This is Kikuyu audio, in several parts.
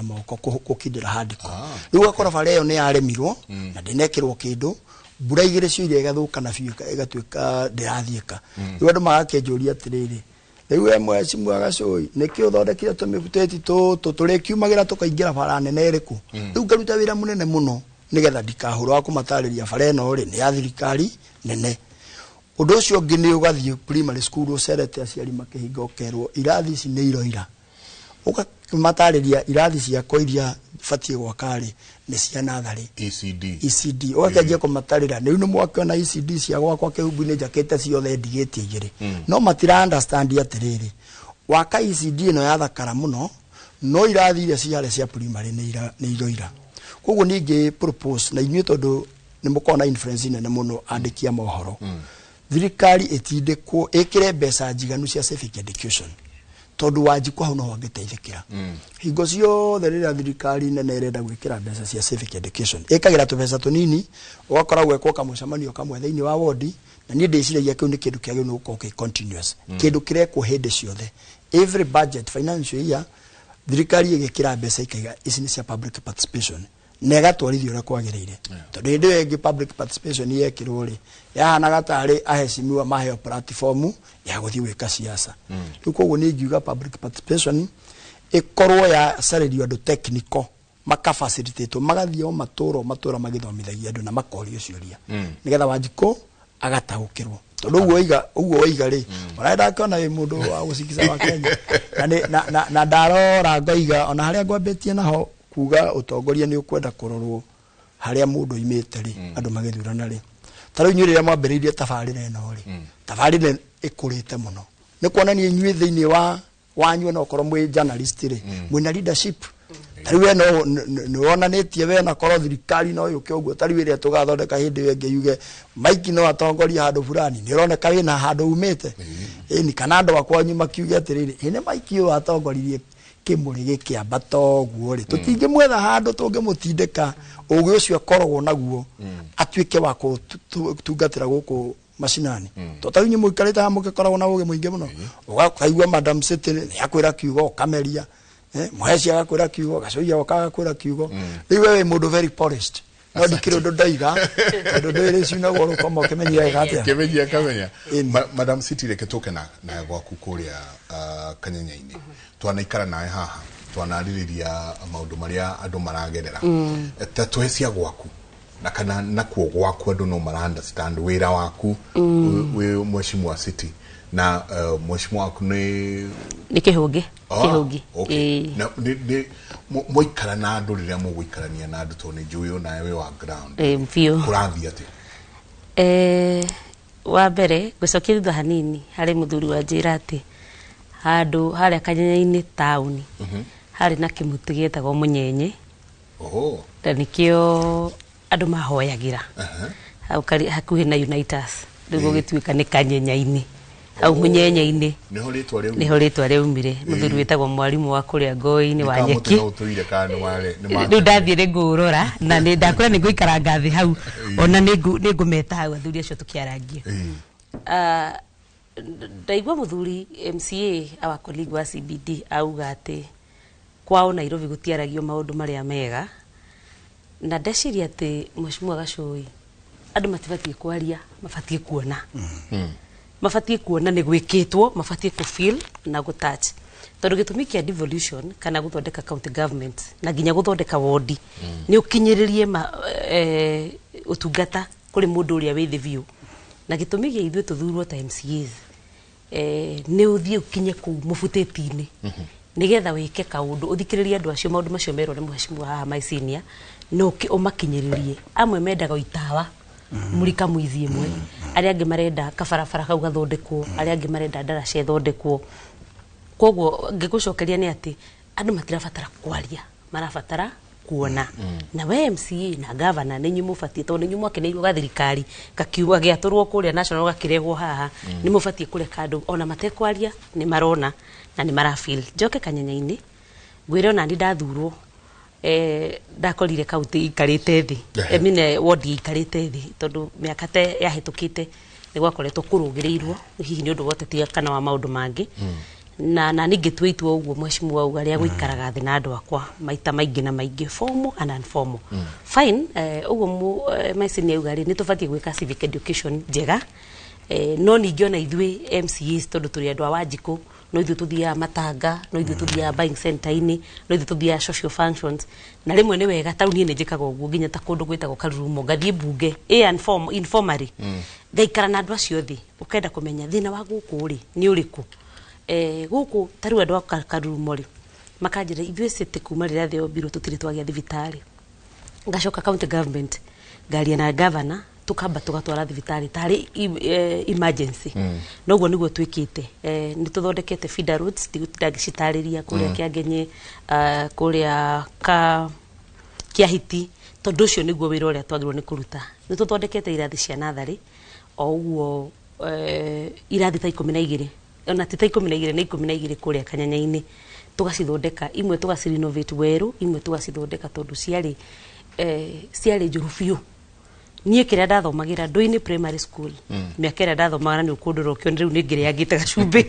moko gũkindĩra handiko. Rĩu ũgakora bara ĩyo nĩ yaremirwo na ndĩnekĩrwo kĩndũ, mbura igĩrĩ ciũire ĩgathũka na biũ, ĩgatuĩka ndĩrathiĩka. Rĩu andũ magakĩnjũria atĩrĩrĩ, rĩu we mheshimiwa Gacũi, nĩkĩ ũthondekire tũmĩbutĩti tũtũ tũrĩkiumagĩra tũkaingĩra bara nene ĩrĩkũ? Rĩu ngaruta wĩra mũnene mũno nĩgetha ndikahũrwo wa kũmatarĩria bara ĩno rĩ nĩ ya thirikari nene. Ũndũ ũcio ũngĩ nĩ ũgathiĩ primary school ũcerete aciari makĩhinga, ũkerwo irathi ici nĩ iroira. Ũkamatarĩria irathi ciakwa iria batiĩ gwaka rĩ nĩ cia natharĩ. ECD. ECD. Ũgakĩanjia kũmatarĩra rĩu nĩ mwakĩona ECD cia gwakwa kĩhumbu-inĩ njakĩte ciothe ndigĩtie igĩrĩ, no matira understand atĩrĩrĩ, waka ECD ĩno yathakara mũno, no irathi iria ciarĩ cia primary nĩ iroira. Koguo ningĩ propose na inyuĩ, tondũ nĩ mũkoragwo na influence nene mũno, andĩki a mohoro, thirikari ĩtindĩkwo ĩkĩre mbeca njiganu cia civic education, tondũ Wanjikũ hau noho angĩteithĩkĩra. Hingo ciothe rĩrĩa thirikari nene ĩrenda gwĩkĩra mbeca cia civic education, ĩkagĩra tũbeca tũnini, ũgakora gwekwo kamũcemanio kamwe thĩinĩ wa wodi. Na niĩ ndĩciragia kĩu nĩ kĩndũ kĩagĩrĩirwo nĩ gũkorwo kĩ continuous, kĩndũ kĩrekwo hĩndĩ ciothe, every budget financial year thirikari ĩgĩkĩra mbeca ikaiga ici nĩ cia public participation na ĩgatwarithio ũrĩa kwagĩrĩire. Tondũ hĩndĩ ĩyo ĩngĩ public participation yekĩrwo rĩ, yahanaga tarĩ aheshimiwa maheo platform ya gũthiĩ gwĩka siasa. Rĩu koguo niĩ ingiuga public participation ĩkorwo yacarĩrio andũ technical, makafacilitatwo magathiĩ o matũra o matũra magĩthomithagia andũ na makorio ciũria, nĩgetha Wanjikũ agataũkĩrwo. Tondũ ũguo waiga rĩ, ona ndakĩona wĩ mũndũ wa gũcikica wa Kenya na, na ndarora ngoiga ona harĩa ngwambĩtie naho kuga ũtongoria nĩ ũkwenda kũrorwo harĩa mũndũ oimĩte rĩ, andũ magĩthurana rĩ, ta rĩu inyuĩ rĩrĩa mwambĩrĩirie tabarĩra ĩno rĩ, tabarĩra ĩkũrĩte mũno, nĩ kuonania inyuĩ thĩinĩ wa wanyu ona okorwo mwĩ journalist rĩ, mwĩna leadership. Ta rĩu we no nĩ wonanĩtie we na korwo thirikari no yũke ũguo, ta rĩu ĩrĩa tũgathondeka hĩndĩ ĩyo ĩngĩ yuge Mike no atongorie handũ fulani, nĩ ũroneka wĩna handũ umĩte. Ĩni kana andũ akwanyu makiuge atĩrĩrĩ, ĩ nĩ Mike ũyũ atongoririe kĩmũrĩ gĩkĩambata ũguo rĩ, tũtingĩmwetha handũ tũngĩmũtindĩka ũgĩ ũcio akoragwo naguo atuĩke wa kũtungatĩra gũkũ macinani? To ta inyuĩ mũikarĩte haha mũgĩkoragwo na ũgĩ mũingĩ mũno, ũkaigua Madam City nĩ akwĩra kiugo ũkameria, Mũheci agakwĩra kiugo, Gacũi agoka agakwĩra kiugo. Rĩu we wĩ mũndũ very polished, no ndikĩrĩ ũndũ ndaiga tondũ ndũĩ rĩciunagwo rũkoma ũkĩmenyia wega atĩa. Kĩmenyia kamenya. Ĩni. Madam City, reke tũke na gwaku kũrĩa Kanyenya-inĩ. Twanaikara nawe haha, twanarĩrĩria maũndũ marĩa andũ maragerera. Ta tũhe cia gwaku na kana nakuo gwaku andũ no mara understand wĩra waku wĩ mheshimiwa City na mheshimiwa waku nĩ Nĩ Kĩhũngĩ. Ah, Kĩhũngi. okay. Ĩĩ. Na nĩ mwaikara na andũ, rĩrĩa mũgũikarania na andũ, tondũ nĩ njũĩ onawe wĩ wa ground, Ĩĩ, biũ. kũrathiĩ atĩa? Wa mbere ngũcokia thutha hanini harĩ mũthuri wa njĩra atĩ handũ harĩa Kanyenya-inĩ taũni harĩ na kĩmũtĩ gĩetagwo mũnyenye. Oho. Na nĩkĩo andũ mahoyagĩra hau hakuhĩ na Unitas. Rĩu gũgĩtuĩka nĩ Kanyenya-inĩ hau mũnyenye-inĩ. Nĩho rĩtwa rĩu. Nĩho rĩtwa rĩaumire. Mũthuri wĩtagwo mwarimũ wa kũrĩa Ngoi-inĩ wa nyeki. Nĩ ũtũire kana nĩ ware nĩ Rĩu ndathiĩ nĩ ngũrora na nĩ ndakwĩra nĩ ngũikaranga thĩ hau, ona nĩ ngũmeta hau athuri acio tũkĩarangia. Ah, ndaigua mũthuri MCA, our colleague wa CBD, auga atĩ kwao Nairobi gũtiaragio maũndũ marĩa mega, na ndeciria atĩ mheshimiwa Gacũi, andũ matibatiĩ kwaria, mabatiĩ kuona, mabatiĩ kuona nĩ gwĩkĩtwo, mabatiĩ kũ feel na gũ touch, tondũ gĩtũmi kĩa devolution kana gũthondeka county government na nginya gũthondeka wodi nĩ ũkinyĩrĩrie ũtungata kũrĩ mũndũ ũrĩa wĩ thĩ biũ. Na gĩtũmi gĩa ithuĩ tũthurwo ta MCAs nĩ ũthiĩ ũkinye kũu mũbutĩti-inĩ nĩgetha wĩke kaũndũ, ũthikĩrĩrie andũ acio, maũndũ macio merwo nĩ mheshimiwa haha my senior, na ũmakinyĩrĩrie. Amwe mendaga o itawa mũrika mwithi ĩmwe, arĩa angĩ marenda kabarabara kau gathondekwo, arĩa angĩ marenda ndaraca ĩthondekwo. Koguo ngĩgũcokeria nĩ atĩ andũ matirabatara kwaria, marabatara kuona. Na we MCA na governor nĩ inyuĩ mũbatiĩ, tondũ nĩ inyuĩ mwakeneirwo gathirikari gakiuga gĩatũrwo kũrĩa national gakĩrehwo haha, nĩ mũbatiĩ kũreka andũ ona matekwaria nĩ marona na nĩ marafeel. Njoke Kanyenya-inĩ ngwĩre ona ni ndathurwo, ndakorire kaunti ikarĩte thĩ. Mine wodi ikarĩte thĩ, tondũ mĩaka te yahĩtũkĩte nĩ gwakoretwo kũrũgĩrĩirwo hihi nĩ ũndũ wa ũteti kana wa maũndũ mangĩ. Na ningĩ itua ũguo mheshimiwa auga rĩa gũikaraga thĩ na andũ akwa maita maingĩ na maingĩ, formal and informal. Fine, ũguo maici nĩ auga rĩ, nĩ tũbatiĩ gwĩka civic education njega, no ningĩ ona ithuĩ MCAs, tondũ tũrĩ andũ a Wanjikũ, no ithuĩ tũthiaga matanga, no ithuĩ tũthiaga buying center-inĩ, no ithuĩ tũthiaga social functions, na rĩmwe nĩ wega ta rĩu niĩ nĩ njĩkaga ũguo nginya ta kũndũ gwĩtagwo Karurumo, ngathiĩ bunge informally, ngaikara na andũ acio thĩ, ũkenda kũmenya thĩna wa gũkũ rĩ nĩ ũrĩkũ. Gũkũ ta rĩu andũ a Karurumo rĩ makanjĩra, ithuĩ city kuma rĩrĩa thĩ yombirwo tũtirĩ twagĩa thibitarĩ. Ngacoka county government, ngaria na governor, tukamba tugatwara thibitarĩ tarĩ emergency. Noguo nĩguo twĩkĩte. Nĩ tũthondekete feeder roads, ndigũtinda ngĩcitarĩria, kũrĩa Kĩangenye, kũrĩa ka Kĩahiti, tondũ ũcio nĩguo wĩra ũrĩa twagĩrĩirwo nĩ kũruta. Nĩ tũthondekete irathi cia natharĩ o ũguo, irathi ta 12, ona ti ta 12, nĩ 12 kũrĩa Kanyanya-inĩ, tũgacithondeka imwe, tũgacirenovate werũ, imwe tũgacithondeka tondũ ciarĩ njũru biũ. Niĩ kĩrĩa ndathomagĩra Ndũinĩ Primary School, mĩaka ĩrĩa ndathomaga, na nĩ ũkũndora ũkĩone rĩu nĩ ngĩrĩangĩte gacumbĩ,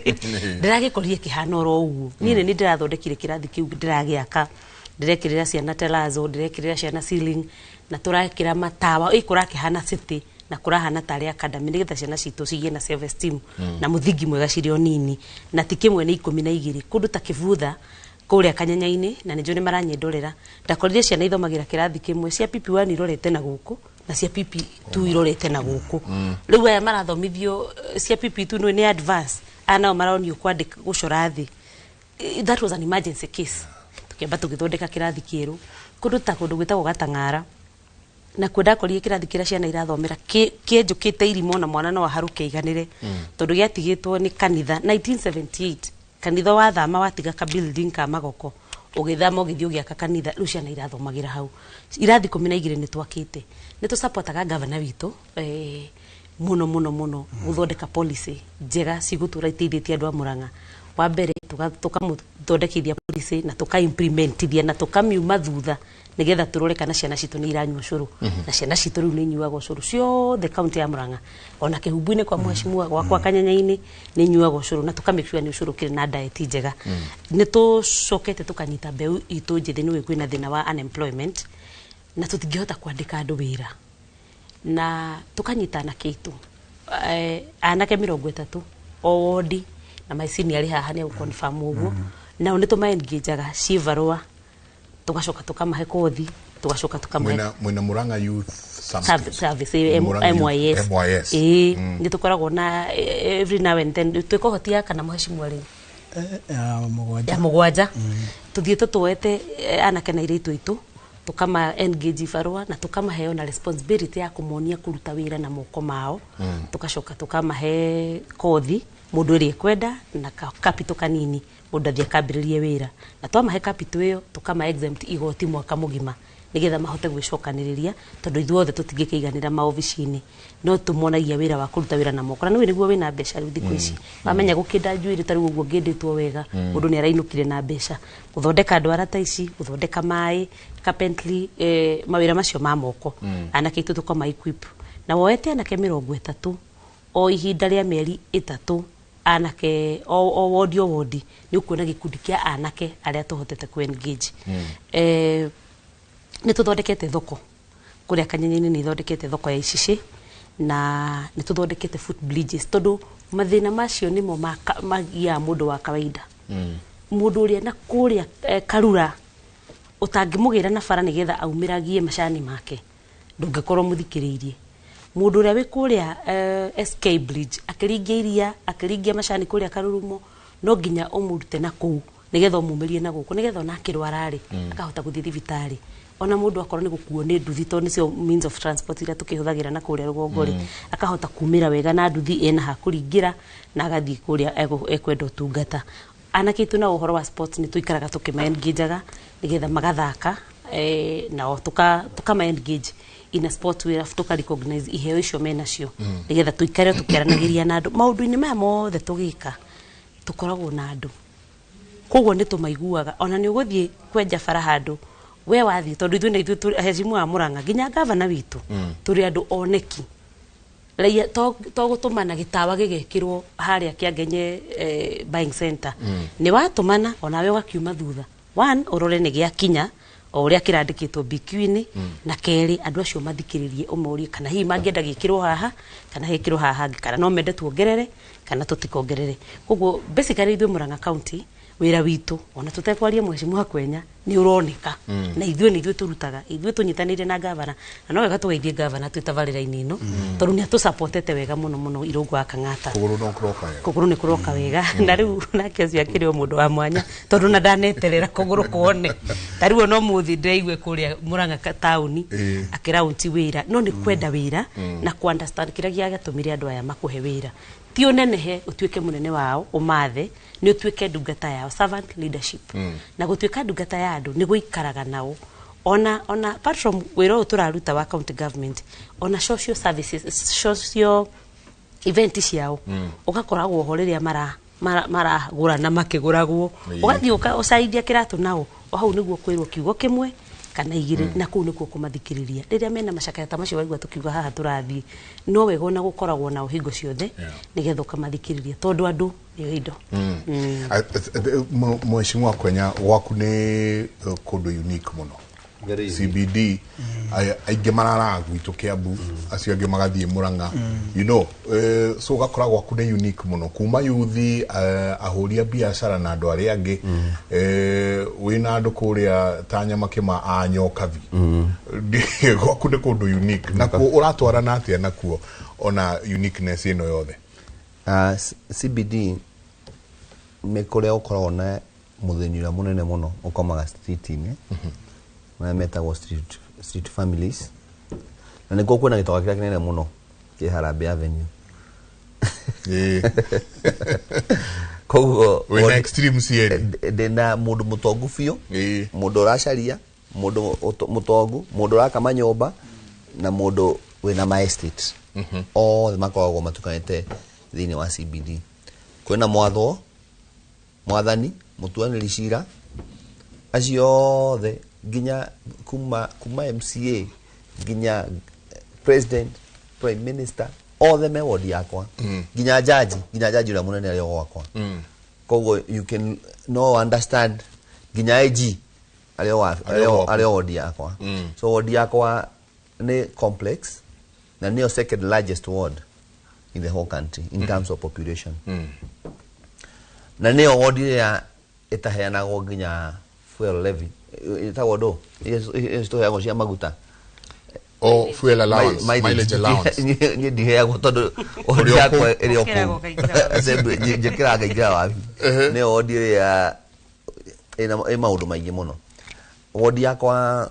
ndĩragĩkorire kĩhana oro ũguo. Niĩ nĩ ndĩrathondekire kĩrathi kĩu, ndĩragĩaka, ndĩrekĩrĩra ciana telazo, ndĩrekĩrĩra ciana ceiling, na tũrekĩra matawa, ĩ kũrakĩhana city na kũrahana tarĩ academy, nĩgetha ciana citũ cigĩe na self esteem na mũthingi mwega cirĩ o nini. Na ti kĩmwe, nĩ 12 kũndũ ta Kĩbutha kũrĩa Kanyanya-inĩ, na nĩnjũĩ nĩ maranyendorera. Ndakorire ciana ithomagĩra kĩrathi kĩmwe, cia PP1 irorete na gũkũ na cia PP2 irorete na gũkũ. Rĩu aya marathomithio, cia PP2 nĩ advance, aya nao maronio kwandĩka, gũcora thĩ. That was an emergency case. Tukĩamba tũgĩthondeka kĩrathi kĩerũ kũndũ ta kũndũ gwĩtagwo Gatang'ara, nakuo ndakorire kĩrathi kĩrĩa ciana irathomera kĩenjũkĩte irima, ona mwana no aharũke aiganĩre, tondũ gĩatigĩtwo nĩ kanitha 1978. Kanitha wathama, watiga ka building ka magoko, ũgĩthama ũgĩthiĩ ũgĩaka kanitha. Rĩu ciana irathomagĩra hau irathi 12 nĩ twakĩte. Nĩ tũsupportaga gavana witũ mũno mũno mũno gũthondeka policy njega cigũtũra iteithĩtie andũ a Murang'a. Wa mbere, tũkamũthondekithia policy na tũka-implementithia na tũkamiuma thutha, nigetha tũrore kana ciana citũ nĩ iranyua cũrũ. Na ciana citũ rĩu nĩ inyuaga ũcũrũ ciothe kaunti ya Murang'a, ona Kĩhumbu-inĩ kwa mheshimiwa gwakwa Kanyanya-inĩ nĩ inyuaga ũcũrũ, na tũka make sure nĩ ũcũrũ kĩrĩ na diet njega. Nĩ tũcokete tũkanyita mbeũ itũ njĩthĩ, nĩ kwĩna thĩna wa unemployment na tũtingĩhota kwandĩka andũ wĩra, na tukanyita anake aitũ, anake 30 o wodi, na maicini arĩ haha nĩ agũconfirm ũguo. Nao nĩ tũmaengajaga cibarũa, tugacoka tukamahe kothi, tugacoka tukamahe Mwina Murang'a Youth something. Service, Murang'a Youth- MYS. MYS. Ĩĩ, nĩ tũkoragwo na every now and then twĩkohoti ya kana mheshimiwa rĩ Ya 7. Ya 7, tuthiĩte tuoete anake na airĩtu aitũ, tukama engage barũa na tukamaheo na responsibility ya kũmonia kũruta wĩra na moko mao. Tugacoka tukamahe kothi mũndũ ĩrĩa ekwenda na capital kanini, mũndũ athiĩ akambĩrĩrie wĩra. Na twamahe capital ĩyo, tukama exempt igoti mwaka mũgima, nigetha mahote gwĩcokanĩrĩria, tondũ ithuothe tũtingĩkĩiganĩra maobici-inĩ, no tũmonagia wĩra wa kũruta wĩra na moko, na nĩũĩ nĩguo wĩna mbeca rĩu thikũ ici. Wamenya gũkĩnda njuĩrĩ ta rĩu ũguo ngĩndĩtwo wega, mũndũ nĩ arainũkire na mbeca. Gũthondeka ndwara ta ici, gũthondeka maĩ, carpentry, mawĩra macio ma moko, anake aitũ tũkama equip na woete anake 30 o ihinda rĩa mĩeri 3, anake o wodi o wodi nĩ ũkuona gĩkundi kĩa anake arĩa tũhotete ku engage. Nĩ tũthondekete thoko kũrĩa Kanyanya-inĩ, nĩ ithondekete thoko ya icicĩ, na nĩ tũthondekete foot bridges, tondũ mathĩna macio nĩmo magiaga mũndũ wa kawaida, mũndũ ũrĩa na kũrĩa karura ũtangĩmũgĩra na bara nĩgetha aumĩragie macani make, ndũngĩkorwo mũthikĩrĩirie. Mũndũ ũrĩa wĩ kũrĩa SK Bridge akĩringia iria, akĩringia macani kũrĩa Karurumo, no nginya ũmũrute na kũu nĩgetha ũmumĩrie na gũkũ, nĩgetha ona akĩrwara rĩ, akahota gũthiĩ thibitarĩ. Ona mũndũ akorwo nĩ gũkuo nĩ nduthi, tondũ nĩcio means of transport iria tũkĩhũthagĩra na kũrĩa rũgongo rĩ, akahota kumĩra wega na nduthi ĩna ha kũringĩra na agathiĩ kũrĩa ekwenda ũtungata. Anake aitũ na ũhoro wa sports, nĩ tũikaraga tũkĩma engageaga nĩgetha magathaka, nao tukama engage in a sport way, arabu tuka recognize iheo icio menacio, nĩgetha tũikare tũkĩaranagĩria na andũ. Maũndũ-inĩ maya mothe tũgĩka, tũkoragwo na andũ, koguo nĩ tũmaiguaga. Ona nĩ ũgũthiĩ kwenja bara handũ, we wathiĩ, tondũ ithuĩ na ithuĩ hecimu wa Murang'a nginya gavana witũ, tũrĩ andũ oneki. Raia to gũtũmana gĩtawa gĩgekĩrwo harĩa Kĩangenye buying center. Nĩ watũmana onawe ũgakiuma thutha. One, ũrore nĩ gĩakinya o ũrĩa kĩrandĩkĩtwo BQ-inĩ, na kerĩ andũ acio mathikĩrĩrie ũmorie kana hihi mangĩenda gĩkĩrwo haha kana gĩkĩrwo haha hangĩ, kana no mende tuongerere kana tũtikongerere. Koguo basically ithuĩ Murang'a County wĩra witũ ona tũtekwaria Mheshimiwa Kwenya nĩ ũroneka, na ithuĩ nĩ ithuĩ tũrutaga, ithuĩ tũnyitanĩire na gavana, na no wega tũgeithie gavana twĩ tabarĩra-inĩ ĩno, tondũ nĩ atũsupportete wega mũno mũno Irũngũ wa Kang'ata. Kũgũrũ no kũroka wega. Kũgũrũ nĩ kũroka wega. Na rĩu nake ũcio akĩrĩ o mũndũ wa mwanya, tondũ na ndaneterera kũgũrũ kuone. Ta rĩu ona ũmũthĩ ndĩraigue kũrĩa Murang'a taũni akĩraunti wĩra, no nĩ kwenda wĩra na ku understand kĩrĩa gĩatũmire andũ aya makũhe wĩra. Ti ũnenehe ũtuĩke mũnene wao ũmathe, nĩ ũtuĩke ndungata yao, servant leadership. Na gũtuĩka ndungata ya andũ nĩ gũikaraga nao. Ona apart from wĩra ũyũ tũraruta wa county government, ona social services, social event ciao, ũgakoragwo ho rĩrĩa maragũrana makĩgũragwo, ũgathiĩ ũcaithia kĩratũ nao, o hau nĩguo kwĩrwo kiugo kĩmwe kana igĩrĩ, na kũu nĩkuo kũmathikĩrĩria rĩrĩa mena macakaya ta macio waigua tũkiuga haha tũrathiĩ, no wega ona gũkoragwo nao hingo ciothe nĩgetha ũkamathikĩrĩria, tondũ andũ nĩo indo. Mheshimiwa Kwenya, gwaku nĩ kũndũ unique mũno. CBD aingĩ mararaga gwitũ Kiambu, acio angĩ magathiĩ Murang'a, you know, so ũgakora gwaku nĩ unique mũno, kuma yuthi, ahũri a biacara na andũ arĩa angĩ, wĩna andũ kũrĩa ta Nyamakĩma a Nyokabi. Gwaku nĩ kũndũ unique, nakuo ũratwarana atĩa nakuo ona uniqueness ĩno yothe? CBD nĩ kũrĩa ũkoragwo na mũthĩni ũrĩa mũnene mũno ũkomaga street-inĩ, marĩa metagwo street families, na nĩkuo kwĩna gĩtoka kĩrĩa kĩnene mũno kĩ Harambee Avenue. Koguo wĩna extreme cierĩ. Ndĩna mũndũ mũtongu biũ, mũndũ ũracaria, mũndũ mũtongu, mũndũ ũraka manyũmba, na mũndũ wĩna ma estate. Othe makoragwo matukanĩte thĩinĩ wa CBD. Kwĩna mwathwo, mwathani, mũtuanĩri cira, acio othe nginya kuma MCA nginya president, prime minister, othe me ward yakwa, nginya jaji ũrĩa mũnene arĩ o gwakwa. Koguo you can no understand nginya IG arĩ o ward yakwa. So ward yakwa nĩ complex na nĩyo second largest ward in the whole country in terms of population. Na nĩyo ward ĩrĩa ĩtaheanagwo nginya fuel levy, ĩtagwo ndũ iria citũheagwo cia maguta. Oh, fuel allowance, mileage allowance. Niĩ ndiheagwo tondũ ward yakwa ĩrĩ o kũu. Njĩkĩraga ngaingĩra wabi. Nĩyo ward ĩrĩa ĩ maũndũ maingĩ mũno. Ward yakwa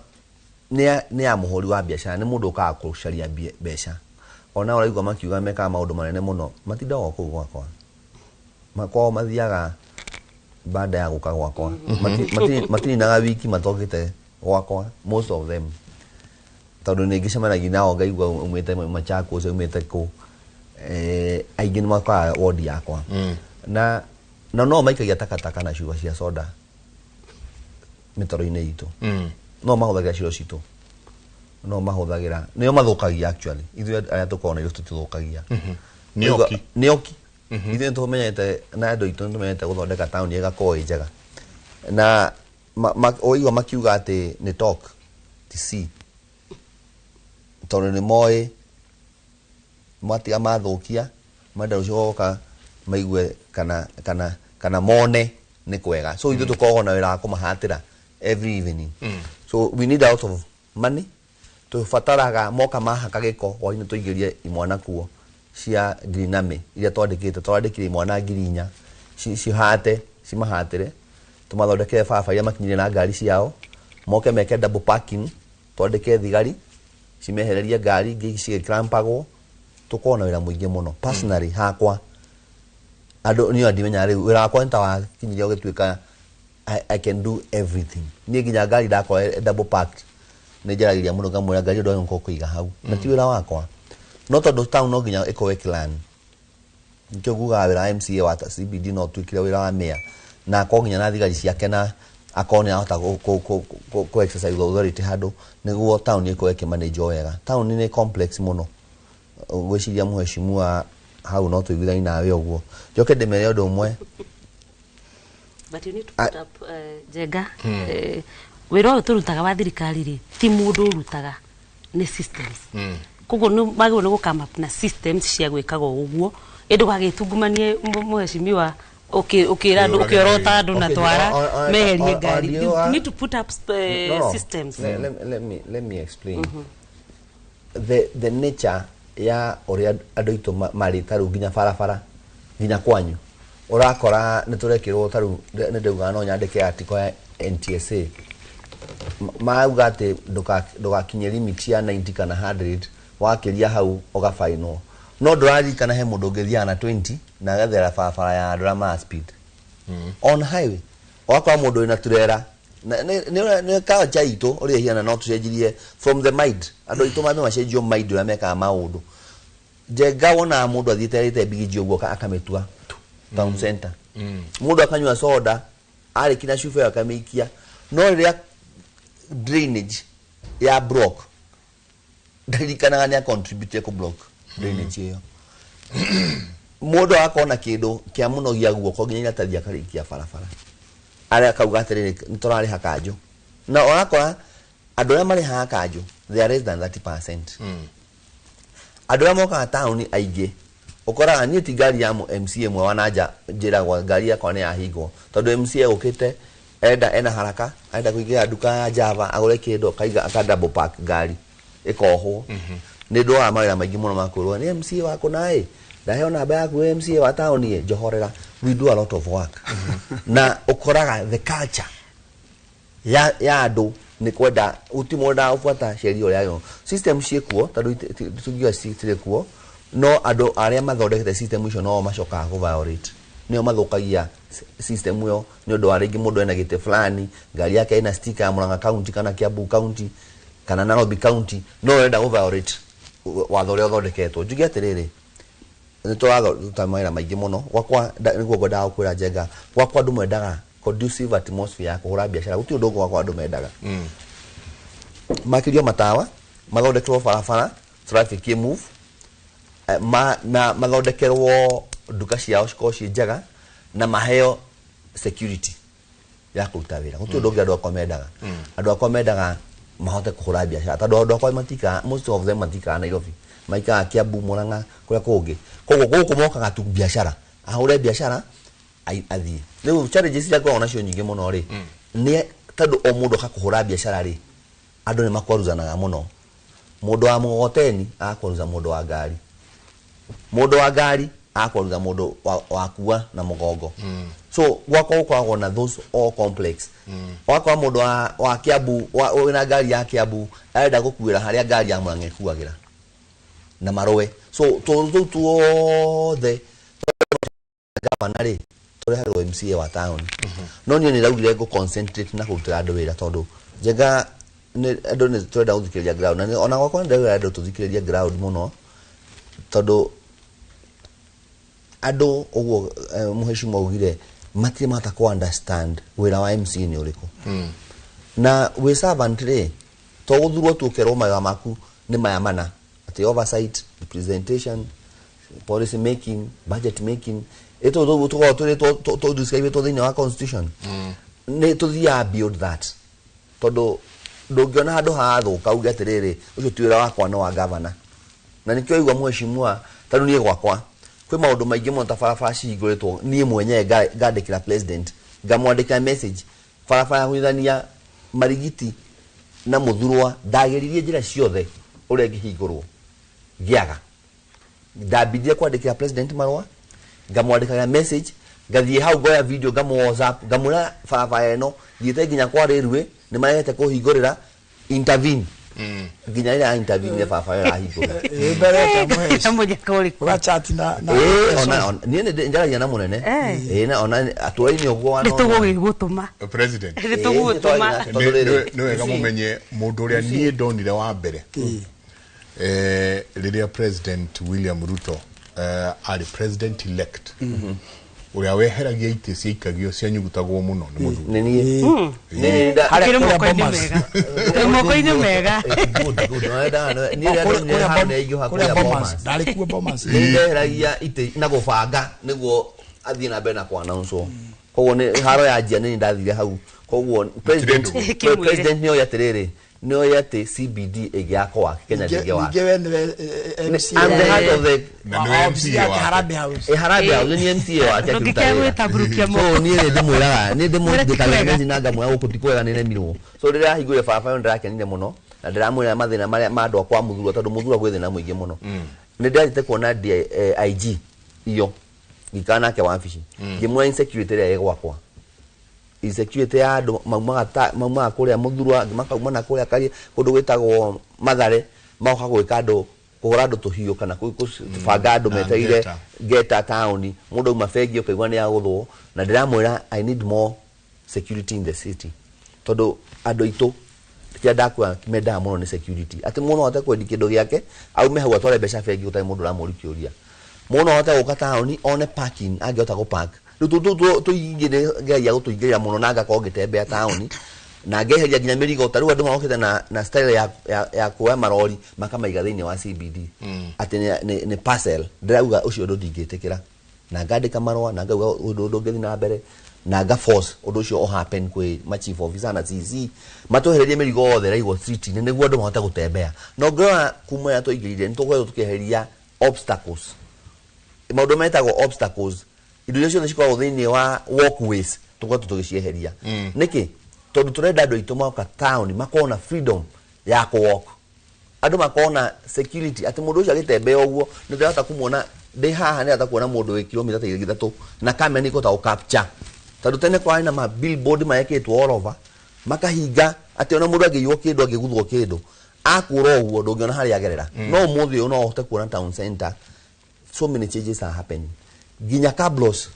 nĩ ya mũhũri wa biacara, nĩ mũndũ ũkaga gũcaria mbeca. Ona ũraigua makiuga mekaga maũndũ manene mũno, matindaga o kũu gwakwa. Kwao mathiaga baada ya gũka gwakwa. Matininaga wiki matokĩte gwakwa, most of them. Tondũ nĩ ngĩcemanagia nao ngaigua umĩte Machakos, umĩte kũ, aingĩ nĩ makoraga ward yakwa. Na no maikagia takataka na cuba cia soda mĩtaro-inĩ itũ. No mahũthagĩra ciro citũ, no mahũthagĩra, nĩo mathũkagia actually. Ithuĩ arĩa tũkoragwo na irio tũtithũkagia. Nĩ oki. Ithuĩ nĩtũmenyete na andũ aitũ nĩtũmenyete gũthondeka taũni ĩgakorwo ĩ njega. Na ũigua makiuga atĩ nĩ talk ti see, tondũ nĩ moĩ matiga mathũkia menda rũciũ goka maigue kana mone nĩ kwega. So ithuĩ tũkoragwo na wĩra wa kũmahatĩra every evening. So we need a lot of money. Tũbataraga moka mahaka gĩko hwainĩ tũingĩrie imwana kuo cia Green Army iria twandĩkĩte, twandĩkire imwana 4,000 cihate, cimahatĩre, tũmathondekere barabara iria makinyire na ngari ciao, moke meke double parking, twandĩke thigari cimehererie ngari ingĩ cigĩkrampagwo. Tũkorwo na wĩra mũingĩ mũno. Personally hakwa andũ niĩ ndimenyaga rĩu wĩra wakwa nĩ ta wakinyirie ũgĩtuĩka I can do everything. Niĩ nginya ngari ndakora double parked nĩ njaragĩria mũndũ ngamwĩra ngari ĩyo ndwagĩrĩirwo kũiga hau, na ti wĩra wakwa. No tondũ town no nginya ĩkorwo ĩkĩlan, nĩkĩo ngugaga wĩra wa MCA wa CBD no ũtuĩkire wĩra wa mayor, na akorwo nginya na thigari ciake na akorwo nĩ arahota kũ exercise authority handũ nĩguo town ĩkorwo ĩkĩmanĩjwo wega. Town nĩ complex mũno, Gwĩciria mheshimiwa hau no tũiguithanie nawe ũguo. Njoke ndĩmere ũndũ ũmwe. But you need to put up Njenga, wĩra ũyũ tũrutaga wa thirikari rĩ, ti mũndũ ũrutaga, nĩ systems. Koguo nĩ magĩrĩirwo nĩ gũ come up na systems cia gwĩkaga ũguo, ĩ ndũgagĩtungumanie mheshimiwa ũkĩra andũ ũkĩorota andũ na twara meherie ngari. You need to put up No. systems. Let me explain. The nature ya ũrĩa andũ aitũ marĩ ta rĩu nginya barabara nginya kwanyu ũrakora nĩ tũrekĩrwo ta rĩu nĩ ndauga no nyandĩke article ya NTSA. Marauga atĩ ndũgakinye limit ya 90 kana 100, wakĩria hau ũgabainwo, no ndũraririkana he mũndũ ũngĩthiaga na 20 na agathera barabara ya andũ arĩa mara speed on highway. Ũgakora mũndũ wĩna turera nĩ culture itũ ũrĩa ĩhiana, no tũcenjirie from the mind. Andũ aitũ mambe macenjio mind ũrĩa mekaga maũndũ. Njenga, wonaga mũndũ athiĩte arĩte mbigiji ũguo akamĩtua tu town center, mũndũ akanyua soda arĩki na cuba ĩyo akamĩikia, no rĩrĩa drainage ya block ndaririkanaga nĩ acontribute kũ block drainage ĩyo. Mũndũ agakorwo na kĩndũ kĩa mũnogia guoko nginya iratathi akarĩkia barabara arĩa akauga atĩrĩrĩ, nĩ tũrarĩha kanjũ, na ũrakora andũ arĩa marĩhaga kanjũ, they are less than 30%. Andũ arĩa mokaga taũni aingĩ ũkoraga niĩ ti ngari ya MCA mwe wa nanja njĩragwo ngari yakwa nĩ yahingwo tondũ MCA ũkĩte enda ena haraka, arenda kũingĩra nduka ya Java agũre kĩndũ, akaiga aka double park ngari ĩkohwo. Nĩ ndoraga mawĩra maingĩ mũno makwĩrwo nĩ MCA waku naĩ ndaheo namba yaku MCA wa taũni ĩ, njohorera. We do a lot of work na ũkoraga the culture ya andũ nĩ kwenda gũtirĩ mũndũ wendaga gũbuata sheria ũrĩa yagĩrĩirwo. System ciĩkuo tondũ tũngiuga citirĩ kuo, no andũ arĩa mathondekete system icio no macokaga kũ violate, nĩo mathũkagia system ĩyo nĩ ũndũ wa rĩngĩ mũndũ ena gĩtĩ fulani, ngari yake ĩna sticker ya Murang'a County kana Kiambu County kana Nairobi County, no ũrenda gũ violate watho ũrĩa ũthondeketwo. Njuge atĩrĩrĩ, nĩ tũraruta mawĩra maingĩ mũno gwakwa nĩguo ngwendaga gũkwĩra Njenga, gwakwa andũ mendaga conducive atmosphere ya kũhũra biacara. Gũtirĩ ũndũ ũngĩ gwakwa andũ mendaga makĩrio matawa mathondekerwo, barabara traffic ĩ move, na mathondekerwo nduka ciao cikorwo ciĩ njega na maheo security ya kũruta wĩra. Gũtirĩ ũndũ ũngĩ andũ akwa mendaga. Andũ akwa mendaga mahote kũhũra biacara tondũ andũ akwa matikaraga, most of them matikaraga Nairobi, maikaraga Kiambu, Murang'a, kũrĩa kũngĩ. Koguo gũkũ mokaga tu biacara, ahũre biacara athiĩ. Rĩu challenges iria ngoragwo nacio nyingĩ mũno rĩ, nĩ tondũ o mũndũ akakũhũra biacara rĩ, andũ nĩ makwaruzanaga mũno. Mũndũ wa mũgogoteni agakwaruza mũndũ wa ngari, mũndũ wa ngari agakwaruza mũndũ wa na mũgongo. So gwakwa gũkoragwo na those all complex. Wakora mũndũ wa Kiambu wĩna ngari ya Kiambu arenda gũkuĩra harĩa ngari ya Murang'a ĩkuagĩra na marũe. So tũũru tũu tuothe gavana rĩ tũrehagĩrwo MCA wa town, no niĩ nĩ ndaugire ngũ concentrate na kũrutĩra andũ wĩra tondũ Njenga andũ nĩ tũrenda gũthikĩrĩria ground na ona gwakwa nĩ ndauga andũ tũthikĩrĩrie ground mũno tondũ andũ ũguo mũheshimiwa augire matirĩ mahota kũ understand wĩra wa MCA nĩ ũrĩkũ. Na wĩ servant rĩ, to gũthurwo tu ũkerwo mawĩra maku nĩ maya mana, atĩ oversight, representation, policy making, budget making, ĩtũ tũkoragwo tũrĩ tũ describe thĩinĩ wa constitution. Nĩ tũthiaga beyond that tondũ ndũngĩona handũ harathũka uge atĩrĩrĩ, ũcio ti wĩra wakwa, nĩ wa governor. Na nĩkĩo igua mheshimiwa, tondũ niĩ gwakwa kwĩ maũndũ maingĩ mũno ta barabara cihingũrĩtwo, niĩ mwenyewe ngandĩkĩra president, ngamwandĩkĩra message, barabara ya kũnyitithania Marigiti na Mũthurwa, ndageririe njĩra ciothe ũrĩa ĩngĩhingũrwo ngĩaga. Ndambindire kwandĩkĩra president marũa, ngamwandĩkaga message, ngathiĩ hau ngoya video, ngamu WhatsApp, ngamwĩra barabara ĩno thiĩte nginya kwa railway nĩ maregete kũhingũrĩra, intervene, nginya rĩrĩa intervene barabara ĩyo ĩrahingũrwo. Ĩ mbere ta mũheci Mũnyaka ũrĩkũ? Ũgachati na Ĩĩ, ona niĩ nĩ njaragia na mũnene. Eh. Ĩĩ, na ona atũra-inĩ ũguo Nĩ tũgũgĩgũtũma. President. Nĩ tũgũgũtũma. Tondũ rĩrĩ, Nĩ wega mũmenye mũndũ ũrĩa niĩ ndonire wa mbere rĩrĩa President William Ruto arĩ president elect. Ũrĩa weheragia itĩ ciaikagio cianyugutagwo mũno nĩ mũthuri. Nĩ niĩ. Nĩ Kĩrĩ moko-inĩ mega. Kĩrĩ moko-inĩ mega. Good, good. Niĩ kũrĩa Bomas ndarĩ kuo Bomas. Nĩ ndeheragia itĩ na gũbanga nĩguo athiĩ na mbere na kũ-announce. Koguo nĩ haro ya njia nĩ ndathire hau. Koguo president president nĩ oĩ atĩrĩrĩ, nĩ oĩ atĩ CBD ĩngĩakwa Kenya ndĩngĩwaka. Ningĩ we nĩwe MCA. I'm the heart of the Na nĩwe MCA wake. Harambee House. Harambee House nĩ MCA wake akĩruta wĩra. Ndũngĩkegwĩtambũrũkia moko. So niĩ nĩ ndĩmwĩraga, nĩ Mwĩre ti ndĩmwĩtaga kwega. message na ngamwĩra gũkũ ti kwega, nĩ remirwo. So rĩrĩa ahingũrire barabara ĩyo ndĩrakenire mũno na ndĩramwĩra mathĩna marĩa ma andũ akwa Muthurwa, tondũ Muthurwa gwĩ thĩna mũingĩ mũno. Nĩ ndĩrathiĩte kuona IG iyo ngĩikara nake wabici, ngĩmwĩra insecurity ĩrĩa ĩ gwakwa, insecurity ya andũ maumaga kũrĩa Muthurwa, makauma na kũrĩa Karia, kũndũ gwĩtagwo Mathare, magoka gwĩka andũ, kũhũra andũ tũhiũ kana kũbanga andũ Na metereire ngeta. ngeta taũni, mũndũ auma bengi ũkaigua nĩ agũthwo. Na ndĩramwĩra I need more security in the city, tondũ andũ aitũ kĩrĩa ndakwĩra mendaga mũno nĩ security, atĩ mũndũ no ahote kwendia kĩndũ gĩake aume hau atware mbeca bengi gũtarĩ mũndũ ũramũria kĩũria. Mũndũ no ahote gũka taũni one parking angĩhota gũpark. Rĩu tũingĩ ngeragia gũtũingĩrĩra mũno na ngakorwo ngĩtembea taũni na ngeheria nginya mĩrigo. Ta rĩu andũ marokĩte na style ya kuoya marori makamaiga thĩinĩ wa CBD atĩ nĩ parcel. Ndĩrauga ũcio ũndũ ndingĩtĩkĩra, na ngandĩka marũa na ngauga ũndũ ndũngĩthiĩ na mbere, na nga force ũndũ ũcio o happen kwĩ ma chief officer na CC matwehererie mĩrigo yothe ĩraigwo street-inĩ nĩguo andũ mahote gũtembea. Na ũngĩrora kuma ĩrĩa twaingĩrire nĩ tũkoretwo tũkĩeheria obstacles, maũndũ metagwo obstacles, indo iria ciothe cikoragwo thĩinĩ wa walkways tũkoretwo tũgĩcieheria. Nĩkĩ? Tondũ tũrenda andũ aitũ moka town makorwo na freedom ya kũ-walk, andũ makorwo na security atĩ mũndũ ũcio agĩtembea ũguo nĩ ndĩrahota kũmuona ndĩ haha, nĩ ndĩrahota kuona mũndũ wĩ kilomita ta 3 na kamera nĩ ĩkũhota gũ-capture. Tondũ tene kwarĩ na ma billboard marekĩtwo all over makahinga atĩ ona mũndũ angĩiywo kĩndũ, angĩguthwo kĩndũ, akũra ũguo ndũngĩona harĩa agerera. No ũmũthĩ ũyũ no ũhote kuona town center, so many changes are happening, nginya cabros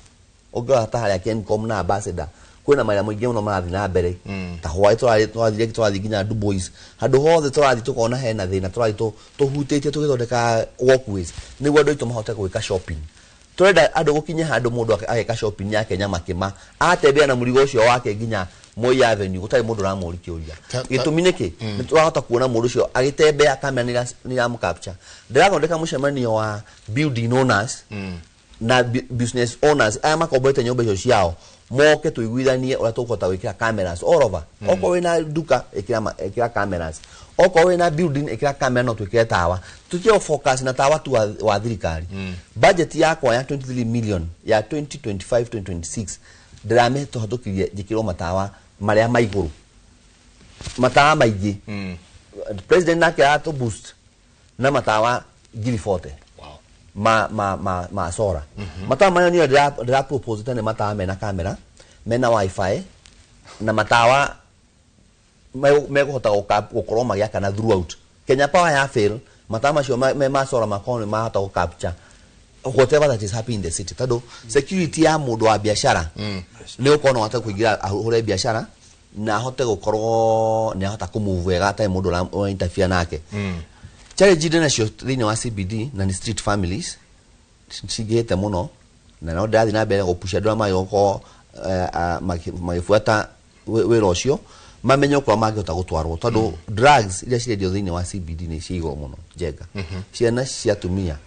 ũngĩrora ta harĩa Kencom na Ambassador kwĩna mawĩra maingĩ mũno marathiĩ na mbere. Ta hwaĩ tũrathire tũrathiĩ nginya Dubois, handũ hothe tũrathiĩ tũkona hena thĩna, tũrathiĩ tũhutĩtie tũgĩthondeka walkways nĩguo andũ aitũ mahote gwĩka shopping. Tũrenda andũ gũkinye handũ mũndũ ageka shopping yake Nyamakĩma, atembea na mũrigo ũcio wake nginya Moi Avenue gũtarĩ mũndũ ũramũria kĩũria. Gĩtũmi nĩkĩ? Nĩ tũrahota kuona mũndũ ũcio agĩtembea, kamera nĩ iramũ-capture. Ndĩrathondeka mũcemanio wa building owners na business owners aya makomborete nyũmba icio ciao, moke tũiguithanie ũrĩa tũkũhota gwĩkĩra cameras all over. Okorwo wĩna nduka ĩkĩra cameras, okorwo wĩna building ĩkĩra camera. No twĩkĩre tawa, tũtige focus na tawa tu wa thirikari. Budget yakwa ya 23 million ya 2025 2026 ndĩramĩhĩtũkirie njĩkĩrwo matawa marĩa ma igũrũ, matawa maingĩ. President nake aratũ boost na matawa 40,000. Ma sora. Matawa marĩa niĩ ndĩra propose tene, matawa mena kamera, mena wifi, na matawa megũhota gũkorwo magĩakana throughout. Kenya Power ya fail, matawa macio me ma solar makorwo nĩ mahota gũ capture whatever that is happening in the city, tondũ security ya mũndũ wa biashara nĩ gũkorwo no ahote kũingĩra ahũre biashara na ahote gũkorwo nĩ ahota kũmove wega atarĩ mũndũ ũra interfere nake. Challenge ndĩ nacio thĩinĩ wa CBD na nĩ street families cingĩhĩte mũno, na no ndĩrathiĩ na mbere gũpush andũ arĩa magĩrĩirwo gũkorwo magĩbuata wĩra ũcio mamenye okorwo mangĩhota gũtwarwo, tondũ drugs iria cirendio thĩinĩ wa CBD nĩ cia igũrũ mũno. Njenga, ciana cia atumia,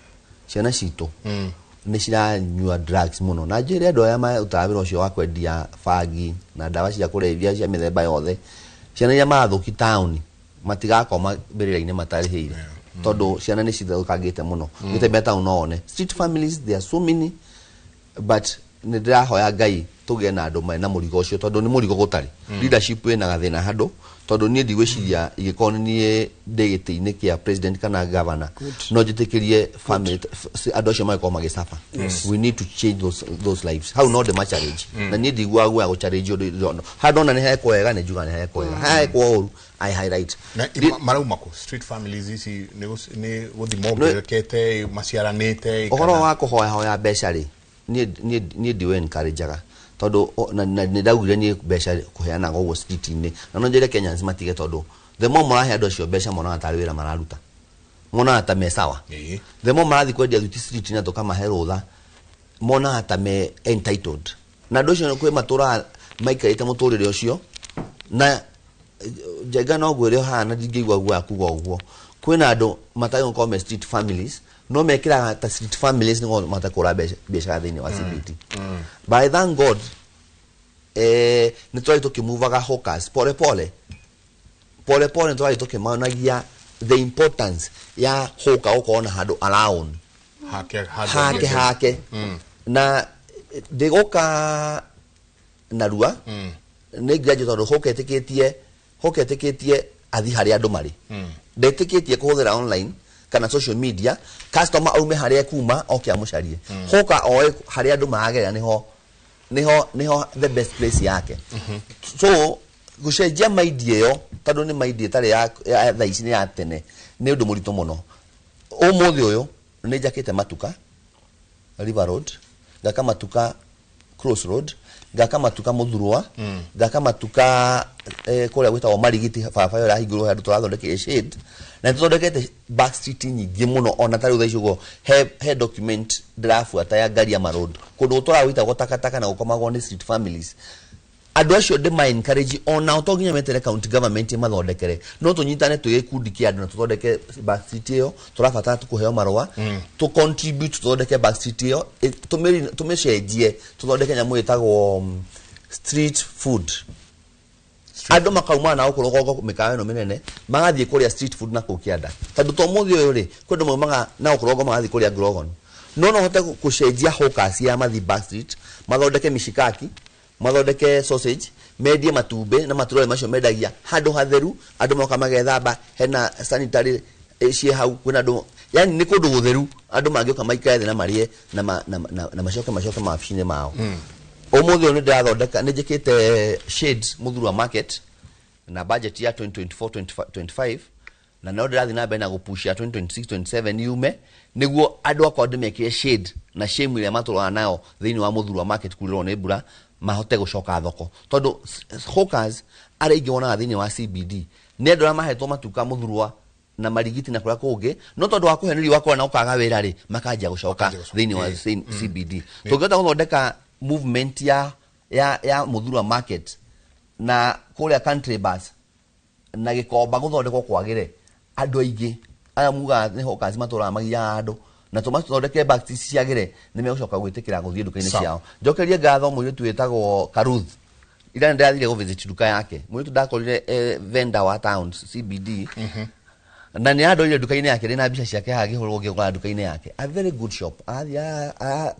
ciana citũ nĩ ciranyua drugs mũno, na njĩre andũ arĩa marutaga wĩra ũcio wa kwendia bangi na ndawa cia kũrebia cia mĩthemba yothe, ciana iria marathũki taũni matigakoma mbĩrĩra-inĩ matarĩhĩire, tondũ ciana nĩ cithũkangĩte mũno. Gĩtembea taũni no one street families, there are so many, but nĩ ndĩrahoya Ngai tũgĩe na andũ mena mũrigo ũcio, tondũ nĩ mũrigo gũtarĩ leadership ĩna gathĩna handũ, tondũ niĩ ndigwĩciria ingĩkorwo nĩ niĩ ndĩ gĩtĩ-inĩ kĩa president kana governor no njĩtĩkĩrie family andũ acio magĩkorwo magĩcaba. We need to change those lives. Hau no ndĩma challenge, na niĩ ndiguaga guoya gũ challenge ũndũ ndĩrona. Handũ ona nĩ hekwo wega nĩ njugaga nĩ hekwo wega, hekwo ũru I highlight. Na marauma kũ street families ici? Nĩ gũthi mongererekete, maciaranĩte? Ũhoro wa kũhoya hoya mbeca rĩ, niĩ ndiwe encourageaga, tondũ na nĩ ndaugire niĩ mbeca kũheanaga ũguo street-inĩ, na no njĩre Kenyans matige, tondũ the more mũrahe andũ acio mbeca monaga tarĩ wĩra mararuta, monaga ta me sawa. The more marathiĩ kwendia thuti street na tũkamahe rũtha. monaga ta me entitled na andũ acio kwĩ matũraga maikarĩte mũtũrĩre ũcio na Njenga no ngwĩre haha na ndingĩigua guoya kuga ũguo kwĩna andũ matagĩrĩirwo gũkorwo me street families no mekĩraga ta street families nĩguo mahote kũhũra biacara thĩinĩ wa CBD. But I thank God nĩ tũrathiĩ tũkĩmuvaga hawkers pole pole pole pole, nĩ tũrathiĩ tũkĩmonagia the importance ya hawker gũkorwo na handũ around hake handũ hake angĩ. Hake na ndĩgũka narua nĩ graduate tondũ hawker ĩtĩkĩtie, hawker ĩtĩkĩtie athi harĩa andũ marĩ, ndetĩkĩtie kũhũthĩra online kana social media. Customer aume harĩa ekuma oke amũcarie. Hawker oe harĩa andũ maragerera nĩho the best place yake. So gũcenjia mind ĩyo, tondũ nĩ mind ĩtarĩ ya thaa ici, nĩ ya tene, nĩ ũndũ mũritũ mũno. Ũmũthĩ ũyũ nĩ njakĩte matuka River Road, ngaka matuka Cross Road, ngaka matuka Muthurwa, ngaka matuka kũrĩa gwĩtagwo Marigiti, barabara ĩyo ĩrahingũrwo handũ tũrathondekire shade, na nĩ tũthondekete back street nyingĩ mũno. Ona ta rĩu thaa ici ũguo he document ndĩrabuata ya Ngariama Road, kũndũ gũtũraga gwĩtagwo takataka na gũkomagwo nĩ street families. Andũ acio ndĩma encourage onao to nginya metere county government ĩmathondekere, no tũnyitane twĩ gĩkundi kĩa andũ na tũthondeke back street ĩyo. Tũrabatara tũkũheo marũa tũ contribute tũthondeke back street ĩyo, tũmĩcenjie, tũthondeke nyamũ ĩtagwo street food. Andũ makauma na gũkũ rũgongo mĩkawa ĩno mĩnene magathiĩ kũrĩa street food na kũu kĩanda, tondũ to mũthĩ ũyũ rĩ kwĩ andũ maumaga na gũkũ rũgongo magathiĩ kũrĩa Grogon. No hote gũcenjia hawkers ya mathi back street, mathondeke mishikaki, mathondeke sausage, mendie matumbĩ na maturore macio mendagia handũ hatheru, andũ moka magethamba, hena sanitary ciĩ hau, kwĩna andũ, yani nĩ kũndũ gũtheru andũ mangĩũka maikare thĩ na marĩe na macoke mawabici-inĩ mao. Ũmũthĩ ũyũ nĩ ndĩrathondeka, nĩ njĩkĩte shades Muthurwa Market na budget ya 2024 25, na no ndĩrathiĩ na mbere na gũpushia 2026 27 yume nĩguo andũ akwa ndĩmekĩre shade na shame ĩrĩa matũraga nayo thĩinĩ wa Muthurwa Market kurĩrwo nĩ mbura, mahote gũcoka thoko, tondũ hawkers arĩa aingĩ wonaga thĩinĩ wa CBD nĩ andũ arĩa mahetwo matuka Muthurwa na Marigiti na kũrĩa kũngĩ, no tondũ wa kũhenerio wakora na ũkaga wĩra rĩ, makanjia gũcoka Makanjia gũcoka. thĩinĩ wa CBD. Tũngĩhota gũthondeka movement ya Muthurwa Market na kũrĩa Country Bus na Gĩkomba gũthondekwo kwagĩre, andũ aingĩ aya mugaga nĩ hawkers matũraga magiaga andũ na tũmathondeke back ciagĩre, nĩ megũcoka gwĩtĩkĩra gũthiĩ nduka-inĩ Sawa. ciao. Njokerie ngatho mũirĩtu wĩtagwo Karuth. Ira nĩ ndĩrathire gũvisit nduka yake, mũirĩtu ndakorire vendor wa town CBD, na nĩ andorire nduka-inĩ yake ndĩ na mbica ciake haha ngĩhũrwo ngĩgũra nduka-inĩ yake, a very good shop. Arathiĩ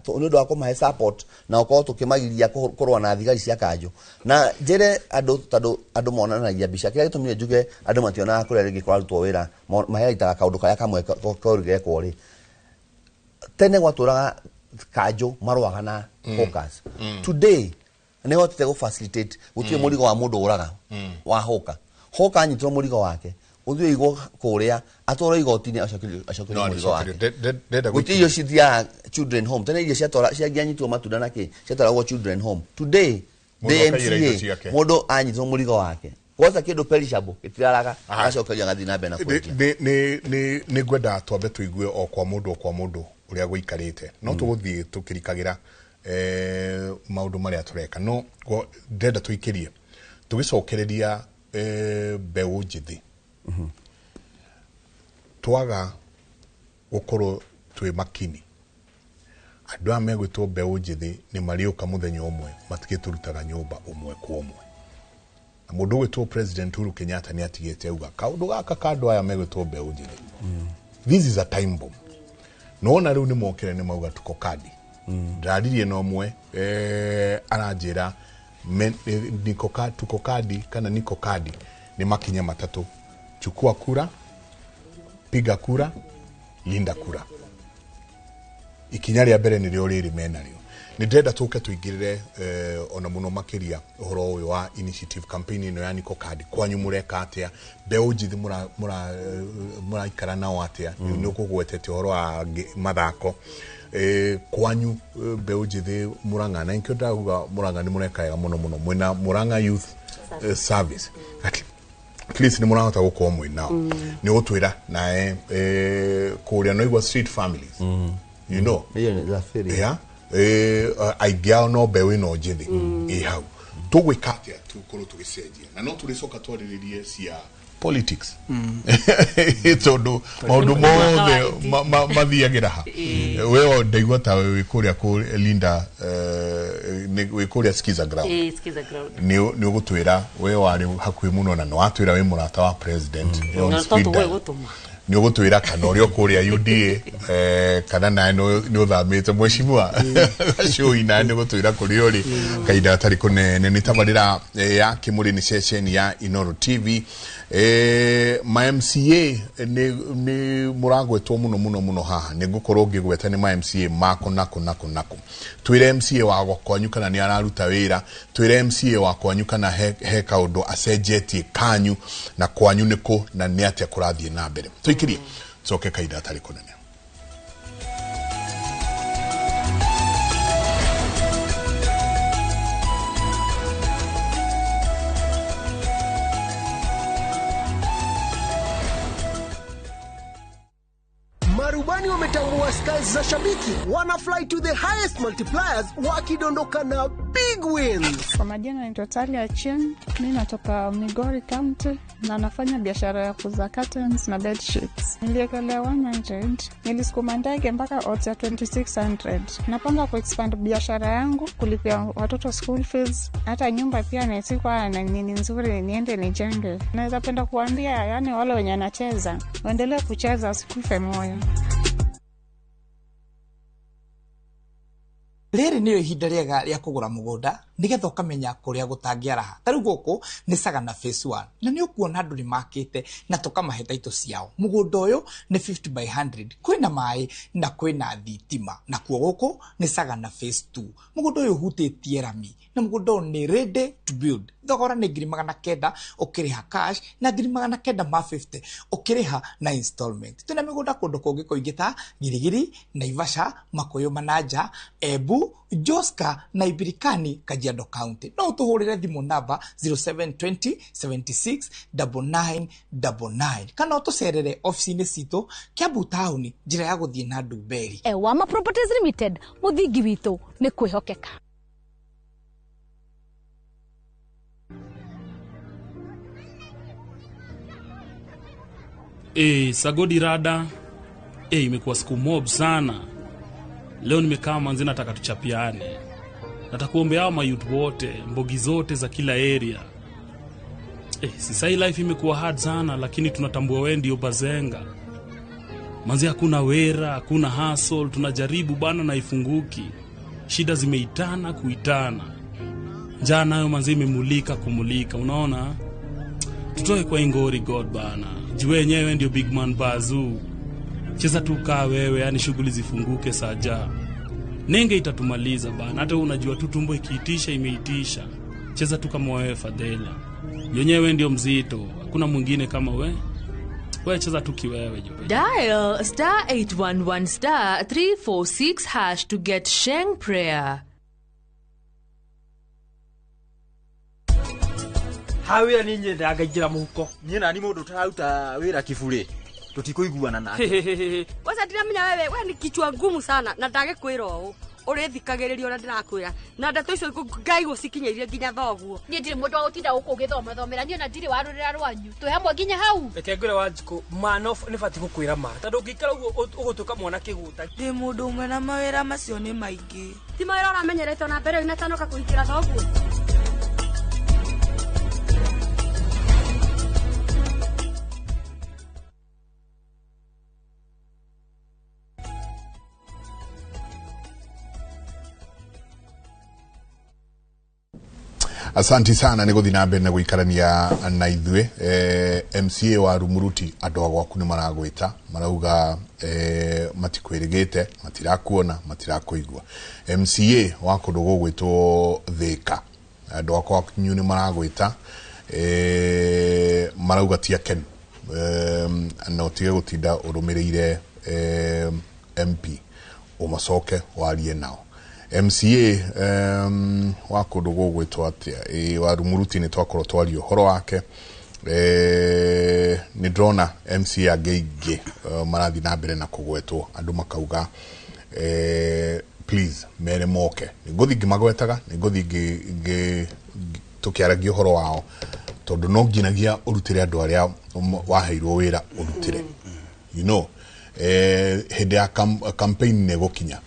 nĩ ũndũ wa kũmahe support na gũkorwo tũkĩmagiria kũrũa na thigari cia kanjũ. Na njĩre andũ, tondũ andũ monanagia mbica, kĩrĩa gĩtũmire njuge andũ mationaga kũrĩa rĩngĩ kũrarutwo wĩra, maheitaga kaũndũ karĩa kamwe koru gekwo rĩ. Tene gwatũraga kanjũ marũaga na hawkers. Today nĩ hotete gũ facilitate gũtirĩ mũrigo wa mũndũ ũraga wa hawker. Hawker anyitwo mũrigo wake, ũthiĩ ũigwo kũrĩa, atwarwo igoti-inĩ, acokerio No, mũrigo wake. ndenda Gũtirĩ irio cithiaga children home. Tene irio ciatwara ciangĩanyitwo matunda na kĩ ciatwaragwo children home. Today Mũndũ the akaiyĩra indo MCA ciake. mũndũ anyitwo mũrigo wake kwanza kĩndũ perishable gĩtiraraga, Aha. agacokerio, agathiĩ na mbere na kwendia. Nĩ ngwenda twambe tũigue o kwa mũndũ o kwa mũndũ ũrĩa gũikarĩte, no tũgũthiĩ tũkĩrikagĩra maũndũ marĩa tũreka, no ndĩrenda tũikĩrie tũgĩcokereria mbeũ njĩthĩ. Twaga gũkorwo twĩ makini, andũ aya megwĩtwo mbeũ njĩthĩ nĩ marĩũka mũthenya ũmwe matigĩtũrutaga nyũmba ũmwe kwa ũmwe. Na mũndũ ũgwĩtwo President Uhuru Kenyatta nĩ atigĩte auga kaũndũ gaka ka andũ aya megwĩtwo mbeũ njĩthĩ, this is a time bomb. Nona rĩu nĩ mokire nĩ mauga tuko kadi. Ndĩraririe na ũmwe aranjĩra tuko kadi kana niko kadi nĩ makinya matatũ: chukua kura, piga kura, linda kura. Ikinya rĩa mbere nĩrĩo rĩrĩ menarĩo. Nĩ ndĩrenda tũke tũingĩrĩre ona mũno makĩria ũhoro ũyũ wa initiative campaign ĩno ya niko kadi. Kwanyu mũreka atĩa? Mbeũ njĩthĩ mũraikara nao atĩa? Nĩ ũkũgwetete ũhoro wa mathako. Kwanyu mbeũ njĩthĩ Mũrang'a, na nĩkĩo ndauga Mũrang'a nĩ mũreka wega mũno mũno, mwĩna Mũrang'a Youth Service, at least nĩ mũrahota gũkorwo mwĩ nao. Nĩ ũgũtwĩra nae kũrĩa no igua street families Hiyo ni la ferry. Yeah. Aingĩ ao no mbeũ ĩno njĩthĩ ĩ hau. Tũgwĩka atĩa tũkorwo tũgĩcenjia? Na no tũrĩcoka twarĩrĩrie cia politics, tondũ maũndũ mothe mathiagĩra ha. We ndaigua ta wĩ kũrĩa kũ Linda, wĩ kũrĩa Skiza ground. Skiza ground. Nĩ ũgũtwĩra we warĩ hakuhĩ mũno, na nĩ watwĩra wĩ mũrata wa president on speed dial. Nĩ ũgũtwĩra kana ũrĩa kũrĩa UDA, kana nawe nĩ ũthamĩte, mheshimiwa Gacũi, nawe nĩ ũgũtwĩra kũrĩa ũrĩ kahinda gatarĩ kũnene. Nĩ tabarĩra ya Kĩmũrĩ, nĩ ceceni ya Inooro TV. Ma MCA nĩ mũragwetwo mũno mũno mũno haha, nĩ ngũkorwo ngĩgweta nĩ ma MCA mako nako nako nako. Twĩre MCA wa kwanyu kana nĩ araruta wĩra, twĩre MCA wa kwanyu kana he kaũndũ acenjetie kanyu, na kwanyu nĩkũ, na nĩ atĩa kũrathiĩ na mbere. Tũikirie coke kahinda gatarĩ kũnene. Marubani wametambua skies za shabiki, wana fly to the highest multipliers wakidondoka na big wins. Kwa majina naitwa Talia Chen, mimi natoka Migori County na nafanya biashara ya kuuza curtains na bed sheets. Niliekelea 100, nilisukuma ndege mpaka odds ya 2600. Napanga kuexpand biashara yangu, kulipia watoto school fees, hata nyumba pia naisikuwa na nini nzuri niende nijenge. Naweza penda kuambia yani wale wenye wanacheza, waendelee kucheza, wasikufe moyo. Rĩrĩ nĩrĩo ihinda rĩega rĩa kũgũra mũgũnda nĩgetha ũkamenya kũrĩa gũtangĩaraha. Ta rĩu gũkũ nĩ Sagana Phase 1, na nĩ ũkuona andũ nĩ makĩte na tũkamahe taitũ ciao. Mũgũnda ũyũ nĩ 50 by 100, kwĩna maĩ na kwĩna thitima. Nakuo gũkũ nĩ Sagana Phase 2. Mũgũnda ũyũ ũhutĩtie rami na mũgũnda ũyũ nĩ ready to build. Thogora nĩ 900,000 ũkĩrĩha cash na 950 ũkĩrĩha na installment. Twĩna mĩgũnda kũndũ kũngĩ kũingĩ ta Girigiri, Naivasha, Makuyu Manaja, Embu, Joska na Ibirikani, Kajiado County. No ũtũhũrĩre thimũ namba 0720 76 99 99 kana ũtũcerere ofici-inĩ citũ Kiambu taũni, njĩra ya gũthiĩ na Ndumberi. Ewama Properties Limited, mũthingi witũ nĩ kwĩhokeka. Sagodi rada, imekuwa siku mob sana. Leo nimekaa manzi, nataka tuchapiane. Nataka kuombea hao mayouth wote, mbogi zote za kila area. Sasa hii life imekuwa hard sana, lakini tunatambua wewe ndio bazenga. Manzi hakuna wera, hakuna hustle, tunajaribu bana na ifunguki. Shida zimeitana kuitana. Njaa nayo manzi imemulika kumulika, unaona? Tutoe kwa ingori God bana. Jiwe yenyewe ndio big man bazoo. Cheza tu kaa wewe, yani shughuli zifunguke saja. Nenge itatumaliza bana. Hata unajua tu tumbo ikiitisha imeitisha. Cheza tu kama wewe Fadhela. Yenyewe ndio mzito, hakuna mwingine kama we. Wewe cheza tu kiwewe jope. Dial *811 *346# to get Sheng prayer. Hawira ni nyendaga ngira muhuko. Nye nani mundu utararuta wira kiburi. Tutikuiguana nake. Kwanza ndiramenya wewe, we ni kichwa ngumu sana na ndagikwira ũũ. Ũrĩthikagĩrĩria ũrĩa ndĩrakwĩra. Na ndeto icio Ngai gũcikinyĩirie nginya thoguo. Niĩ ndirĩ mũndũ wa gũtinda gũkũ ũgĩthomathomera, niĩ ona ndirĩ warũrĩra rwanyu. Twĩ hamwe nginya hau. Reke ngwĩre Wanjikũ, ma no nĩ batiĩ gũkwĩra ma. Tondũ ũngĩikara ũguo ũgũtuĩka mwana kĩgũta. Ndĩ mũndũ ũmwe na mawĩra macio nĩ maingĩ. Ti mawĩra ũramenyerete ona mbere inatanoka kũhikĩra thoguo. Asanti sana nĩ gũthiĩ na mbere na gũikarania na ithuĩ. MCA wa Rumuruti, andũ a gwaku nĩ maragwĩta, marauga matikwĩrĩgĩte, matirakuona, matirakũigua. MCA wa kũndũ gũgwĩtwo Thĩka, andũ a kwanyu nĩ maragwĩta, marauga ti akenu, na ũtige gũtinda ũrũmĩrĩire MP, ũmacoke warie nao. MCA wa kũndũ gũgwĩtwo atĩa, wa Rumuruti nĩ twakorwo twaria ũhoro wake. Nĩ ndĩrona MCA angĩ aingĩ marathiĩ na mbere na kũgwetwo, andũ makauga Please mere moke nĩngũthiĩ ngĩmagwetaga, nĩngũthiĩ tũkĩaragia ũhoro wao, tondũ no nginyagia ũrutĩre andũ arĩa waheirwo wĩra ũrutĩre. You know, hĩndĩ ya campaign nĩ ĩgũkinya,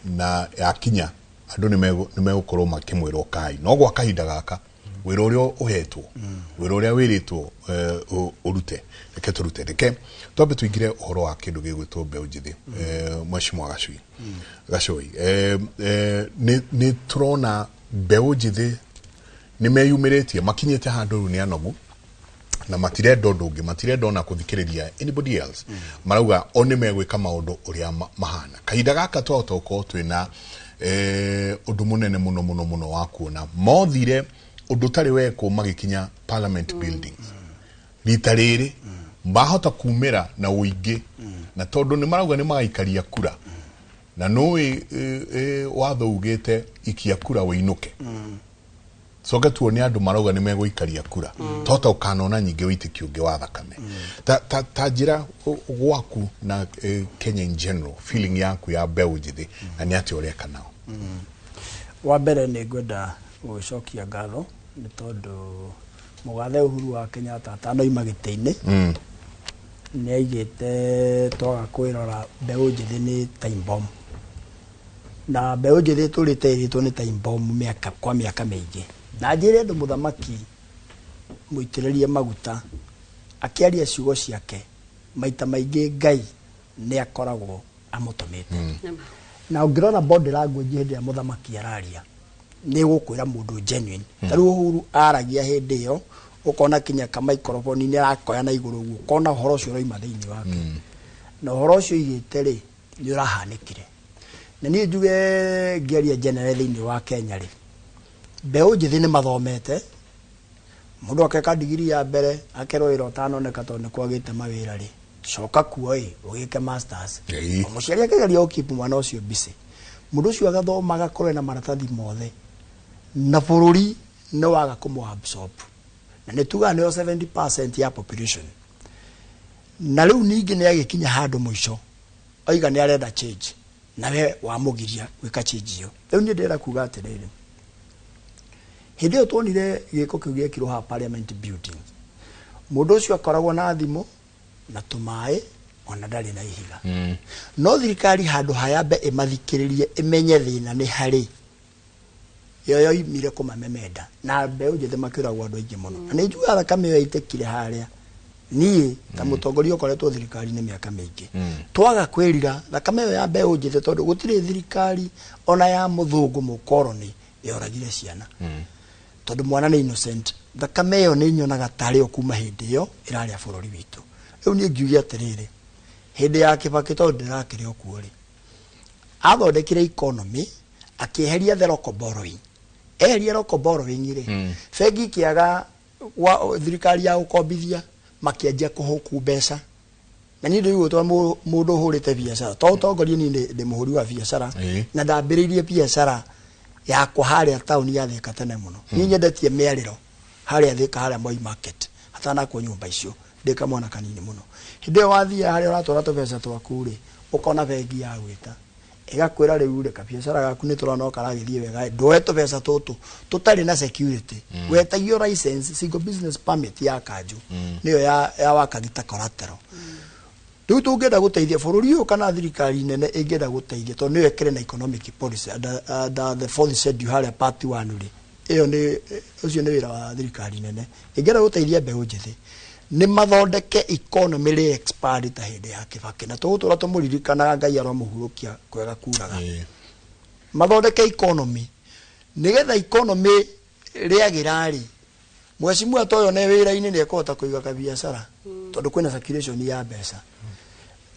na yakinya andũ nĩ megũkorwo makĩmwĩra ũkai, no gwa kahinda gaka wĩra ũrĩa ũhetwo, wĩra ũrĩa wĩrĩtwo ũrute, reke tũrute. Reke twambe tũingĩre ũhoro wa kĩndũ gĩgwĩtwo mbeũ njĩthĩ. Mheshimiwa Gacui, Gacui, nĩ tũrona mbeũ njĩthĩ nĩ meyumĩrĩtie, makinyĩte handũ rĩu nĩ anogu na matirenda ũndũ ũngĩ, matirenda ona kũthikĩrĩria anybody else. Marauga o nĩ megwĩka maũndũ ũrĩa mahana. Kahinda gaka twahota gũkorwo twĩna ũndũ mũnene mũno mũno mũno wa kuona mothire ũndũ ũtarĩ wekwo magĩkinya parliament buildings. Rita rĩrĩ mahota kumĩra na ũingĩ, na tondũ nĩ marauga nĩ magaikaria kura, na nũĩ watho ugĩte ikia kura wĩinũke. Coke tuone andũ marauga nĩ megũikaria kura, twahota ũkanona nyingĩ wĩitĩki ũngĩ wa thakame. Ta njĩra gwaku na Kenya in general, feeling yaku ya mbeũ njĩthĩ na nĩ atĩa ũreka nao? Wa mbere nĩ ngwenda gũgĩcokia ngatho nĩ tondũ mũgathe Uhuru wa Kenyatta atanoima gĩtĩ-inĩ nĩ aigĩte twaga kwĩrora mbeũ njĩthĩ nĩ time bomb, na mbeũ njĩthĩ tũrĩte ĩrĩtwo nĩ time bomb mĩaka kwa mĩaka mĩingĩ. Na njĩre andũ mũthamaki mũitĩrĩrie maguta akĩaria ciugo ciake maita maingĩ Ngai nĩ akoragwo amũtũmĩte. Na ũngĩrora body language hĩndĩ ĩrĩa mũthamaki araria nĩ gũkwĩra mũndũ genuine. Ta rĩu Uhuru aragia hĩndĩ ĩyo ũkona kinya ka microphone nĩ arakoya na igũrũ ũguo, ũkona ũhoro ũcio ũraima thĩinĩ wake. Na ũhoro ũcio oigĩte rĩ nĩ ũrahanĩkire. Na niĩ njuge ngĩaria general thĩinĩ wa Kenya rĩ, mbeũ njĩthĩ nĩ mathomete, mũndũ akeka digiri ya mbere akerwo wĩra ũtanoneka tondũ nĩ kwagĩte mawĩra rĩ, coka kuo ĩ ũgĩke masters. O mũciari akĩgeria gũkeep mwana ũcio busy, mũndũ ũcio agathoma agakorwo ena maratathi mothe, na bũrũri nĩ waga kũmũ absorb, na nĩ tugaga nĩyo 70% ya population. Na rĩu ningĩ nĩ agĩkinya handũ mũico oiga nĩ arenda change, na we wamũgiria gwĩka change ĩyo. Rĩu niĩ ndĩrenda kuga atĩrĩrĩ, hĩndĩ ĩyo tuonire gĩko kĩu gĩekirwo haha parliament building, mũndũ ũcio akoragwo na thimũ na tũmaĩ ona ndarĩ na ihiga. No thirikari handũ hayambe ĩmathikĩrĩrie ĩmenye thĩna nĩ harĩ yo yoimire kũmamemenda, na mbeũ njĩthĩ makĩũragwo andũ aingĩ mũno. Na nĩ njugaga thakame ĩyo yaitĩkire harĩa, niĩ ta mũtongoria ũkoretwo thirikari-inĩ mĩaka mĩingĩ, twaga kwĩrira thakame ĩyo ya mbeũ njĩthĩ, tondũ gũtirĩ thirikari ona ya mũthũngũ mũkoroni yoragire ciana, tondũ mwana nĩ innocent. Thakame ĩyo nĩ nyonaga tarĩ o kuma hĩndĩ ĩyo ĩrarĩa bũrũri witũ. Rĩu niĩ ngiuge atĩrĩrĩ, hĩndĩ ya Kibaki tondũ ndĩrakĩrĩ o kuo rĩ, athondekire economy akĩeheria the local borrowing. Eheria local borrowing rĩ, bengi ikĩaga thirikari ya gũkombithia, makĩanjia kũhũku mbeca. Na niĩ ndĩrigwo mũndũ ũhũrĩte biacara, to ũtongoria niĩ ndĩ mũhũri wa biacara, na ndambĩrĩirie biacara yakwa harĩa taũni ya Thika tene mũno. Niĩ nyendetie mĩarĩro harĩa Thika, harĩa Moi Market, hatanakwo nyũmba icio, ndĩ kamwana kanini mũno. Hĩndĩ ĩyo wathiĩ harĩa ũratwara tũbeca twaku rĩ, ũkona bengi ya gwĩta ĩgakwĩra rĩu rĩ, kabiacara gaku nĩ tũrona karagĩthiĩ wega, ndũe tũbeca tũtũ tũtarĩ na security. Wetagio license, single business permit ya kanjũ, nĩyo ya wakagita collateral. Rĩu tũngĩenda gũteithia bũrũri ũyũ kana thirikari nene ĩngĩenda gũteithia, tondũ nĩyo ĩkĩrĩ na economic policy under the fourth schedule harĩa part 1 rĩ, ĩyo nĩ ũcio nĩ wĩra wa thirikari nene. Ĩngĩenda gũteithia mbeũ njĩthĩ nĩ mathondeke economy rĩ expand ta hĩndĩ ya Kibaki, na tũgũtũra tũmũririkanaga Ngai aromũhurũkia kwega kuraga. Mathondeke economy nĩgetha economy rĩagĩra rĩ, mheshimiwa ta ũyũ nĩ wĩra-inĩ nĩ ekũhota kũiga kabiacara, tondũ kwĩna circulation ya mbeca.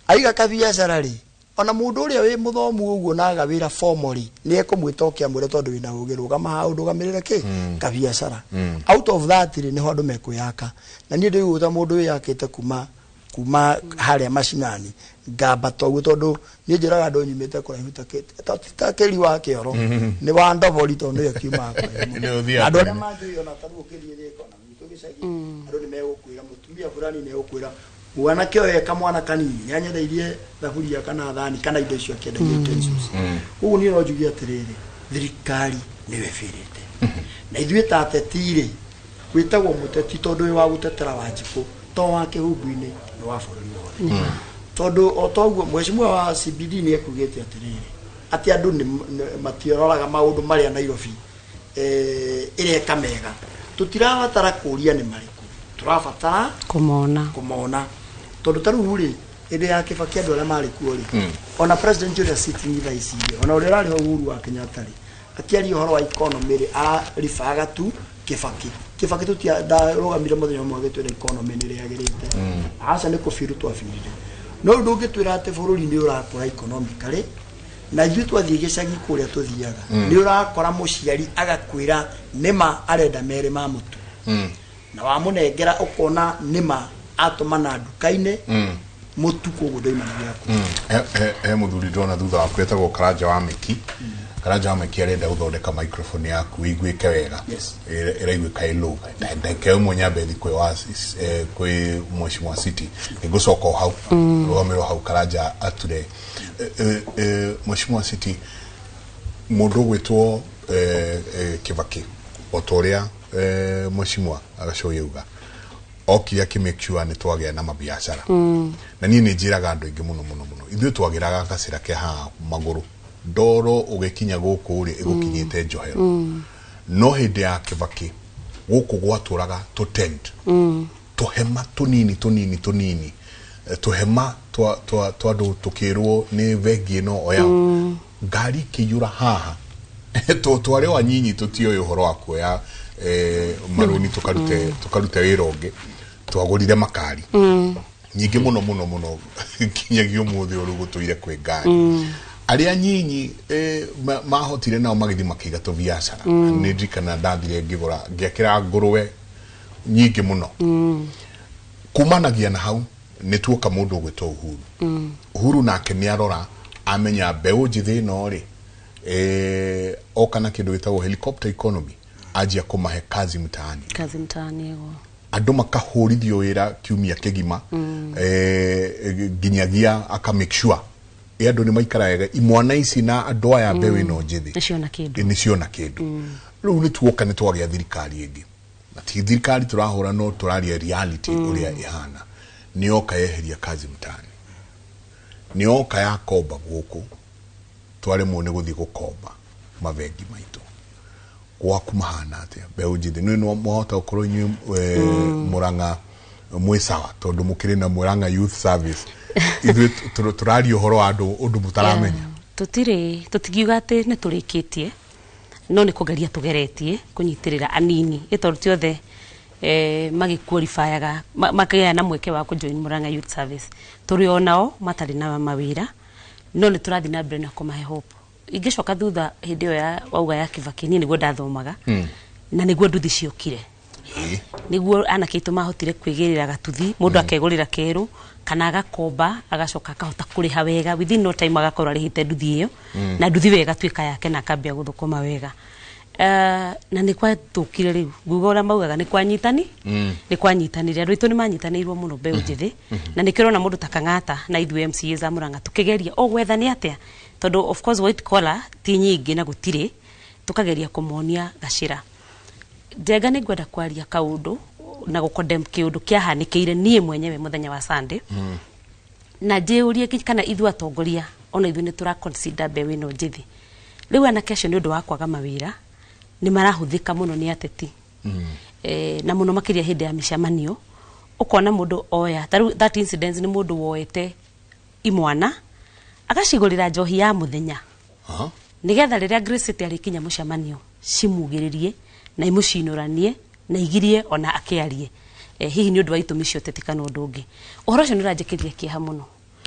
Aiga kabiacara rĩ, ona mũndũ ũrĩa wĩ mũthomu ũguo na aga wĩra formally nĩ ekũmwĩta oke amwĩre tondũ wĩna ũgĩ, rũgama haha ũndũgamĩrĩre kĩ kabiacara. Out of that rĩ, nĩho andũ mekwĩyaka. Na niĩ ndĩrigwo ta mũndũ wĩyakĩte kuma harĩa macinani ngamba toguo, tondũ niĩ njĩraga andũ nyumĩte kũraihu ta kĩri wa kĩoro, nĩ wa ndobori tondũ nĩyo kiumaga kũraihu mũno. Andũ arĩa manjũĩ ona ta rĩu ũkĩthiĩ Thika ona gwitũ gĩcagi, andũ nĩ megũkwĩra mũtumia fulani nĩ egũkwĩra Mwanake ũyũ e kamwana kanini nĩ anyendeirie thaburia kana thani kana indo icio akĩendagia utensils. Koguo niĩ no njuge atĩrĩrĩ, thirikari nĩyo ĩbĩrĩte, na ithuĩ ta ateti rĩ, wĩtagwo mũteti tondũ wĩ wa gũtetera Wanjikũ, to wa kĩhumbu-inĩ, nĩ wa bũrũri wothe. Tondũ o toguo mheshimiwa wa CBD nĩ ekugĩte atĩrĩrĩ, atĩ andũ matiroraga maũndũ marĩa Nairobi ĩreka mega. Tũtirabatara kũria nĩ marĩkũ, tũrabatara kũmona. Kũmona, tondũ ta rĩu rĩ, hĩndĩ ya Kibaki andũ arĩa marĩ kuo rĩ, ona president ũrĩa sitting thaa ici rĩ, ona ũrĩa ũrarĩ ho Uhuru wa Kenyatta rĩ, akĩaria ũhoro wa economy rĩ, araribaga tu Kibaki. Kibaki tũtia ndarũgamire mũthenya ũmwe agĩtwĩra economy nĩ rĩagĩrĩte. Aca, nĩ kũbiru twabirire. No rĩu ndũngĩtwĩra atĩ bũrũri nĩ ũrakũra economically na ithuĩ twathiĩ gĩcagi kũrĩa tũthiaga, nĩ ũrakora mũciari agakwĩra nĩma arenda merĩ ma mũtu, na wamũnengera ũkona nĩma atũmana nduka-inĩ mũtu, koguo ndoima na gĩaku. He mũthuri ndĩrona thutha waku etagwo Karanja wa Mĩki. Karanja wa Mĩki arenda gũthondeka microphone yaku ĩiguĩke wega. Ĩraiguĩka ĩ low. Ndagĩka ĩmwe nyambe thi kwĩ wa kwĩ mheshimiwa City, nĩngũcoka o hau. Rũgamĩrwo hau Karanja ature. Mheshimiwa City, mũndũ ũgwĩtwo Kibaki, o ta ũrĩa mheshimiwa Gachoi auga, okire akĩ make sure nĩ twagĩa na mabiacara. Na niĩ nĩ njĩraga andũ aingĩ mũno mũno mũno, ithuĩ twagĩraga gacĩra ke haha magũrũ, ndoro ũgĩkinya gũkũ rĩ, ĩgũkinyĩte njohero. No hĩndĩ ya Kibaki gũkũ gwatũraga tũ tent, tũhema tũnini tũnini tũnini, tũhema twa andũ, tũkĩrwo nĩ bengi ĩno oya ngari ikĩiyũra haha. Twarĩ o anyinyi, tũtioĩ ũhoro wa kuoya marũni tũkarute wĩra ũngĩ. Twagũrire makari nyingĩ mũno mũno mũno, nginyagia ũmũthĩ ũyũ gũtũire kwĩ ngari. Arĩa nyinyi mahotire nao magĩthiĩ makĩiga tũbiacara. Nĩ ndirikana ndathire ngĩgũra, ngĩakĩra ngũrwe nyingĩ mũno. Kumanagia na hau nĩ tuoka mũndũ ũgwĩtwo Uhuru. Uhuru nake nĩ arora amenya mbeũ njĩthĩ ĩno rĩ, oka na kĩndũ gĩtagwo helicopter economy, anjia kũmahe kazi mtaani. Kazi mtaani ĩgo. Andũ makahũrithio wĩra kiumia kĩgima, nginyagia aka make sure andũ nĩ maikara wega, imwana ici na andũ aya, mbeũ ĩno njĩthĩ nĩciona kĩndũ. Nĩ ciona kĩndũ. Rĩu nĩ tuoka nĩ twagĩa thirikari ĩngĩ, na ti thirikari tũrahũra, no tũraria reality ũrĩa ĩhana. Nĩ yoka yeheria kazi mtaani, nĩ yoka yakomba gũkũ, twaremwo nĩ gũthiĩ gũkomba mabengi maitũ. Gwaku mahana atĩa mbeũ njĩthĩ? Nĩ no mwahota gũkorwo inyuĩ Mũrang'a mwĩ sawa tondũ mũkĩrĩ na Mũrang'a Youth Service. Ithuĩ tũraria ũhoro wa andũ ũndũ mũtaramenya. Tũtirĩ, tũtingiuga atĩ nĩ tũrĩkĩtie, no nĩ kũgeria tũgeretie kũnyitĩrĩra anini, ĩ tondũ ti othe magĩqualifyaga makagĩa na mweke wa kũjoin Murang'a Youth Service. Tũrĩ o nao matarĩ na mawĩra, no nĩ tũrathiĩ na mbere na kũmahe hope. Ingĩcoka thutha hĩndĩ ĩyo ya wauga ya Kibaki, niĩ nĩguo ndathomaga na nĩguo nduthi ciokire, nĩguo anake aitũ mahotire kwĩgĩrĩra gatuthi, mũndũ akegũrĩra kerũ kana agakomba, agacoka akahota kũrĩha wega, within no time agakorwo arĩhĩte nduthi ĩyo na nduthi wega ĩgatuĩka yake na akambia gũthũkũma wega. Na nĩ gwathũkire rĩu, nguga ũrĩa maugaga nĩ kwanyitani, nĩ kwanyitanire, andũ aitũ nĩ manyitanĩirwo mũno, mbeũ njĩthĩ, na nĩkĩo ũrona mũndũ ta Kang'ata na ithuĩ MCAs a Murang'a tũkĩgeria o gwetha nĩ atĩa, tondũ of course white collar ti nyingĩ na gũtirĩ, tũkageria kũmonia gacĩra. Njenga, nĩ ngwenda kwaria kaũndũ na gũkondem kĩũndũ kĩahanĩkĩire niĩ mwenyewe mũthenya wa Sunday, na njĩũrie kana ithuĩ atongoria ona ithuĩ nĩ tũra consider mbeũ ĩno njĩthĩ. Rĩu anake acio, nĩ ũndũ wa kwaga mawĩra, nĩ marahũthĩka mũno nĩ ateti, na mũno makĩria hĩndĩ ya mĩcemanio. Ũkona mũndũ oya ta rĩu that incident, nĩ mũndũ woete imwana agacigũrĩra njohi ya mũthenya nĩgetha rĩrĩa Grace City arĩkinya mũcemanio cimugĩrĩrie na imũcinũranie na igirie ona akĩarie, hihi nĩ ũndũ wa itũmi cia ũteti kana ũndũ ũngĩ. Ũhoro ũcio nĩ ũranjĩkĩria kĩeha mũno,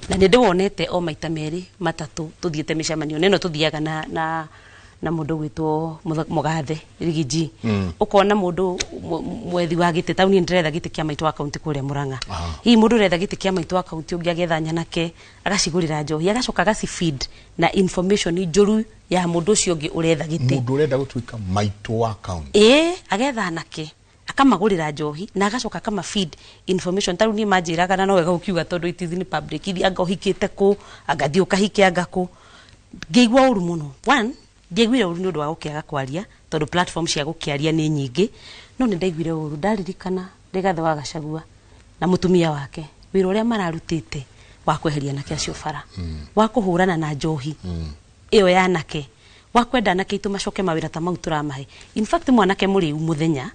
na nĩ ndĩwonete o maita merĩ matatũ tũthiĩte mĩcemanio na ĩno tũthiaga na mũndũ gwĩtwo Mũgathe Rigiji. Ũkona mũndũ mwethi wa gĩtĩ, tauni ndĩretha gĩtĩ kĩa maitũ wa kaunti kũrĩa Murang'a. Hihi mũndũ ũretha gĩtĩ kĩa maitũ wa kaunti ũngĩ agetha nyanake agacigũrĩra njohi, agacoka agacifeed na information njũru ya mũndũ ũcio ũngĩ ũretha gĩtĩ. Mũndũ ũrenda gũtuĩka maitũ wa kaunti? Ĩĩ, agetha anake. Akamagũrĩra njohi na agacoka akama feed information. Ta rĩu niĩ manjĩraga, na no wega gũkiuga tondũ it is in public, ithi anga ũhikĩte kũ, anga thiĩ ũkahike anga kũ. Ngĩigua ũru mũno. One, ndiaiguire ũru nĩ ũndũ wa gũkĩaga kwaria, tondũ platform cia gũkĩaria nĩ nyingĩ, no nĩ ndaiguire ũru ndaririkana Rigathĩ wa Gachagua na mũtumia wake, wĩra ũrĩa mararutĩte wa kweheria anake acio bara, wa kũhũrana na njohi ĩyo ya anake, wa kwenda anake aitũ macoke mawĩra ta mau tũramahe. In fact, mwanake mũrĩu mũthenya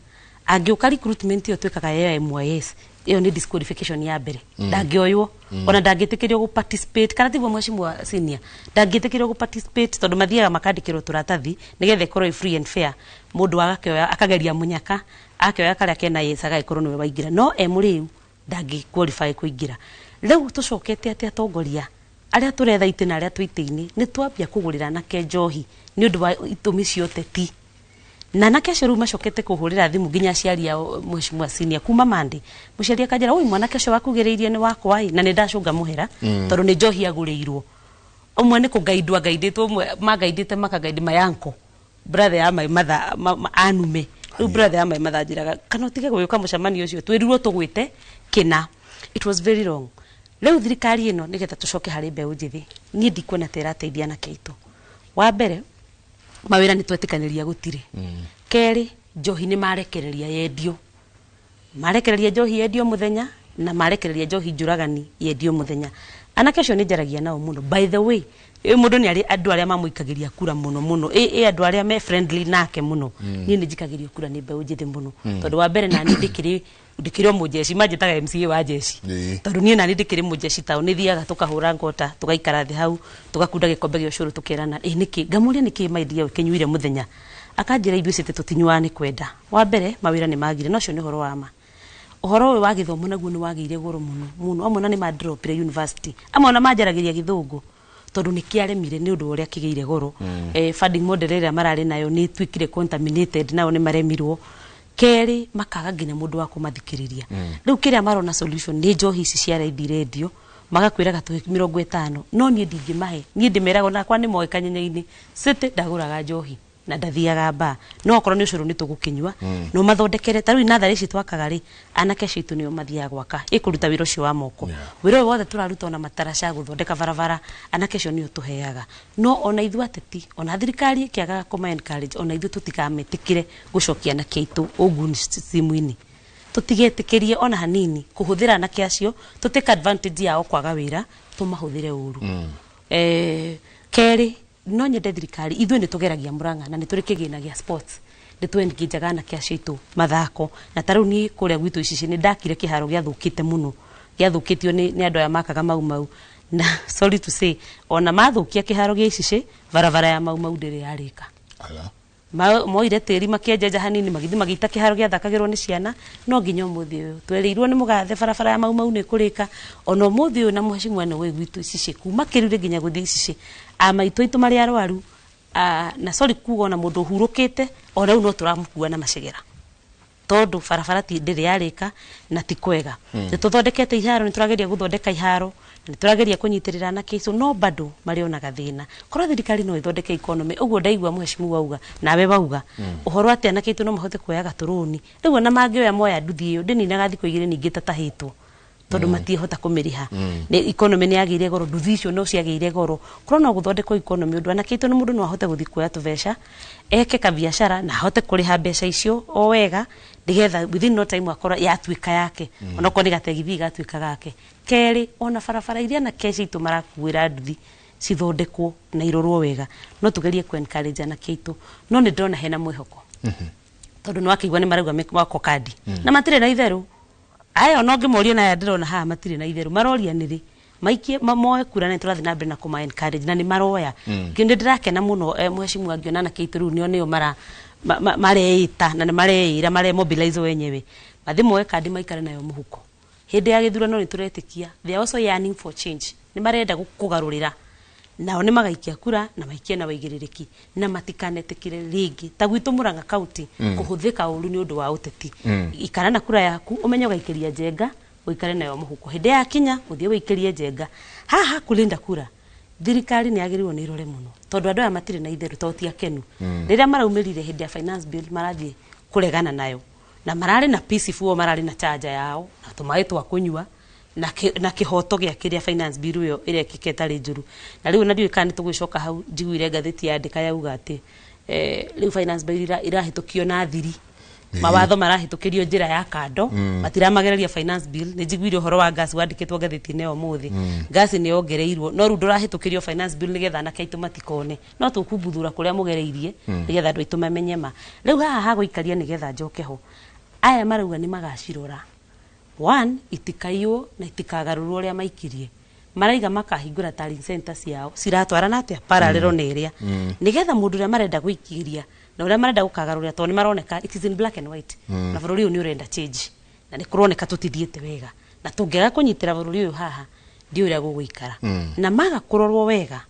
angĩũka recruitment ĩyo twĩkaga ya MYS, ĩyo nĩ disqualification ya mbere. Ndangĩoywo. Ona ndangĩtĩkĩrio gũ participate, kana tiguo, mheshimiwa senior? Ndangĩtĩkĩrio gũ participate tondũ mathiaga makandĩkĩrwo tũratathi nĩgetha ĩkorwo ĩ free and fair. Mũndũ agakĩoya, akageria mũnyaka, akĩoya karĩa kena yes, agagĩkorwo nĩwe waingĩra, no e mũrĩu ndangĩ qualify kũingĩra. Rĩu tũcokete atĩ atongoria arĩa tũretha itĩ na arĩa twĩ itĩ-inĩ nĩ twambia kũgũrĩra anake njohi nĩ ũndũ wa itũmi cia ũteti, na anake acio rĩu macokete kũhũrĩra thimũ nginya aciari ao. Mheshimiwa senior, kuma mande mũciari akanjĩra, "Oi, mwanake ũcio wakugĩrĩirie nĩ wakwa ĩ, na nĩ ndacũnga mũhera tondũ nĩ njohi agũrĩirwo." Ũmwe nĩ kũgaindwo againdĩtwo, ũmwe magaindĩte makagaindi mayanko brother ya my mother anume. Rĩu brother ya my mother anjĩraga, "Kana ũtige gũgĩũka mũcemanio ũcio, twĩrirwo tũgwĩte kĩna." It was very wrong. Rĩu thirikari ĩno, nĩgetha tũcoke harĩ mbeũ njĩthĩ, niĩ ndikuona ta ĩrateithia anake aitũ. Wa mbere, mawĩra nĩ twetĩkanĩria gũtirĩ. Kerĩ, njohi nĩ marekereria yendio, marekereria njohi yendio mũthenya, na marekereria njohi njũragani yendio mũthenya. Anake acio nĩ njaragia nao mũno. By the way, ĩ mũndũ nĩ arĩ andũ arĩa mamũikagĩria kura mũno mũno, ĩ andũ arĩa me friendly nake mũno. Niĩ nĩ njikagĩrio kura nĩ mbeũ njĩthĩ mũno, tondũ wa mbere nani ndĩkĩrĩ o mũjeci, manjĩtaga MCA wa jeci, tondũ niĩ nani ndĩkĩrĩ mũjeci tao. Nĩ thiaga tũkahũra ngota, tũgaikara thĩ hau, tũgakunda gĩkombe gĩa ũcũrũ, tũkerana ĩ nĩkĩ. Ngamũria, "Nĩkĩ maidia ũkĩnyuire mũthenya?" Akanjĩra, "Ithuĩ cĩtĩ tũtinyuaga nĩ kwenda. Wa mbere, mawĩra nĩ magire." No ũcio nĩ ũhoro wa ma. Ũhoro ũyũ wa gĩthomo naguo nĩ wagĩire goro mũno mũno. Amwe ona nĩ mandropire university, amwe ona manjaragĩria gĩthũngũ tondũ nĩ kĩaremire nĩ ũndũ wa ũrĩa kĩgĩire goro. Funding model ĩrĩa mararĩ nayo nĩ ĩtuĩkire contaminated, nao nĩ maremirwo. Kerĩ, makaga nginya mũndũ wa kũmathikĩrĩria. Rĩu kĩrĩa marona solution nĩ njohi ici cia raithi rendio, magakwĩra gatũhe 50, no niĩ ndingĩmahe. Niĩ ndĩmeraga onakwa nĩ moĩ kanyenya-inĩ city ndagũraga njohi na ndathiaga mbaa, no okorwo nĩ ũcũrũ nĩ tũgũkĩnyua. No mathondekere ta rĩu natharĩ ici twakaga rĩ, anake acio aitũ nĩo mathiaga gwaka, ĩkũruta wĩra ũcio wa moko. Wĩra ũyũ wothe tũraruta, ona mataraca, gũthondeka barabara, anake acio nĩo tũheaga. No ona ithuĩ ateti, ona thirikari ĩkĩagaga kũma encourage, ona ithuĩ tũtikametĩkĩre gũcokia anake aitũ ũguni simu-inĩ. Tũtigetĩkĩrie ona hanini kũhũthĩra anake acio, tũ take advantage yao kwaga wĩra, tũmahũthĩre ũru. Kerĩ, no nyende thirikari, ithuĩ nĩ tũgeragia Murang'a na nĩ tũrĩ kĩgĩna gĩa sports, nĩ twengajaga anake acio aitũ mathako. Na ta rĩu niĩ kũrĩa gwitũ Icici nĩ ndakire kĩharo gĩathũkĩte mũno, gĩathũkĩtio nĩ andũ aya makaga Mau Mau, na sorry to say, ona mathũkia kĩharo gĩa Icici, barabara ya Mau Mau ndĩrĩ yarĩka. Moire tĩri makĩenjenja hanini, magĩthiĩ magĩita kĩharo gĩathakagĩrwo nĩ ciana. No nginya ũmũthĩ ũyũ twerĩirwo nĩ mũgathe barabara ya Mau Mau nĩ ĩkũrĩka, ona ũmũthĩ ũyũ. Na mheshimiwa nĩ wĩ gwitũ Icici, kuma Kĩrure nginya gũthiĩ Icici, amaitũ aitũ marĩ arwaru, na sorry kuga, ona mũndũ ũhurũkĩte o rĩu no tũramũkua na macegera, tondũ barabara ti ndĩrĩ yarĩka na ti kwega. Nĩ tũthondekete iharo, nĩ tũrageria gũthondeka iharo, na nĩ tũrageria kũnyitĩrĩra anake acio, no bado marĩonaga thĩna. Korwo thirikari no ĩthondeke economy ũguo ndaigua mheshimiwa wauga, nawe wauga, ũhoro atĩ anake aitũ no mahote kuoya gatũrũni rĩu, ona mangĩoya moya nduthi ĩyo ndĩninaga thikũ 2 ningĩ tatahĩtwo, tondũ matiĩhota kũmĩrĩha. Nĩ economy nĩ yagĩire goro, nduthi icio no ciagĩire goro. Korwo no gũthondekwo economy ũndũ anake aitũ nĩ mũndũ no ahote gũthiĩ kuoya tũbeca, eke kabiacara na ahote kũrĩha mbeca icio o wega, nĩgetha within no time akorwo yatuĩka yake, onokorwo nĩ gategithi gatuĩka gake. Kerĩ, ona barabara iria anake acio aitũ marakuĩra nduthi cithondekwo na irorwo wega. No tugerie ku encourage anake aitũ, no nĩ ndĩrona hena mwĩhoko, tondũ nĩ wakĩigua nĩ marauga wako kandi na matirĩ na itherũ aya. Ona ũngĩmoria na aya ndĩrona haha matirĩ na itherũ, maroria nĩrĩ maikie moe kura, na nĩ tũrathiĩ na mbere na kũma encourage na nĩ maroya. Nĩ ndĩrakena mũno, mheshimiwa, ngĩona anake aitũ rĩu nĩo mara mareĩta na nĩ mareĩra maremobilize wenyewe, mathiĩ moe kandi, maikare nayo mũhuko hĩndĩ ya gĩthurano. Nĩ tũretĩkia they are also yearning for change, nĩ marenda kũgarũrĩra, nao nĩ magaikia kura na maikie na waigĩrĩrĩki, na matikanetĩkĩre rĩngĩ ta gwitũ Murang'a County kũhũthĩka ũru nĩ ũndũ wa ũteti. Ikara na kura yaku, ũmenye ũgaikĩria njenga, ũikare nayo mũhuko, hĩndĩ yakinya ũthiĩ ũikĩrie njenga. Haha kulinda kura, thirikari nĩ yagĩrĩirwo nĩ ĩrore mũno, tondũ andũ aya matirĩ na itherũ, tondũ ti akenu. Rĩrĩa maraumĩrire hĩndĩ ya finance bill marathiĩ kũregana nayo, Na mararĩ na peaceful, mararĩ na charger yao na tũmaĩ twa kũnyua na kĩhoto gĩa kĩrĩa finance bill ĩyo ĩrekĩka ĩtarĩ njũru. Na rĩu na ndiũĩ kana nĩ tũgũcoka hau, njiguire ngathĩti yandĩka yauga atĩ rĩu finance bill ĩrahĩtũkio na thiri, mawatho marahĩtũkĩrio njĩra ya kando, matiramagereria finance bill. Nĩ njiguire ũhoro wa gas wandĩkĩtwo ngathĩti-inĩ ya ũmũthĩ. Gas nĩ yongereirwo, no rĩu ndũrahĩtũkĩrio finance bill nĩgetha anake aitũ matikone, no tũkumbuthura kũrĩa mũgereirie nĩgetha andũ aitũ mamenye ma. Rĩu haha hagũikaria nĩgetha njoke ho, aya marauga nĩ magacirora one itikaiywo na itikagarũrwo ũrĩa maikirie. Maraiga makahingũra tallying center ciao ciratwarana atĩa parallel na ĩrĩa, nĩgetha mũndũ ũrĩa marenda gũikĩria na ũrĩa marenda gũkagarũrĩra, tondũ nĩ maroneka it is in black and white, na bũrũri ũyũ nĩ ũrenda change na nĩ kũroneka tũtithiĩte wega, na tũngĩaga kũnyitĩra bũrũri ũyũ haha ndiũĩ ũrĩa gũgũikara. Na maga kũrorwo wega,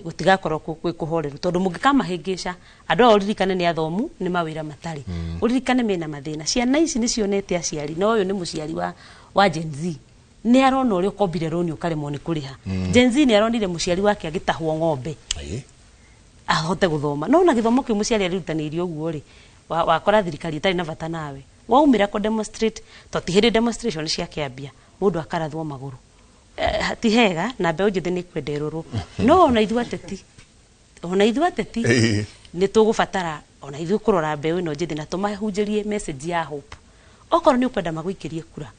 gũtigakorwo gwĩ kũhoreru, tondũ mũngĩkamahĩngĩca andũ aya, ũririkane nĩ athomu, nĩ mawĩra matarĩ, ũririkane mena mathĩna. Ciana ici nĩ cionete aciari, na ũyũ nĩ mũciari wa Gen Z, nĩ arona ũrĩa ũkombire rũni ũkaremwo nĩ kũrĩha. Gen Z nĩ aronire mũciari wake agĩtahwo ng'ombe ahote gũthoma, no na gĩthomo kĩu mũciari arerutanĩirie ũguo rĩ, wakora thirikari ĩtarĩ na bata nawe. Waumĩra kũ demonstrate, to ti hĩndĩ demonstration ciakĩambia mũndũ akarathwo magũrũ. Ti hega, na mbeũ njĩthĩ nĩ kwenda ĩrũrũ, no ona ithuĩ ateti, ona ithuĩ ateti nĩ tũgũbatara ona ithuĩ kũrora mbeũ ĩno njĩthĩ na tũmahunjĩrie message ya hope. Okorwo nĩ ũkwenda magũikĩrie kura,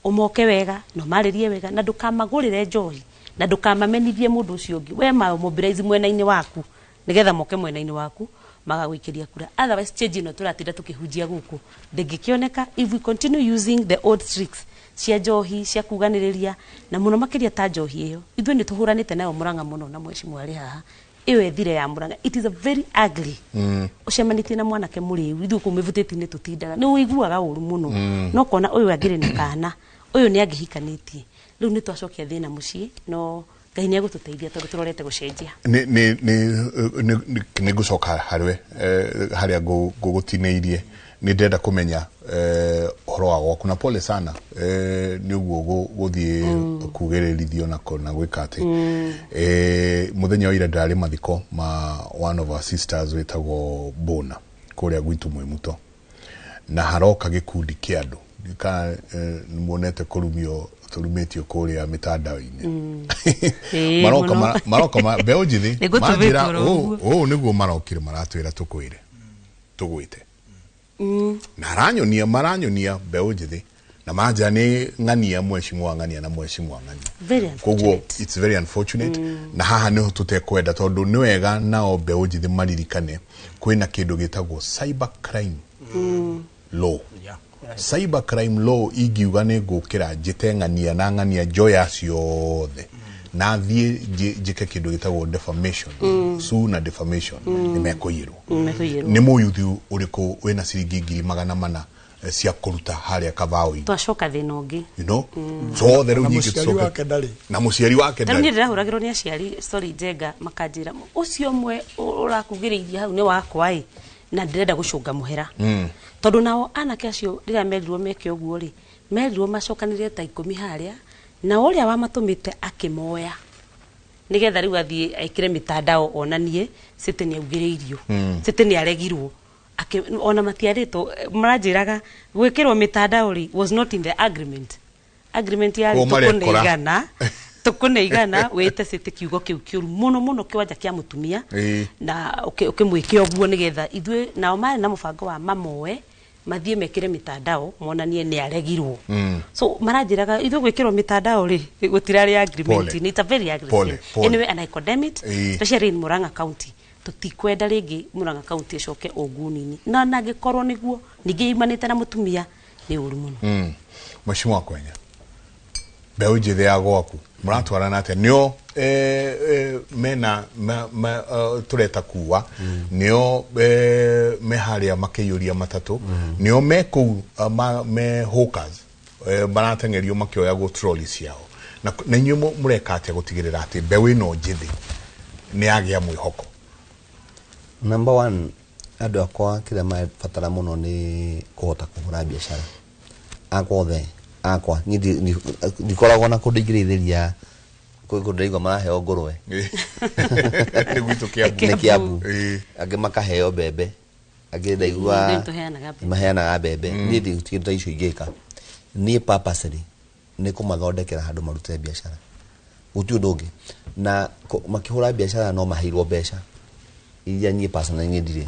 ũmoke wega na ũmarĩrie wega, na ndũkamagũrĩre njohi na ndũkamamenithie mũndũ ũcio ũngĩ. We ma mobilize mwena-inĩ waku nĩgetha moke mwena-inĩ waku magagũikĩria kura. Otherwise change ĩno tũratinda tũkĩhunjia gũkũ ndĩngĩkĩoneka if we continue using the old tricks cia njohi, cia kuganĩrĩria, na mũno makĩria ta njohi ĩyo. Ithuĩ nĩ tũhũranĩte nayo Mũrang'a mũno, na mheshimiwa arĩ haha. Ĩyo ethire ya Mũrang'a, it is a very ugly. Ũcemanĩtie na mwanake mũrĩu, ithuĩ kũu mĩbutĩti-inĩ tũtindaga, nĩ ũiguaga ũru mũno, no kona ũyũ angĩrĩ na kana, ũyũ nĩ angĩhikanĩtie. Rĩu nĩ twacokia thĩna mũciĩ, no Ngai nĩ egũtũteithia tondũ tũrorete gũcenjia. Nĩ ngũcoka harĩwe harĩa ngũgũtinĩirie. Nĩ ndĩrenda kũmenya ũhoro wa gwaku, na pole sana nĩ ũguo gũthiĩ kugĩrĩrithio na gwĩka atĩ mũthenya wa ira ndarĩ mathiko ma one of our sisters wĩtagwo Bona kũrĩa gwitũ Mwĩmuto, na haroka gĩkundi kĩa andũ ka nĩ muonete kũrumio tũrumĩtio kũrĩa mĩtandao-inĩ. Maroka maroka mbeũ njĩthĩ manjĩra ũũ nĩguo marokire maratwĩra tũkwĩre tũgwĩte, na aranyonia maranyonia mbeũ njĩthĩ na manjĩra nĩ ng'ania mheshimiwa ng'ania na mheshimiwa ng'ania. Koguo it's very unfortunate, na haha niho tũtekwenda, tondũ nĩ wega nao mbeũ njĩthĩ maririkane kwĩna kĩndũ gĩtagwo cyber crime law. Cyber crime law ingiuga nĩ ngũkĩra njĩte ng'ania na ng'ania njoya ciothe na thiĩ njĩke kĩndũ gĩtagwo defamation, sue na defamation, nĩ mekũiyĩrwo. Nĩ mũyuthi ũrĩkũ wĩna ciringi 400,000 cia kũruta harĩa kabaũ-inĩ? Twacoka thĩna ũngĩ. So othe rĩu nyingĩ tũcoke na mũciari wake ndarĩ. Niĩ ndĩrahũragĩrwo nĩ aciari, sorry Njenga, makanjĩra ũcio ũmwe ũrakugĩrĩirie hau nĩ wakwa ĩ, na ndĩrenda gũcũnga mũhera, tondũ nao anake acio rĩrĩa merirwo meke ũguo rĩ, merirwo macokanĩrĩre ta 10 harĩa, na ũrĩa wamatũmĩte akĩmoya nĩgetha rĩu athiĩ ekĩre mĩtandao onanie city nĩ augĩrĩirio, city nĩ aregirwo. Ona matiarĩtwo, maranjĩraga gwĩkĩrwo mĩtandao rĩ was not in the agreement. Agreement yarĩ tũkũne igana wĩte city kiugo kĩu kĩũru mũno mũno kĩwanja kĩa mũtumia na ũkĩmwĩke ũguo, nĩgetha ithuĩ nao marĩ na mũbango wa mamoe mathiĩ mekĩre mĩtandao monanie nĩ aregirwo. So maranjĩraga ithuĩ gwĩkĩrwo mĩtandao rĩ gũtirarĩ agreement. It's a very aggressive anyway, and I condemn it, especially in Murang'a County. Tũtikwenda rĩngĩ Murang'a County ĩcoke ũnguni-inĩ, na nangĩkorwo nĩguo ningĩ yumanĩte na mũtumia nĩ ũru mũno. Mheshimiwa Kwenya, mbeũ njĩthĩ ya gwaku mũratwarana atĩa? Nĩo mena tũreta kuwa, nĩo me harĩa makĩiyũria matatũ, nĩo me kũu me hawkers marateng'erio makĩoyagwo trolley ciao, na inyuĩ mũreka atĩa gũtigĩrĩra atĩ mbeũ ĩno njĩthĩ nĩ yagĩa mwĩhoko? Number one, andũ akwa kĩrĩa mabatara mũno nĩ kũhota kũhũra biacara. Akwa othe akwa niĩ ndikoragwo na kũndũ ingĩrĩithĩria, kwĩ kũndũ ndĩraigua maraheo ngũrwe nĩ gwitũ Kiambu, nĩ Kiambu, angĩ makaheo mbembe. Angĩ ndaigua Ithuĩ tũheanaga mbembe. Maheanaga mbembe. Niĩ ndigũtirĩ ta icio ingĩka. Niĩ purposely nĩ kũmathondekera handũ marutĩre biacara, gũtirĩ ũndũ ũngĩ. Na makĩhũra biacara no maheirwo mbeca iria niĩ personally niĩ ndirĩ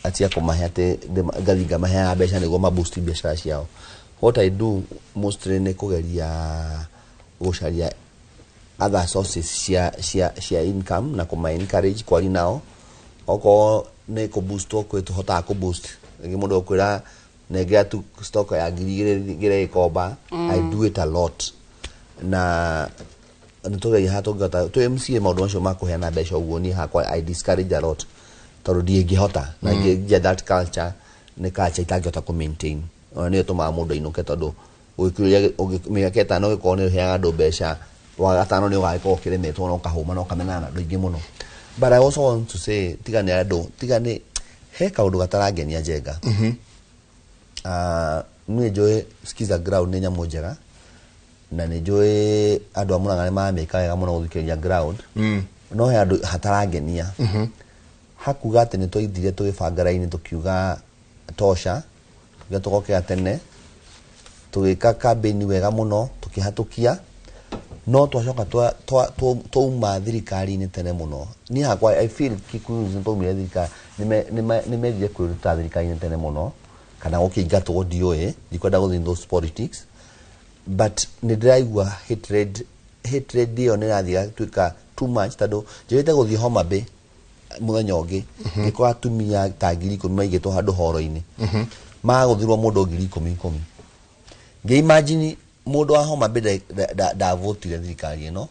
atia kũmahe atĩ ngathiĩ ngamaheaga mbeca nĩguo maboost biacara ciao. What I do mostly nĩ kũgeria gũcaria other sources cia income na kũma encourage kwari nao, okorwo nĩ kũ-boost kwĩ tũhotaga kũ-boost. Rĩngĩ mũndũ ũkwĩra nengera tu stock ya 2,000 ngĩre gĩkomba. I do it a lot na nĩ tũgeria haha tũngĩhota twĩ MCA. Maũndũ macio ma kũheana mbeca ũguo, niĩ hakwa I discourage a lot tondũ ndingĩhota na ingĩnjia that culture, nĩ culture itangĩhota kũ maintain. Ona nĩyo ĩtũmaga mũndũ ainũke, tondũ ũgĩkuhĩrĩria mĩaka 5 ũgĩkorwo nĩ ũheaga andũ mbeca, wa gatano nĩ ũgagĩkorwo ũkĩremetwo na ũkahũma na ũkamenana na andũ aingĩ mũno. But I also want to say, tiga nĩ andũ, tiga nĩ he kaũndũ gatarangenia Njenga. Ah, niĩ njũĩ skiza ground nĩ nyamũ njega na nĩ njũĩ andũ a Mũrang'a nĩ maramĩka wega mũno gũthikĩrĩria ground, no he andũ hatarangenia hakuga atĩ nĩ twaithire tũgĩbanga raini, tũkiuga tosha, tukiuga tũgokĩra tene, tũgĩka campaign wega mũno, tũkĩhatũkia, no twacoka twauma thirikari-inĩ tene mũno. Niĩ hakwa I feel Kikuyu nĩ twaumire thirikari, nĩ mendire kwĩruta thirikari-inĩ tene mũno kana gũkĩingatwo, ndiũĩ, ndikwenda gũthiĩ in those politics, but nĩ ndĩraigua hatred ĩyo nĩ ĩrathiĩ ĩgatuĩka too much, tondũ njĩrĩte gũthiĩ Homa Bay mũthenya ũngĩ, ngĩkora atumia ta 10,000 maigĩtwo handũ horo-inĩ, magũthirwo mũndũ 10,000 10,000. Ngĩ-imagine mũndũ wa Homa Bay ndavotire thirikari ĩno,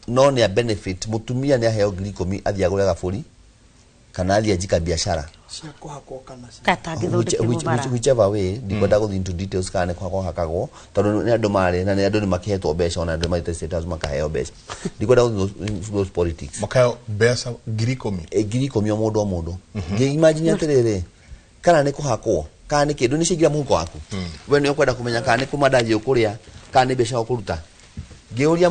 no nĩ a benefit. Mũtumia nĩ aheo 10,000 athiĩ agũre gabũri kana athiĩ anjika biacara cia kũhakwo kana cia Katangĩthondekwo bara. Whichever way, ndikwenda gũthiĩ into details kana nĩ kũhakwo hakagwo, tondũ nĩ andũ marĩ na nĩ andũ nĩ makĩhetwo mbeca, ona andũ marĩte status makaheo mbeca. Ndikwenda gũthiĩ into those politics. Makaheo mbeca 10,000? 10,000 o mũndũ o mũndũ. Ngĩ-imagine atĩrĩrĩ, kana nĩ kũhakwo kana nĩ kĩndũ nĩ ciaingĩra mũhuko waku, we nĩ ũkwenda kũmenya kana nĩ kũmandathi ũkũrĩa kana nĩ mbeca ũkũruta. Ngĩũria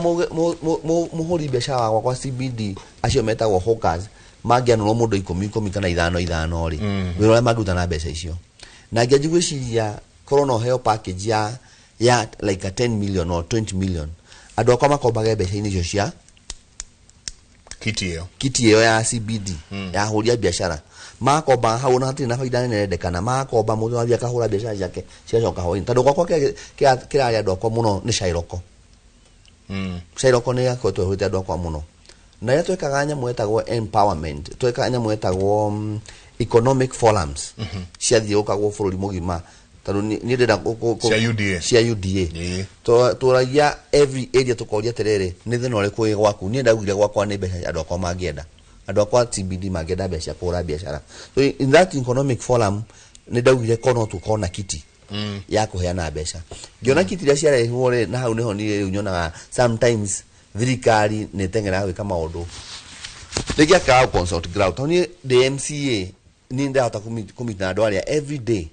mũhũri biacara wakwa kwa CBD, acio metagwo hawkers, mangĩanũrwo mũndũ 10 10 kana 5 5 rĩ, wĩra ũrĩa mangĩruta na mbeca icio. Na ngĩanjia gwĩciria korwo no heo package ya like a 10 million or 20 million, andũ akwa makombage mbeca-inĩ icio cia kiti ĩyo, kiti ĩyo ya CBD ya hũria biacara, makomba hau na hatirĩ na baida nene rendekana, makomba mũndũ athiĩ akahũra biacara ciake cigacoka hwainĩ, tondũ gwakwa kĩrarĩa andũ akwa mũno nĩ cairoko. Cairoko nĩ yakoretwo ĩhũrĩte andũ akwa mũno. Na rĩrĩa twekaga nyamũ ĩtagwo empowerment, twekaga nyamũ ĩtagwo economic forums ciathiũkagwo bũrũri mũgima, tondũ niĩ ndĩrenda Cia UDA. Cia UDA. Tũragia every area, tũkoria atĩrĩrĩ, nĩ thĩna ũrĩkũ wĩ gwaku? Niĩ ndaugire gwakwa nĩ mbeca. Andũ akwa mangĩenda, andũ akwa CBD mangĩenda mbeca cia kũhũra biacara. So in that economic forum nĩ ndaugire ko no tũkorwo na kiti ya kũheana mbeca. Ngĩona kiti iria ciarehwo rĩ, na hau nĩho niĩ rĩu nyonaga sometimes thirikari nĩ ĩteng'eraga gwĩka maũndũ rĩngĩ akaga consult ground, tondũ niĩ ndĩ MCA, niĩ ndĩrahota kũmeet na andũ arĩa every day,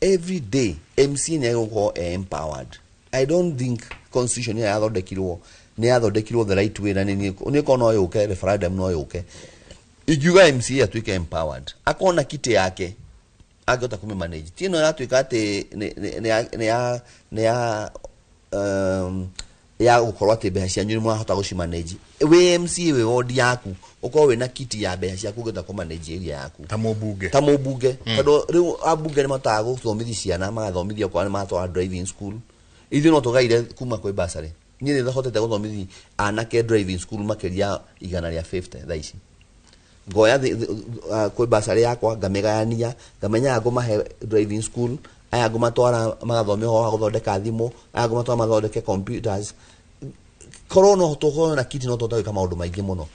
every day. MCA nĩ agũkorwo e empowered. I don't think constitution ĩyo yathondekirwo nĩ yathondekirwo the right way, na nĩ korwo no yũke referendum, no yũke ingiuga MCA atuĩke empowered, akorwo na kiti yake angĩhota kũmĩ manage. Ti ĩno ĩratuĩka atĩ nĩ ya ya gũkorwo atĩ mbeca cianyu nĩ mũrahota gũcimanage. Wĩ MCA, wĩ ward yaku, ũkorwo wĩna kiti ya mbeca ciaku, ũngĩhota kũmanage area yaku. Ta mũmbunge. Ta mũmbunge, tondũ rĩu ambunge nĩ mahotaga gũthomithia ciana, magathomithia okorwo nĩ maratwara driving school. Ithuĩ no tũgaire kuma kwĩ bursary. Niĩ nĩ hotete gũthomithia anake driving school makĩria 150 thaa ici. Ngoya kwĩ bursary yakwa, ngamĩgayania, ngamenya aya ngũmahe driving school, aya ngũmatwara magathome ũhoro wa gũthondeka thimũ, aya ngũmatwara mathondeke computers. Korwo no tũkorwo na kiti, no tũhote gwĩka maũndũ maingĩ mũno.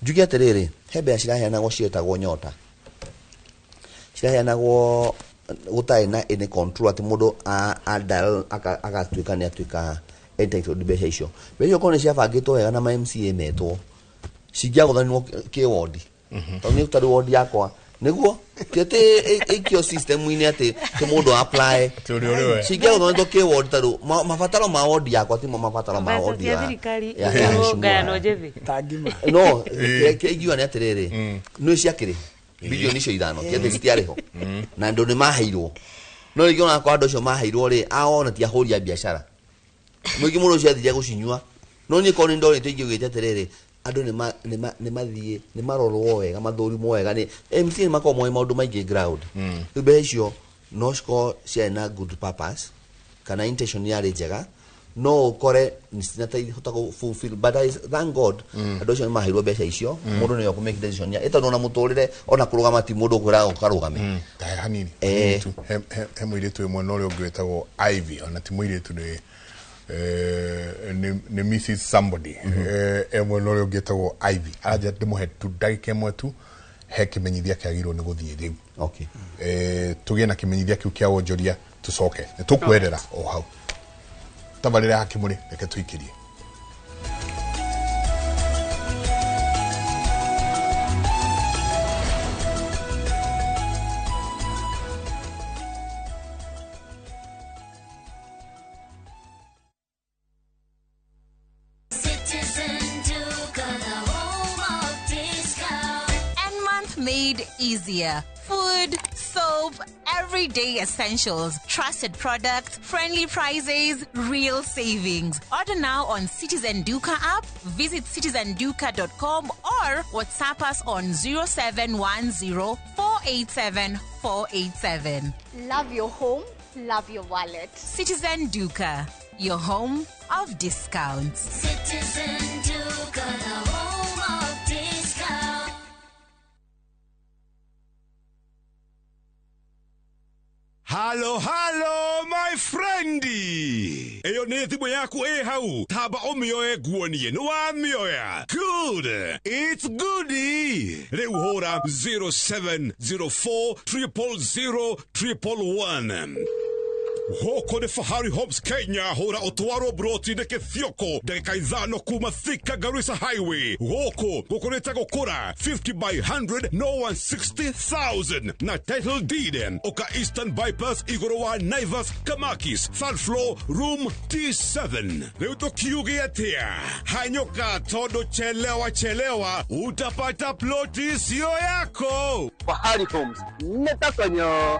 Njuge atĩrĩrĩ, he mbeca ciraheanagwo ciĩtagwo nyota, ciraheanagwo gũtarĩ na any control, atĩ mũndũ agatuĩka nĩ atuĩka entitled mbeca icio. Mbeca icio korwo nĩ ciabangĩtwo wega na ma MCA metwo, cingĩagũthanirwo kĩwondi, tondũ niĩ tarĩ wondi yakwa nĩguo ti atĩ ĩikio system-inĩ atĩ ti mũndũ apply. Atĩ ũrĩa ũrĩ we. Cingĩagũthanĩtwo kĩwondi, tondũ mabataro ma wondi yakwa timo mabataro ma Mbeca wondi cia ya thirikari ya ikorwo mheshimiwa. ngayano njĩthĩ. Tangima. No kĩrĩa ingiuga nĩ atĩrĩrĩ, nĩ ciakĩrĩ Bilioni icio 5 ti atĩ citiarĩ ho na andũ nĩ maheirwo no rĩngĩ ona kwa andũ acio maheirwo rĩ ao ona ti ahũri a biacara mũingĩ mũndũ ũcio athire gũcinyua no niĩ korwo nĩ ndorĩtio ingĩugĩte atĩrĩrĩ andũ nĩ mathiĩ nĩ marorwo wega mathũrimwo wega nĩ MC nĩ makoragwo moĩ maũndũ maingĩ ground. Rĩu mbeca icio no cikorwo ciarĩ na good purpose kana intention yarĩ njega no ukore citinahota kũ fulfill but I thank God andũ acio nĩ maheirwo mbeca icio. Mũndũ nĩwe ũkũ make decision ya ĩtondũ ona mũtũrĩre ona kũrũgama ti mũndũ ũkwĩraga ũkarũgame. Ta hanini tu he mũirĩtu ũmwe na ũrĩa ũngĩ wĩtagwo Ivy ona ti mũirĩtu nĩ Mrs somebody ĩmwe na ũrĩa ũngĩ wĩtagwo Ivy aranja ndĩmũhe tu ndagĩka ĩmwe tu he kĩmenyithia kĩagĩrĩirwo nĩ gũthiĩ rĩu. Okay. Tũgĩe na kĩmenyithia kĩu kĩa wonjoria tũcoke nĩ tũkwerera o hau tabarĩra ya Kĩmũrĩ reke tũikĩrie. Made easier. Food, soap, everyday essentials, trusted products, friendly prices, real savings. Order now on Citizen Duka app, visit citizenduka.com or WhatsApp us on 0710 487 487. Love your home, love your wallet. Citizen Duka, your home of discounts. Citizen Duka, the home of discounts. Halo, halo, my friendi. Eyo nĩ thimũ yaku ĩ hau. Tamba ũmĩoe nguonie nĩ wamĩoya. Good. It's goodie. Rĩu hũra 0704 000 111. Gũkũ nĩ Fahari Homes Kenya hũra ũtwarwo broti-inĩ Kĩthioko ndagĩka 5 kuma Thika Garissa Highway. Gũkũ gũkũrĩte gũkũra 50 by 100 no 160,000 na title deed ũka Eastern Bypass igũrũ wa Naivas Kamakis third floor room T7. Rĩu tũkiuge atĩa? Hanyũka tondũ chelewa chelewa utapata ploti sio yako. Fahari Homes nĩtakonyo.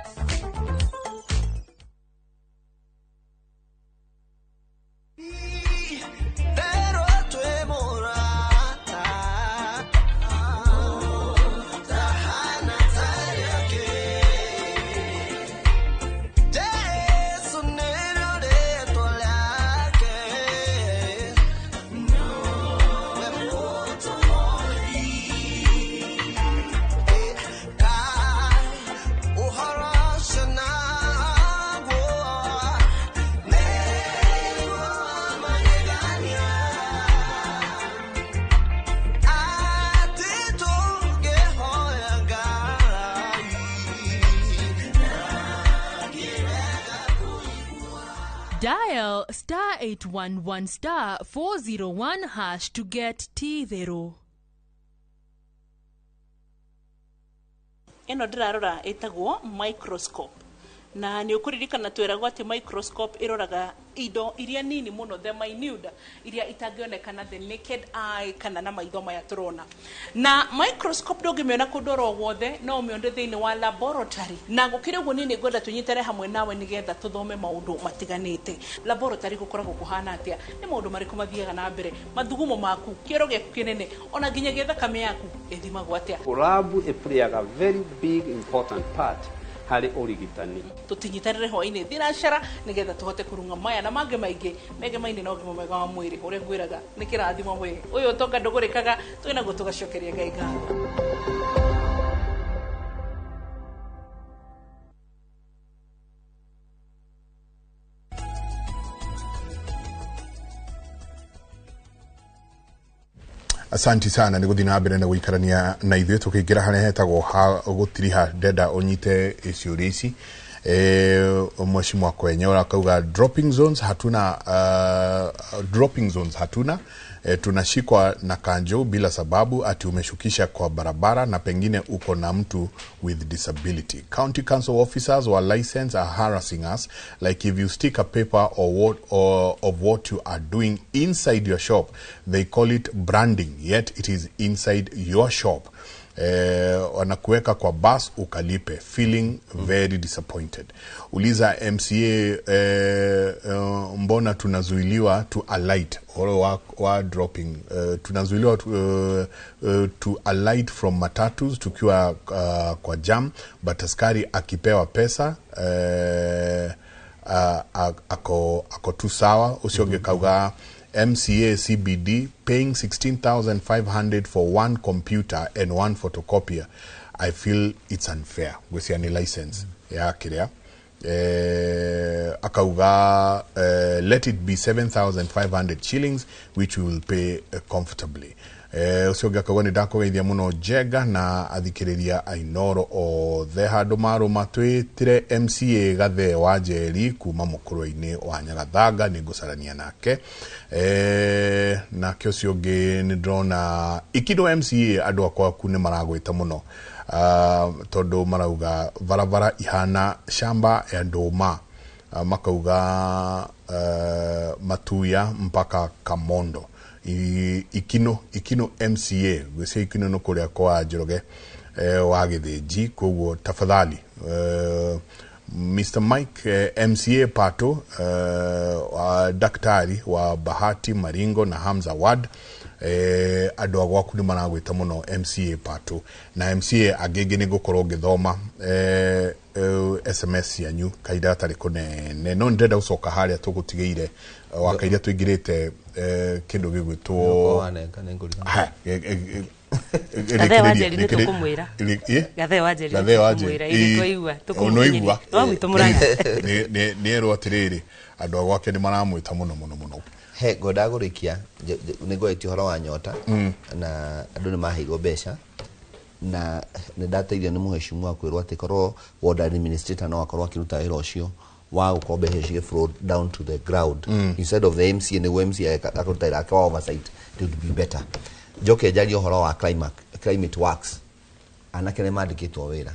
Dial star 811 star 401 hash to get T0. Ĩno ndĩrarora ĩtagwo microscope. Na nĩ ũkũririkana twĩragwo atĩ microscope ĩroraga indo iria nini mũno, the minute, iria itangĩonekana the naked eye kana na maitho maya tũrona. Na microscope ndũngĩmĩona kũndũ oro guothe, no ũmĩone thĩinĩ wa laboratory. Na gũkĩrĩ ũguo niĩ nĩngwenda tũnyitane hamwe nawe nĩgetha tũthome maũndũ matiganĩte. Laboratory gũkoragwo kũhana atĩa? Nĩ maũndũ marĩkũ mathiaga na mbere? Mathugumo maku, kĩoro gĩaku kĩnene, ona nginyagia thakame yaku ĩthimagwo atĩa? Lab ĩplayaga very big important part harĩ ũrigitani. Tũtinyitanĩre hwaĩ-inĩ thinacara nĩgetha tũhote kũrung'a maya na mangĩ maingĩ megemaine na ũgima mwega wa mwĩrĩ. Ũrĩa ngwĩraga nĩ kĩrathimo we ũyũ ũtonga ndũgũrĩkaga, twĩ naguo tũgacokeria Ngai ngatho. Asanti sana nĩ gũthiĩ na mbere na gũikarania na ithuĩ tũkĩingĩra harĩa hetagwo ha gũtiriha. Ndenda ũnyite ciũria ici. Mheshimiwa Kwenye akauga dropping zones hatuna, dropping zones hatuna. Tunashikwa na kanjo bila sababu ati umeshukisha kwa barabara na pengine uko na mtu with disability. County council officers or license are harassing us, like if you stick a paper or what or of what you are doing inside your shop, they call it branding, yet it is inside your shop. Wanakuweka kwa bus ukalipe, feeling very disappointed. Uliza MCA mbona tunazuiliwa to alight or wa dropping, tunazuiliwa to alight from matatus tukiwa kwa jam, but askari akipewa pesa ako tu sawa. Usioge kauga MCA CBD paying 16,500 for one computer and one photocopier. I feel it's unfair. Gwĩcia ni license ya kiria. Akauga let it be 7,500 shillings which we will pay comfortably. Ucio akauga nĩ ndakũgeithia mũno Njega na athikĩrĩria Ainoro othe handũ marũma twĩtire MCA Gathee wa Njeri kuma mũkũrwe-inĩ wa Nyagathanga, nĩ ngũcarania nake. Nake ũcio ũngĩ nĩ ndĩrona Ikindo MCA andũ akwa aku nĩ maragwĩta mũno, tondũ marauga barabara ihana shamba ya ndũma, makauga Matuya mpaka Kamondo. Ikino MCA gwĩcia Ikino nĩ kũrĩa kwa Njoroge wa Gĩthĩnji, koguo tafadhali Mr. Mike MCA Pato, wa daktari wa Bahati Maringo na Hamza Ward, andũ a gwaku nĩ maragwĩta mũno MCA Pato na MCA angĩ nĩ ngũkorwo ngĩthoma SMS cianyu kahinda gatarĩ kũnene, no nĩndĩrenda gũcoka harĩa tũgũtigĩire wakaira tũingĩrĩte kĩndũ gĩgwĩtwo Gathee wa Njeri nĩ tũkũmwĩra. Gathee wa Njeri nĩ tũkũmwĩra, ĩĩ twaigua, tũkũmũkinyĩria. No gwitũ Mũrang'a. Nĩ erwo atĩrĩrĩ andũ a gwake nĩ maramwĩta mũno mũno mũno. He ngwendaga kũrĩkia nĩ ngwetie ũhoro wa nyota na andũ nĩ maheirwo mbeca na nĩ ndateithio nĩ mũheshimiwa kwĩrwo atĩ korwo ward administrator no akorwo akĩruta wĩra ũcio wa gũkorwo mbeca cigĩ flow down to the ground instead of the MCA, nĩguo MCA akaruta wĩra wake wa oversight, it would be better. Njoke njarie ũhoro wa climate works, anake nĩ mandĩkĩtwo wĩra,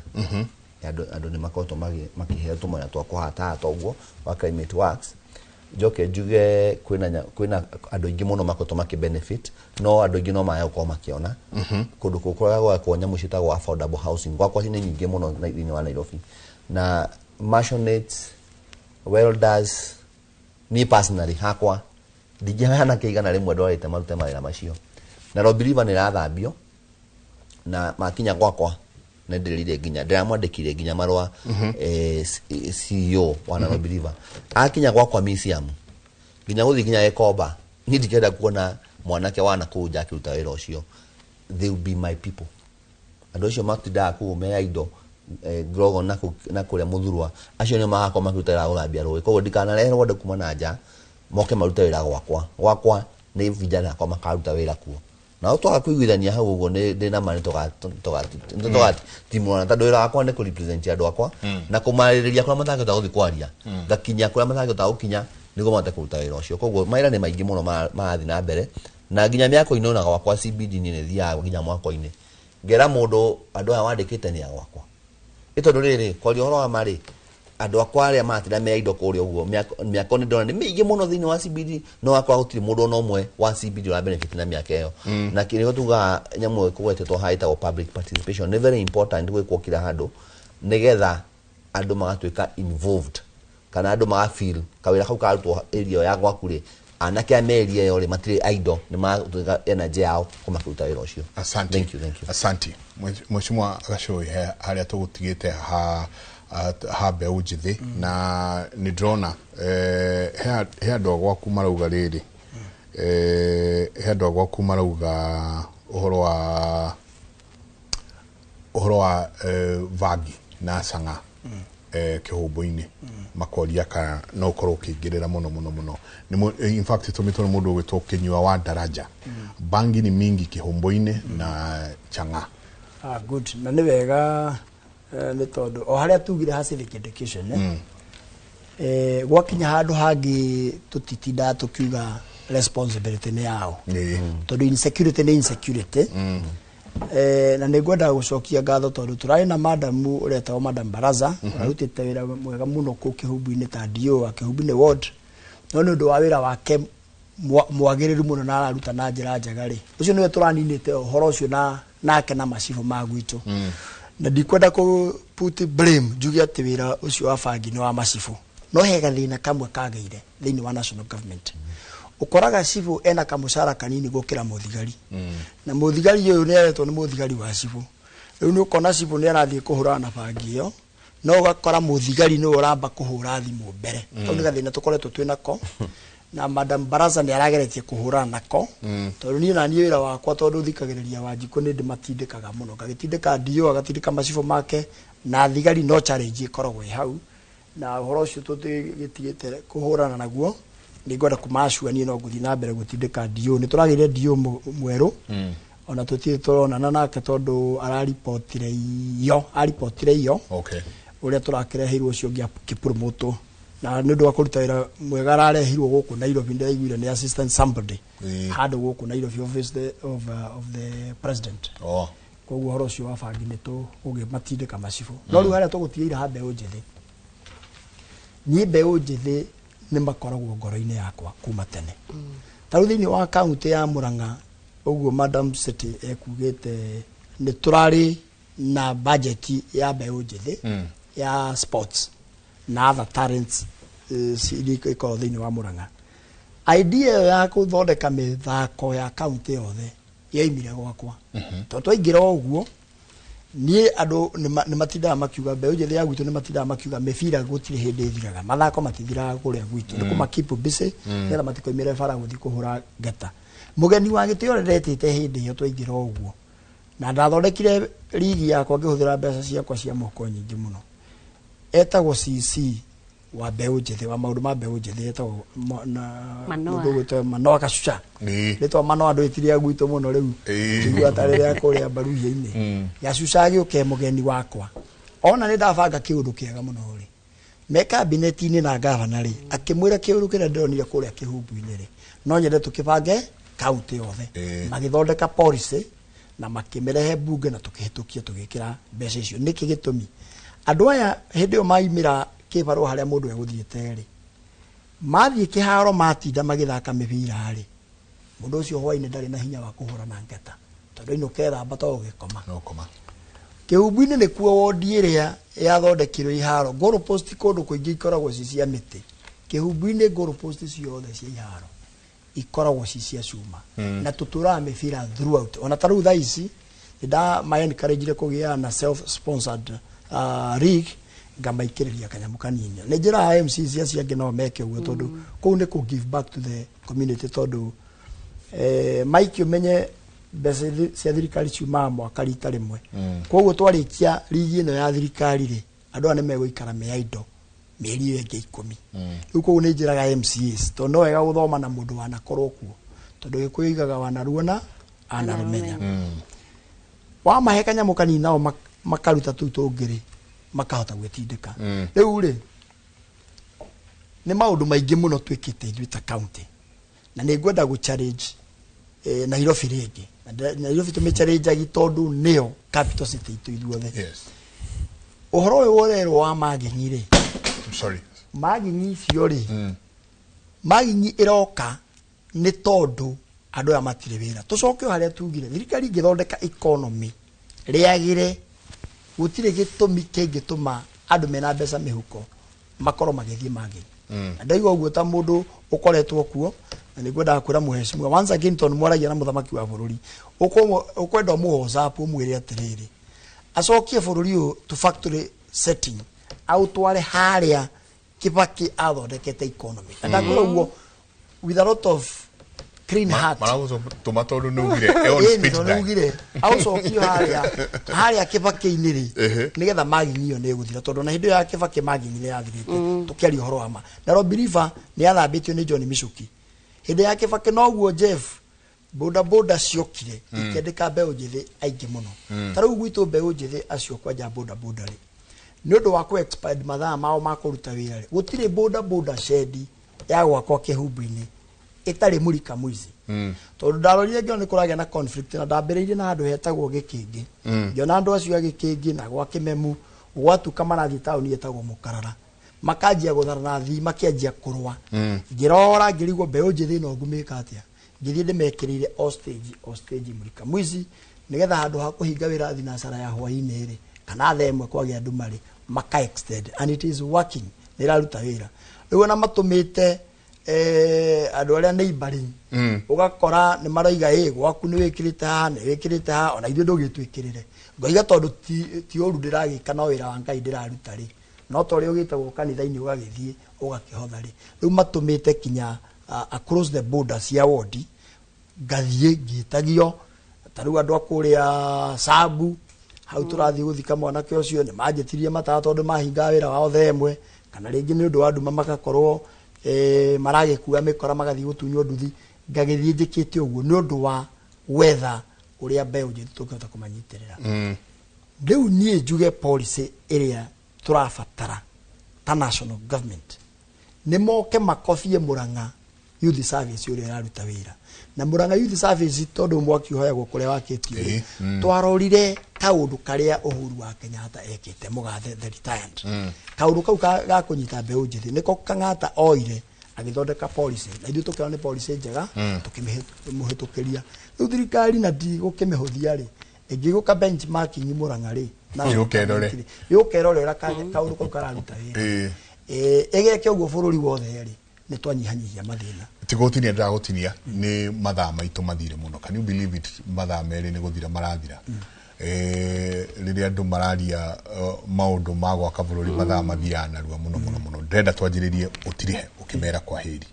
andũ nĩ makoretwo makĩheo tũmwanya twa kũhata hata ũguo wa climate works. Njoke njuge kwĩna andũ aingĩ mũno makoretwo makĩ benefit, no andũ aingĩ no maya gũkorwo makĩona kũndũ kũrĩa gwakwo nyamũ ciĩtagwo affordable housing, gwakwa nĩ nyingĩ mũno thĩinĩ wa Nairobi, na masonettes, welders, niĩ personally hakwa ndingĩheana kĩigana rĩmwe ndwarĩte marute mawĩra macio. Nairobi River nĩ ĩrathambio na makinya gwakwa nĩ ndĩrĩire nginya ndĩramwandĩkire nginya marũa CEO wa Nairobi River akinya gwakwa museum nginya gũthiĩ nginya Gĩkomba, niĩ ndingĩenda kuona mwanake wa nakũu nja akĩruta wĩra ũcio. They will be my people. Andũ acio matindaga kũu me indo Grogo na kũrĩa Mũthurwa, acio nĩo magakorwo makĩruta wĩra wa gũthambia rũĩ, koguo ndikanareherwo andũ kuma na nja moke marute wĩra gwakwa. Gwakwa nĩ vijana akwa makaruta wĩra kuo, na twaga kũiguithania hau ũguo ndĩ na ma nĩ tũgatimũrana, tondũ wĩra wakwa nĩ kũ represent andũ akwa na kũmarĩrĩria kũrĩa matangĩhota gũthiĩ kwaria, ngakinya kũrĩa matangĩhota gũkinya nĩguo mahote kũruta wĩra ũcio. Koguo mawĩra nĩ maingĩ mũno marathiĩ na mbere, na nginya mĩako-inĩ ona gwakwa CBD niĩ nĩ thiaga nginya mwako-inĩ ngera mũndũ andũ aya wandĩkĩte nĩ a gwakwa, ĩ tondũ rĩrĩ kwaria ũhoro wa ma rĩ, andũ akwa arĩa maratinda me indo kũrĩa ũguo mĩako nĩ ndona nĩ mĩingĩ mũno thĩinĩ wa CBD, no wakora gũtirĩ mũndũ ona ũmwe wa CBD ũra benefit na mĩaka ĩyo. Na kĩrĩa tugaga nyamũ ĩkũgwetetwo haha ĩtagwo public participation nĩ very important gwĩkwo kila handũ nĩgetha andũ magatuĩka involved, kana andũ maga feel kawĩra kau karutwo area ya gwaku rĩ, anake a me area ĩyo rĩ matirĩ idle, nĩ maratuĩka energy yao kũmakĩruta wĩra ũcio. Asante. Thank you, thank you. Asante. Mheshimiwa Gacũi, harĩa tũgũtigĩte ha mbeũ njĩthĩ na nĩ ndĩrona he andũ a gwaku marauga rĩrĩ, he andũ a gwaku marauga ũhoro wa vangi na cang'a kĩhũmbũ-inĩ, makoria kana no ũkorwo ũkĩingĩrĩra mũno mũno mũno. In fact tũmĩtwo nĩ mũndũ ũgwĩtwo Kĩnyua wa Daraja, bangi ni mingi kĩhũmbũ-inĩ na chang'a. Good, na nĩ wega nĩ tondũ o harĩa tugire ha civic education gwakinya handũ hangĩ tũtitindaga tũkiuga responsibility nĩ yao, tondũ insecurity nĩ insecurity. Na nĩ ngwendaga gũcokia ngatho tondũ tũrarĩ na madamu ũrĩa etagwo Madam Baraza, ũrarutĩte wĩra mwega mũno kũu Kĩhumbu-inĩ ta DO wa Kĩhumbu-inĩ ward, no nĩ ũndũ wa wĩra wake mwagĩrĩru mũno na araruta na njĩra njega rĩ, ũcio nĩwe tũraninĩte ũhoro ũcio Nake na macibũ ma gwitũ, na ndikwenda kũ put blame njuge atĩ wĩra ũcio wa bangi nĩ wa macibũ, no he gathĩna kamwe kagĩire thĩinĩ wa national government. Ũkoraga cibũ ena kamũcara kanini gũkĩra mũthigari, na mũthigari ũyũ nĩ aretwo nĩ mũthigari wa cibũ. Rĩu nĩ ũkona cibũ nĩ arathiĩ kũhũrana na bangi ĩyo, no ũgakora mũthigari nĩwe ũramba kũhũra thimũ mbere. Kau nĩ gathĩna tũkoretwo twĩ nako, na Madam Baraza nĩ arageretie kũhũrana nako, tondũ niĩ na niĩ wĩra wakwa, tondũ thikagĩrĩria Wanjikũ, nĩ ndĩmatindĩkaga mũno, ngagĩtindĩka DO, agatindĩka macibũ make na thigari, no challenge ĩkoragwo ĩ hau, na ũhoro ũcio tũtigĩtigĩte kũhũrana naguo. Nĩ ngwenda kũmacua niĩ no ngũthiĩ na mbere gũtindĩka DO. Nĩ tũragĩire DO mwerũ, ona tũtirĩ tũronana nake tondũ araripotire iyo, aripotire iyo ũrĩa tũrakĩreheirwo ũcio ũngĩ akĩpromotwo, na nĩ ũndũ wa kũruta wĩra mwega ararehirwo gũkũ Nairobi. Ndĩraiguire nĩ assistant somebody handũ gũkũ Nairobi, office of the president. Koguo ũhoro ũcio wa bangi nĩ tũgũgĩmatindĩka macibũ. No rĩu harĩa tũgũtigĩire ha mbeũ njĩthĩ, niĩ mbeũ njĩthĩ nĩ makoragwo ngoro-inĩ yakwa kuma tene. Ta rĩu thĩinĩ wa kaunti ya Murang'a ũguo Madam City ekugĩte, nĩ tũrarĩ na budget ya mbeũ njĩthĩ ya sports na other talents iria ikoragwo thĩinĩ wa Murang'a. Idea ĩyo ya gũthondeka mĩthako ya kaunti yothe yaimire gwakwa, tondũ twaingĩra ũguo niĩ andũ nĩ matindaga makiuga, mbeũ njĩthĩ ya gwitũ nĩ matindaga makiuga mĩbira gũtirĩ hĩndĩ ĩthiraga, mathako matithiraga kũrĩa gwitũ, nĩ kũma keep busy nĩgetha matikoimĩre bara gũthiĩ kũhũra ngeta. Mũgeni wa gĩtĩo ũrĩa ndetĩte hĩndĩ ĩyo twaingĩra ũguo, na ndathondekire rigi yakwa ngĩhũthĩra mbeca ciakwa cia mũhuko nyingĩ mũno, etagwo CC wa mbeũ njĩthĩ, wa maũndũ ma mbeũ njĩthĩ, etagwo na Manoa. Mũndũ ũgwĩtwo Manoa Gacuca. Rĩtwa Manoa ndwĩtiria gwitũ mũno rĩu, njigua tarĩ rĩa kũrĩa Mbaruhia-inĩ. Gacuca agĩũka e mũgeni wakwa, ona nĩ ndabanga kĩũndũ kĩega mũno rĩ, me kabineti-inĩ na gavana rĩ, akĩmwĩra kĩũndũ kĩrĩa ndĩronire kũrĩa kĩhumbu-inĩ rĩ, no nyende tũkĩbange kaunti yothe. Magĩthondeka policy na makĩmĩrehe bunge na tũkĩhĩtũkia, tũgĩkĩra mbeca icio. Nĩkĩ gĩtũmi? Andũ aya hĩndĩ ĩyo maimĩra kĩbarũa harĩa mũndũ egũthiĩte rĩ, mathiĩ kĩharo matinda magĩthaka mĩbira rĩ, mũndũ ũcio hwainĩ ndarĩ na hinya wa kũhũrana ngeta, tondũ ainũka ethamba to gũgĩkoma. No koma. Kĩhumbu-inĩ nĩkuo wondi ĩrĩa yathondekirwo iharo, goal post kũndũ kũingĩ ikoragwo ci cia mĩtĩ. Kĩhumbu-inĩ goal post ciothe cia iharo ikoragwo ci cia cuma. Na tũtũraga mĩbira throughout. Ona ta rĩu thaa ici nĩ nda encourage kũgĩa na self sponsored league, ngamaikĩrĩria kanyamũ kanini. Nĩ njĩraga MCs acio angĩ no meke ũguo, tondũ kũu nĩ kũ give back to the community, tondũ Mike, ũmenye mbeca cia thirikari ciumaga mwaka rita rĩmwe. Koguo twarĩkia rigi ĩno ya thirikari rĩ, andũ aya nĩ megũikara me idle mĩeri ĩyo ĩngĩ 10. Rĩu koguo nĩ njĩraga MCAs, tondũ no wega gũthoma na mũndũ wanakorwo kuo, tondũ Gĩkũyũ igaga wanaruona anarũmenya. Wamahe kanyamũ kanini nao makaruta tũu tũngĩ rĩ, makahota gwĩtindĩka. Rĩu rĩ, nĩ maũndũ maingĩ mũno twĩkĩte ithuĩ ta county, na nĩ ngwenda gũ challenge Nairobi rĩngĩ. Na Nairobi tũmĩ-challenge tondũ nĩyo capital city itũ ithuothe. Ũhoro ũyũ ũrerwo wa Maginyi rĩ, I'm sorry. Maginyi icio rĩ, Maginyi ĩroka nĩ tondũ andũ aya matirĩ wĩra. Tũcoke o harĩa tugire, thirikari ĩngĩthondeka economy rĩagĩre, gũtirĩ gĩtũmi kĩngĩtũma andũ mena mbeca mĩhuko makorwo magĩthiĩ Maginyi. Na ndaigua ũguo ta mũndũ ũkoretwo kuo, na nĩ ngwendaga kwĩra mũhecimiwa once again, tondũ mwaragia na mũthamaki wa bũrũri, ũkwenda ũmũ WhatsApp ũmwĩre atĩrĩrĩ, acokie bũrũri ũyũ to factory setting, aũtware harĩa Kibaki athondekete economy. Na ndakwĩra ũguo with a lot of clean heart. Maragũtũma tondũ nĩ ugire on Ĩni, speed tondũ dial. nĩ ugire aũcokie harĩa Kibaki-inĩ rĩ, nĩgetha Maginyi ĩyo nĩ ĩgũthira, tondũ na hĩndĩ ĩyo ya Kibaki Maginyi nĩ yathirĩte. Tũkĩaria ũhoro wa ma, Nairobi River nĩ yathambĩtio nĩ John Michuki hĩndĩ ya Kibaki. Noguo Jeff, boda boda ciokire ikĩandĩka mbeũ njĩthĩ aingĩ mũno. Ta rĩu gwitũ mbeũ njĩthĩ acio kwanja boda boda rĩ, nĩ ũndũ wa kũ expired mathaa mao ma kũruta wĩra rĩ, gũtirĩ boda boda shed ya gwakwa kĩhumbu-inĩ ĩtarĩ mũrika mũici, tondũ ndarorire ngĩona nĩ kũragĩa na conflict, na ndambĩrĩirie na handũ hetagwo Gĩkĩngĩ. Ngĩona andũ acio a Gĩkĩngĩ na gwa Kĩmemu gwatuka marathiĩ taũni ĩtagwo Mũkarara, makanjia gũtharana thii, makĩanjia kũrũa. Ngĩrora ngĩrigwo mbeũ njĩthĩ ĩno ngũmĩka atĩa. Ngĩthiĩ ndĩmekĩrĩire o stage o stage mũrika mwici, Nĩgetha handũ ha kũhinga wĩra thinacara ya hwaĩ-inĩ rĩ, kana thaa 1 kwagĩa nduma rĩ, maka extend, and it is working, nĩ ĩraruta wĩra. Rĩu ona matũmĩte andũ arĩa neighboring, ũgakora nĩ maroiga ĩ gwaku nĩ wĩkĩrĩte haha, nĩ wĩkĩrĩte haha, ona ithuĩ ndũgĩtwĩkĩrĩre. Ngoiga tondũ ti ũru ndĩragĩka, no wĩra wa Ngai ndĩraruta rĩ, no ta ũrĩa ũgĩtagwo kanitha-inĩ ũgagĩthiĩ ũgakĩhotha rĩ. Rĩu matũmĩte kinya across the border cia wodi ngathiĩ ngĩtagio. Ta rĩu andũ a kũrĩa Sabu hau tũrathiĩ gũthika mwanake ũcio, nĩ manjĩtirie matawa tondũ mahingaga wĩra wao thaa 1, kana rĩngĩ nĩ ũndũ wa nduma magakorwo maragĩkua mĩkora magathiĩ gũtunywo nduthi. Ngagĩthiĩ njĩkĩte ũguo nĩ ũndũ wa wetha ũrĩa mbeũ njĩthĩ tũngĩhota kũmanyitĩrĩra. Rĩu niĩ njuge policy ĩrĩa tũrabatara ta national government nĩ moke makobie Murang'a Youth Service ũrĩa ĩraruta wĩra. Na Murang'a Youth Service, tondũ mwaki ũhoyagwo kũrĩa wakĩtio, twarorire kaũndũ karĩa Uhuru wa Kenyatta ekĩte, mũgathe the retired, kaũndũ kau ga kũnyita mbeũ njĩthĩ nĩko Kang'ata oire agĩthondeka policy, na ithuĩ tũkĩona nĩ policy njega, tũkĩmũhĩtũkĩria. Rĩu thirikari na ndigũkĩmĩhũthia rĩ, ĩngĩgũka benchmarking Murang'a rĩ, Yũke ĩrore. Yũke ĩrore ũrĩa kaũndũ kau kararuta wĩra. Ĩgeke ũguo bũrũri wothe rĩ, nĩ twanyihanyihia mathĩna. Tigũtinia, ndĩragũtinia, nĩ mathaa maitũ mathire mũno. Can you believe it? Mathaa 2 nĩ gũthira marathira. Rĩrĩa andũ mararia maũndũ ma gwaka bũrũri, mathaa mathiaga narua mũno mũno mũno. Ndĩrenda twanjĩrĩrie ũtirihe ũkĩmera kwa hĩri.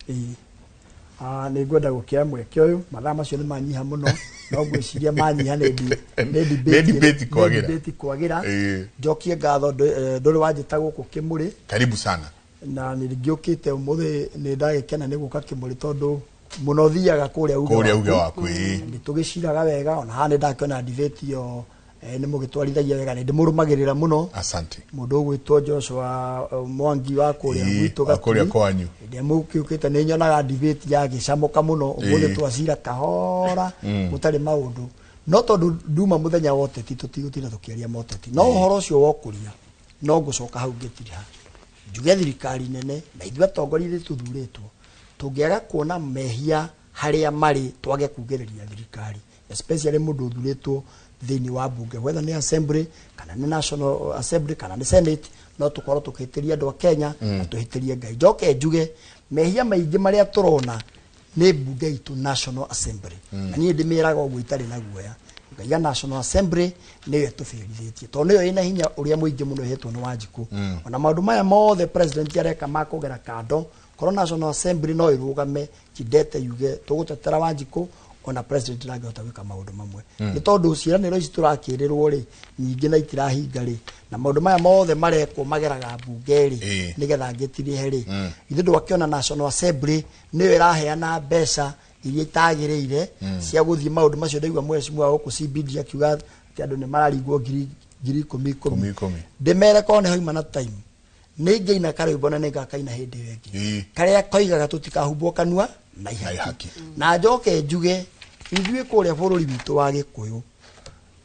Nĩ ngwenda gũkĩoya mweke ũyũ, mathaa macio nĩ manyiha mũno, no ngwĩciria manyiha nĩ nĩ debate kwagĩra. Nĩ debate kwagĩra. Njokie ngatho, ndũrĩ wanjĩta gũkũ Kĩmũrĩ. Karibu sana. Na nĩ ngĩũkĩte ũmũthĩ, nĩ ndagĩkena nĩ gũka Kĩmũrĩ tondũ mũno thiaga kũrĩa uge. Kũrĩa uge waku. Nĩ tũgĩciraga wega, ona haha nĩ ndakĩona debate ĩyo, nĩ mũgĩtwarithagia wega, nĩ ndĩmũrũmagĩrĩra mũno. Asante. Mũndũ ũgwĩtwo Joshua Mwangi wa kũrĩa gwitũ. Wa kũrĩa kwanyu. Hĩndĩ ĩrĩa mũgĩũkĩte nĩ nyonaga debate yagĩcamũka mũno. Ũmũthĩ twacira kahora, gũtarĩ maũndũ, no tondũ nduma mũthenya wa ũteti, tũtigũtinda tũkĩaria moteti, no ũhoro ũcio wa ũkũria no ngũcoka hau ngĩtiriha njuge thirikari nene na ithuĩ atongoria ithuĩ tũthurĩtwo, tũngĩaga kuona mehia harĩa marĩ twage kugĩrĩria thirikari, especially mũndũ ũthurĩtwo thĩinĩ wa bunge, whether nĩ assembly kana nĩ national assembly kana nĩ senate, no tũkorwo tũkĩhĩtĩria andũ a Kenya na tũhĩtĩrie Ngai. Njoke njuge mehia maingĩ marĩa tũrona nĩ bunge itũ, National Assembly, na niĩ ndĩmĩraga ũguo itarĩ na guoya, ngaiga National Assembly nĩyo ĩtũbĩrithĩtie tondũ nĩyo ĩna hinya ũrĩa mũingĩ mũno ĩhetwo nĩ Wanjikũ. Ona maũndũ maya mothe president areka makũgera kando, korwo National Assembly no ĩrũgame kidete yuge tũgũtetera Wanjikũ, ona president ndangĩhota gwĩka maũndũ mamwe, nĩ tondũ ciĩranĩro ici tũrakĩrĩrwo rĩ nyingĩ na itirahinga rĩ, na maũndũ maya mothe marekwo mageraga bunge rĩ, nĩgetha ngĩtirihe rĩ, ithuĩ ndwakĩona National Assembly nĩyo ĩraheana mbeca iria itagĩrĩire cia gũthiĩ maũndũ macio. Ndaigua mheshimiwa gũkũ CBD akiuga atĩ andũ nĩ mararingwo ngiri ngiri ikũmi ikũmi. Ikũmi. Ndĩmere korwo nĩ hauma na time, nĩ ngĩina karwĩmbo na nĩ ngakaina hĩndĩ ĩyo ĩngĩ, karĩa koigaga tũtikahumbwo kanua na ihaki. Na njoke njuge ithuĩ kũrĩa bũrũri witũ wa Gĩkũyũ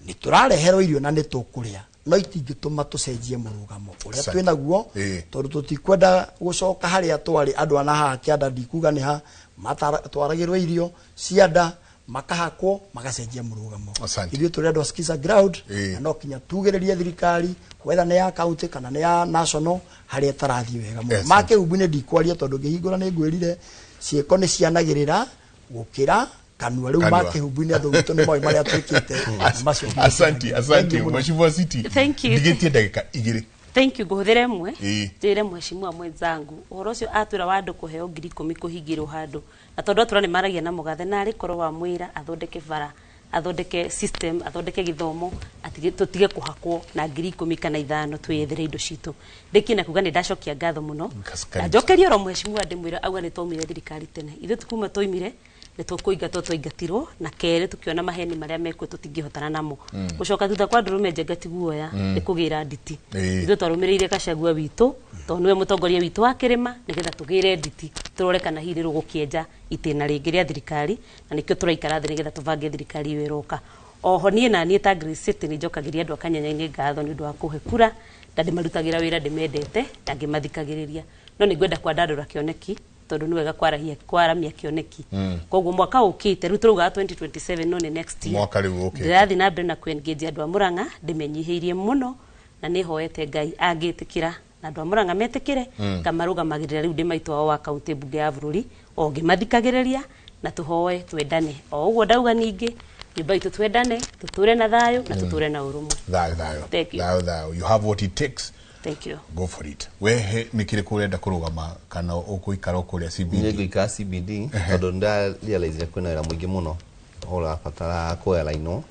nĩ tũrareherwo irio na nĩ tũkũrĩa, no itingĩtũma tũcenjie mũrũgamo ũrĩa twĩnaguo, tondũ tũtikwenda gũcoka harĩa twarĩ. Andũ ana haha kĩanda, ndikuga nĩ ha matwaragĩrwo irio cia nda makahakwo magacenjia mũrũgamo. Ithuĩ tũrĩ andũ a Skiza ground, na no kinya tugĩrĩrie thirikari, whether nĩ ya county kana nĩ ya national, harĩa ĩtarathiĩ wega mũno. Makĩhumbu-inĩ ndikwaria tondũ ngĩhingũra nĩ ngwĩrire ciĩko nĩ cianagĩrĩra gũkĩra kanua. Rĩu makĩhumbu-inĩ andũ witũ nĩ moĩ marĩa twĩkĩte macio. Asante, asante Mheshimiwa City. Thank you. Ndigĩtie ndagĩka 2. Thank you. Ngũhũthĩre ĩmwe njĩre mheshimiwa mwenzangu ũhoro ũcio atwĩra wa andũ kũheo 10,000 kũhingĩrwo handũ, na tondũ atwĩra nĩ maragia na mũgathe, na arĩ korwo wamwĩra athondeke bara, athondeke system, athondeke gĩthomo, atige tũtige kũhakwo na 10,000 kana 5, twĩyethere indo citũ. Ndĩkie na kuga nĩ ndacokia ngatho mũno, na njokerie oro mheshimiwa ndĩmwĩre auga nĩ twaumire thirikari tene. Ithuĩ tukuma twaumire nĩ tũkũingatwo, twaingatirwo na kerĩ tũkĩona maheni marĩa mekuo tũtingĩhotana namo. Gũcoka thutha kwa ndũrũme njenga ti guoya, nĩ kũgĩra nditi. Ithuĩ twarũmĩrĩire Gachagua witũ tondũ nĩwe mũtongoria witũ wa kĩrĩma, nĩgetha tũgĩre nditi tũrore kana hihi nĩ rũgũkĩenja itĩna rĩngĩ rĩa thirikari, na nĩkĩo tũraikara thĩ nĩgetha tũbange thirikari ĩyo ĩroka. Oho niĩ na niĩ ta Grace City nĩ njokagĩria andũ a Kanyanya-inĩ ngatho nĩ ũndũ wa kũhe kura, na ndĩmarutagĩra wĩra ndĩmendete na ngĩmathikagĩrĩria, no nĩ ngwenda kwandandũra kĩoneki. Tondu ni wega kwarahia kwaramia kioneki. Koguo mwaka ukite riu turaugaga 2027 no ni next year. Mwaka riu ukite. Ndirathi na mbere na ku-engage andu a Murang'a ndimenyihĩirie mũno na nĩhoete Ngai angĩtĩkĩra na andũ a Murang'a metĩkĩre ngamarũgamagĩrĩra rĩu ndĩ maitũ wao wa kaunti mbunge ya bũrũri o ngĩmathikagĩrĩria na tũhoe twendane o ũguo ndauga ningĩ nyũmba itũ twendane tũtũre na thayũ na tũtũre na ũrũmwe. Thayũ thayũ. Thank you. Thayũ thayũ. You have what it takes. Thank you. Go for it. We nĩ kĩrĩkũ ũrenda kũrũgama kana ũkũikara kũrĩa CBD? Niĩ ngũikara CBD tondũ nda realize kwĩna wĩra mũingĩ mũno ũrabatara kũelainwo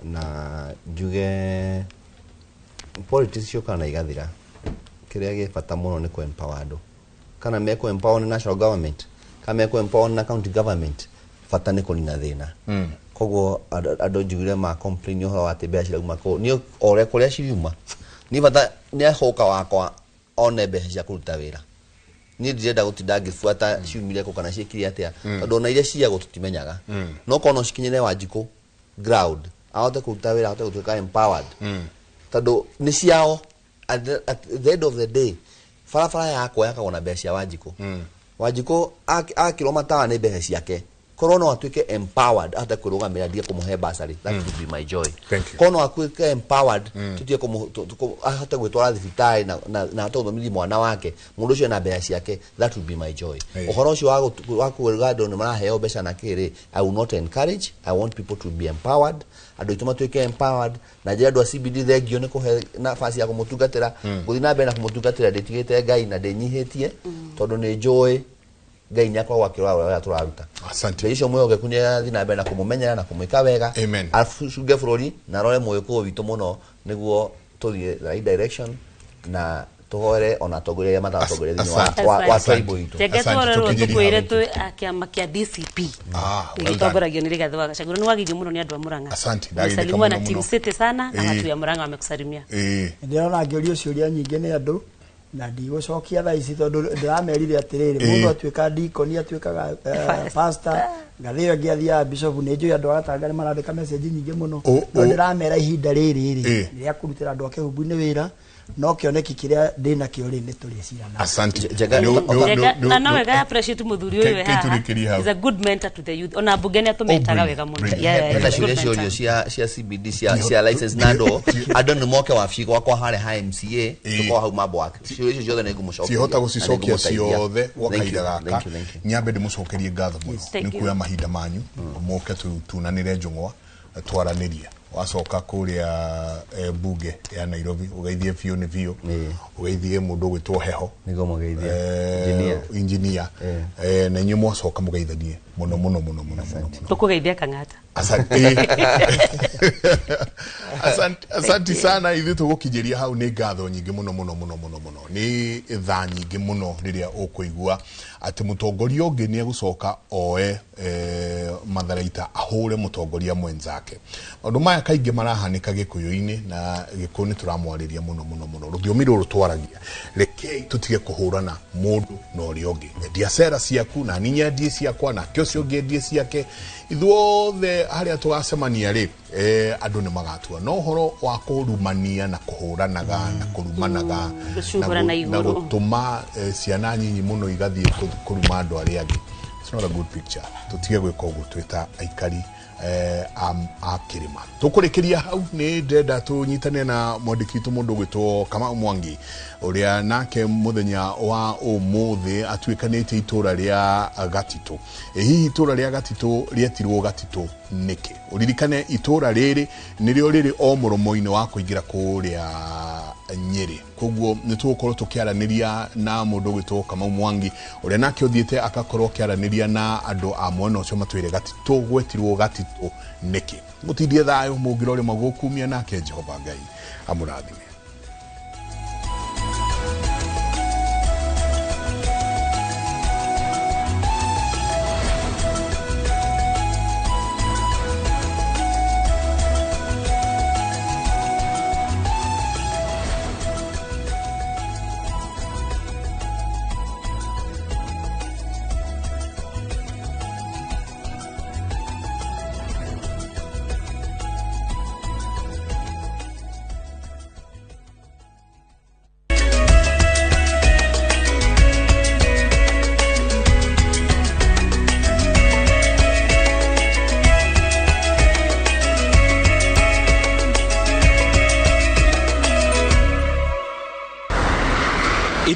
na njuge politics ciũkaga na igathira. Kĩrĩa gĩ bata mũno nĩ kũ-empower andũ. Kana mekũ-empower nĩ national government, kana mekũ-empower nĩ county government, bata nĩ kũnina thĩna. Koguo andũ njugire ma complain ũhoro wa atĩ mbeca cirauma kũ, niĩ o ũrĩa kũrĩa ciriuma niĩ bata nĩ ahoka wakwa one mbeca cia kũruta wĩra. Niĩ ndirenda gũtinda ngĩbuata ciumire kũ kana ciĩkire atĩa, tondũ ona iria ciagwo tũtimenyaga. No korwo no cikinyĩre Wanjikũ ground ahote kũruta wĩra, ahote gũtuĩka empowered, tondũ nĩ ciao. At the end of the day barabara yakwa yakagwo na mbeca cia Wanjikũ. Wanjikũ akĩrwo matawa nĩ mbeca ciake. Korwo no atuĩke empowered ahote kwĩrũgamĩrĩra ndige kũmũhe bursary, that would be my joy. Korwo no atuĩke empowered tutige ahote gwĩtwara thibitarĩ na ahote gũthomithia mwana wake, mũndũ ũcio ena mbeca ciake, that would be my joy. Ũhoro ũcio wa kuuga andũ nĩ maraheo mbeca na kĩrĩ, I will not encourage. I want people to be empowered, andũ aitũ matuĩke empowered na njĩra andũ a CBD thengio nĩ kũhe nafasi ya kũmũtungatĩra, gũthiĩ na mbere na kũmũtungatĩra ndĩtigĩte Ngai na ndĩnyihĩtie, tondũ nĩ njũĩ Ngai nĩ akoragwo akĩrora ũrĩa tũraruta. Asante. Ngai ũcio mwĩhokeku nĩ arathiĩ na mbere na kũmũmenyera na kũmwĩka wega. Amen. Acunge bũrũri na arore mũgĩkũyũ witũ mũno nĩguo tũthiĩ the right direction na tũhoere ona atongoria arĩa mataratongoria thĩinĩ wa tribe itũ. Reke tũrorerwo tũkwĩre twĩ a kĩama kĩa DCP. Gĩtongoragio nĩ Rigathĩ wa Gachagua. Nĩ wagithio mũno nĩ andũ a Murang'a. Asante. Umesalimiwa na Team City sana na watu ya Murang'a wamekusalimia. Ndĩrona ngĩũrio ciũria nyingĩ nĩ andũ na ndigũcokia thaa ici tondũ ndĩramerire atĩrĩrĩ, mũndũ atuĩka deacon atuĩkaga pastor, ngathĩ ĩyo ĩngĩ athiaga bishop. Nĩ njũĩ andũ a Gatanga nĩ marandĩka message nyingĩ mũno, no ndĩramera ihinda rĩrĩ rĩ rĩa kũrutĩra andũ a Kĩhumbu-inĩ wĩra, no kĩoneki kĩrĩa ndĩnakĩo rĩ nĩ tũrĩcirana. Asante. Na no wega appreciate mũthuri ũyũ wĩ haha. He's a good mentor to the youth. Ona mbunge nĩ atũmetaga wega mũno. Hena ciũria ciũrio cia CBD cia license na andũ andũ nĩ moke wabici gwakwa harĩa ha MCA tũkorwo hau mambo wake. Ciũria icio ciothe nĩ ngũmũcokeria. Ciĩhota gũcicokia ciothe gwa kahinda gaka. Nyambe ndĩmũcokerie ngatho mũno nĩ kuoya mahinda manyu mũke tunanĩre njũng'wa twaranĩrie. Wacoka kũrĩa bunge ya Nairobi ũgeithie biũ nĩ biũ, ũgeithie mũndũ ũgwĩtwo Heho nĩguo mũgeithie engineer, na inyuĩ mwacoka mũgeithanie mũno mũno mũno mũno mũno. Tũkũgeithia Kang'ata. Asante. Asante sana. Ithuĩ tũgũkinyĩria hau. Nĩ ngatho nyingĩ mũno mũno mũno mũno mũno. Nĩ thaa nyingĩ mũno rĩrĩa ũkũigua atĩ mũtongoria ũngĩ nĩ egũcoka oe matharaita ahũre mũtongoria mwenzake. Maũndũ maya kaingĩ marahanĩka Gĩkũyũ-inĩ na Gĩkũyũ nĩ tũramwarĩria mũno mũno mũno. Rũthiomi rũrũ twaragia, rekei tũtige kũhũrana mũndũ na ũrĩa ũngĩ. Endia cera ciaku na niĩ nyendie ciakwa nake ũcio ũngĩ endie ciake, ithuothe harĩa tũgacemania rĩ andũ nĩ magatua. No ũhoro wa kũrumania na kũhũranaga na kũrumanaga na gũtũma ciana nyinyi mũno igathiĩ kũruma andũ arĩa angĩ, it's not a good picture. Tũtige gwĩka ũguo twĩ ta aikari a kĩrĩma. Tũkũrĩkĩria hau. Nĩ ndĩrenda tũnyitane na mwandĩki witũ mũndũ ũgwĩtwo Kamau Mwangi, ũrĩa nake mũthenya wa ũmũthĩ atuĩkanĩtie itũra rĩa Gatitũ. Hihi itũra rĩa Gatitũ rĩetirwo Gatitũ nĩkĩ? Ũririkane itũra rĩrĩ nĩrĩo rĩrĩ o mũromo-inĩ wa kũingĩra kũrĩa Nyĩrĩ. Koguo nĩ tũgũkorwo tũkĩaranĩria na mũndũ ũgwĩtwo Kamau Mwangi, ũrĩa nake ũthiĩte akakorwo akĩaranĩria na andũ a mwena ũcio matwĩre Gatitũ gwetirwo Gatitũ nĩkĩ. Mũtindie thayũ, mũngĩra ũrĩa magũkumia, nake Jehova Ngai amũrathime.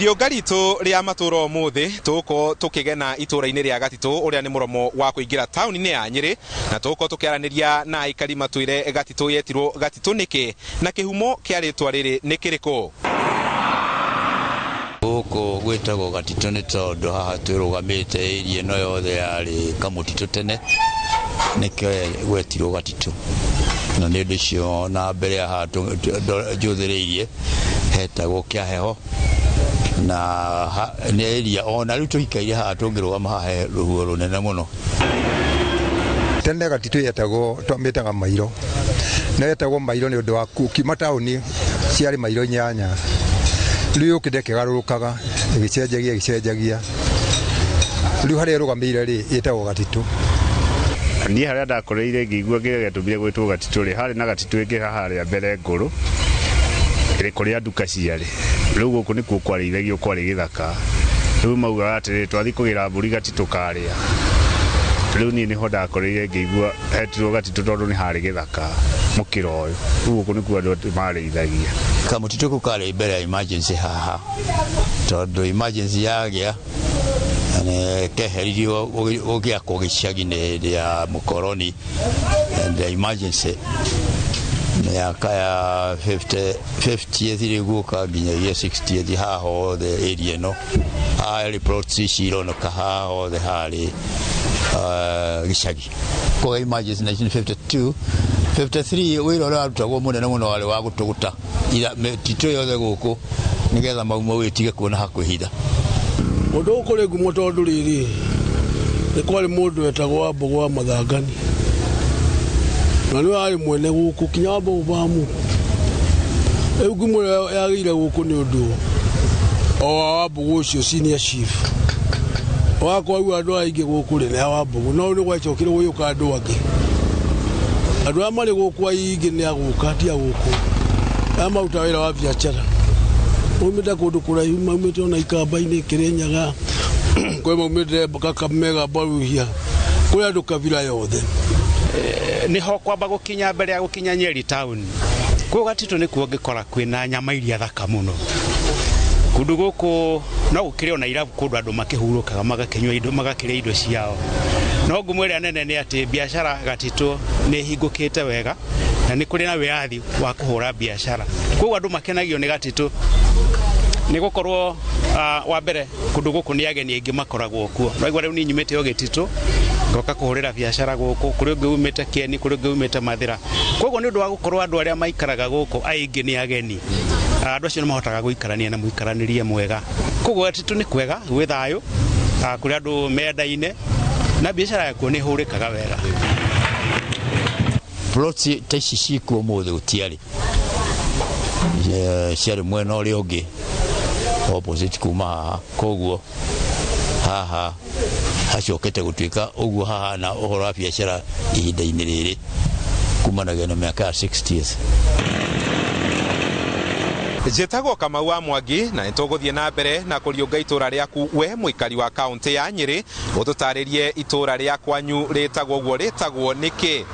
Iriũnga ritũ rĩa matũra ũmũthĩ tũgũkorwo tũkĩgena itũra-inĩ rĩa Gatitũ ũrĩa nĩ mũromo wa kũingĩra taũni-inĩ ya Nyĩrĩ, na tũgũkorwo tũkĩaranĩria na aikari matwĩre Gatitũ yetirwo Gatitũ nĩkĩ na kĩhumo kĩa rĩtwa rĩrĩ nĩ kĩrĩkũ. Gũkũ gwĩtagwo Gatitũ nĩ tondũ haha twĩrũgamĩte area ĩno yothe yarĩ kamũtitũ tene, nĩkĩo gwetirwo Gatitũ. Na nĩ ũndũ ũcio na mbere ya haha njũthĩrĩirie hetagwo Kĩaheho, na nĩ area ona rĩu tũikaire haha tũngĩrũgama haha he rũhuho rũnene mũno. Tene Gatitũ yetagwo twamĩtaga Mairo, na yetagwo Mairo nĩ ũndũ wa kiuma taũni ciarĩ mairo 8. Rĩu yũkĩte ĩkĩgarũrũkaga ĩgĩcenjagia ĩgĩcenjagia, rĩu harĩa ĩrũgamĩire rĩ ĩtagwo Gatitũ. Niĩ harĩa ndakoreire ngĩigua kĩrĩa gĩatũmire gwĩtwo Gatitũ rĩ, harĩ na Gatitũ ĩngĩ haha harĩa mbere ngũrũ ĩrĩ kũrĩa nduka ciarĩ. Rĩu gũkũ nĩkuo kwarĩithagio kwarĩ gĩthaka. Rĩu maugaga atĩrĩrĩ, twathiĩ kũgĩra mbũri Gatitũ karĩa. Rĩu niĩ nĩho ndakoreire ngĩigua hetirwo Gatitũ tondũ nĩ harĩ gĩthaka mũkĩra ũyũ. Rĩu gũkũ nĩkuo andũ marĩithagia. Kamũtitũ kau karĩ mbere ya emergency haha, tondũ emergency yagĩa keheririo gũgĩakwo gĩcagi-inĩ hĩndĩ ya mũkoroni, and the emergency mĩaka ya 50th rĩu gũka nginyagia 60th haha hothe area ĩno harĩ plots ici ironeka haha hothe harĩ gĩcagi. Kwa emergency 1952 53 wĩra ũrĩa warutagwo mũnene mũno warĩ wa gũtũgũta mĩtitũ yothe gũkũ nĩgetha mauma wĩtige kuona ha kwĩhitha. Ũndũ ũyũ kũrĩ ngumo tondũ rĩrĩ nĩ kwarĩ mũndũ wetagwo Wambũgũ wa Mathangani, na nĩwe arĩ mwene gũkũ kinya Wambũgũ bamu. Rĩu ngumo ĩyo yagĩire gũkũ nĩ ũndũ o wa Wambũgũ ũcio senior chief. Wakwa rĩu andũ aingĩ gũkũ rĩ nĩ a Wambũgũ, no nĩ gwacokire gũgĩũka andũ angĩ. Andũ arĩa marĩ gũkũ aingĩ nĩ a gũka, ti a gũkũ. Arĩa marutaga wĩra wa biacara maumĩte kũndũ kũraihu, maumĩte ona Ikamba-inĩ, Kĩrĩnyaga, kwĩ maumĩte Kakamega, Mbaruhia, kwĩ andũ kabira yothe. Nĩho kwamba gũkinya mbere ya gũkinya Nyeri town. Kũu Gatitũ nĩkuo ngĩkora kwĩna nyama iria thaka mũno. Kũndũ gũkũ no gũkĩrĩ ona irabu kũndũ andũ makĩhurũkaga magakĩnyua indo magakĩrĩa indo ciao. No ngumo ĩrĩa nene nĩ atĩ biacara Gatitũ nĩ ĩhingũkĩte wega na nĩ kũrĩ na wĩyathi wa kũhũra biacara. Koguo andũ makenagio nĩ Gatitũ nĩ gũkorwo wa mbere kũndũ gũkũ nĩ ageni aingĩ makoragwo kuo. Ũraigua rĩu niĩ nyumĩte o Gĩtitũ ngoka kũhũrĩra biacara gũkũ, kũrĩ ũngĩ umĩte Kĩeni, kũrĩ ũngĩ umĩte Mathĩra. Koguo nĩ ũndũ wa gũkorwo andũ arĩa maikaraga gũkũ aingĩ nĩ ageni, andũ acio nĩ mahotaga gũikarania na mũikaranĩrie mwega. Koguo Gatitũ nĩ kwega, gwĩ thayũ, kũrĩ andũ mendaine na biacara yakuo nĩ ĩhũrĩkaga wega. Plots ta ici ciĩkuo ũmũthĩ gũtiarĩ, ciarĩ mwena ũrĩa ũngĩ opposite kuma haha, koguo haha hacokete gũtuĩka ũguo hahana ũhoro wa biacara ihinda-inĩ rĩrĩ kumanagia na mĩaka ya 60s. Njĩtagwo Kamau wa Mwangi na nĩtũgũthiĩ na mbere na kũriũnga itũra rĩaku we mũikari wa kaũntĩ ya Nyĩrĩ, ũtũtarĩrie itũra rĩa kwanyu rĩtagwo ũguo rĩtagwo nĩkĩ.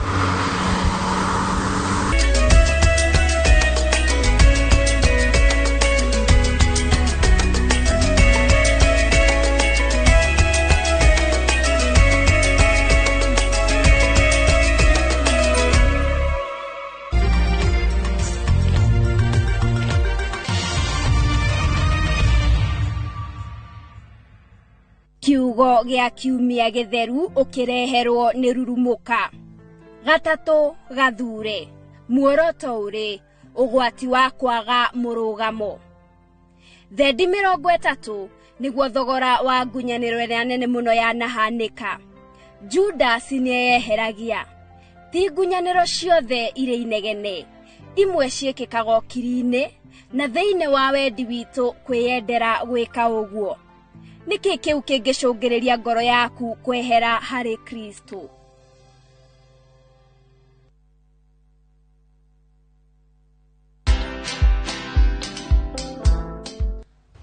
Kiugo gĩa kiumia gĩtheru ũkĩreherwo nĩ rurumũka. Gatatũ gathure, muoroto ũrĩ ũgwati wa kwaga mũrũgamo. Thendi 30 nĩguo thogora wa ngunyanĩro ĩrĩa nene mũno yanahanĩka. Judas nĩeyeheragia. Ti ngunyanĩro ciothe irĩ inegene, imwe ciĩkĩkaga ũkiri-inĩ na thĩinĩ wa wendi witũ kwĩyendera gwĩka ũguo. Nĩkĩ kĩu kĩngĩcũngĩrĩria ngoro yaku kwehera harĩ Kristo?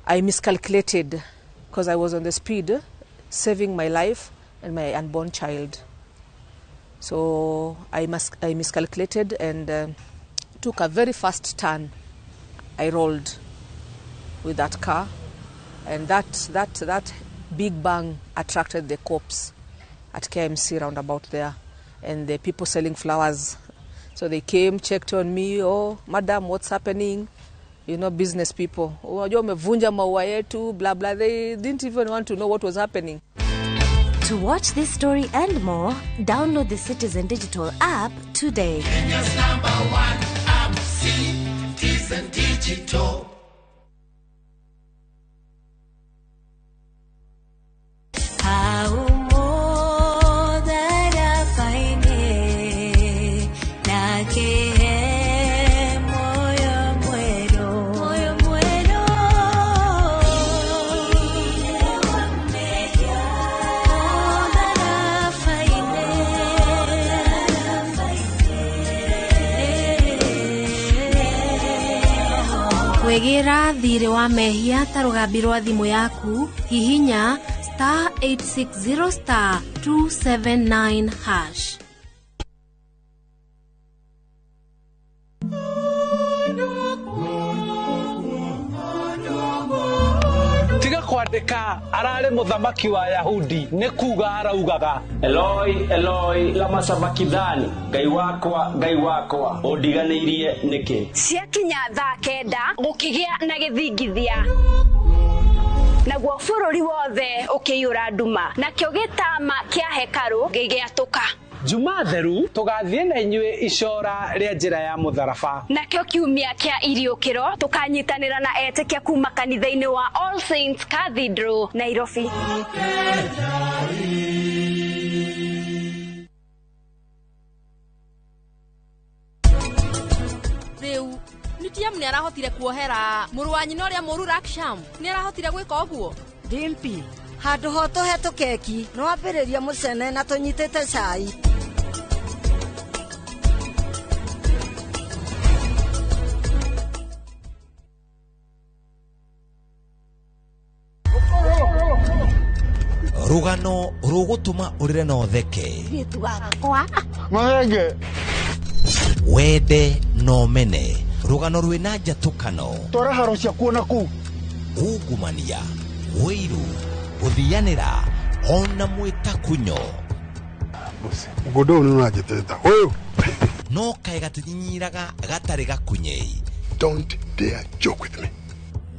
I miscalculated because I was on the speed, saving my life and my unborn child. So I miscalculated and took a very fast turn. I rolled with that car. And that big bang attracted the cops at KMC roundabout there, and the people selling flowers. So they came, checked on me. Oh, madam, what's happening? You know, business people. Unajua umevunja maua yetu, blah, blah. They didn't even want to know what was happening. To watch this story and more, download the Citizen Digital app today. Kenya's number one app, Citizen Digital. Kwĩgĩra thirĩ wa mehia ta rũgambi rwa thimũ yaku, hihinya *860 *279#. Tiga kwandĩka ararĩ mũthamaki wa Yahudi nĩ kuga araugaga Eloi Eloi lama sabakithani, Ngai wakwa Ngai wakwa ũndiganĩirie nĩkĩ? Ciakinya thaa 9 gũkĩgĩa na gĩthingithia, naguo bũrũri wothe ũkĩiyũra nduma, nakĩo gĩtama kĩa hekarũ gĩgĩatũka. Juma theru tũgathiĩ na inyuĩ icora rĩa njĩra ya mũtharaba, nakĩo kiumia kĩa iriũkĩro tũkanyitanĩra na etĩkia kuma kanitha-inĩ wa All Saints Cathedral, Nairobi. Rĩu Nitiam nĩ arahotire kuohera mũrũ wa nyina ũrĩa mũru Raksham, nĩ arahotire gwĩka ũguo. Dimpi, handũ ho tũhe tũkeki no ambĩrĩria mũcene na tũnyitĩte cai. Rũgano rũgũtũma ũrĩre na ũtheke, wende na ũmene, rũgano rwĩna njatũkano, twara haro ciakuo na kũu, ungumania, ũiru, gũthianĩra ona mwĩtakunyo. Mũgũnda ũyũ nĩ ũranjĩtĩta ũyũ no kaĩ gatinyinyiraga gatarĩ gakunyei. Don't dare joke with me.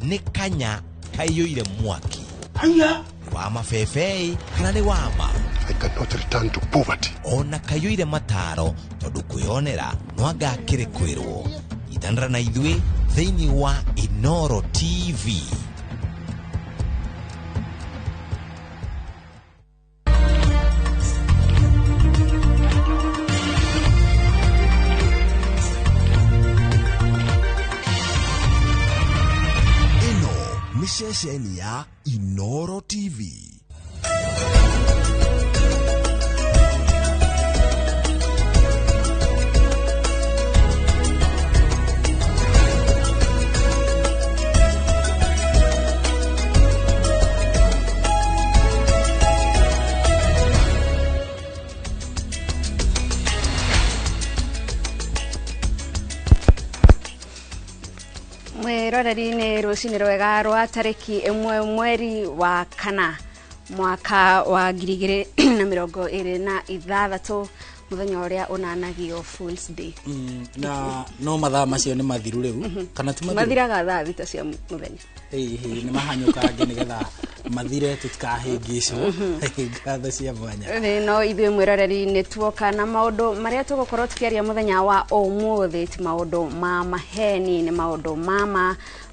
Nĩ kanya kaiyũire mwaki. Haya wa mabebei kana nĩ wama. I cannot return to poverty. Ona kaiyũire mataro tondũ kwĩyonera no anga akĩrĩ kwĩrwo. Itanĩra na ithuĩ thĩinĩ wa Inoro TV. Ĩno nĩ ceceni ya Inoro TV. Mwiroreri-inĩ rũcinĩ rwega rwa tarĩki 1 mweri wa 4 mwaka wa 2026 mũthenya ũrĩa ũnanagio Fools Day. Na no mathaa macio nĩ mathiru rĩu kana ti mathiru? Mathiraga thaa 6 cia mũthenya. Ĩĩ nĩ mahanyũkange nĩgetha mathire tutikahĩngĩcwo. Ngatho cia mwanya. No ithuĩ mwĩroreri nĩ tuoka na maũndũ marĩa tũgũkorwo tũkĩaria mũthenya wa ũmũthĩ ti maũndũ ma maheni, nĩ maũndũ ma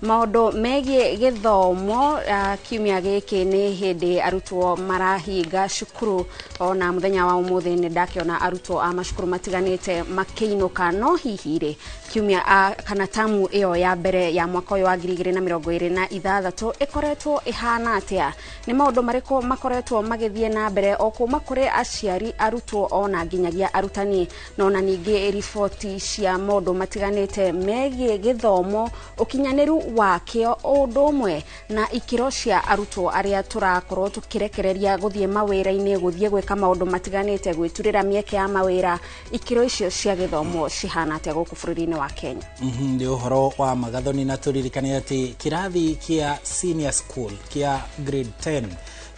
maũndũ megiĩ gĩthomo. Kiumia gĩkĩ nĩ hĩndĩ arutwo marahinga cukuru, ona mũthenya wa ũmũthĩ nĩ ndakĩona arutwo a macukuru matiganĩte makĩinũka. No hihi rĩ, kiumia kana tamu ĩyo ya mbere ya mwaka ũyũ wa 2026 ĩkoretwo ĩhana atĩa? Nĩ maũndũ marĩkũ makoretwo magĩthiĩ na mbere o kuma kũrĩ aciari, arutwo ona nginyagia arutani? No na ningĩ riboti cia maũndũ matiganĩte megiĩ gĩthomo, ũkinyanĩru wakĩo ũndũ ũmwe na ikĩro cia arutwo arĩa tũrakorwo tũkĩrekereria gũthiĩ mawĩra-inĩ, gũthiĩ gwĩka maũndũ matiganĩte, gwĩturĩra mĩeke ya mawĩra, ikĩro icio cia gĩthomo cihana atĩa gũkũ bũrũri-inĩ wa Kenya? Nĩ ũhoro wa magathoni, na tũririkane atĩ kĩrathi Kĩrathi kĩa senior school kĩa grade 10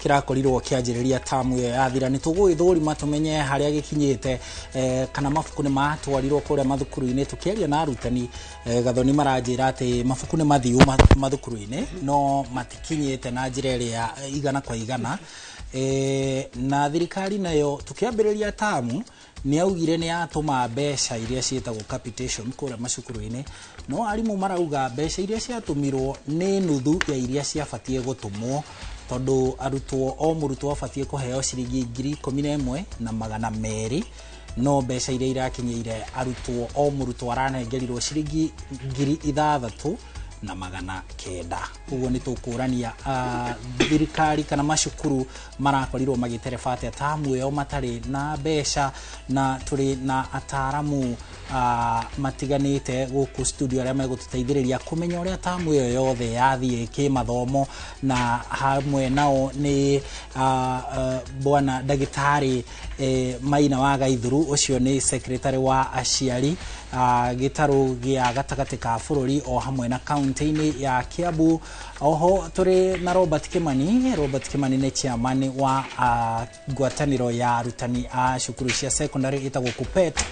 kĩrakorirwo kĩanjĩrĩria tamu ĩyo yathira. Nĩ tũgũgĩthũrima tũmenye harĩa gĩkinyĩte, kana mabuku nĩ matwarirwo kũrĩa mathukuru-inĩ. Tũkĩaria na arutani, Gathoni, maranjĩra atĩ mabuku nĩ mathiu mathukuru-inĩ no matikinyĩte na njĩra ĩrĩa igana kwa igana. Na thirikari nayo tũkĩambĩrĩria tamu nĩ augire nĩ yatũma mbeca iria ciĩtagwo capitation kũrĩa macukuru-inĩ, no arimũ marauga mbeca iria ciatũmirwo nĩ nuthu ya iria ciabatiĩ gũtũmwo, tondũ arutwo o mũrutwo abatiĩ kũheo ciringi 11,200, no mbeca iria irakinyĩire arutwo, o mũrutwo aranengerirwo ciringi 6,900. Ũguo nĩ tũkũrania thirikari kana macukuru marakorirwo magĩtereba atĩa tamu ĩyo matarĩ na mbeca, na tũrĩ na ataramu matiganĩte gũkũ studio arĩa megũtũteithĩrĩria kũmenya ũrĩa tamu ĩyo yothe yathiĩ kĩmathomo, na hamwe nao nĩ bwana ndagĩtarĩ Maina wa Gaithuru, ũcio nĩ secretary wa aciari gĩtarũ gĩa gatagatĩ ka bũrũri o hamwe na kaunti-inĩ ya Kiambu. Oho tũrĩ na Robert Kimani. Robert Kimani nĩ chairman wa ngwatanĩro ya arutani a cukuru cia secondary ĩtagwo KUPPET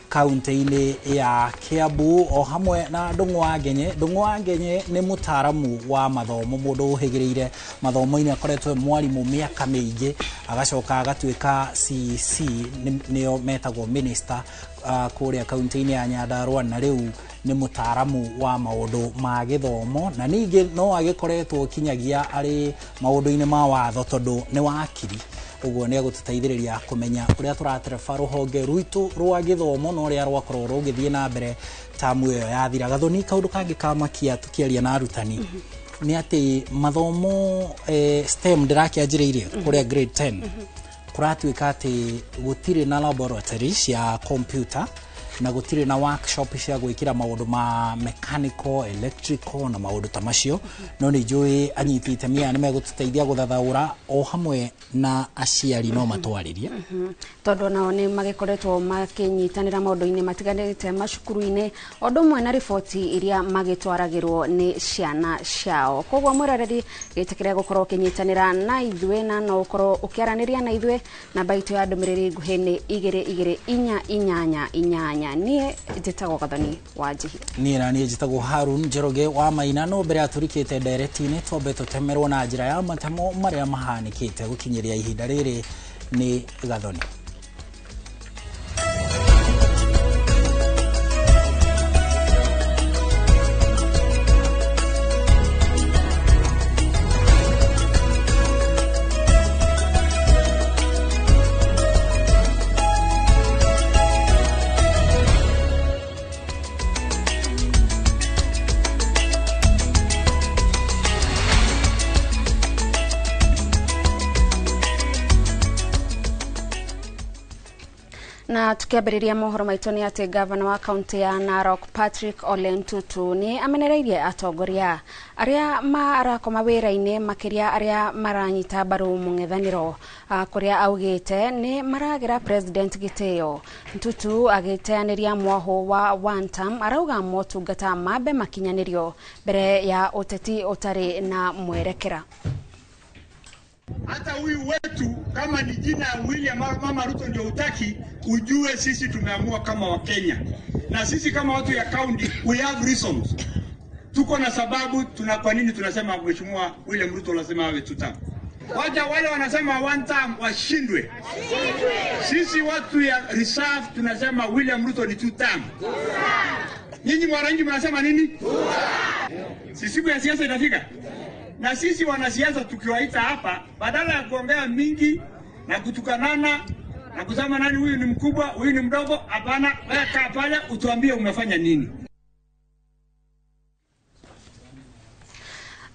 kaunti-inĩ ya Kiambu, o hamwe na Ndung'u wa Ngenye. Ndung'u wa Ngenye nĩ mũtaaramu wa mathomo, mũndũ ũhĩgĩrĩire mathomo-inĩ, akoretwo e mwarimũ mĩaka mĩingĩ, agacoka agatuĩka CC, nĩo metagwo minister kũrĩa kaunti-inĩ ya Nyandarua, na rĩu nĩ mũtaaramu wa maũndũ ma gĩthomo, na ningĩ no agĩkoretwo kinyagia arĩ maũndũ-inĩ ma watho tondũ nĩ wakiri. Ũguo nĩ egũtũteithĩrĩria kũmenya ũrĩa tũratereba rũhonge rwitũ rwa gĩthomo na ũrĩa rwakorwo rũgĩthiĩ na mbere tamu ĩyo yathira. Gathoni, kaũndũ kangĩ kamakia tũkĩaria na arutani nĩ atĩ mathomo STEM ndĩrakĩanjĩrĩirie kũrĩa grade 10, kũratuĩka atĩ gũtirĩ na laboratory cia computer na gũtirĩ na workshop cia gwĩkĩra maũndũ ma mechanical, electrical na maũndũ ta macio. No nĩ njũĩ anyiti itemi aya nĩ megũtũteithia gũthathaũra, o hamwe na aciari no matwarĩrie, tondũ nao nĩ magĩkoretwo makĩnyitanĩra maũndũ-inĩ matiganĩte macukuru-inĩ, o ũndũ ũmwe na riboti iria magĩtwaragĩrwo nĩ ciana ciao. Koguo mwĩroreri, gĩtĩkĩre gũkorwo ũkĩnyitanĩra na ithuĩ, na no ũkorwo ũkĩaranĩria na ithuĩ. Namba itũ ya ndũmĩrĩri nguhĩ nĩ 22488. Niĩ njĩtagwo Gathoni wa Njihia. Niĩ na niĩ njĩtagwo Harun Njoroge wa Maina. No mbere ya tũrikĩte ndereti-inĩ, twambe tũtemerwo na njĩra ya matemo marĩa mahanĩkĩte gũkinyĩria ihinda rĩrĩ nĩ Gathoni. Na tukiambĩrĩria mohoro maitũ nĩ atĩ gavana wa kaunti ya Narok Patrick Ole Ntutu nĩ amenereirie atongoria arĩa marakoma wĩra-inĩ, makĩria arĩa maranyita mbaru mũng'ethanĩro, kũrĩa augĩte nĩ maragĩra president gĩtĩo. Ntutu agĩteanĩria mwahũ wa one term arauga motungata mambe makinyanĩrio mbere ya ũteti ũtarĩ na mwerekera. Hata huyu wetu kama ni jina ya William Mama Ruto ndio utaki, ujue sisi tumeamua kama Wakenya. Na sisi kama watu ya county, we have reasons. Tuko na sababu tuna kwa nini tunasema Mheshimiwa William Ruto lazima awe two term. Wacha wale wanasema one term washindwe. Sisi watu ya reserve tunasema William Ruto ni two term. Nyinyi wananchi mnasema nini? Si siku ya siasa itafika? Na sisi wanasiasa tukiwaita hapa, badala ya kuongea mingi na kutukanana na kusema nani huyu ni mkubwa, huyu ni mdogo, hapana, wewe kaa pale utuambie umefanya nini.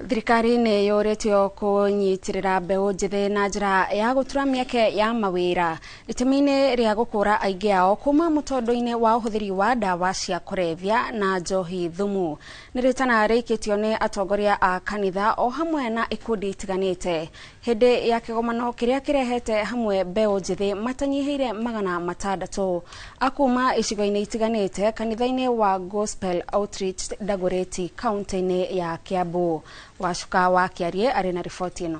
Thirikari nĩ yũrĩtio kũnyitĩrĩra mbeũ njĩthĩ na njĩra ya gũtura mĩeke ya mawĩra itemi-inĩ rĩa gũkũra aingĩ ao kuma mũtondo-inĩ wa ũhũthĩri wa ndawa cia kũrebia na njohi thumu. Nĩ rĩtana rĩikĩtio nĩ atongoria a kanitha o hamwe na ikundi itiganĩte hĩndĩ ya kĩgomano kĩrĩa kĩrehete hamwe mbeũ njĩthĩ matanyihĩire 600 akuma icigo-inĩ itiganĩte kanitha-inĩ wa Gospel Outreach Dagoretti kaunti-inĩ ya Kiambu. Wacuka wa Kĩarie arĩ na riboti ĩno.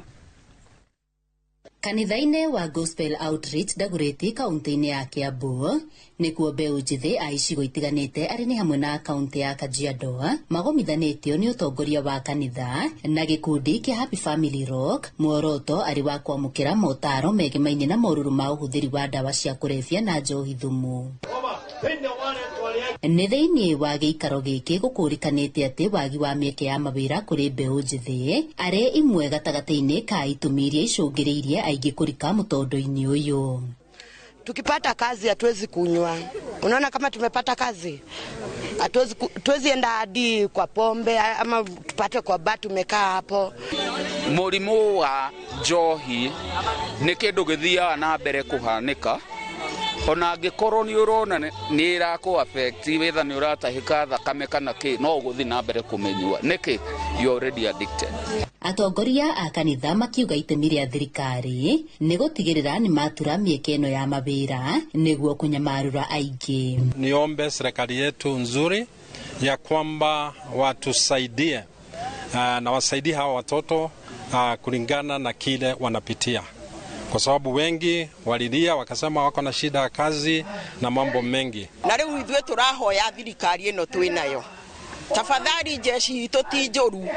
Kanitha-inĩ wa Gospel Outreach Dagoretti kaunti-inĩ ya Kiambu nĩkuo mbeũ njĩthĩ a icigo itiganĩte arĩ nĩ hamwe na kaunti ya Kajiado magomithanĩtio nĩ ũtongoria wa kanitha na gĩkundi kĩa Happy Family Rock, muoroto arĩ wa kwamũkĩra motaro megemainie na morũrũ ma ũhũthĩri wa ndawa cia kũrebia na njohi thumu. Nĩ thĩinĩ wa gĩikaro gĩkĩ gũkũrĩkanĩte atĩ wagi wa mĩeke ya mawĩra kũrĩ mbeũ njĩthĩ arĩ imwe gatagatĩ-inĩ ka itũmi iria icũngĩrĩirie aingĩ kũrika mũtondo-inĩ ũyũ. Tukipata kazi hatuwezi kunywa. Unaona kama tumepata kazi hatuwezi enda hadi kwa pombe ama tupate kwa bar tumekaa hapo. Mũrimũ wa njohi nĩ kĩndũ gĩthiaga na mbere kũhanĩka ona angĩkorwo nĩ ũrona nĩ ĩrakũ affect whether nĩ ũratahĩka thakame kana kĩ, no ũgũthiĩ na mbere kũmĩnyua. Nĩkĩ? You are already addicted. Atongoria a kanitha makiuga itemi rĩa thirikari nĩ gũtigĩrĩra nĩ matura mĩeke ĩno ya mawĩra nĩguo kũnyamarũra aingĩ. Niombe serikali yetu nzuri ya kwamba watusaidie na wasaidie hawa watoto kulingana na kile wanapitia, kwa sababu wengi walilia wakasema wako na shida ya kazi na mambo mengi. Na rĩu ithuĩ tũrahoya thirikari ĩno twĩnayo, tafadhali jeshi itũ ti njũru,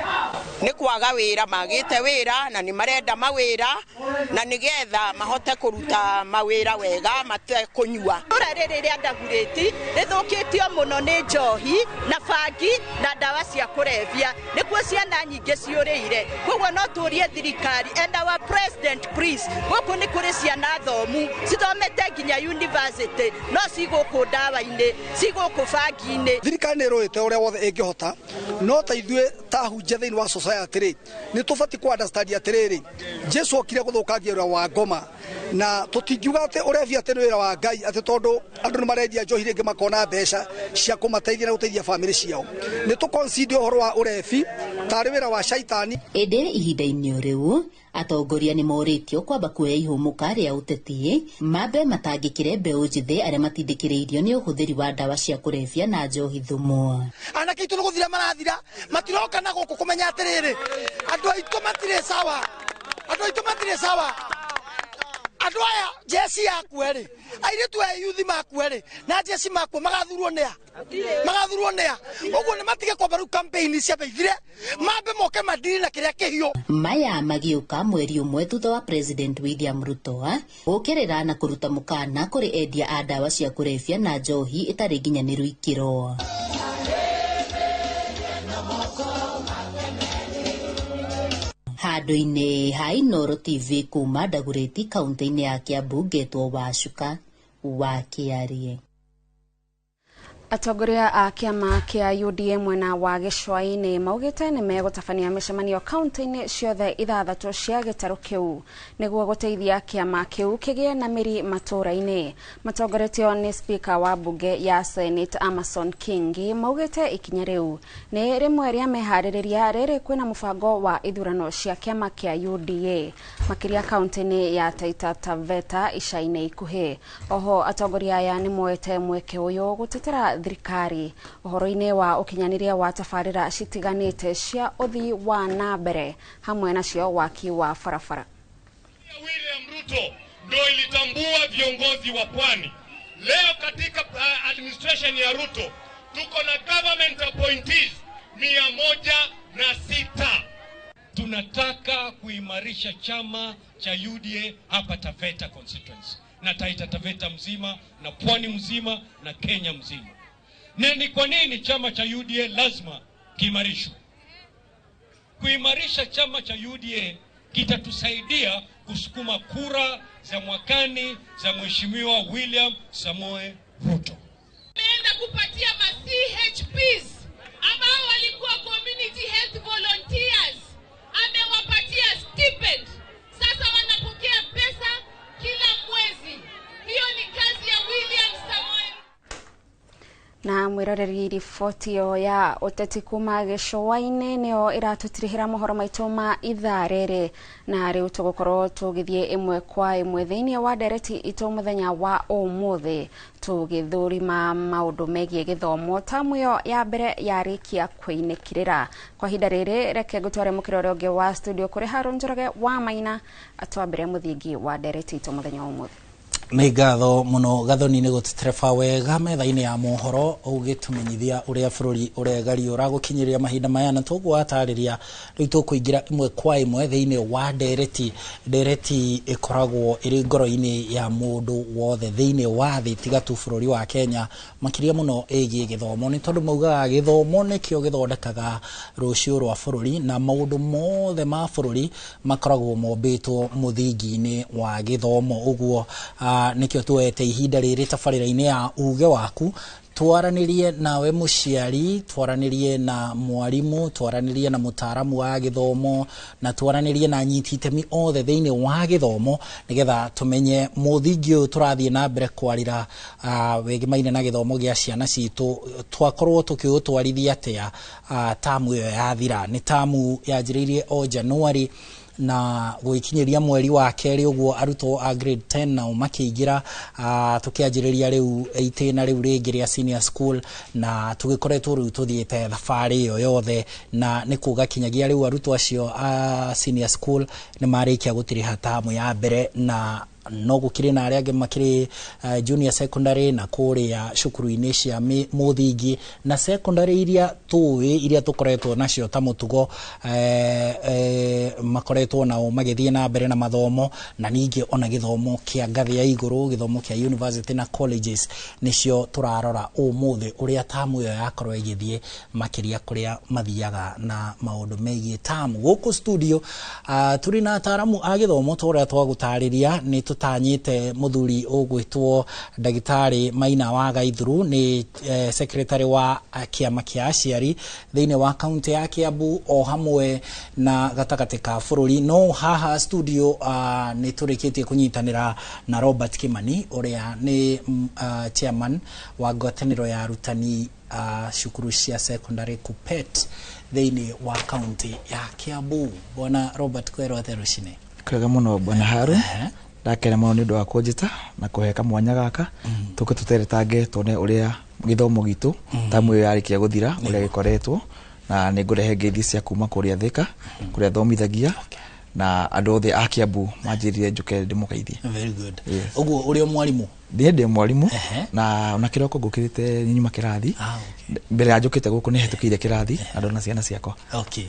nĩ kwaga wĩra magĩte wĩra na nĩ marenda mawĩra na nĩgetha mahote kũruta mawĩra wega matekũnyua. Itũra rĩrĩ rĩa Dagoretti rĩthũkĩtio mũno nĩ njohi na bangi na ndawa cia kũrebia, nĩkuo ciana nyingĩ ciũrĩire. Koguo no tũrie thirikari and our president please, gũkũ nĩ kũrĩ ciana thomu cithomete nginya university no cigũkũ ndawa-inĩ, cigũkũ bangi-inĩ. Thirikari nĩ ĩrũĩte ũrĩa wothe ĩngĩhota, no ta ithuĩ ta ahunjia thĩinĩ wa society rĩ, nĩ tũbatiĩ kũ understand atĩrĩrĩ, Jesu okire gũthũkangia wĩra wa ngoma, na tũtingiuga atĩ ũrebia atĩ nĩ wĩra wa Ngai atĩ tondũ andũ nĩ marendia njohi rĩngĩ makona mbeca cia kũmateithia na gũteithia bamĩrĩ ciao. Nĩ tũ concede ũhoro wa ũrebi tarĩ wĩra wa caitani. Ĩndĩ ihinda-inĩ rĩu atongoria nĩ morĩtio kwamba kuoya ihũmũka rĩa ũteti mambe matangĩkĩre mbeũ njĩthĩ arĩa matindĩkĩrĩirio nĩ ũhũthĩri wa ndawa cia kũrebia na njohi thumu. Anake aitũ nĩ gũthira marathira, matiroka na gũkũ kũmenya atĩrĩrĩ, andũ aitũ matirĩ sawa, andũ aitũ matirĩ sawa. Andũ aya jeci yakue rĩ, airĩtu aya yuthi makue rĩ, na jeci makue magathurwo nĩa? Magathurwo nĩa? Ũguo nĩ matige kwamba rĩu campaign ciambe ithire, mambe moke mandiri na kĩrĩa kĩhiũ. Maya magĩũka mweri ũmwe thutha wa President William Ruto gũkĩrĩra na kũruta mũkana kũrĩ endia a ndawa cia kũrebia na njohi ĩtarĩ nginyanĩru ikĩro. Handũ-inĩ ha Inooro TV kuma Dagoretti kaunti-inĩ ya Kiambu ngetwo Wacuka wa Kĩarie. Atongoria a kĩama kĩa UDA mwena wa Gĩcũa-inĩ maugĩte nĩ megũtabania mĩcemanio kaunti-inĩ ciothe 6 cia gĩtarũ kĩu nĩguo gũteithia kĩama kĩu kĩgĩe na mĩri matũũra-inĩ. Matongoretio nĩ Speaker wa mbunge ya Senate Amason Kingi maugĩte ikinya rĩu nĩ rĩmwe rĩa meharĩrĩria rĩrĩ kwĩna mũbango wa ithurano cia kĩama kĩa UDA makĩria kaunti-inĩ ya Taita Taveta ica-inĩ ikuhĩ. Oho atongoria aya nĩ moete mweke ũyũ gũtetera thirikari ũhoro-inĩ wa ũkinyanĩria wa tabarĩra citiganĩte cia ũthii wa na mbere hamwe nacio waki wa barabara. William Ruto ndo ilitambua viongozi wa pwani. Leo katika administration ya Ruto tuko na government appointees 106. Tunataka kuimarisha chama cha UDA hapa Taveta constituency na Taita Taveta mzima na pwani mzima na Kenya mzima. Na ni kwa nini chama cha UDA lazima kiimarishwe? Kuimarisha chama cha UDA kitatusaidia kusukuma kura za mwakani za Mheshimiwa William Samoei Ruto. Tumeenda kupatia ma CHPs ambao walikuwa community health volunteers. Na mwiroreri riboti ĩyo ya ũteti kuma gĩcũa-inĩ nĩyo ĩratũtirihĩra mohoro maitũ ma ithaa rĩrĩ, na rĩu tũgũkorwo tũgĩthiĩ ĩmwe kwa ĩmwe thĩinĩ wa ndereti itũ mũthenya wa ũmũthĩ, tũgĩthũrima maũndũ megiĩ gĩthomo tamu ĩyo ya mbere yarĩkia kwĩinĩkĩrĩra. Kwa ihinda rĩrĩ reke ngũtware mũkĩra ũrĩa ũngĩ wa studio kũrĩ Harũn Njoroge wa Maina atwambĩre mũthingi wa ndereti itũ mũthenya wa ũmũthĩ. Nĩ ngatho mũno Gathoni nĩ gũtũtereba wega metha-inĩ ya mohoro, ũgĩtũmenyithia ũrĩa bũrũri ũregariũra gũkinyĩria mahinda maya, na toguo watarĩria rĩu tũkũingĩra ĩmwe kwa ĩmwe thĩinĩ wa ndereti. Ndereti ĩkoragwo ĩrĩ ngoro-inĩ ya mũndũ wothe thĩinĩ wa thĩ tiga tu bũrũri wa Kenya, makĩria mũno ĩgiĩ gĩthomo, nĩ tondũ maugaga gĩthomo nĩkĩo gĩthondekaga rũciũ rwa bũrũri, na maũndũ mothe ma bũrũri makoragwo mombĩtwo mũthingi-inĩ wa gĩthomo. Ũguo nĩkĩo tuoete ihinda rĩrĩ tabarĩra-inĩ ya uge waku twaranĩrie nawe mũciari, twaranĩrie na mwarimũ, twaranĩrie na mũtaaramu wa gĩthomo, na twaranĩrie na anyiti itemi othe thĩinĩ wa gĩthomo, nĩgetha tũmenye mũthingi ũyũ tũrathiĩ na mbere kwarĩra wĩgimaine na gĩthomo gĩa ciana citũ twakorwo tũkĩũtwarithia atĩa tamu ĩyo yathira. Nĩ tamu yanjĩrĩirie o Januari na gũgĩkinyĩria mweri wa kerĩ ũguo arutwo a grade 10 nao makĩingĩra, tũkĩanjĩrĩria rĩu itĩna rĩu rĩngĩ rĩa senior school, na tũgĩkoretwo rĩu tũthiĩte thabarĩ ĩyo yothe, na nĩ kuga kinyagia rĩu arutwo acio a senior school nĩ marĩkia gũtiriha tamu ya mbere, na no gũkĩrĩ na arĩa angĩ makĩrĩ junior secondary na kũrĩa cukuru-inĩ cia mũthingi na secondary iria tũĩ iria tũkoretwo nacio ta mũtugo, makoretwo nao magĩthiĩ na mbere na mathomo, na ningĩ ona gĩthomo kĩa ngathĩ ya igũrũ, gĩthomo kĩa university na colleges nĩcio tũrarora ũmũthĩ ũrĩa tamu ĩyo yakorwo ĩgĩthiĩ makĩria kũrĩa mathiaga na maũndũ megiĩ tamu. Gũkũ studio tũrĩ na ataaramu a gĩthomo ta ũrĩa twagũtarĩria. Nĩ tũtanyĩte mũthuri ũgwĩtwo ndagĩtarĩ Maina wa Gaithuru, nĩ secretary wa kĩama kĩa aciari thĩinĩ wa kaunti ya Kiambu o hamwe na gatagatĩ ka bũrũri. No haha studio nĩ tũrĩkĩtie kũnyitanĩra na Robert Kimani ũrĩa nĩ chairman wa ngwatanĩro ya arutani cukuru cia secondary KUPPET thĩinĩ wa kaunti ya Kiambu. Bwana Robert, kwĩrwo atĩa rũcinĩ? Kwega mũno bwana Haru, ndakena mũno nĩ ũndũ wa kũnjĩta na kũhe kamwanya gaka tũke tũteretange tuone ũrĩa gĩthomo gitũ tamu ĩyo yarĩkia gũthira ũrĩa gĩkoretwo, na nĩ ngũrehe ngeithi cia kuma kũrĩa Thika kũrĩa thomithagia, na andũ othe a Kiambu manjĩrire njũke ndĩmũgeithie. Very good. Ũguo ũrĩ o mwarimũ? Niĩ ndĩ mwarimũ, na ona kĩroko ngũkĩrĩte nyuma kĩrathi. Mbere ya njũkĩte gũkũ nĩ hetũkĩire kĩrathi na ndona ciana ciakwa. Okay.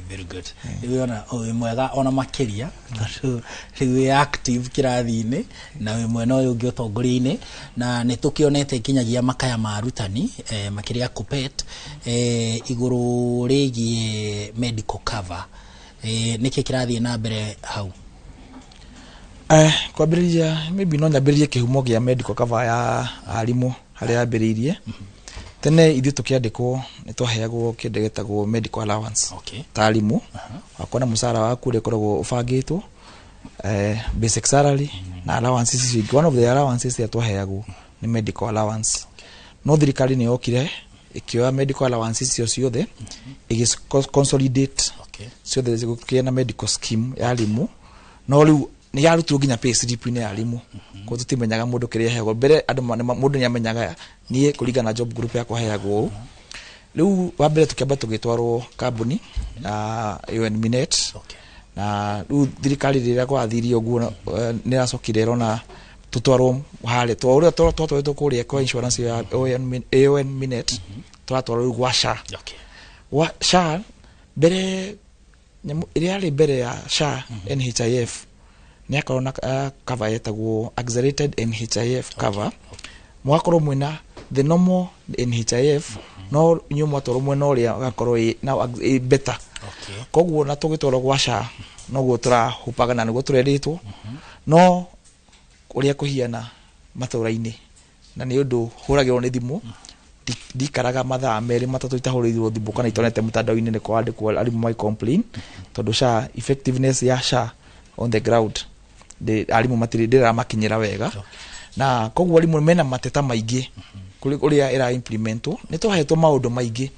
Very good. Rĩu ona wĩ mwega ona makĩria tondũ rĩu wĩ active kĩrathi-inĩ na wĩ mwena ũyũ ũngĩ ũtongoria-inĩ, na nĩ tũkĩonete nginyagia makaya ma arutani makĩria KUPPET igũrũ rĩgiĩ medical cover. Nĩkĩ kĩrathiĩ na mbere hau? Kwambĩrĩria maybe no nyambĩrĩrie kĩhumo kĩa medical cover ya arimũ harĩa yambĩrĩirie. Tene ithuĩ tũkĩandĩkwo nĩ twaheagwo kĩndũ gĩtagwo medical allowance. Ta arimũ wakona mũcara waku ũrĩa ũkoragwo ũbangĩtwo, basic salary na allowances icio ingĩ. One of the allowances iria twaheagwo nĩ medical allowance. No thirikari nĩ yokire ĩkĩoya medical allowances icio ciothe ĩgĩ consolidate ciothe gũkĩgĩa na medical scheme ya arimũ, no rĩu nĩ yarutirwo nginya pay slip-inĩ ya arimũ. Koguo tũtimenyaga mũndũ kĩrĩa aheagwo. Mbere andũ mũndũ nĩ amenyaga niĩ kũringana na job group yakwa heagwo ũũ. Rĩu wa mbere tũkĩamba tũgĩtwarwo kambuni ya AON Minet, na rĩu thirikari rĩrĩa gwathirie ũguo nĩ ĩracokire ĩrona tũtwarwo harĩa ũrĩa twatwarĩtwo kũrĩa kwa insurance ya AON Minet, tũratwarwo rĩu gwa SHA. Gwa SHA mbere nyamũ ĩrĩa yarĩ mbere ya SHA NHIF nĩ yakorwo na cover yetagwo accelerated NHIF cover. Mũgakorwo mwĩna the normal NHIF, no inyuĩ mwatwarwo mwena ũrĩa ũgakorwo ĩ better. Koguo na tũgĩtwarwo gwa SHA noguo tũrahũpaga na nĩguo tũrerĩtwo, no ũrĩa kũhiana matũra-inĩ na nĩ ũndũ hũragĩrwo nĩ thimũ, ndikaraga mathaa merĩ matatũ itahũrĩirwo thimũ kana itonete mũtandao-inĩ nĩ kwandĩkwo arimũ magĩ complain, tondũ SHA effectiveness ya SHA on the ground arimũ matirĩ ndĩramakinyĩra wega, na koguo arimũ mena mateta maingĩ. kũrĩ ũrĩa ĩra implementwo nĩ twahetwo maũndũ maingĩ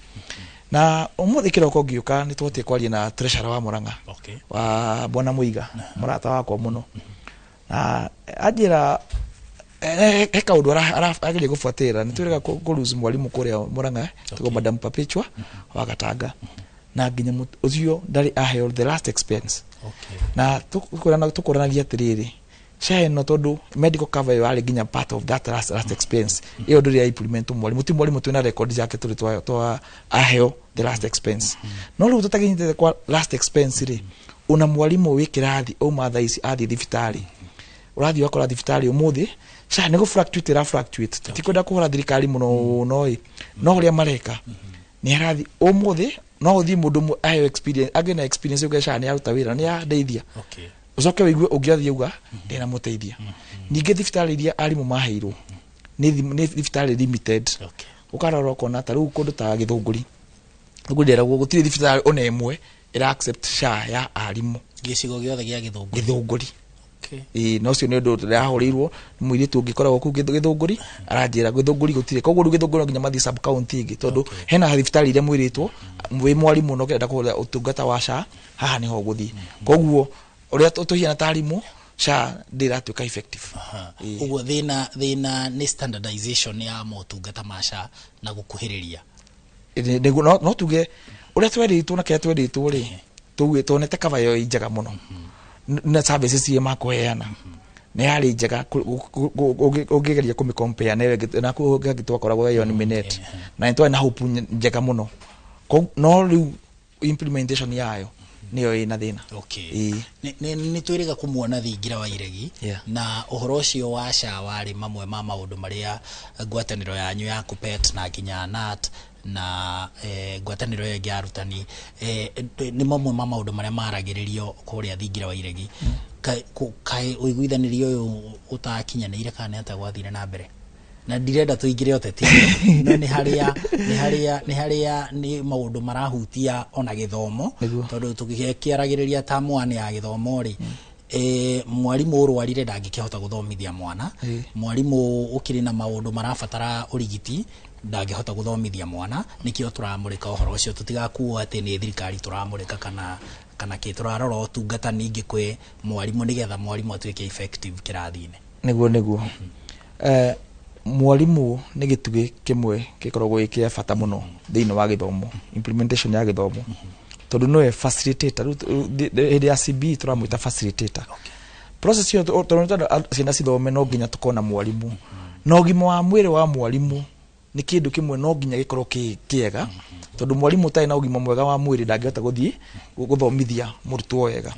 na ũmũthĩ kĩroko ngĩũka nĩ twahotire kwaria na treasurer wa Murang'a wa Bwana Muiga, mũrata wakwa mũno, na anjĩra he kaũndũ ageria gũbuatĩrĩra. Nĩ twĩrĩga kũ lose mwarimũ kũrĩa Murang'a tagwo Madam Perpetua wa Gatanga, na nginya ũcio ndarĩ aheo the last expense. Na tũkũranagia atĩrĩrĩ, SHA ĩno tondũ medical cover ĩyo yarĩ nginya part of that last expense ĩyo ndũrĩ ya implement mwarimũ, ti mwarimũ twĩna record yake tũrĩ twa aheo the last expense. No rĩu tũtakinyĩte kwa last expense rĩ, una mwarimũ wĩ kĩrathi auma thaa ici athiĩ thibitarĩ, ũrathiĩ ũgakora thibitarĩ ũmũthĩ SHA nĩ gũ fluctuate ĩra fluctuate. Tũtikwenda kũhũra thirikari mũno, no ĩ no ũrĩa mareka nĩ arathi ũmũthĩ no ũthiĩ mũndũ ũmwe aheo experience agĩe na experience uge SHA nĩ yaruta wĩra, nĩ yandeithia. Ũcoke wĩigue ũngĩ athiĩ auga ndĩnamũteithia. Ningĩ thibitarĩ iria arimũ maheirwo nĩ thibitarĩ limited. Ũkarora ũkona ta rĩu kũndũ ta Gĩthũngũri, Gĩthũngũri nderagwo gũtirĩ thibitarĩ ona ĩmwe ĩra accept SHA ya arimũ. Gĩcigo gĩothe gĩa Gĩthũngũri? Gĩthũngũri. Ĩĩ, na ũcio nĩ ũndũ ndĩrahũrĩirwo nĩ mũirĩtu ũngĩ koragwo kũu Gĩthũngũri, aranjĩra Gĩthũngũri gũtirĩ. Koguo rĩu Gĩthũngũri no nginya mathiĩ sub county ĩngĩ, tondũ hena thibitarĩ iria mwĩrĩtwo wĩ mwarimũ na ũkĩenda kũhũthĩra ũtungata wa SHA haha nĩho ũgũthiĩ. Koguo ũrĩa tũhiana ta arimũ, SHA ndĩratuĩka effective. Ĩĩ. Ũguo thĩna nĩ standardization ya motungata ma SHA na gũkuhĩrĩria. Nĩguo, no tuge ũrĩa twerĩtwo na kĩrĩa twerĩtwo rĩ, tuge tuonete cover ĩyo ĩ njega mũno na services iria makũheana nĩ yarĩ njega ũngĩgeria kũmĩ compare na ĩyo ĩngĩ, na kũu ĩngĩ twakoragwo ĩyo nĩ Minet, na nĩ twarĩ na hope njega mũno. No rĩu implementation yayo nĩyo ĩna thĩna. Ĩĩ. Nĩ twĩrĩga kũmuona thingira wa iregi. Na ũhoro ũcio wa SHA warĩ mamwe ma maũndũ marĩa ngwatanĩro yanyu ya KUPPET na nginya KNUT na ngwatanĩro ĩyo ĩngĩ ya arutani, nĩ mamwe ma maũndũ marĩa maragĩrĩrio kũrĩa thingira wa iregi. Kaĩ ũiguithanĩrio ũyũ ũtakinyanĩire kana nĩ atĩa gwathire na mbere? Na ndirenda tũingĩre ũteti, no nĩ harĩa nĩ maũndũ marahutia ona gĩthomo. Tondũ tũgĩkĩaragĩrĩria ta mwana ya gĩthomo rĩ, mwarimũ ũrwarire ndangĩkĩhota gũthomithia mwana. Mwarimũ ũkĩrĩ na maũndũ marabatara ũrigiti ndangĩhota gũthomithia mwana. Nĩkĩo tũramũrĩka ũhoro ũcio, tũtigakuo atĩ nĩ thirikari tũramũrĩka kana kĩ, tũrarora ũtungata ningĩ kwĩ mwarimũ nĩgetha mwarimũ atuĩke effective kĩrathi-inĩ. Nĩguo, mwarimũ nĩ gĩtugĩ kĩmwe gĩkoragwo gĩ kĩa bata mũno thĩinĩ wa gĩthomo, implementation ya gĩthomo, tondũ nĩwe facilitator. Rĩu hĩndĩ ya CBE tũramwĩta facilitator. Process ĩyo, tondũ nĩ ciana cithome no nginya tũkorwo na mwarimũ, na ũgima wa mwĩrĩ wa mwarimũ nĩ kĩndũ kĩmwe no nginya gĩkorwo kĩ kĩega, tondũ mwarimũ ũtarĩ na ũgima mwega wa mwĩrĩ ndangĩhota gũthiĩ gũthomithia mũrutwo wega.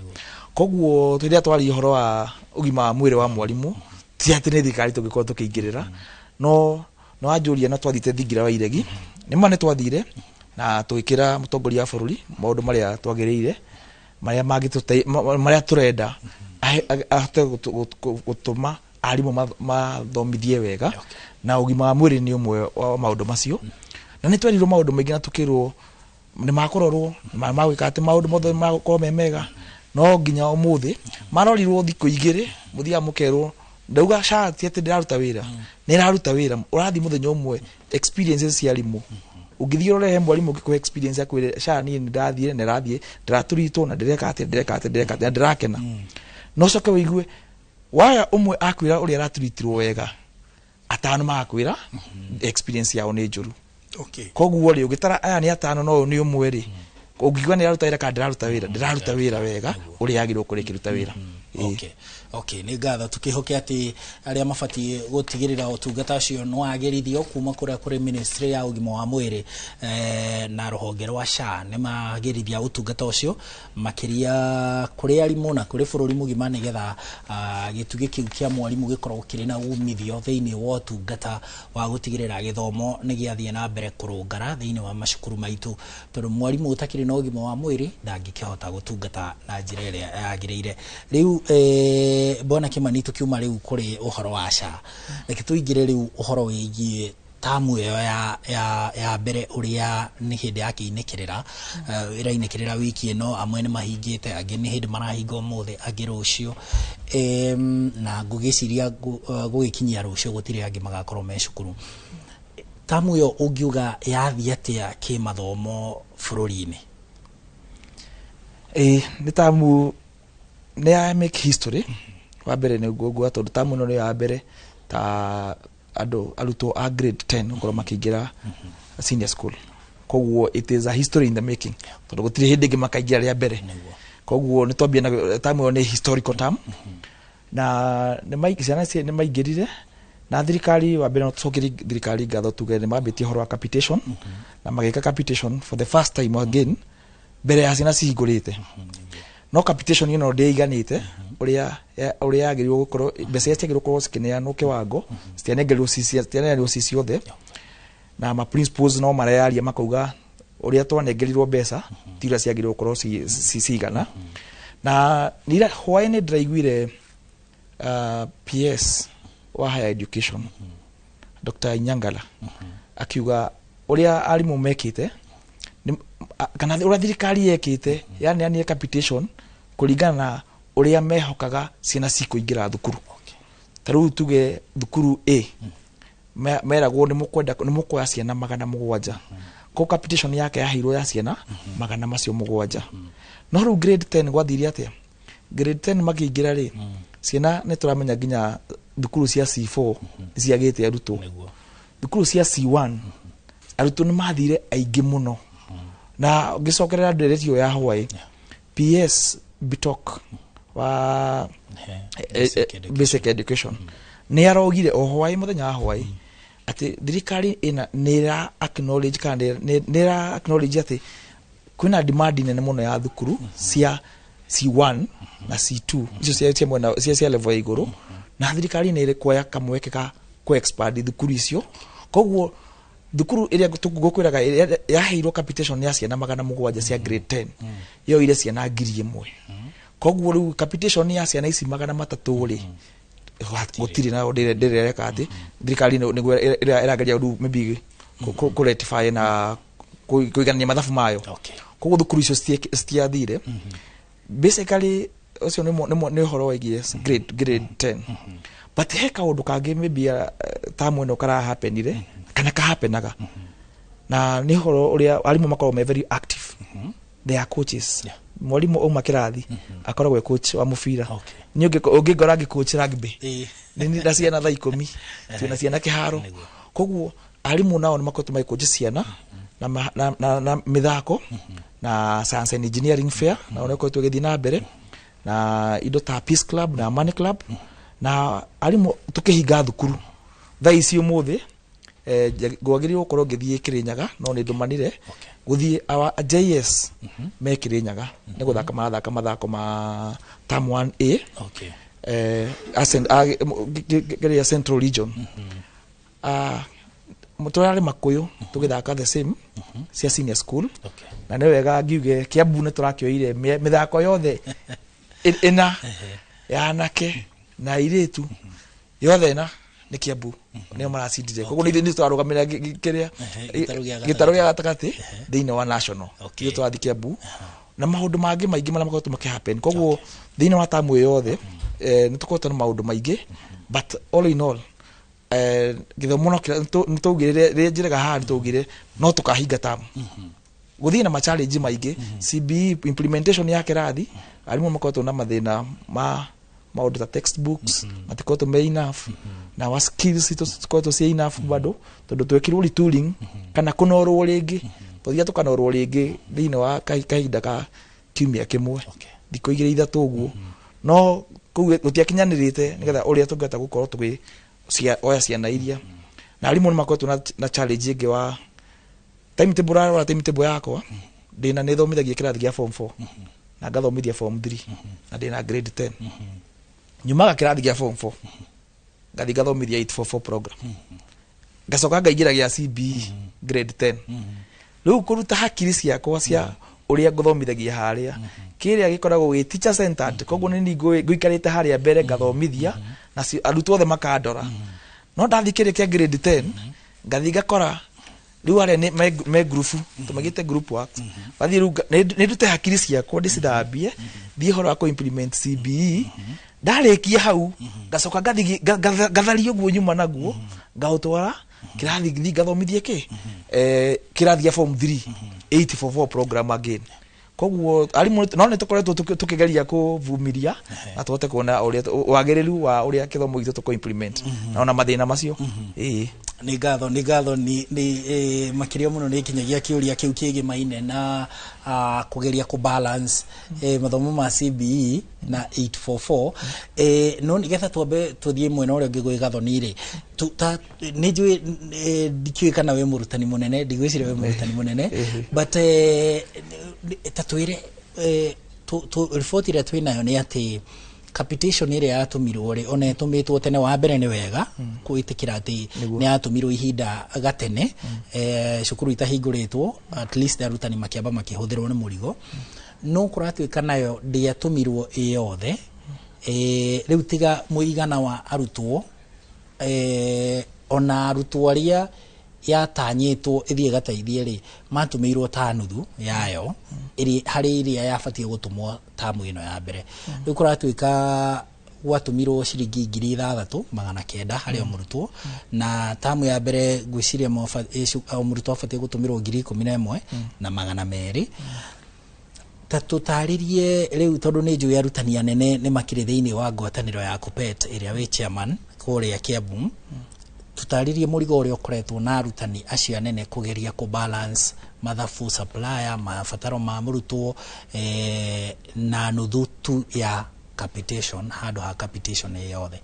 Koguo rĩrĩa twaria ũhoro wa ũgima wa mwĩrĩ wa mwarimũ, ti atĩ nĩ thirikari tũngĩkorwo tũkĩingĩrĩra, no no wanjũria no twathiĩte thingira wa iregi, nĩ ma nĩ twathire na tũgĩkĩra mũtongoria wa bũrũri maũndũ marĩa twagĩrĩire, marĩa marĩa tũrenda ahote gũtũma arimũ mathomithie wega, na ũgima wa mwĩrĩ nĩ ũmwe wa maũndũ macio. Na nĩ twerirwo maũndũ maingĩ na tũkĩrwo nĩ makũrorwo nĩ magwĩka atĩ maũndũ mothe magũkorwo me mega, no nginya ũmũthĩ marorirwo thikũ 2 mũthiaga mũkerwo. Ndauga SHA ti atĩ ndĩraruta wĩra, nĩ ĩraruta wĩra. Ũrathiĩ mũthenya ũmwe experiences cia arimũ, ũngĩthiĩ ũrore he mwarimũ ũngĩkũhe experience ya kwĩre SHA niĩ nĩ ndathire na ĩrathiĩ ndĩratũritwo na ndĩreka atĩa, ndĩreka atĩa, ndĩreka atĩa na ndĩrakena. No ũcoke wĩigue waya ũmwe akwĩra ũrĩa araturitirwo wega, atano magakwĩra experience yao nĩ njũru. Koguo rĩ, ũgĩtara aya nĩ atano no ũyũ nĩ ũmwe rĩ, ũngiuga nĩ ĩraruta wĩra kana ndĩraruta wĩra? Ndĩraruta wĩra wega ũrĩa yagĩrĩirwo gũkorwo ĩkĩruta wĩra. Ĩĩ. Okay, nĩ ngatho. Tũkĩhoke atĩ arĩa mabatiĩ gũtigĩrĩra ũtungata ũcio nĩ wagĩrithio kuma kũrĩa kũrĩ ministry ya ũgima wa mwĩrĩ na rũhonge rwa SHA nĩ magĩrithia ũtungata ũcio makĩria kũrĩ arimũ na kũrĩ bũrũri mũgima, nĩgetha gĩtugĩ kĩu kĩa mwarimũ gĩkorwo kĩrĩ na umithio thĩinĩ wa ũtungata wa gũtigĩrĩra gĩthomo nĩ gĩathiĩ na mbere kũrũngara thĩinĩ wa macukuru maitũ, tondũ mwarimũ ũtakĩrĩ na ũgima wa mwĩrĩ ndangĩkĩhota gũtungata na njĩra ĩrĩa yagĩrĩire. Rĩu bwana Kimani, tũkiuma rĩu kũrĩ ũhoro wa SHA, reke tũingĩre rĩu ũhoro wĩgiĩ tamu ĩyo ya mbere ũrĩa nĩ hĩndĩ ya kĩinĩkĩrĩra, ĩrainĩkĩrĩra wiki ĩno. Amwe nĩ mahingĩte, angĩ nĩ hĩndĩ marahinga ũmũthĩ, angĩ rũciũ. Na ngũgĩciria gũgĩkinyia rũciũ gũtirĩ angĩ magakorwo me cukuru. Tamu ĩyo ũngiuga yathiĩ atĩa kĩmathomo bũrũri-inĩ? Ĩĩ, nĩ tamu nĩ ya make history. Wa mbere nĩ ũguo nguga, tondũ tamu ĩno nĩyo ya mbere ta andũ arutwo a grade 10 gũkorwo makĩingĩra senior school. Koguo it is a history in the making, tondũ gũtirĩ hĩndĩ ĩngĩ makaingĩra rĩa mbere. Koguo nĩ twambia na tamu ĩyo, nĩ historical term, na ciana ici nĩ maingĩrire. Na thirikari, wa mbere no tũcokerie thirikari ngatho, tuge nĩ mambĩtie ũhoro wa capitation, na magĩka capitation for the first time again mbere ya ciana cihingũrĩte. No capitation ĩno ndĩiganĩte ũrĩa yagĩrĩirwo gũkorwo. Mbeca iria ciagĩrĩirwo gũkorwo cikĩneanwo kĩwango citianengerirwo ci ciothe, na ma principals no mareyaria makauga ũrĩa twanengerirwo mbeca ti ũrĩa ciagĩrĩirwo gũkorwo cigana. Na nira hwaĩ-inĩ ndĩraiguire PS wa higher education, Dr. Inyangala, akiuga ũrĩa arimũ mekĩte kana ũrĩa thirikari yekĩte yaneanire capitation kũringana na ũrĩa mehokaga ciana cikũingĩra thukuru. Ta rĩu tuge thukuru A meragwo nĩ mũkwenda nĩ mũkuoya ciana 700, koguo capitation yake yaheirwo ya ciana 700. No rĩu grade 10 gwathire atĩa? Grade 10 makĩingĩra rĩ, ciana nĩ tũramenya nginya thukuru cia C4 nĩ ciagĩte arutwo. Thukuru cia C1 arutwo nĩ mathire aingĩ mũno. Na ngĩcokerera ndeereti ĩyo ya hwaĩ, PS Bitok wa basic education nĩ arogire o hwaĩ, mũthenya wa hwaĩ, atĩ thirikari ĩna nĩ ĩra acknowledge kana nĩ ĩra acknowledge atĩ kwĩna demand nene mũno ya thukuru cia C1 na C2, icio cia mwena cia level ya igũrũ, na thirikari nĩ ĩrĩ kamweke ka kũ expand thukuru icio. Koguo thukuru ĩrĩa ngũkwĩraga ĩrĩa yaheirwo capitation ya ciana 700 cia grade 10 yoire ciana 1000. Koguo rĩu capitation ya ciana ici 300 rĩ, gũtirĩ na ndĩrereka atĩ thirikari nĩguo ĩrageria rĩu maybe kũ rectify na kũiganania mathabu mayo. Koguo thukuru icio citiathire. Basically ũcio nĩ ũhoro wĩgiĩ grade 10. But he kaũndũ kangĩ maybe tamu ĩno karahapenire kana kahapenaga, na nĩ ũhoro ũrĩa arimũ makoragwo me very active. They are coaches. Mwarimũ auma kĩrathi akoragwo e coach wa mũbira. Niĩ ũngĩngora ngĩ coach rugby nĩ na ciana thaa 10 twĩna ciana kĩharo. Koguo arimũ nao nĩ makoretwo magĩcoach ciana na mĩthako na science and engineering fair, na nĩ ĩkoretwo ĩgĩthiĩ na mbere na indo ta Peace Club na Money Club. Na arimũ tũkĩhinga thukuru thaa ici ũmũthĩ, ngwagĩrĩirwo gũkorwo ngĩthiĩ Kĩrĩnyaga, no nĩ ndũmanire gũthiĩ our JS me Kĩrĩnyaga nĩ gũthaka marathaka mathako ma term 1A, kĩrĩa Central Region. Ah, tũrarĩ Makũyũ tũgĩthaka the same cia senior school. Na nĩ wega ngiuge Kiambu nĩ tũrakĩoire mĩthako yothe ĩna ya anake na airĩtu yothe ĩna nĩ Kiambu nĩo maracindire. Koguo nĩ ithuĩ tũrarũgamĩrĩra kĩrĩa gĩtarũ gĩa gĩtarũ gĩa gatagatĩ thĩinĩ wa national. Ithuĩ tũrathiĩ Kiambu na maũndũ mangĩ maingĩ marĩa makoretwo makĩhappen. Koguo thĩinĩ wa tamu ĩyo yothe, nĩ tũkoretwo na maũndũ maingĩ, but all in all, gĩthomo no nĩ twaugire rĩrĩa njĩraga haha, nĩ twaugire no tũkahinga tamu gũthiĩ na ma-challenge maingĩ. CBE implementation ya kĩrathi, arimũ makoretwo na mathĩna ma maũndũ ta textbooks matikoretwo me enough, na wa skills citũ citikoretwo ciĩ enough bado, tondũ twekirwo retooling kana kũnorwo rĩngĩ, tũthiaga tũkanorwo rĩngĩ thĩinĩ wa kahinda ka kiumia kĩmwe, thikũ 2 3 ũguo, no kũu gũtiakinyanĩrĩte nĩgetha ũrĩa tũngĩhota gũkorwo tũgĩ oya ciana iria. Na arimũ nĩ makoretwo na challenge ĩngĩ wa timetable. Ũrarora timetable yakwa, ndĩna nĩ thomithagia kĩrathi gĩa form 4 na ngathomithia form 3 na ndĩna grade 10. Nyumaga kĩrathi gĩa form 4 ngathi ngathomithia 844 program, ngacoka ngaingĩra gĩa CBE grade 10. Rĩu kũruta hakiri ciakwa cia ũrĩa ngũthomithagia harĩa kĩrĩa gĩkoragwo gĩ teacher centered. Koguo nĩ niĩ ngũikarĩte harĩa mbere ngathomithia na arutwo othe makandora. No ndathi kĩrĩa kĩa grade 10 ngathi ngakora rĩu arĩa nĩ me group tũmagĩte group work, bathiĩ rĩu nĩ ndute hakiri ciakwa ndĩcithambie, thiĩ ũhoro wa kũ implement CBE. Ndarĩkia hau ngacoka ngathi ngatharia ũguo nyuma naguo ngaũtwara. Kĩrathi thiĩ ngathomithie kĩ kĩrathi gĩa form 3 844 program again. Koguo arimũ no nĩ tũkoretwo tũkĩgeria kũvumiria na tũhote kuona ũrĩa wagĩrĩru wa ũrĩa kĩthomo gitũ tũkũ implement na ona mathĩna macio. Ĩĩ. Nĩ ngatho, nĩ ngatho nĩ makĩria mũno nĩ kinyagia kĩũria kĩu kĩgĩmaine na kũgeria kũ balance mathomo ma CBE na 844. No nĩgetha twambe tũthiĩ mwena ũrĩa ũngĩ gwĩ Gathoni rĩ, nĩ njũĩ, ndikĩũĩ kana wĩ mũrutani mũnene, ndigwĩciria wĩ mũrutani mũnene, but ta twĩre, riboti ĩrĩa twĩnayo nĩ atĩ capitation ĩrĩa yatũmirwo rĩ, ona ĩtũmĩtwo tene, wa mbere nĩ wega gwĩtĩkĩra atĩ nĩ yatũmirwo ihinda gatene, cukuru itahingũrĩtwo, at least arutani makĩamba makĩhũthĩrwo nĩ mũrigo, no kũratuĩka nayo ndĩatũmirwo ĩ yothe. Rĩu tiga mũigana wa arutwo, ona arutwo arĩa yatanyĩtwo ĩthiĩ ĩgateithie rĩ, matũmĩirwo ta nuthu yayo ĩrĩ harĩ ĩrĩa yabatiĩ gũtũmwo tamu ĩno ya mbere. Rĩu kũratuĩka gwatũmirwo ciringi 6,900 harĩ o mũrutwo, na tamu ya mbere ngwĩciria o mũrutwo abatiĩ gũtũmĩrwo 11,200. Ta tũtarĩrie rĩu, tondũ nĩ njũĩ arutani anene nĩ makĩrĩ thĩinĩ wa ngwatanĩro ya KUPPET ĩrĩa wĩ chairman kũrĩa Kiambu, tũtarĩrie mũrigo ũrĩa ũkoretwo na arutani acio anene kũgeria kũ balance mathabu, supplier, mabataro ma mũrutwo, na nuthu tu ya capitation handũ ha capitation ĩ yothe.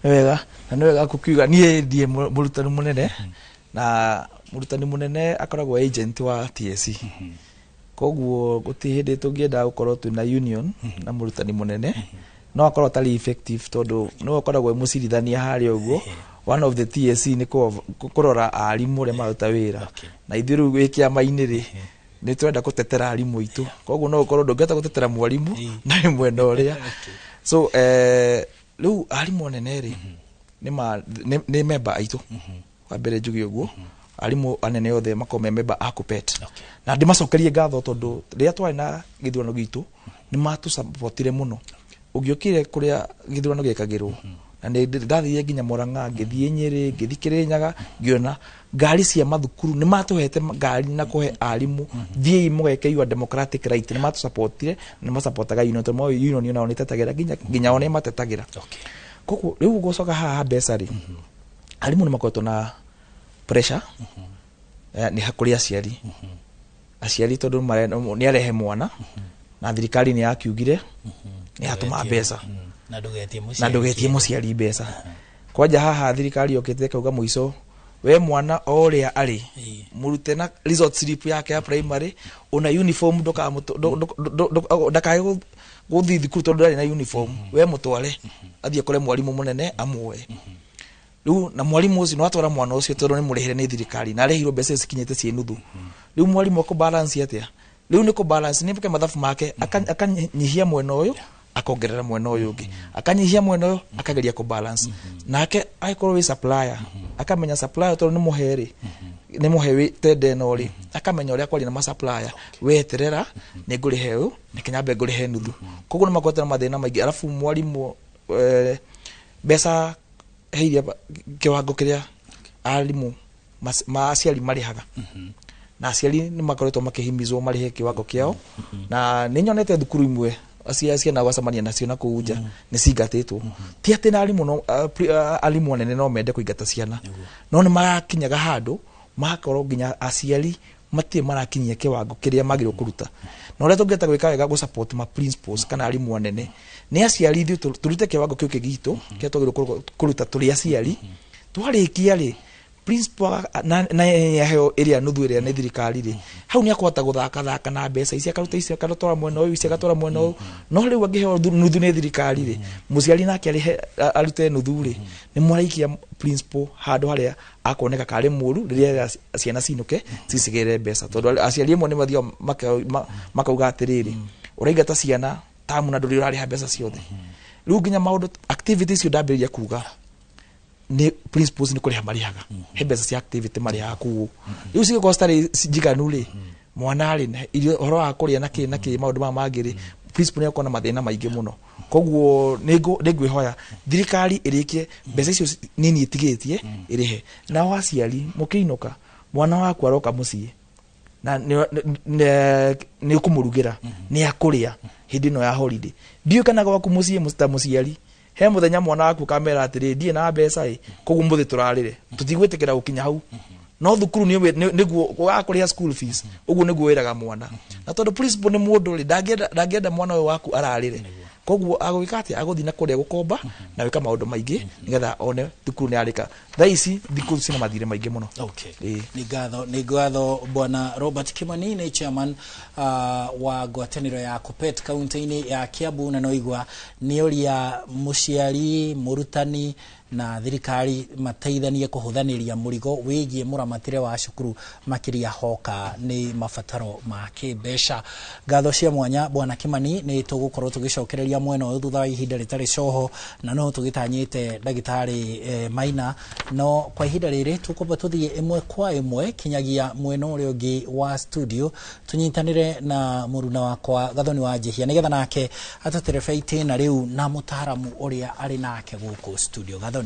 Nĩ wega, na nĩ wega kũkiuga niĩ ndiĩ mũrutani mũnene, na mũrutani mũnene akoragwo agent wa TSC, koguo gũtirĩ hĩndĩ tũngĩenda gũkorwo twĩna union na mũrutani mũnene no akorwo atarĩ effective, tondũ nĩwe ũkoragwo e mũcirithania harĩa ũguo. One of the TSC nĩ kũrora arimũ ũrĩa maruta wĩra, na ithuĩ rĩu wĩ kĩama-inĩ rĩ, nĩ tũrenda gũtetera arimũ aitũ, koguo no ũkorwo ndũngĩhota gũtetera mwarimũ na wĩ mwena ũrĩa. So rĩu arimũ anene rĩ, nĩ member aitũ. Wa mbere njuge ũguo, arimũ anene othe makorwo me member a KUPPET, na ndĩmacokerie ngatho tondũ rĩrĩa twarĩ na gĩthurano gitũ nĩ matũsupportire mũno. Ũngĩokire kũrĩa gĩthurano gĩekagĩrwo, na nĩ ndathire nginya Murang'a, ngĩthiĩ Nyĩrĩ, ngĩthiĩ Kĩrĩnyaga, ngĩona ngari cia mathukuru, nĩ matũhete ngari na kũhe arimũ, thiĩi mũgeke your democratic right. Nĩ matũsupportire, nĩ masupportaga union, tondũ moĩ union onao nĩ ĩtetagĩra nginya o nĩ matetagĩra. Koguo rĩu gũcoka haha mbeca rĩ, arimũ nĩ makoretwo na pressure nĩ kũrĩ aciari, tondũ nĩ arehe mwana na thirikari nĩ yakiugire nĩ yatũma mbeca na ndũgetie mũciari na ndũgetie mũciari mbeca. Kwanja haha thirikari yokĩte ĩkauga mũico we mwana o ũrĩa arĩ mũrute na result slip yake ya primary ona uniform, ndakae gũthiĩ thukuru tondũ ndarĩ na uniform, we mũtware athiĩ akore mwarimũ mũnene amuoe. Rĩu na mwarimũ ũcio no atwara mwana ũcio tondũ nĩ mũrĩhĩre nĩ thirikari na arĩhirwo mbeca cikinyĩte ciĩ nuthu. Rĩu mwarimũ akũ balance atĩa? Rĩu nĩ kũ balance nĩ mathabu make, akanyihia mwena ũyũ, akongerera mwena ũyũ ũngĩ, akanyihia mwena ũyũ, akageria kũ balance. Nake angĩkorwo wĩ supplier, akamenya supplier tondũ nĩ mũhe rĩ, nĩ mũhe wĩ tender ĩno rĩ, akamenya ũrĩa kwaria na ma supplier, weterera nĩ ngũrĩhe ũyũ, reke nyambe ngũrĩhe nuthu. Koguo nĩ makoretwo na mathĩna maingĩ. Arabu mwarimũ, mbeca he iria kĩwango kĩrĩa arimũ ma aciari marĩhaga, na aciari nĩ makoretwo makĩhimizwo marĩhe kĩwango kĩao, na nĩ nyonete thukuru imwe ciana gwacemania nacio na kũu nja nĩ cingatĩtwo. Ti atĩ na arimũ no arimũ anene no mende kũingata ciana, no nĩ marakinyaga handũ magakorwo nginya aciari matirĩ marakinyia kĩwango kĩrĩa magĩrĩirwo kũruta. Na ũrĩa tũngĩhota gwĩka wega gũ support ma principals kana arimũ anene nĩ aciari ithuĩ tũrute kĩwango kĩu gitũ kĩrĩa twagĩrĩirwo kũruta tũrĩ aciari. Twarĩkia rĩ, principal na aheo ĩrĩa nuthu ĩrĩa nĩ thirikari rĩ, hau nĩ akũhota gũthaka thaka na mbeca ici, akaruta ici akatwara mwena ũyũ, ici agatwara mwena ũyũ. No rĩu angĩheo nuthu nĩ thirikari rĩ, mũciari nake arĩhe arute nuthu rĩ, nĩ mwaraikia principal handũ harĩa akuoneka karĩ mũru rĩrĩa ciana cinũke cicigĩre mbeca, tondũ aciari amwe nĩ mathiaga makauga atĩrĩrĩ, ũraingata ciana tamu na ndũrĩ ũrarĩha mbeca ciothe. Rĩu nginya maũndũ activities icio ndambĩrĩria kuga nĩ principals nĩ kũrĩha marĩhaga, he mbeca cia activity marĩhaga kũu. Rĩu cigĩkorwo citarĩ njiganu rĩ, mwana rĩ, irio ũhoro wa kũrĩa na kĩ na kĩ maũndũ maya mangĩ rĩ, Principal nĩ akorwo na mathĩna maingĩ mũno. Koguo nĩ ngwĩhoya thirikari ĩrĩkie mbeca icio nini ĩtigĩtie ĩrĩhe. Nao aciari mũkĩinũka, mwana waku aroka mũciĩ na nĩ ũkũmũrugĩra, nĩ akũrĩa hĩndĩ ĩno ya holiday. Ndiũĩ kana gwaku mũciĩ ta mũciari he mũthenya mwana waku kamera atĩrĩ, ndirĩ na mbeca ĩ, koguo mũthĩ tũrarĩre, tũtigwĩtĩkĩra gũkinya hau. No thukuru nĩguo wakũrĩha school fees, ũguo nĩguo wĩraga mwana. Na tondũ principal nĩ mũndũ rĩ, ndangĩenda mwana ũyũ waku ararĩre, koguo agwĩka atĩa? Agũthiĩ na kũrĩa gũkomba na gwĩka maũndũ maingĩ nĩgetha one thukuru nĩ yarĩka. Thaa ici thukuru cina mathirĩ maingĩ mũno. Okay. Nĩ ngatho Bwana Robert Kimani, nĩ chairman wa ngwatanĩro ya Kuppet kaunti-inĩ ya Kiambu, na noigua nĩ ũria mũciari, mũrutani na thirikari mateithanie kũhũthanĩria mũrigo wĩgiĩ mũramatĩre wa cukuru, makĩria hoka nĩ mabataro ma kĩmbeca. Ngatho cia mwanya Bwana Kimani, nĩ tũgũkorwo tũgĩcokereria mwena ũyũ thutha wa ihinda rĩtarĩ coho, na no tũgĩtanyĩte ndagĩtarĩ Maina, no kwa ihinda rĩrĩ tũkwamba tũthiĩ ĩmwe kwa ĩmwe kinyagia mwena ũrĩa ũngĩ wa studio, tũnyitanĩre na mũruna wakwa Gathoni wa Njihia nĩgetha nake atũterebe itĩna rĩu na mũtaaramu ũrĩa arĩ nake gũkũ studio. Gathoni.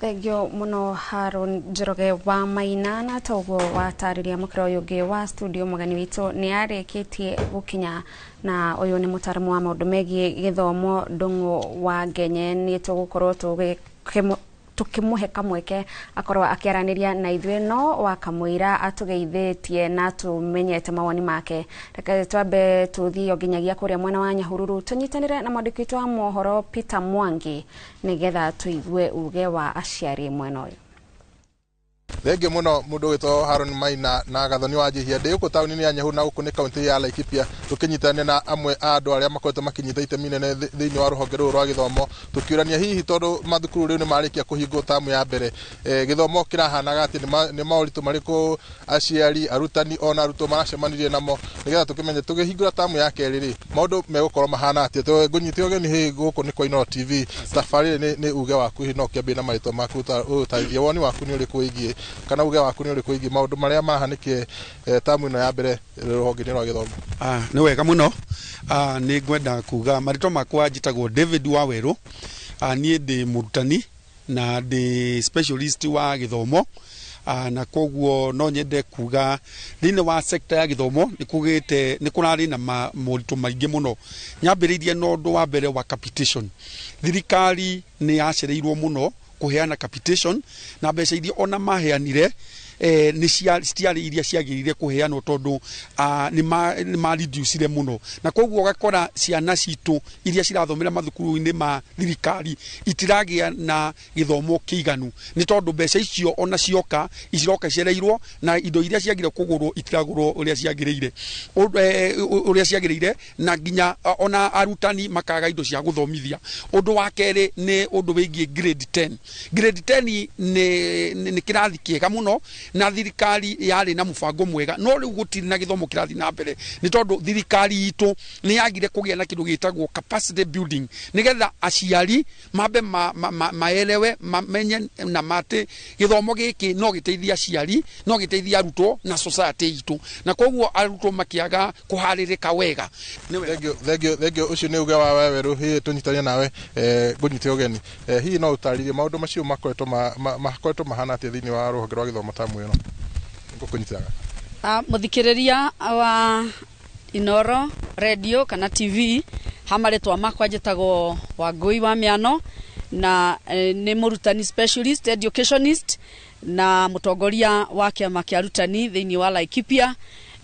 Thengio muno Haron Njoroge wa Maina, na toguo watarĩria mũkĩra ũyũ ũngĩ wa studio mũgeni witũ nĩ arĩkĩtie gũkinya, na ũyũ nĩ mũtaaramu wa maũndũ megiĩ gĩthomo Ndung'u wa Ngenye. Nĩ tũgũkorwo tũkĩmũhe kamweke akorwo akĩaranĩria na ithuĩ, no wakamũira atũgeithĩtie na tũmenyete mawoni make. Reke twambe tũthiĩ o nginyagia kũrĩa mwena wa Nyahururu tũnyitanĩre na mwandĩki witũ wa mohoro Peter Mwangi nĩgetha tũigue uge wa aciari mwena ũyũ. Thengiũ mũno mũndũ wĩtwo Haron Maina na Gathoni wa Njihia. Ndĩ gũkũ taũni-inĩ ya Nyahururu na gũkũ nĩ kaunti ya Laikipia, tũkĩnyitanĩra na amwe a andũ arĩa makoretwo makĩnyita itemi nene thĩinĩ wa rũhonge rũrũ rwa gĩthomo, tũkĩũrania hihi tondũ mathukuru rĩu nĩ marĩkia kũhingwo tamu ya mbere, gĩthomo kĩrahanaga atĩ nĩ moritũ marĩkũ aciari, arutani ona arutwo maracemanirie namo, nĩgetha tũkĩmenye tũkĩhingũra tamu ya kerĩ rĩ maũndũ megũkorwo mahana atĩa. Ngũnyite ũgeni hihi gũkũ nĩ kwa Inooro TV, tabarĩra nĩ uge waku, hihi no ũkĩambie na marĩtwa maku ũtarĩrie woni waku nĩ ũrĩkũ wĩgiĩ kana uge waku nĩ ũrĩkũ wĩgiĩ maũndũ marĩa mahanĩkire tamu ĩno ya mbere rũhonge-inĩ rwa gĩthomo. Nĩ wega mũno. Nĩ ngwenda kuga marĩtwa makwa njĩtagwo David Wawerũ. Niĩ ndĩ mũrutani na ndĩ specialist wa gĩthomo, na koguo no nyende kuga thĩinĩ wa sector ya gĩthomo nĩ kũgĩte nĩ kũrarĩ na moritũ maingĩ mũno. Nyambĩrĩirie na ũndũ wa mbere wa capitation. Thirikari nĩ yacereirwo mũno kũheana capitation, na mbeca iria ona maheanire nĩ citiarĩ iria ciagĩrĩire kũheanwo tondũ nĩ mareducire mũno, na koguo ũgakora ciana citũ iria cirathomera mathukuru-inĩ ma thirikari itiragĩa na gĩthomo kĩiganu, nĩ tondũ mbeca icio ona cioka ciroka icereirwo na indo iria ciagĩrĩire kũgũrwo itiragũrwo ũrĩa ciagĩrĩire, na nginya ona arutani makaga indo cia gũthomithia. Ũndũ wa kerĩ nĩ ũndũ wĩgiĩ grade 10. Grade 10 nĩ kĩrathi kĩega mũno na thirikari yarĩ na mũbango mwega, no rĩu gũtirĩ na gĩthomo kĩrathiĩ na mbere nĩ tondũ thirikari itũ nĩ yagire kũgĩa na kĩndũ gĩtagwo capacity building, nĩgetha aciari mambe maelewe, mamenye na mate gĩthomo gĩkĩ no gĩteithie aciari, no gĩteithie arutwo na society itũ, na koguo arutwo makĩaga kũharĩrĩka wega. Thengio, ũcio nĩ uge wa Wawerũ. Hihi tũnyitanie nawe, ngũnyite ũgeni, hihi no ũtarĩrie maũndũ macio makoretwo mahana atĩa thĩinĩ wa rũhonge rwa gĩthomo tamu ĩno? Ngũkũnyitĩraga. Mũthikĩrĩria wa Inooro radio kana TV, ha marĩtwa makwa njĩtagwo Wangũi wa Mĩano, na nĩ mũrutani specialist educationist na mũtongoria wa kĩama kĩa arutani thĩinĩ wa Laikipia.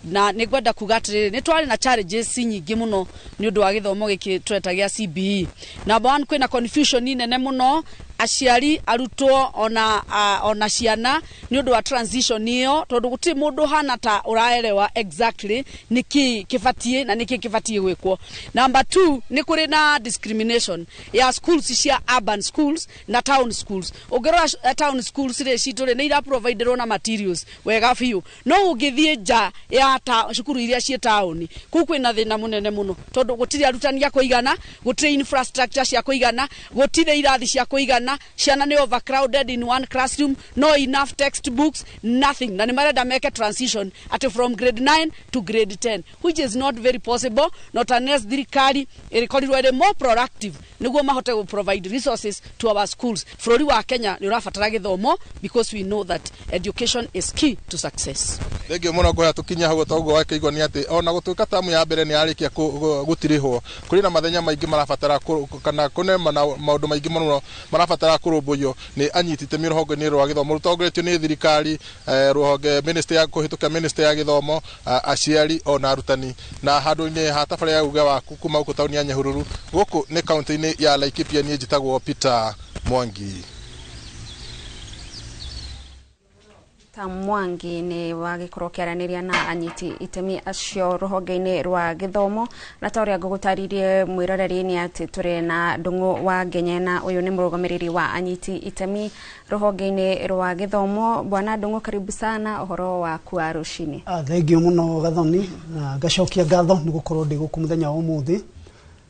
Na nĩ ngwenda kuga atĩrĩrĩ, nĩ twarĩ na challenges nyingĩ mũno nĩ ũndũ wa gĩthomo gĩkĩ tũreta gĩa CBE. Number one, kwĩna confusion nene mũno aciari, arutwo ona ciana nĩ ũndũ wa transition ĩyo, tondũ gũtirĩ mũndũ hana ta ũraelewa exactly nĩkĩ kĩbatiĩ na nĩkĩ kĩbatiĩ gwĩkwo. Number 2, nĩ kũrĩ na discrimination ya schools cia urban schools na town schools. Ũngĩrora town schools rĩ citũ rĩ nĩ iraproviderwo na materials wega biũ, no ũngĩthiĩ nja ya cukuru iria ciĩ taũni kũu kwĩna thĩna mũnene mũno, tondũ gũtirĩ arutani a kũigana, gũtirĩ infrastructure cia kũigana, gũtirĩ irathi cia kũigana. ciana. Ciana nĩ overcrowded in one classroom, no enough textbooks, nothing. Na nĩ marenda meke transition at from grade 9 to grade 10, which is not very possible, not unless thirikari ĩrĩkorirwo ĩrĩ more proactive nĩguo mahote gũ provide resources to our schools. Bũrũri wa Kenya nĩ ũrabatara gĩthomo, because we know that education is key to success. Thengio mũno. Ngũhoya tũkinya hau. Toguo wakĩigua nĩ atĩ ona gũtuĩka tamu ya mbere nĩ yarĩkia gũtirihwo, kũrĩ na mathenya maingĩ marabatara kana kũne maũndũ maingĩ mũno marabatara kũrũmbũiyo nĩ anyiti itemi rũhonge-inĩ rwa gĩthomo rũtongoretio nĩ thirikari, rũhonge ministry ya kũhĩtũka ministry ya gĩthomo, aciari ona arutani. Na handũ-inĩ ha tabarĩra ya uge waku kuma gũkũ taũni ya Nyahururu, gũkũ nĩ kaunti-inĩ ya Laikipia, niĩ njĩtagwo Peter Mwangi. Ta Mwangi nĩ wagĩkorwo ũkĩaranĩria na anyiti itemi acio rũhonge-inĩ rwa gĩthomo. Na ta ũrĩa ngũgũtarĩrie, mwĩroreri, nĩ atĩ tũrĩ na Ndung'u wa Ngenyena. Ũyũ nĩ mũrũgamĩrĩri wa anyiti itemi rũhonge-inĩ rwa gĩthomo. Bwana Ndung'u, karibu sana. Ũhoro waku wa rũcinĩ? Thengio mũno, Gathoni, na ngacokia ngatho nĩ gũkorwo ndĩ gũkũ mũthenya wa ũmũthĩ.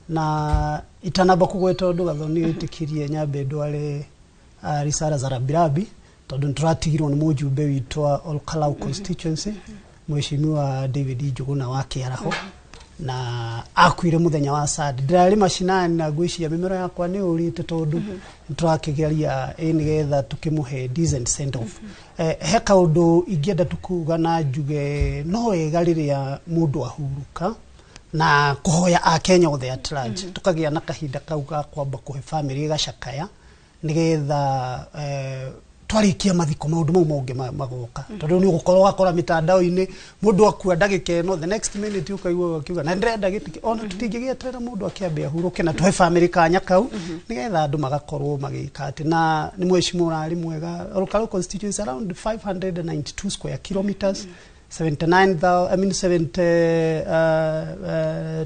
Na itanamba kũgweta ũndũ, Gathoni, wĩtĩkĩrie nyambe ndware risara za rambirambi, tondũ nĩtũratigirwo nĩ mũjumbe witũ wa Olkalau constituency, Mheshimiwa David Njuguna wa Kĩaraho, na akuire mũthenya wa Sunday. Ndĩrarĩ macinani na ngwĩciria mĩmero yakwa nĩ ũrĩte, tondũ nĩtũrakĩgeria ĩ nĩgetha tũkĩmũhe decent send off. He kaũndũ ingĩenda tukuga na njuge no wega rĩrĩa mũndũ ahurũka na kũhoya akenya othe at large tũkagĩa na kahinda kau ga kwamba kũhe family gacakaya, nĩgetha twarĩkia mathiko maũndũ mau mongĩ magoka, tondũ nĩ ũgũkorwo ũgakora mĩtandao-inĩ mũndũ akua ndagĩka ĩno, the next minute ũkaigua akiuga na ndĩrenda gĩtĩ. Ona tũtingĩgĩeterera mũndũ akĩambe ahurũke na tũhe family kanya kau, nĩgetha andũ magakorwo magĩka atĩ na nĩ mheshimiwa ũrarĩ mwega. Olkalau constituency, around 592 square kilometers, 79, I mean 70,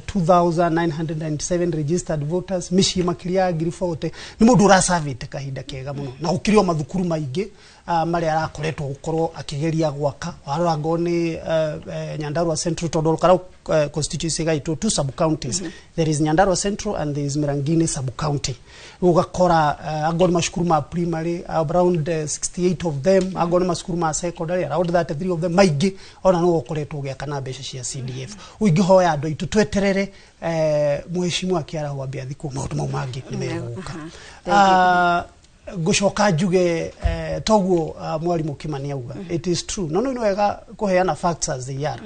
2997 registered voters, mĩciĩ makĩria ya 40,000. Nĩ mũndũ ũracavĩte kahinda kega mũno, na gũkĩrĩ o mathukuru maingĩ marĩa arakoretwo gũkorwo akĩgeria gwaka. Warora ngoo nĩ Nyandarua Central, tondũ Olkalau constituency ĩgaĩtwo two sub counties. There is Nyandarua Central and there is Mirangini sub county. Rĩu ũgakora angorwo nĩ macukuru ma primary, around 68 of them, angorwo nĩ macukuru ma secondary, around 33 of them. Maingĩ ona no ũkoretwo ũgĩaka na mbeca cia CDF. Rĩu ingĩhoya andũ aitũ tweterere mheshimiwa akĩarahwo ambe athikwo, maũndũ mau mangĩ nĩ megũka. Ngũcoka njuge toguo mwarimũ Kimani auga, it is true, no no nĩ wega kũheana facts as they are.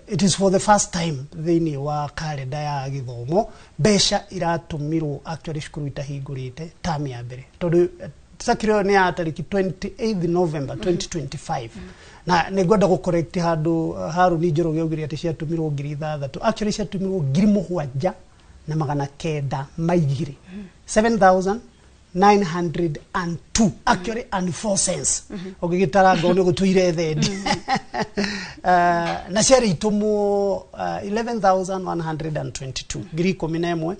It is for the first time thĩinĩ wa kalenda ya gĩthomo mbeca iratũmirwo actually cukuru itahingũrĩte term ya mbere, tondũ circular ĩyo nĩ ya tarĩki 28 November 2025. Na nĩ ngwenda gũ correct handũ Haruni Njoroge augire atĩ ciatũmirwo 6,000. Actually ciatũmirwo 7,902, 7902 actually and 4 cents. Ũngĩgĩtara ngoo nĩ gũtũire thendi. Na ciarĩ itũmwo 11122, 11,100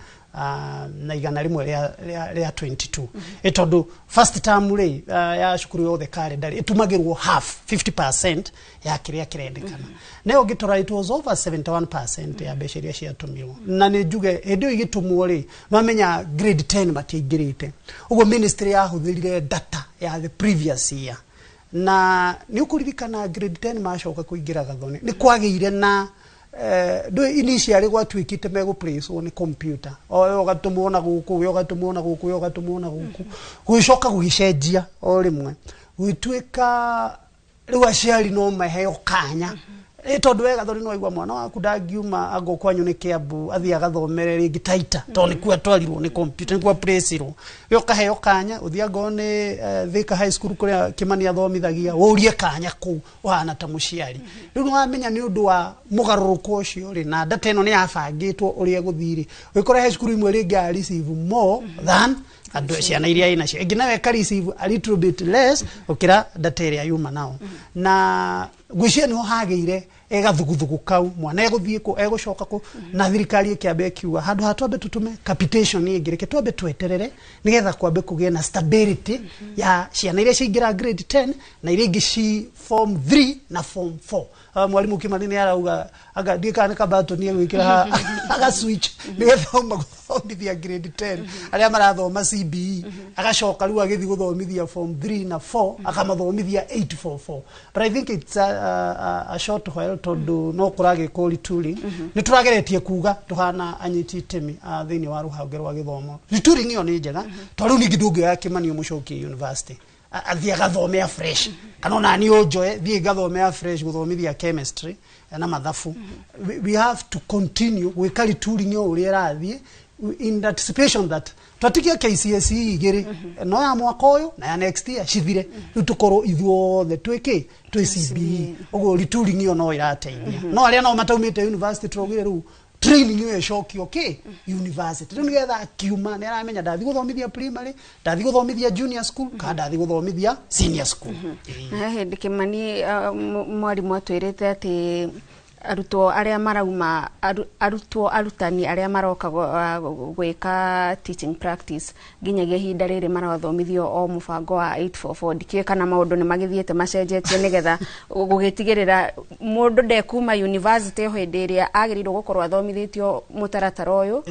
rĩa 22, ĩ tondũ first term rĩ ya cukuru yothe kalenda rĩ ĩtumagĩrwo half, 50% ya kĩrĩa kĩrendekana. Na ũngĩtora, it was over 71% ya mbeca iria ciatũmirwo. Na nĩ njuge hĩndĩ ĩyo igĩtũmwo rĩ, mamenya grade 10 matiaingĩrĩte, ũguo ministry yahũthĩrire data ya the previous year. Na nĩ ũkũririkana grade 10 macoka kũingĩra, Gathoni, nĩ kwagĩire na ndũ initially gwatuĩkĩte megũplacewo nĩ computer, o ũgatũmwo na gũkũ, we ũgatũmwo na gũkũ, we ũgatũmwo na gũkũ. Gũgĩcoka gũgĩcenjia o rĩmwe, gũgĩtuĩka rĩu aciari no maheo kanya, ĩ tondũ we Gathoni no waigua mwana waku ndangiuma ango kwanyu nĩ Kiambu athiĩ agathomere rĩngĩ Taita, tondũ nĩkuo atwarirwo nĩ computer, nĩkuo aplaceirwo. We ũkaheo kanya ũthiĩ angorwo nĩ Thika High School kũrĩa Kimani athomithagia, ũrie kanya kũu ũhana ta mũciari. Rĩu nĩwamenya nĩ ũndũ wa mũgarũrũko ũcio rĩ, na data ĩno nĩ yabangĩtwo ũrĩa ĩgũthiĩ rĩ, ũgĩkora he cukuru imwe rĩngĩ a receive more than andũ ciana iria ina cio, ĩngĩ nayo ĩka receive a little bit less gũkĩra data ĩrĩa yuma nao. Na Ngwĩciria nĩho hagĩire gathuguthugũ kau, mwana egũthiĩ kũ, egũcoka kũ, na thirikari ĩkĩamba ĩkiuga handũ ha twambe tũtũme capitation ĩngĩ, reke twambe tweterere nĩgetha kwambe kũgĩe na stability ya ciana iria ciaingĩra grade 10 na iria ingĩ ci form 3 na form 4. Mwarimu Kimani nĩ arauga anga ndiĩ kana nĩ kabatoni egwĩkĩra aga switch nĩgetha auma gũthomithia grade 10 arĩa marathoma CBE, agacoka rĩu agĩthiĩ gũthomithia form 3 na 4, akamathomithia 844. But I think it's a short while, tondũ no kũragĩkwo retooling. Nĩ tũrageretie kuga tũhana anyiti itemi thĩinĩ wa rũhonge rwa gĩthomo, retooling ĩyo nĩ njega, tondũ rĩu ningĩ ndũngĩoya Kĩmani ũmũcokie university athiĩ agathome afresh, kana ona niĩ ũnjoe thiĩ ngathome afresh gũthomithia chemistry na mathabu. We have to continue gwĩka retooling o ũrĩa ĩrathiĩ, in anticipation that twatigia KCSE igĩrĩ, no ya mwaka ũyũ na ya next year cithire, rĩu tũkorwo ithuothe twĩ twĩ CBE. Ũguo retooling ĩyo no ĩrateithia, no arĩa nao mataumĩte university, tũraugire rĩu training ĩyo ĩcokio kĩ university, rĩu nĩgetha akiuma nĩ aramenya ndathiĩ gũthomithia primary, ndathiĩ gũthomithia junior school, kana ndathiĩ gũthomithia senior school. Na he hĩndĩ Kĩmani, mwarimũ atwĩrĩte atĩ arutwo arĩa marauma, arutwo arutani arĩa maroka gwĩka teaching practice, nginyagia ihinda rĩrĩ marathomithio o mũbango wa 844. Ndikĩũĩ kana maũndũ nĩ magĩthiĩte macenjetie nĩgetha gũgĩtigĩrĩra mũndũ ndekuma university hĩndĩ ĩrĩa agĩrĩirwo gũkorwo athomithĩtio mũtaratara ũyũ,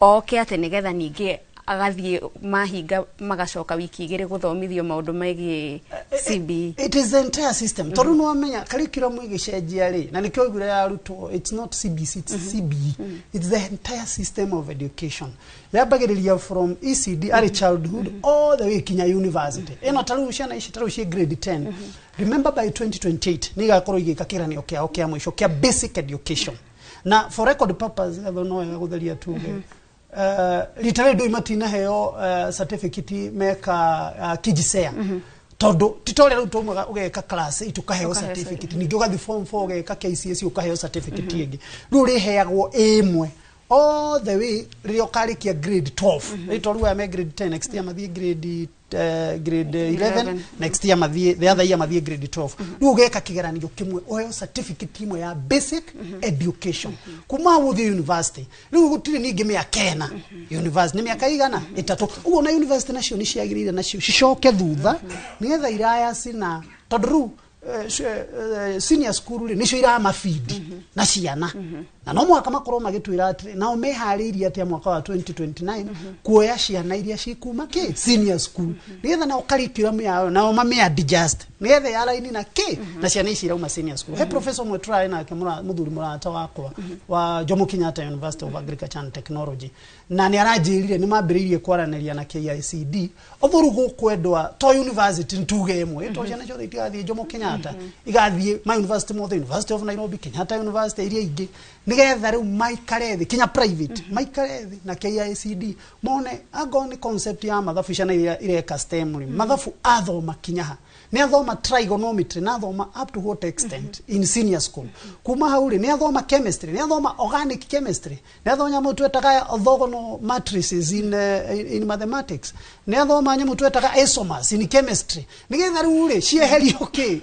oke atĩ nĩgetha ningĩ agathiĩ mahinga magacoka wiki 2 gũthomithio maũndũ megiĩ CBE. It is the entire system, tondũ nĩ wamenya curriculum ĩgĩcenjia rĩ, na nĩkĩo oigire ya arutwo, it's not CBC, it's CBE. It's the entire system of education, yambagĩrĩria from ECD, early childhood, all the way kinya university. Ĩno ta rĩu ciana ici ta rĩu ciĩ grade 10, remember, by 2028 nĩ igakorwo igĩka kĩgeranio kĩao kĩa mũico kĩa basic education. Na for record purpose, gatho no wega gũtheria tuge, rita rĩrĩ ndũi matinaheo certificate meka KJSEA, tondũ ti ta ũrĩa rĩu taumaga ũgeka class 8 ũkaheo ũkaheo certificate, ningĩ ũgathiĩ form 4 ũgeka KCSE ũkaheo certificate ĩngĩ. Rĩu ũrĩheagwo ĩmwe all the way rĩrĩa ũkarĩkia grade 12. Rĩu to rĩu aya me grade 10, next year mathiĩ grade 11, 11. Next year mathiĩ, the other year mathiĩ grade 12. Rĩu ũgeka kĩgeranio kĩmwe, ũheo certificate imwe ya basic education kuma hau ũthiĩ university. Rĩu gũtirĩ ningĩ mĩaka 4 university, nĩ mĩaka igana 3. Ũguo na university nacio nĩ ciagĩrĩire nacio cicoke thutha nĩgetha irayasi, na tondũ rĩu senior school rĩ nĩcio iramabindi na ciana, na no mũhaka makorwo magĩtwĩra atĩrĩ nao meharĩirie atĩa mwaka wa 2029 kuoya ciana iria cikuma kĩ senior school, nĩgetha nao curriculum yao nao mame adjust nĩgetha yaraini na kĩ na ciana ici irauma senior school. He professor ũmwe tũrarĩ nake, mũthuri mũrata wakwa wa Jomo Kenyatta University of Agriculture and Technology, na nĩ aranjĩrire nĩ mambĩrĩirie kwaranĩria na KICD ũthuru gũkwendwa to university ntuge ĩmwe, to ciana ciothe itigathiĩ Jomo Kenyatta, igathiĩ ma university mothe, University of Nairobi, Kenyatta University, iria ingĩ, nĩgetha rĩu maikare thĩ, kinya private maikare thĩ na KICD mone angorwo nĩ concept ya mathabu, ciana iria ireka STEM rĩ, mathabu athoma kinya ha, nĩ athoma trigonometry na athoma up to what extent in senior school. Kuma hau rĩ, nĩ athoma chemistry, nĩ athoma organic chemistry, nĩ athoma nyamũ twetaga orthogonal matrices in mathematics, nĩ athoma nyamũ twetaga isomers in chemistry, nĩgetha rĩu rĩ cieherio kĩ,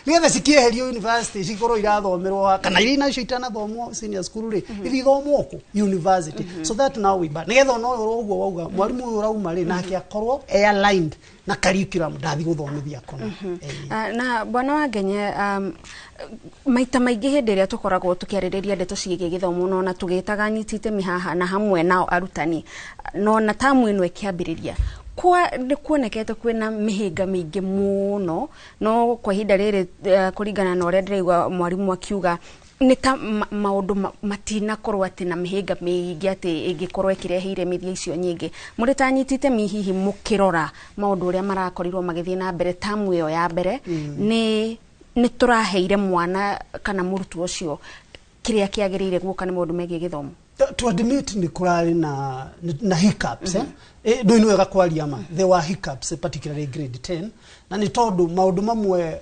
nĩgetha cikĩeherio university cikorwo irathomerwo, kana iria nacio itanathomwo senior school rĩ, ithiĩ ithomwo kũ university, so that now we but nĩgetha ona ũyũ ũguo wauga mwarimu ũyũ ũrauma rĩ, nake akorwo aligned na curriculum ndathi gũthomithia kũna. Na bwana Wangenye, maita maingĩ hĩndĩ ĩrĩa tũkoragwo tũkĩarĩrĩria ndeto ciĩgiĩ gĩthomo, no na tũgĩtaga anyiti itemi haha na hamwe nao arutani, no na tamu ĩno ĩkĩambĩrĩria kwa nĩ kuonekete kwĩna mĩhĩnga mĩingĩ mũno, no kwa ihinda rĩrĩ, kũringana na ũrĩa ndĩraigua mwarimũ akiuga, nĩ ta maũndũ matinakorwo atĩ na mĩhĩnga mĩingĩ atĩ ĩngĩkorwo ĩkĩrehe iremithia icio nyingĩ. Mũrĩ ta anyiti itemi, hihi mũkĩrora maũndũ ũrĩa marakorirwo magĩthiĩ na mbere tamu ĩyo ya mbere, nĩ tũraheire mwana kana mũrutwo ũcio kĩrĩa kĩagĩrĩire guoka nĩ maũndũ megiĩ gĩthomo? To admit nĩ kũrarĩ na hiccups, eh? Ndũĩ nĩ wega kwaria ma, there were hiccups, particularly grade 10, na nĩ tondũ maũndũ mamwe,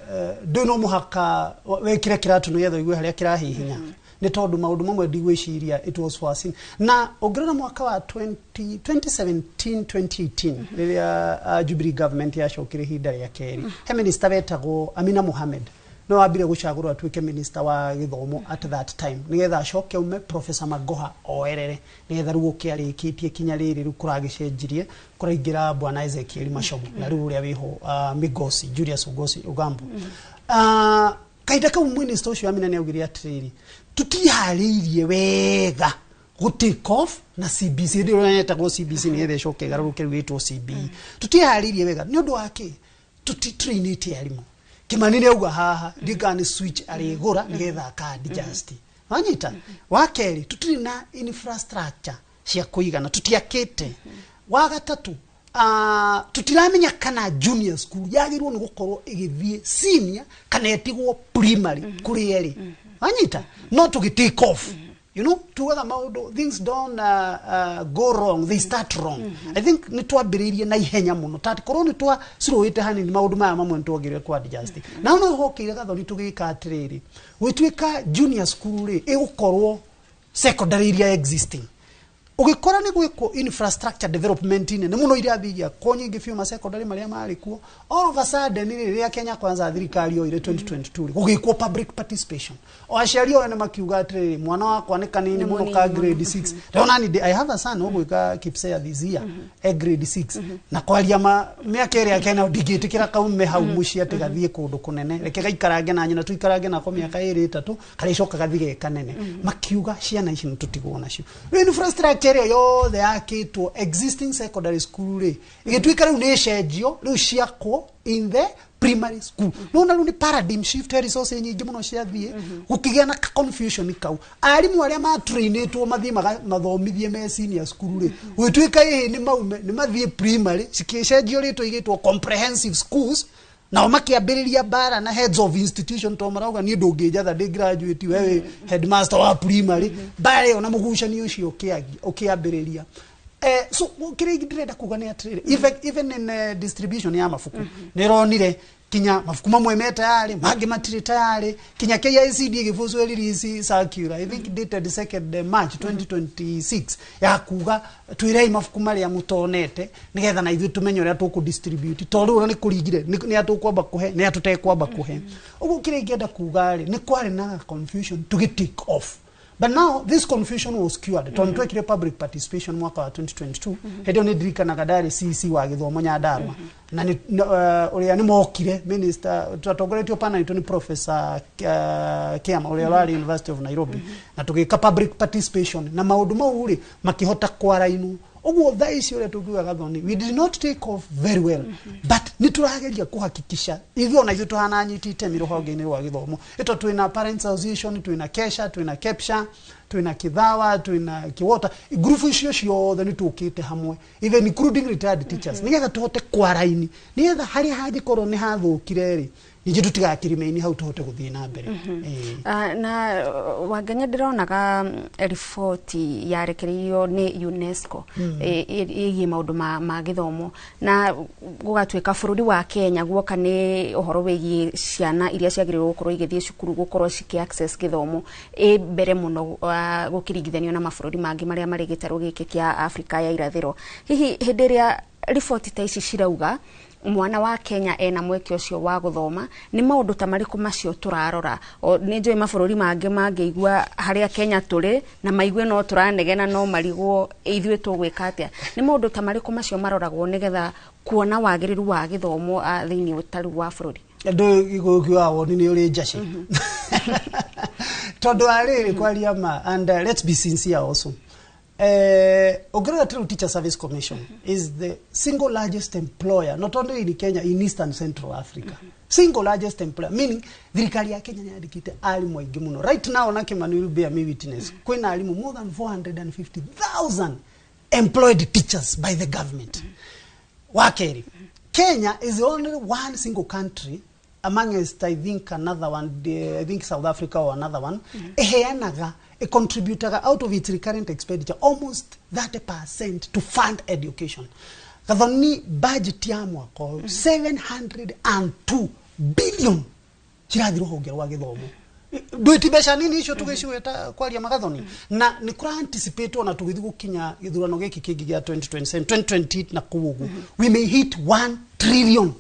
ndũĩ no mũhaka wekĩre kĩratũ nĩgetha ũigue harĩa kĩrahihinya, nĩ tondũ maũndũ mamwe ndigwĩciria it was foreseen. Na ũngĩrora mwaka wa 20, 2017 2018 rĩrĩa Jubilee government yacokire ihinda rĩa kerĩ, he minister wetagwo Amina Mohamed. No wambire gucagurwo atuike minister wa githomo at that time, nigetha acoke ume Professor Magoha oerere, nigetha riu uke arikitie kinya riri riu kuragicenjirie kuraingira bwana Ezekiel Machogu na riu uria wiho Migosi Julius Ugosi Ugambo. Kahinda kau minister ucio Amina nĩ augire atiriri, tutiharĩirie wega gũ take off na CBC. Hĩndĩ ĩyo yetagwo CBC, nĩgetha ĩcoke ĩgarũrũke rĩu ĩtwo CBE. Tutiharĩirie wega nĩ ũndũ wa kĩ? Tutitrainĩte arimũ. Kimani nĩ auga haha ndikana nĩ switch arĩgũra nĩgetha aka adjust. Wanyita? Wa kerĩ, tũtirĩ na infrastructure cia kũigana, tũtiakĩte. Wa gatatũ, tũtiramenya kana junior school yagĩrĩirwo nĩ gũkorwo ĩgĩthiĩ senior kana ĩtigwo primary kũrĩ erĩ. Wanyita? No tũgĩ take off. Tugaga maũndũ, things don't go wrong, they start wrong. I think nĩ twambĩrĩirie na ihenya mũno, tati korwo nĩ twacirũĩte hanini maũndũ maya mamwe nĩ twagĩrĩire ku adjust. Na no hokĩire Gathoni tũgĩka atĩrĩrĩ, gwĩtuĩka junior school rĩ ĩgũkorwo secondary iria existing, ũgĩkora nĩ gwĩkwo infrastructure development nene mũno, irathi igĩakwo nyingĩ biũ ma secondary marĩa marĩ kuo. All of a sudden rĩ, rĩrĩa Kenya Kwanza thirikari yoire 2022 rĩ, gũgĩkwo public participation, o aciari othe nĩ makiuga atĩrĩrĩ, mwana wakwa nĩ kanini Nĩ mũno ka mũnini grade mũno. 6. Ndĩrona ni I have a son ũgwĩka KPSEA this year e grade 6, na kwaria ma mĩaka ĩrĩa kena ndingĩtĩkĩra kaume hau mũciĩ atĩ gathiĩ kũndũ kũnene. Reke gaikarange na nyina, tuikarange nako mĩaka 2 3, karĩcoka gathiĩ ge kanene. Makiuga ciana ici nĩ tũtigwo nacio. Rĩu infrastructure ĩrĩa yothe yakĩtwo existing secondary school rĩ, ĩgĩtuĩka rĩu nĩ ĩcenjio, rĩu ciakwo in the primary school. Nona rĩu nĩ paradigm shift ya resource nyingĩ mũno ciathiĩ, gũkĩgĩa na confusion kau. Arimũ arĩa matrainĩtwo mathiĩ mathomithie me senior school rĩ, gũgĩtuĩka ĩhĩ nĩ maume nĩ mathiĩ primary, cikĩcenjio rĩtwa igĩtwo comprehensive schools. Nao makĩambĩrĩria mbara na heads of institution, to marauga niĩ ndũngĩnjatha ndĩ graduate, we wĩ headmaster wa primary. Mbara ĩyo na mũgucanio ũcio ũkĩambĩrĩria. So kĩrĩa ndĩrenda kuga nĩ atĩrĩrĩ, even in distribution ya mabuku, nĩ ĩronire kinya mabuku mamwe me tayari, mangĩ matirĩ tayari. Kinya KICD ĩgĩbũcwo release circular, I think dated 2nd March 2026, ya kuga twĩrei mabuku marĩa mũtonete, nĩgetha na ithuĩ tũmenye ũrĩa tũkũ distribute, tondũ rĩu nĩ kũringire nĩ atũkwamba kũhe nĩ atũtekwamba kũhe. Ũguo kĩrĩa ingĩenda kuga rĩ, nĩ kwarĩ na confusion tũgĩ take off. But now this confusion was cured tondũ twekire public participation mwaka wa 2022. Hĩndĩ ĩyo nĩ ndirikanaga ndarĩ CC wa gĩthomo Nyandarua, na nĩ ũrĩa nĩ mokire minister, twatongoretio pana itũ nĩ Professor Kiama ũrĩa ũrarĩ University of Nairobi, na tũgĩka public participation na maũndũ mau rĩ makĩhota kwarainwo. Ũguo thaa ici ũrĩa tũngiuga Gathoni, we did not take off very well, but nĩ tũrageria kũhakikisha ithuĩ ona ithuĩ tũhana anyiti itemi rũhonge-inĩ rwa gĩthomo ĩto twĩna parents association, twĩna KESHA, twĩna KEPSHA, twĩna Kithawa, twĩna Kiwota, ngurubu icio ciothe nĩ tũkĩte hamwe, even including retired teachers, nĩgetha tũhote kwaraini, nĩgetha harĩa hangĩkorwo nĩ hathũkire rĩ, ningĩ tũtigakĩrĩme-inĩ hau, tũhote gũthiĩ na mbere. Na Wangenya, ndĩronaga riboti yarekereirio nĩ UNESCO ĩgiĩ maũndũ ma gĩthomo, na gũgatuĩka bũrũri wa Kenya guoka nĩ ũhoro wĩgiĩ ciana iria ciagĩrĩirwo gũkorwo igĩthiĩ cukuru gũkorwo cikĩ access gĩthomo ĩ mbere mũno, gũkĩringithanio na mabũrũri mangĩ marĩa marĩ gĩtarũ gĩkĩ kĩa Afrika ya irathĩro. Hihi hĩndĩ ĩrĩa riboti ta ici cirauga mwana wa Kenya ena mweke ũcio wa gũthoma, nĩ maũndũ ta marĩkũ macio tũrarora? Nĩ njũĩ mabũrũri mangĩ mangĩigua harĩa Kenya tũrĩ na maigue no tũranegena, no marigwo ithuĩ tũgwĩka atĩa. Nĩ maũndũ ta marĩkũ macio maroragwo nĩgetha kuona wagĩrĩru wa gĩthomo thĩinĩ ta rĩu wa bũrũri? Andũ gũkiuga woni nĩ ũrĩ njacĩ, tondũ wa rĩrĩ, kwaria ma, and let's be sincere also, ũngĩrora tĩrĩu, Teacher Service Commission is the single largest employer not only in Kenya, in Eastern Central Africa. Single largest employer meaning thirikari ya Kenya nĩyandĩkĩte arimũ aingĩ mũno. Right now, na Kimani will bear me witness, kwĩna arimũ more than 450,000 employed teachers by the government. Wa kerĩ, Kenya is the only one single country amongst, I think, another one, I think South Africa or another one, eheanaga, contributaga out of its recurrent expenditure almost 30% to fund education. Gathoni, budget ya mwaka ũyũ 702 billion cirathiĩ rũhonge rwa gĩthomo. Ndwĩti mbeca nini icio tũgĩciweta kwaria magathoni, na nĩ kũra anticipate ona tũgĩthiĩ gũkinya gĩthurano gĩkĩ kĩngĩ gĩa 2027 2028 na kũu ũguo, we may hit 1 trillion.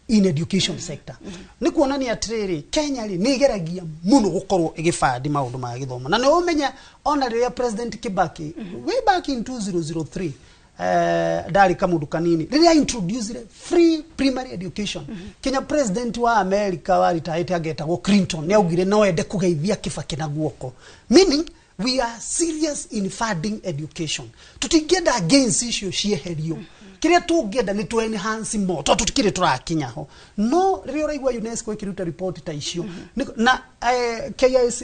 In education sector nĩ kuonania atĩrĩrĩ, Kenya rĩ nĩ ĩgeragia mũno gũkorwo ĩgĩbandi maũndũ ma gĩthomo, na nĩ ũmenya ona rĩrĩa President Kibaki way back in 2003, ndarĩ kamũndũ kanini rĩrĩa introduced free primary education. Kenya president wa America waritaĩte angetagwo Clinton nĩ augire no ende kũgeithia Kibaki na guoko, meaning we are serious in funding education. Tutingĩenda gains icio cieherio. Kĩrĩa tũngĩenda nĩ tũ enhance more tondũ tũtikĩrĩ tũrakinya ho. No rĩrĩa ũraigua UNESCO ĩkĩruta report ta icio na KIS,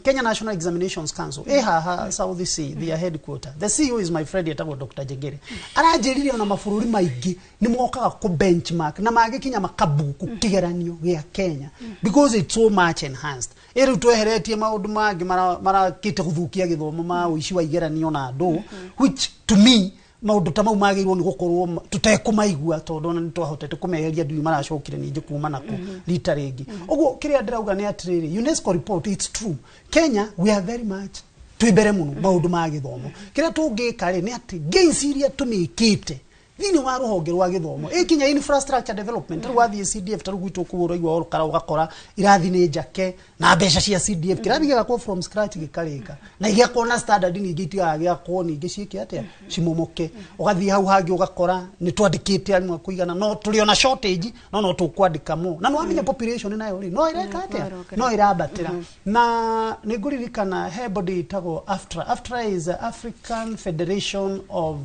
Kenya National Examinations Council ĩ haha South C, their headquarter, the CEO is my friend etagwo Dr. Jegere, aranjĩrire ona mabũrũri maingĩ nĩ mokaga kũ benchmark na magĩkinya makabuku kĩgeranio gĩa Kenya because it's so much enhanced. Ĩ rĩu tweheretie maũndũ mangĩ marakĩte gũthũkia gĩthomo ma ũici wa igeranio na andũ, which to me maũndũ ta mau magĩrĩirwo nĩ gũkorwo tũtekũmaigua tondũ ona nĩ twahotete kũmeheria, ndui maracokire ningĩ kuma nako rita rĩngĩ. Ũguo kĩrĩa ndĩrauga nĩ atĩrĩrĩ, UNESCO report, it's true, Kenya we are very much twĩ mbere mũno maũndũ ma gĩthomo. Kĩrĩa tũngĩka rĩ nĩ atĩ gains iria tũmĩkĩte thĩinĩ wa rũhonge rwa gĩthomo ĩkinya infrastructure development, rĩu wathiĩ CDF, ta rĩu gwitũ kũu ũraigua ũkara ũgakora irathi nĩ njake na mbeca cia CDF, kĩrathi gĩgakwo from scratch gĩkarĩka na igĩakwo na standard, ningĩ itigaga gĩakwo ningĩ ciĩke atĩa cimomoke. Ũgathiĩ hau hangĩ ũgakora nĩ twandĩkĩte arimũ a kũigana no tũrĩ ona shortage, no tũkwandĩka mo na nĩ wamenya population nayo rĩ no ĩreka atĩa, no ĩrambatĩra. Na nĩ ngũririkana he body ĩtagwo AFTRA. AFTRA is African Federation of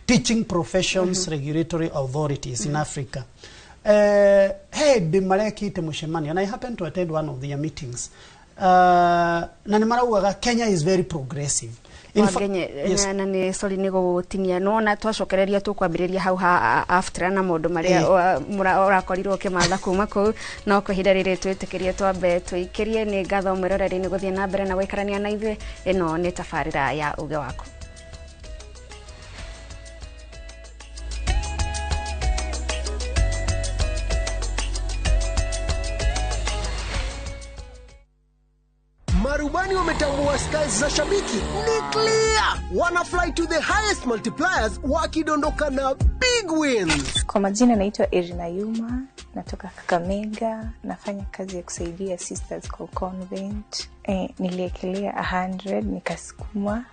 Teaching Professions Regulatory Authorities in Africa. He hĩndĩ marekĩte mũcemanio and I happened to attend one of their meetings, na nĩ maraugaga Kenya is very progressive. In Wangenye. Yes. Na nĩ sorry nĩ gũgũtinia, nona twacokereria tũkwambĩrĩria hau ha AFTRA na maũndũ marĩa ũrakorirwo ũkĩmatha kuma kũu, no kwa ihinda rĩrĩ twĩtĩkĩrie twambe tũikĩrie. Nĩ ngatho mwĩroreri nĩ gũthiĩ na mbere na gũikarania na ithuĩ. Ĩno nĩ tabarĩra ya Uge Waku. Marubani wametambua skies za shabiki ni clear, wana fly to the highest multipliers wakidondoka na big wins. Kwa majina naitwa Irina Yuma, natoka Kakamega, nafanya kazi ya kusaidia sisters kwa convent. Niliekelea 100 nikasukuma,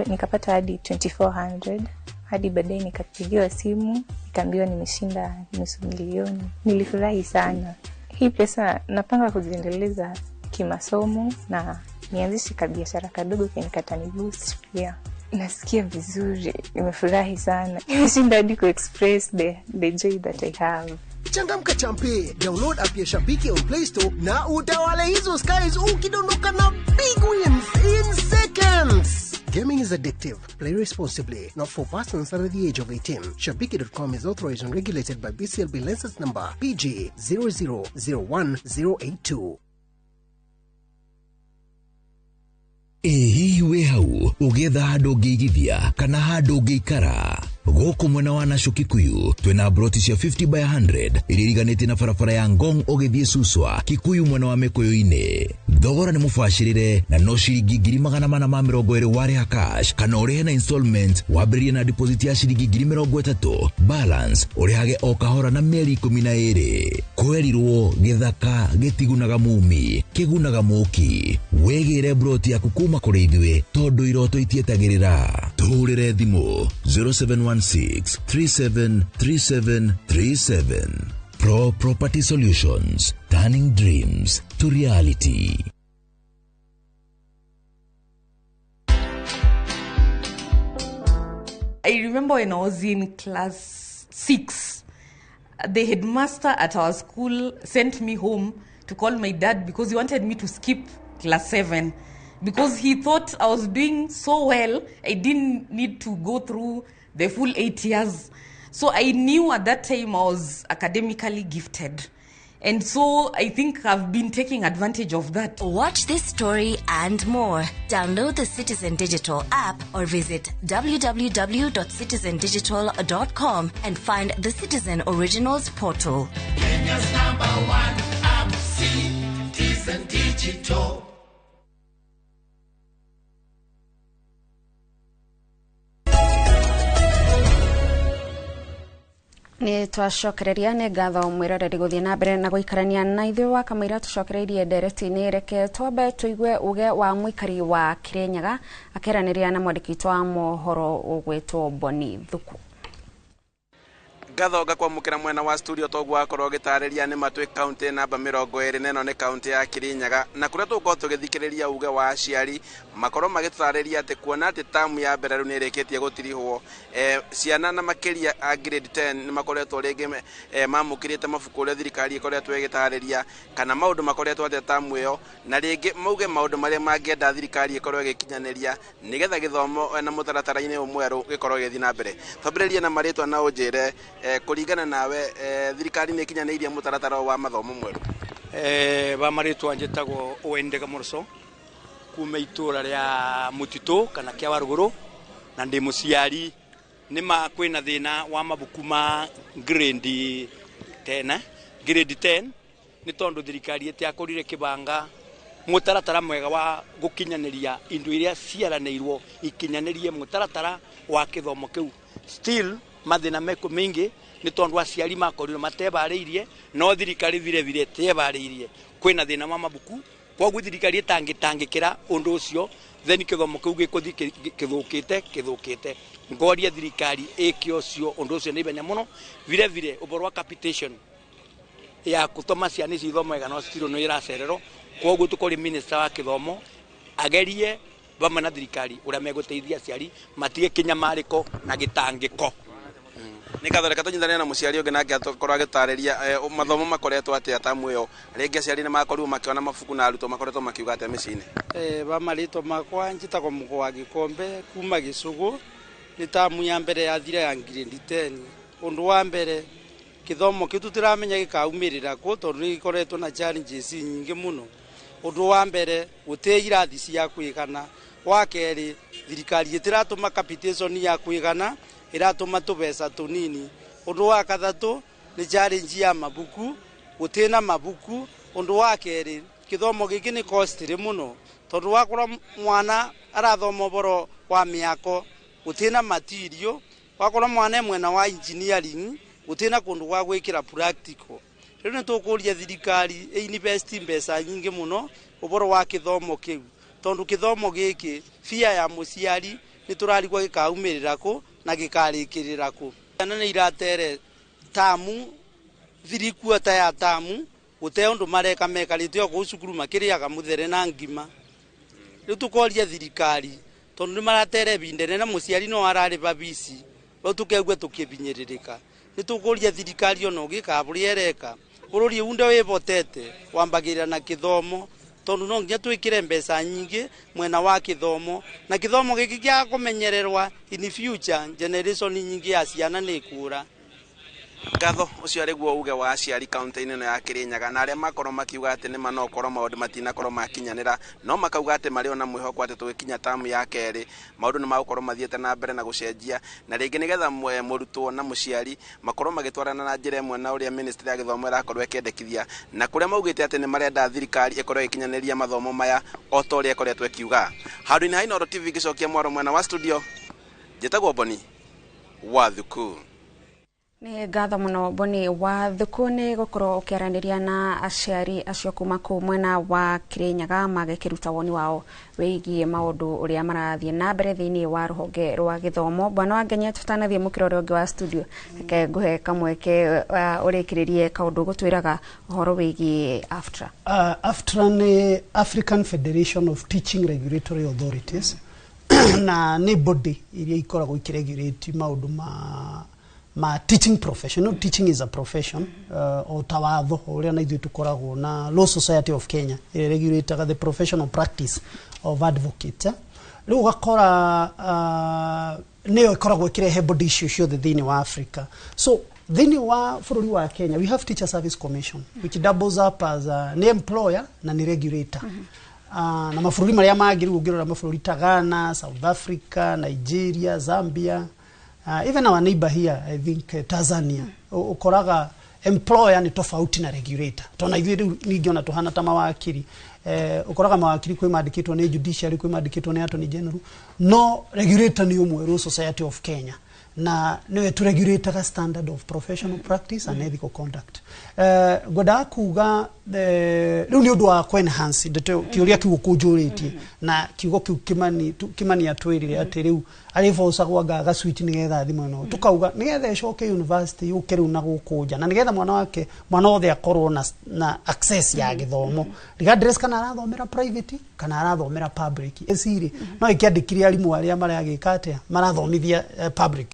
nikapata hadi 2400, hadi baadaye nikapigiwa simu, nikaambiwa nimeshinda 500,000. Nilifurahi sana. Hii pesa napanga kuziendeleza kimasomo na nianzishe kabiashara kadogo kenye kataniboost pia. Nasikia vizuri, nimefurahi sana. Nimeshinda hadi ku-express the joy that I have. Changamka champe, download app ya Shabiki on Play Store na utawale hizo skies ukidondoka na big wins in seconds. Gaming is addictive. Play responsibly. Not for persons under the age of 18. Shabiki.com is authorized and regulated by BCLB license number PG 0001082. Ĩ hihi wĩ hau ũgĩetha handũ ũngĩigithia kana handũ ũngĩikara? Gũkũ mwena wa Nasho Kikuyu twĩna broti cia 50 by 100 iria iriganĩtie na barabara ya Ngong ũgĩthiĩ Suswa Kikuyu mwena wa Mĩkũyũ-inĩ. Thogora nĩ mũbacĩrĩre na no ciringi 420,000 warĩha cash kana ũrĩhe na installment, wambĩrĩrie na deposit ya ciringi 30,000, balance ũrĩhage o kahora na mĩeri 12. Kwerirwo gĩthaka gĩtigunaga mumi kĩgunaga mũki. Wĩgĩre broti yaku kuma kũrĩ ithuĩ tondũ iroto itietagĩrĩra. Tũhũrĩre thimũ 0716 373737. Pro Property Solutions, turning dreams to reality. I remember when I was in class 6, the headmaster at our school sent me home to call my dad because he wanted me to skip class 7 because he thought I was doing so well, I didn't need to go through the full 8 years. So I knew at that time I was academically gifted. And so I think I've been taking advantage of that. Watch this story and more. Download the Citizen Digital app or visit www.citizendigital.com and find the Citizen Originals portal. Kenya's number one app, Citizen Digital. Nĩ twacokereria nĩ ngatho mwĩroreri gũthiĩ na mbere na gũikarania na ithuĩ wa kamũira tũcokereirie ndereti-inĩ. Reke twambe tũigue uge wa mũikari wa Kirinyaga akĩaranĩria na mwandĩki witũ wa mohoro ũgwĩtwo Boni Thuku. Ngatho ngakwamũkĩra mwena wa studio toguo wakorwo ũgĩtarĩria nĩ matwĩ kaunti namba 24 nĩ kaunti ya Kirinyaga, na kũrĩa tũgũkorwo tũgĩthikĩrĩria uge wa aciari makorwo magĩtũtarĩria atĩ kuona atĩ tamu ya mbere rĩu nĩ ĩrĩkĩtie gũtirihwo, ciana na makĩria a grade 10 nĩ makoretwo rĩngĩ mamũkĩrĩte mabuku ũrĩa thirikari ĩkoretwo ĩgĩtarĩria kana maũndũ makoretwo atĩa tamu ĩyo, na rĩngĩ mauge maũndũ marĩa mangĩenda thirikari ĩkorwo ĩgĩkinyanĩria nĩgetha gĩthomo na mũtaratara-inĩ ũyũ mwerũ gĩkorwo gĩgĩthiĩ na mbere. Twambĩrĩrie na marĩtwa na ũnjĩre kũringana nawe thirikari nĩ ĩkinyanĩirie mũtaratara wa mathomo mwerũ. Ba marĩtwa njĩtagwo Owen Gamorso kuma itũra rĩa Mũtitũ kana kĩa Warũgũrũ, na ndĩ mũciari. Nĩ ma kwĩna thĩna wa mabuku ma grade 10 grade 10 nĩ tondũ thirikari ĩtiakorire kĩbanga mũtaratara mwega wa gũkinyanĩria indo iria ciaranĩirwo ikinyanĩrie mũtaratara wa kĩthomo kĩu. Still mathĩna meko maingi nĩ tondũ aciari makorirwo matebarĩirie, no thirikari vile ĩtebarĩirie. Kwĩna thĩna wa mabuku, koguo thirikari ĩtangĩtangĩkĩra ũndũ ũcio, then kĩthomo kĩu gĩkũthiĩ kĩthũkĩte. Ngoria thirikari ĩke ũcio ũndũ ũcio nĩ ihenya mũno. Vile ũhoro wa capitation ya gũtũma ciana ici ithome wega no still nĩ ĩracererwo, koguo tũkũria minister wa kĩthomo agerie vamwe na thirikari ũrĩa megũteithia aciari matige kĩnyamarĩko na gĩtangĩko. Nĩ ngatho, reke tũnyitanĩre na mũciari ũngĩ nake akorwo agĩtarĩria mathomo makoretwo atĩa tamu ĩyo, rĩngĩ aciari nĩ makorirwo makĩona mabuku na arutwo makoretwo makiuga atĩa mĩciĩ-inĩ. Ba marĩtwa makwa njĩtagwo Mũgo wa Gĩkombe kuma Gĩcũgũ. Nĩ tamu ya mbere yathira ya grade 10. Ũndũ wa mbere kĩthomo kĩu tũtiramenya gĩkaumĩrĩra kũ tondũ nĩ gĩkoretwo na challenges nyingĩ mũno. Ũndũ wa mbere gũtĩ irathi cia kwĩgana. Wa kerĩ thirikari ĩtiratũma capitation ya kwĩgana, ĩratũma tũbeca tũnini. Ũndũ wa kathatũ nĩ challenge ya mabuku, gũtĩ na mabuku. Ũndũ wa kerĩ kĩthomo gĩkĩ nĩ costly mũno tondũ wakorwo mwana arathoma ũhoro wa mĩako gũtĩ na material, wakorwo mwana e mwena wa engineering gũtĩ na kũndũ gwa gwĩkĩra practical. Rĩu nĩ tũkũria thirikari ĩ-invest mbeca nyingĩ mũno ũhoro wa kĩthomo kĩu, tondũ kĩthomo gĩkĩ bia ya mũciari nĩ tũrarigwo gĩkaumĩrĩra kũ na gĩkarĩkĩrĩra kũ. Ciana nĩ iratere tamu 3/4 ya tamu gũte ũndũ mareka mekarĩte o kũu cukuru makĩrĩaga mũthere na ngima. Rĩu tũkoria thirikari tondũ nĩ maratere ibinda inene na mũciari no ararĩba bici, rĩu tũkeigua tũkĩbinyĩrĩrĩka. Nĩ tũkũria thirikari ona ũgĩka ũrĩa ĩreka bũrũri ũnde wĩhotete wambagĩrĩra na kĩthomo, tondũ no nginya twĩkĩre mbeca nyingĩ mwena wa kĩthomo, na kĩthomo gĩkĩ gĩa kũmenyererwa in future generation nyingĩ ya ciana nĩ ikũra. Ngatho, ũcio arĩ guo uge wa aciari kaunti-inĩ ĩno ya Kirinyaga, na arĩa makorwo makiuga atĩ nĩ ma no korwo maũndũ matinakorwo makinyanĩra, no makauga atĩ marĩ ona mwĩhoko atĩ tũgĩkinya tamu ya kerĩ maũndũ nĩ magũkorwo mathiĩte na mbere na gũcenjia, na rĩngĩ nĩgetha mũrutwo na mũciari makorwo magĩtwarana na njĩra ĩmwe na ũrĩa ministry ya gĩthomo ĩrakorwo ĩkĩendekithia, na kũrĩa maugĩte atĩ nĩ marenda thirikari ĩkorwo ĩgĩkinyanĩria mathomo maya o ta ũrĩa ĩkoretwo ĩkiuga. Handũ-inĩ ha Inooro TV ngĩcokia mwaro mwena wa studio, njĩtagwo Boni wa Thuku. Nĩ ngatho mũno Boni wa Thuku nĩ gũkorwo ũkĩaranĩria na aciari acio kuma kũu mwena wa Kirinyaga magĩkĩruta woni wao wĩgiĩ maũndũ ũrĩa marathiĩ na mbere thĩinĩ wa rũhonge rwa gĩthomo. Bwana wa Ngenya, tũtanathiĩ mũkĩra ũrĩa ũngĩ wa studio, reke ngũhe kamweke ũrĩkĩrĩrie kaũndũ gũtwĩraga ũhoro wĩgiĩ AFTRA. AFTRA nĩ African Federation of Teaching Regulatory Authorities na nĩ body iria ikoragwo ikĩregulate maũndũ ma teaching profession. No, teaching is a profession, o ta watho ũrĩa na ithuĩ tũkoragwo na Law Society of Kenya ĩrĩa regulateaga the professional practice of advocate. Rĩu ũgakora nĩyo ĩkoragwo ĩkĩrehe body icio ciothe thĩinĩ wa Africa. So thĩinĩ wa bũrũri wa Kenya we have Teacher Service Commission which doubles up as nĩ employer na nĩ regulator. Na mabũrũri marĩa mangĩ rĩu ũngĩrora mabũrũri ta Ghana, South Africa, Nigeria, Zambia, even our neighbor here, I think Tanzania, ukoraga employer ni tofauti na regulator. Tona ithuĩ rĩu ningĩ ona tũhana ta mawakiri, ukoraga mawakiri kwĩ mandĩkĩtwo nĩ judiciary, kwĩ mandĩkĩtwo nĩ attorney general, no regulator nĩ ũmwe, Law Society of Kenya. Na nĩwe tũregulataga standard of professional practice and ethical conduct. Ngwendaga kuga rĩu nĩ ũndũ wa kũ-enhance ndeto kĩũria kĩu ũkũnjũrĩtie na kiugo kĩu Kimani atwĩrire atĩ rĩu arĩbocagwo anga ga-switch nĩgetha thimũ ĩno tukauga nĩgetha ĩcoke university yũke rĩu na gũkũ nja na nĩgetha mwana wake mwana wothe akorwo na access ya gĩthomo regardless kana arathomera private kana arathomera public. Ecirĩ no ĩkĩandĩkire arimũ arĩa maragĩka atĩa marathomithia public.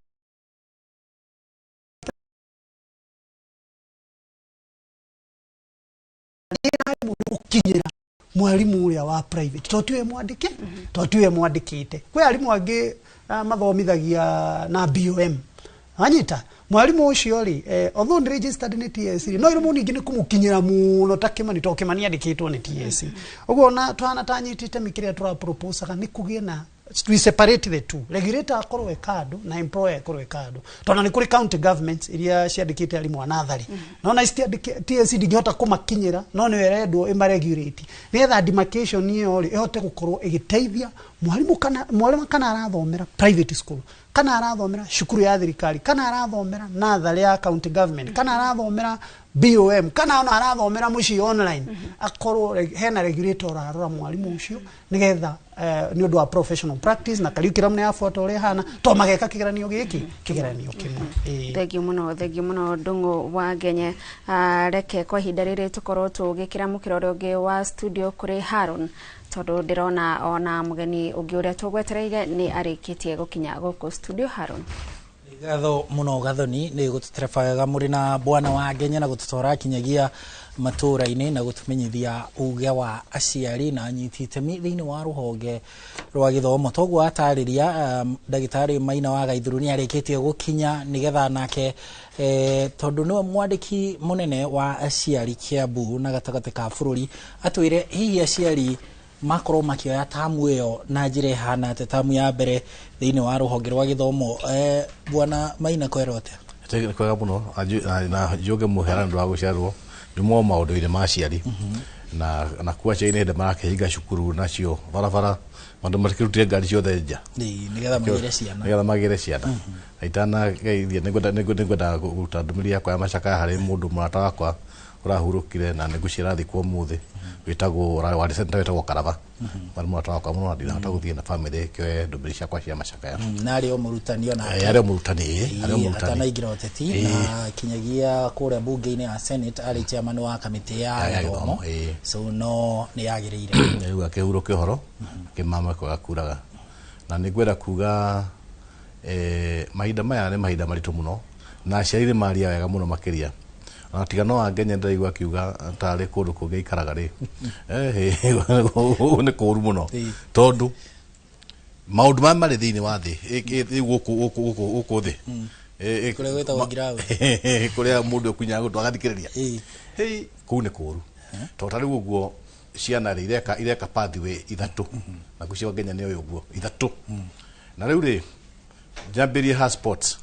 Gũkinyĩra mwarimu ũrĩa wa private to tiwe mwandĩke to tiwe mwandĩkĩte. Kwĩ arimũ angĩ mathomithagia na BOM anyita mwarimu ũcio rĩ although nĩ registered nĩ TSC no irũmũ ningĩ nĩ kũmũkinyĩra mũno ta Kimani to Kimani andĩkĩtwo nĩ TSC. Ũguo na twana tanyitĩte kĩrĩa tũraproposaga nĩ kũgĩe na we separate the two, regulator akorwo e kando na employer akorwo e kando tondũ nĩ kũrĩ county governments iria ciandĩkĩte arimũ a natharĩ no na TSC ndingĩhota kũmakinyĩra no nĩyo ĩrendwo ĩmaregulate nĩgetha demarcation ĩyo rĩ ĩhote gũkorwo ĩgĩteithia mwarimũ kana mwarimũ kana arathomera private school kana arathomera cukuru ya thirikari kana arathomera natharĩ ya county government kana arathomera BOM kana ona arathomera mũciĩ online akorwo hena regulator ũrarora mwarimũ ũcio nĩgetha nĩ ũndũ wa professional practice na curriculum nĩ yabuata ũrĩa ĩhana to mageka kĩgeranio gĩkĩ kĩgeranio kĩmwe. Thengiũ mũno Ndung'u wa Ngenye. Reke kwa ihinda rĩrĩ tũkorwo tũgĩkĩra mũkĩra ũrĩa ũngĩ wa studio kũrĩ Haron tondũ ndĩrona ona mũgeni ũngĩ ũrĩa tũgwetereire nĩ arĩkĩtie gũkinya gũkũ studio. Haron, ngatho muno Gathoni nĩ gũtũtereba wega mũrĩ na bwana wa Ngenye na gũtũtwara kinyagia matũra-inĩ na gũtũmenyithia uge wa aciari na anyiti itemi thĩinĩ wa rũhonge rwa gĩthomo. Toguo atarĩria ndagĩtarĩ Maina wa Gaithuru nĩ arĩkĩtie gũkinya nĩgetha nake tondũ nĩwe mwandĩki mũnene wa aciari Kiambu na gatagatĩ ka bũrũri atwĩre hihi aciari makorwo makĩoya tamu ĩyo na njĩra ĩhana atĩa, tamu ya mbere thĩinĩ wa rũhonge rwa gĩthomo. Bwana Maina kwĩrwo atĩa? Kwega mũno na njuge mũhera nĩ ũndũ wa gũciarwo nĩ maũndũ-inĩ ma aciari na kuo aciari nĩ hĩndĩ marakĩhinga cukuru nacio barabara andũ matikĩrutire ngari ciothe nja nĩgetha magĩre ciana, nĩgetha magĩre ciana. Na itanageithia nĩngwenda kũruta ndũmĩrĩri yakwa ya macakaya harĩ mũndũ mũrata wakwa ũrahurũkire na nĩngũciara thikũ ũmũthĩ wĩtagwo warĩ center wĩtagwo Karaba. Warĩ mũrata wakwa mũno na ndinahota gũthiĩ na bamĩrĩ kĩoe ndũmĩrĩri ciakwa cia macakaya. Na arĩ o mũrutani onake, arĩ o mũrutani, arĩ o mũrutani atanaingĩra ũteti na kinyagia kũrĩa bunge-inĩ ya Senate arĩ chairman wa kamĩtĩ ya gĩthomo, so no nĩ yagĩrĩire rĩu akĩhurũke ũhoro kĩmama gakuraga. Na nĩngwenda kuga mahinda maya nĩ mahinda maritũ mũno na aciari nĩ maria wega mũno makĩria. Na tiga no Angenye ndĩraigua akiuga tarĩ kũndũ kũngĩ aikaraga rĩ nĩ kũũru mũno tondũ maũndũ maya marĩ thĩinĩ wa thĩ gũkũ thĩ kũrĩa gwĩtagwo ground kũrĩa mũndũ ekunyaga gũtũ agathikĩrĩria kũu nĩ kũũru tondũ ta rĩu ũguo ciana rĩ ireka pathway ithatũ na ngwĩciria Ngenye nĩ ũyũ ũguo ithatũ. Na rĩu rĩ njambĩrie ha sports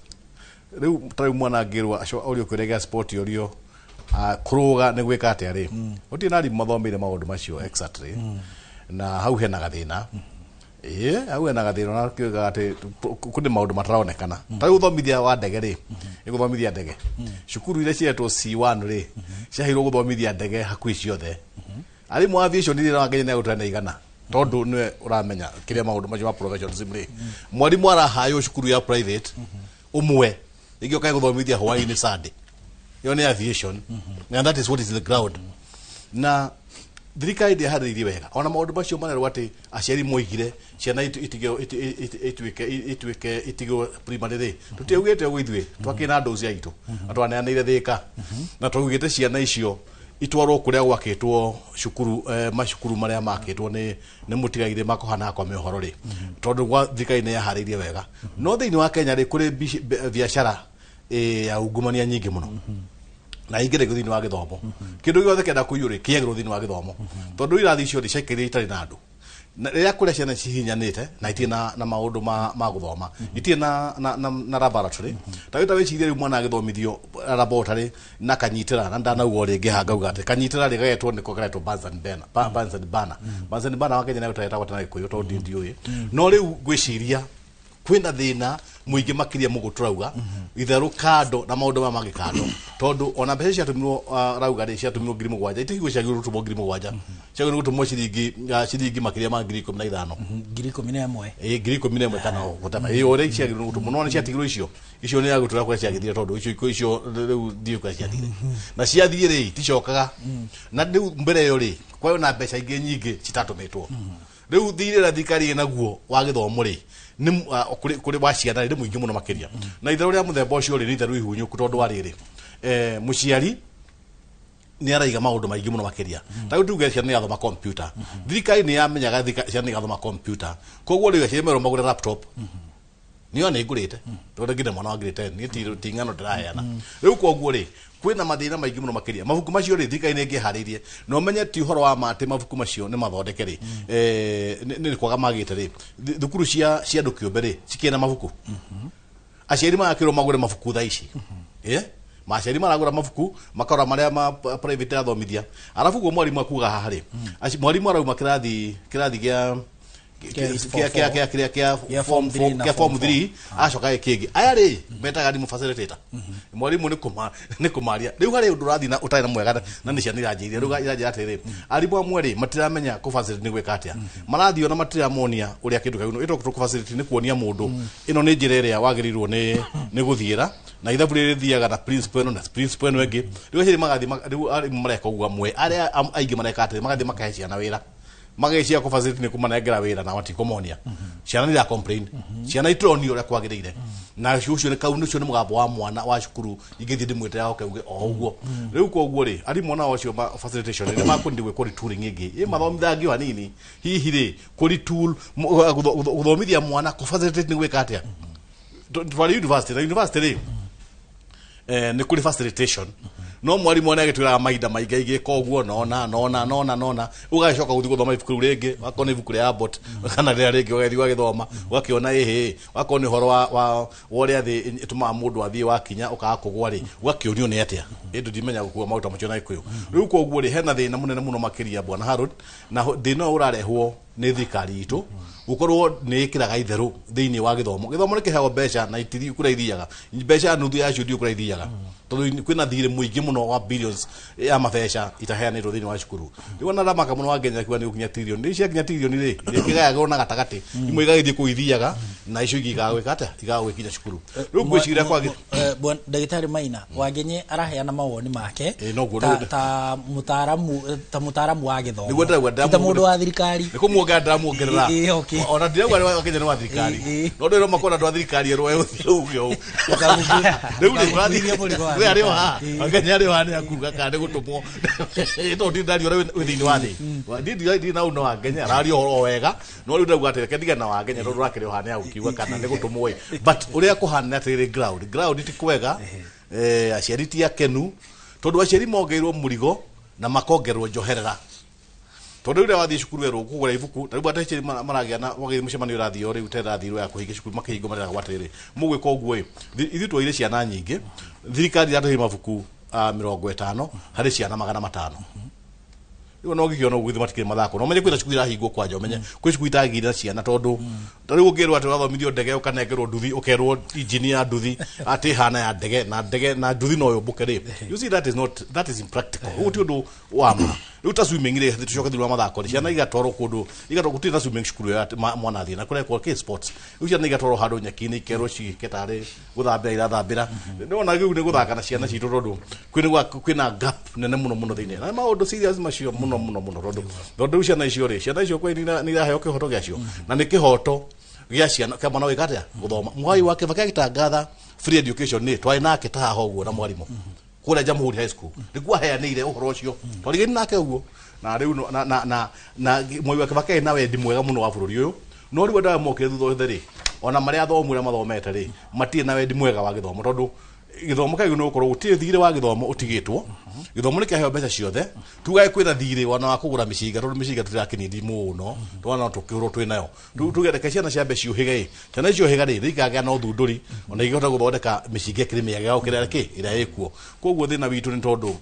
rĩu ta rĩu mwana angĩrwo ũrĩa ũkĩũria gĩa sport ũrio kũrũga nĩ gwĩka atĩa rĩ gũtirĩ na arimũ mathomeire maũndũ macio exactly na hau hena gathĩna. Hau hena gathĩna na kiuga atĩ kũrĩ maũndũ mataraonekana. Ta rĩu ũthomithia wa ndege rĩ ĩgũthomithia ndege cukuru iria cietwo C1 rĩ ciaheirwo gũthomithia ndege hakuhĩ ciothe. Arimũ a aviation rĩ na Kenya nĩ agũtwara na igana tondũ nĩwe ũramenya kĩrĩa maũndũ macio ma professionalism rĩ mwarimũ arahaywo cukuru ya private ũmwe rĩngĩ ũkae gũthomithia hwaĩ-inĩ Sunday. Ĩyo nĩ aviation and that is what is in the ground. Na thirikari ndĩharĩrĩirie wega ona maũndũ macio marerwo atĩ aciari moigire ciana ituĩke itigwo primary rĩ tũtiaugĩte ũguo ithuĩ twakĩrĩ na ndũ cia itũ na twaneanĩire Thĩka na twaugĩte ciana icio itwarwo kũrĩa gwakĩtwo cukuru macukuru marĩa makĩtwo nĩ mũtigairĩ makũhana kwa mĩhoro rĩ tondũ gwa thirikari nĩ yaharĩirie wega. No thĩinĩ wa Kenya rĩ kũrĩ biacara ya ungumania nyingĩ mũno na ingĩ thĩinĩ wa gĩthomo. Kĩndũ gĩothe kĩenda kũiywo rĩ kĩagĩrwo thĩinĩ wa gĩthomo tondũ irathi icio rĩ ciaikaire itarĩ na andũ na rĩrĩa kũrĩa ciana cihihinyanĩte na itirĩ na maũndũ ma gũthoma itirĩ na laboratory. Ta rĩu ta wĩcirie rĩu mwana agĩthomithio laboratory na kanyitĩra na ndanauga o rĩngĩ haha ngauga atĩ kanyitĩra rĩ gagetwo nĩko karetwo Bunsen burner. Bunsen burner wa Kenya nĩ gũtaretagwo tena Gĩkũyũ tondũ ndiũĩ. No rĩu ngwĩciria Kwĩna thĩna mũingĩ makĩria mũguo tũrauga itherũ kando na maũndũ maya mangĩ kando, tondũ ona mbeca ciatũmirwo rauga rĩ, ciatũmirwo 7,000, itigwo ciagĩrĩirwo gũtũmwo 7,000, ciagĩrĩirwo gũtũmwo ciringi makĩria ma 15,000, 11,000. Ĩ, 11,000 kana gũtama ĩ ũrĩa ciagĩrĩirwo gũtũmwo, no nĩ ciatigirwo icio nĩ yagũtũra kũrĩa ciagĩthire, tondũ icio rĩu ndiũĩ kũrĩa ciathire, na ciathiĩ rĩ iticokaga. Na rĩu mbere ĩyo rĩ, kwayo na mbeca ingĩ nyingĩ citatũmĩtwo. Rĩu thirĩ ũrĩa thirikari ĩnaguo wa gĩthomo rĩ, nĩ kũrĩ wa ciana rĩ, nĩ mũingĩ mũno makĩria, na itherũ rĩa mũthemba ũcio rĩ, nĩ itherũ ihunyũku, tondũ wa rĩrĩ, mũciari nĩ araiga maũndũ maingĩ mũno makĩria. Ta rĩu tuge ciana nĩ irathoma computer, thirikari nĩ yamenyaga ciana nĩ irathoma computer, koguo rĩu aciari merwo magũre laptop. Niyo nĩ ngũrĩte, tondũ nginya mwana wa grade 10 niĩ ti ng'ano ndĩraheana. Rĩu koguo rĩ, kwĩna mathĩna maingĩ mũno makĩria. Mabuku macio rĩ, thirikari nĩ ĩngĩharĩirie na ũmenye ti ũhoro wa ma atĩ mabuku macio nĩ mathondeke rĩ, nĩ kwaga magĩte rĩ, thukuru cia andũ kĩũmbe rĩ, cikĩrĩ na mabuku, aciari magakĩrwo magũre mabuku thaa ici. Maciari maragũra mabuku, makarora marĩa ma private athomithia, arabu guo mwarimu akuga haha rĩ, mwarimu arauma kĩrathi gĩa kĩa form 3 form 3, acoka kĩngĩ aya rĩ metaga arimũ facilitator, mwarimu nĩ kũmaria. Rĩu harĩ ũndũ ũrathiĩ na ũtarĩ na mwega, na nĩ ciana iranjĩire rĩu iranjĩra atĩrĩrĩ, arimũ amwe rĩ matiramenya kũ facilitate nĩ gwĩka atĩa, marathiĩ ona matiramonia ũrĩa kĩndũ kĩu ĩtwo kũ facilitate nĩ kuonia mũndũ ĩno nĩ njĩra ĩrĩa wagĩrĩirwo nĩ gũthiĩra, na ithabu rĩrĩ rĩthiaga na principle ĩno na principle ĩno ĩngĩ. Rĩu aciari magathiĩ rĩu arimũ mareka ũguo amwe, arĩa aingĩ mareka atĩrĩ, magathiĩ makahe ciana wĩra, magĩcia kũ facilitate nĩ kũmanengera wĩra na matikumonia. Ciana nĩ ira complain, ciana itironio ũrĩa kwagĩrĩire, na ũcio nĩ kau ũcio nĩ mũgambo wa mwana wa cukuru ingĩthiĩ ndĩmwĩte oke uge o ũguo. Rĩu koguo rĩ, arimũ nao acio ma facilitation nĩ makũndi gwĩkwo retooling ĩngĩ ĩ mathomithangio hanini hihi rĩ, kũ retool gũthomithia mwana kũ facilitate nĩ gwĩka atĩa. Twarĩ university, na university rĩ, nĩ kũrĩ facilitation, no mwarimu nĩ agĩtwĩraga mahinda maingĩ igĩka ũguo nona nona nona nona, ũgagĩcoka gũthiĩ gũthoma ibuku rĩu rĩngĩ, wakorwo nĩ ibuku rĩa Abbott kana rĩrĩa rĩngĩ, ũgathiĩ ũgagĩthoma ũgakĩona ĩhĩ, wakorwo nĩ ũhoro wa ũrĩa thĩ ĩtũmaga mũndũ athiĩ wakinya ũkaga kũgwa rĩ, ũgakĩũrio nĩ atĩa, ĩndũ ndimenya gũkua maũndũ macio na Gĩkũyũ. Rĩu koguo rĩ, hena thĩna mũnene mũno makĩria bwana Harold, na thĩna ũyũ ũrarehwo nĩ thirikari itũ gũkorwo nĩ ĩkĩraga itherũ thĩinĩ wa gĩthomo. Gĩthomo nĩ kĩheagwo mbeca na itithiĩ kũrĩa ithiaga, mbeca nuthu yacio ndiũ kũrĩa ithiaga, tondũ kwĩna thirĩ mũingĩ mũno wa billions ya mabeca itaheanĩtwo thĩinĩ wa cukuru. Rĩu ona ndamaka mũno wa Kenya kiuga nĩ gũkinya trillion, nĩ ciakinya trillion rĩ, ĩkĩgayagwo na gatagatĩ, imwe igagĩthiĩ kũu ithiaga na icio ingĩ ikaga gwĩka atĩa, ikaga gwĩkinya cukuru. Rĩu ngwĩciria kwagĩ Ndagĩtarĩ Maina Wangenye araheana mawoni make noguo ta mũtaaramu wa gĩthomo, nĩguo ndĩrauga, ta mũndũ wa thirikari, nĩ kũmuongerera ndĩramuongerera, ona ndirauga nĩ Wakenya nĩ wa thirikari, no ndĩrona makona andũ a thirikari erũ uge ũũ rĩu rĩ, ũrathiĩ arĩ o haha Wakenya arĩ o haha nĩ akuga kana nĩ gũtũmwo, tondũ ndirĩ ndaria ũrĩa wĩ thĩinĩ wa thĩ, ndirĩ na ũno Wakenya araria ũhoro wega, no rĩu ndauga atĩ reke ndigane na Wakenya tondũ ũrakĩrĩ o haha nĩ agũkiuga kana nĩ gũtũmwo ĩ, but ũrĩa kũhana atĩrĩrĩ, ground ti kwega, aciari ti akenu, tondũ aciari mongereirwo mũrigo na makongererwo njoherera, tondũ rĩrĩa wathiĩ cukuru werwo kũgũra ibuku, ta rĩu aciari maragĩa na wagĩthiĩ mũcemanio ũrathiĩ o rĩu ta ĩrathirwo ya kũhingia cukuru, makĩhingwo mareragwo atĩrĩrĩ, mũgwĩka ũguo ĩ, ithuĩ twoire ciana nyingĩ, thirikari iratũhe mabuku 50 harĩ ciana 500. Rĩu no ũngĩkĩona ũguo githĩ matikĩrĩ mathako, no ũmenye kwĩna cukuru irahingwo kwanja, ũmenye kwĩ cukuru itagĩire na ciana, tondũ ta rĩu ũngĩrwo atĩ ũrathomithio ndege ũkanengerwo nduthi, ũkerwo injini ya nduthi atĩ ĩhana ya ndege, na ndege na nduthi no yũmbũke rĩ, you see that is not, that is impractical. Ũguo ti ũndũ wa ma. Rĩu ta swimming rĩ, tũcoke thĩinĩ wa mathako rĩ, ciana igatwarwo kũndũ, igatwarwo gũtirĩ na swimming cukuru ĩyo atĩ mwana athiĩ na kũrekwo kĩ sports, rĩu ciana igatwarwo handũ nyeki-inĩ ikerwo ciĩke tarĩ gũthambĩra irathambĩra. Nĩwona rĩu nĩ gũthaka na ciana citũ, tondũ kwĩna gap nene mũno mũno thĩinĩ, na maũndũ serious macio mũno mũno mũno, tondũ rĩu ciana icio rĩ, ciana icio kweli nĩ iraheo kĩhoto gĩacio, na nĩ kĩhoto gĩa ciana kĩa mwana gwĩka atĩa, gũthoma. Mwai wa Kibaki agĩtangatha free education nĩ twarĩ nake ta haha ũguo na mwarimũ kũrĩa Jamhuri High School, nĩkuo aheanĩire ũhoro ũcio, twarigĩri nake ũguo, na rĩu na Mwai wa Kibaki na wendi mwega mũno wa bũrũri ũyũ, no rĩu andũ aya mokire thutha ũcio rĩ, ona marĩa athomu arĩa mathomete rĩ, matirĩ na wendi mwega wa gĩthomo, tondũ gĩthomo kĩagĩrĩirwo nĩ gũkorwo gũtirĩ thirĩ wa gĩthomo ũtigĩtwo, gĩthomo nĩ kĩaheo mbeca ciothe, tugage kwĩna thirĩ ona wa kũgũra mĩcinga, tondũ mĩcinga tũtirakĩnindi mũno, twana no tũkĩgũrwo twĩ nayo. Rĩu tuge reke ciana ciambe ciũhĩge ĩ, ciana icio ũhĩga rĩ, nĩ ikagĩa na ũthundũri, ona ingĩhota gũthondeka mĩcinga ĩkĩrĩ mĩega gũkĩra kĩ ĩrĩa ĩkuo. Koguo thĩna witũ nĩ tondũ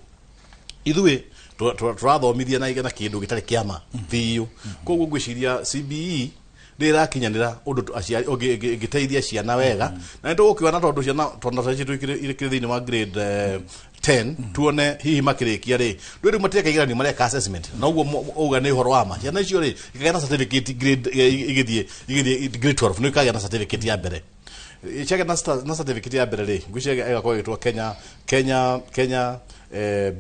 ithuĩ tũrathomithia na kĩndũ gĩtarĩ kĩama biũ. Koguo ngwĩciria CBE ndĩrakinyanĩra ũndũ aciari ĩngĩteithia ciana wega. Na nĩ tũgũkĩona tondũ ciana tondũ thaa ici irĩ thĩinĩ wa grade 10, tuone hihi makĩrĩkia rĩ rĩu rĩu matireka igeranio, mareka assessment, na ũguo uga nĩ ũhoro wa ma. Ciana icio rĩ ikagĩa na certificate grade igĩthiĩ grade 12, nĩ ikagĩa na certificate ya mbere. Ciagĩa na certificate ya mbere rĩ, ngwĩciria ĩgakorwo ĩgĩtwo Kenya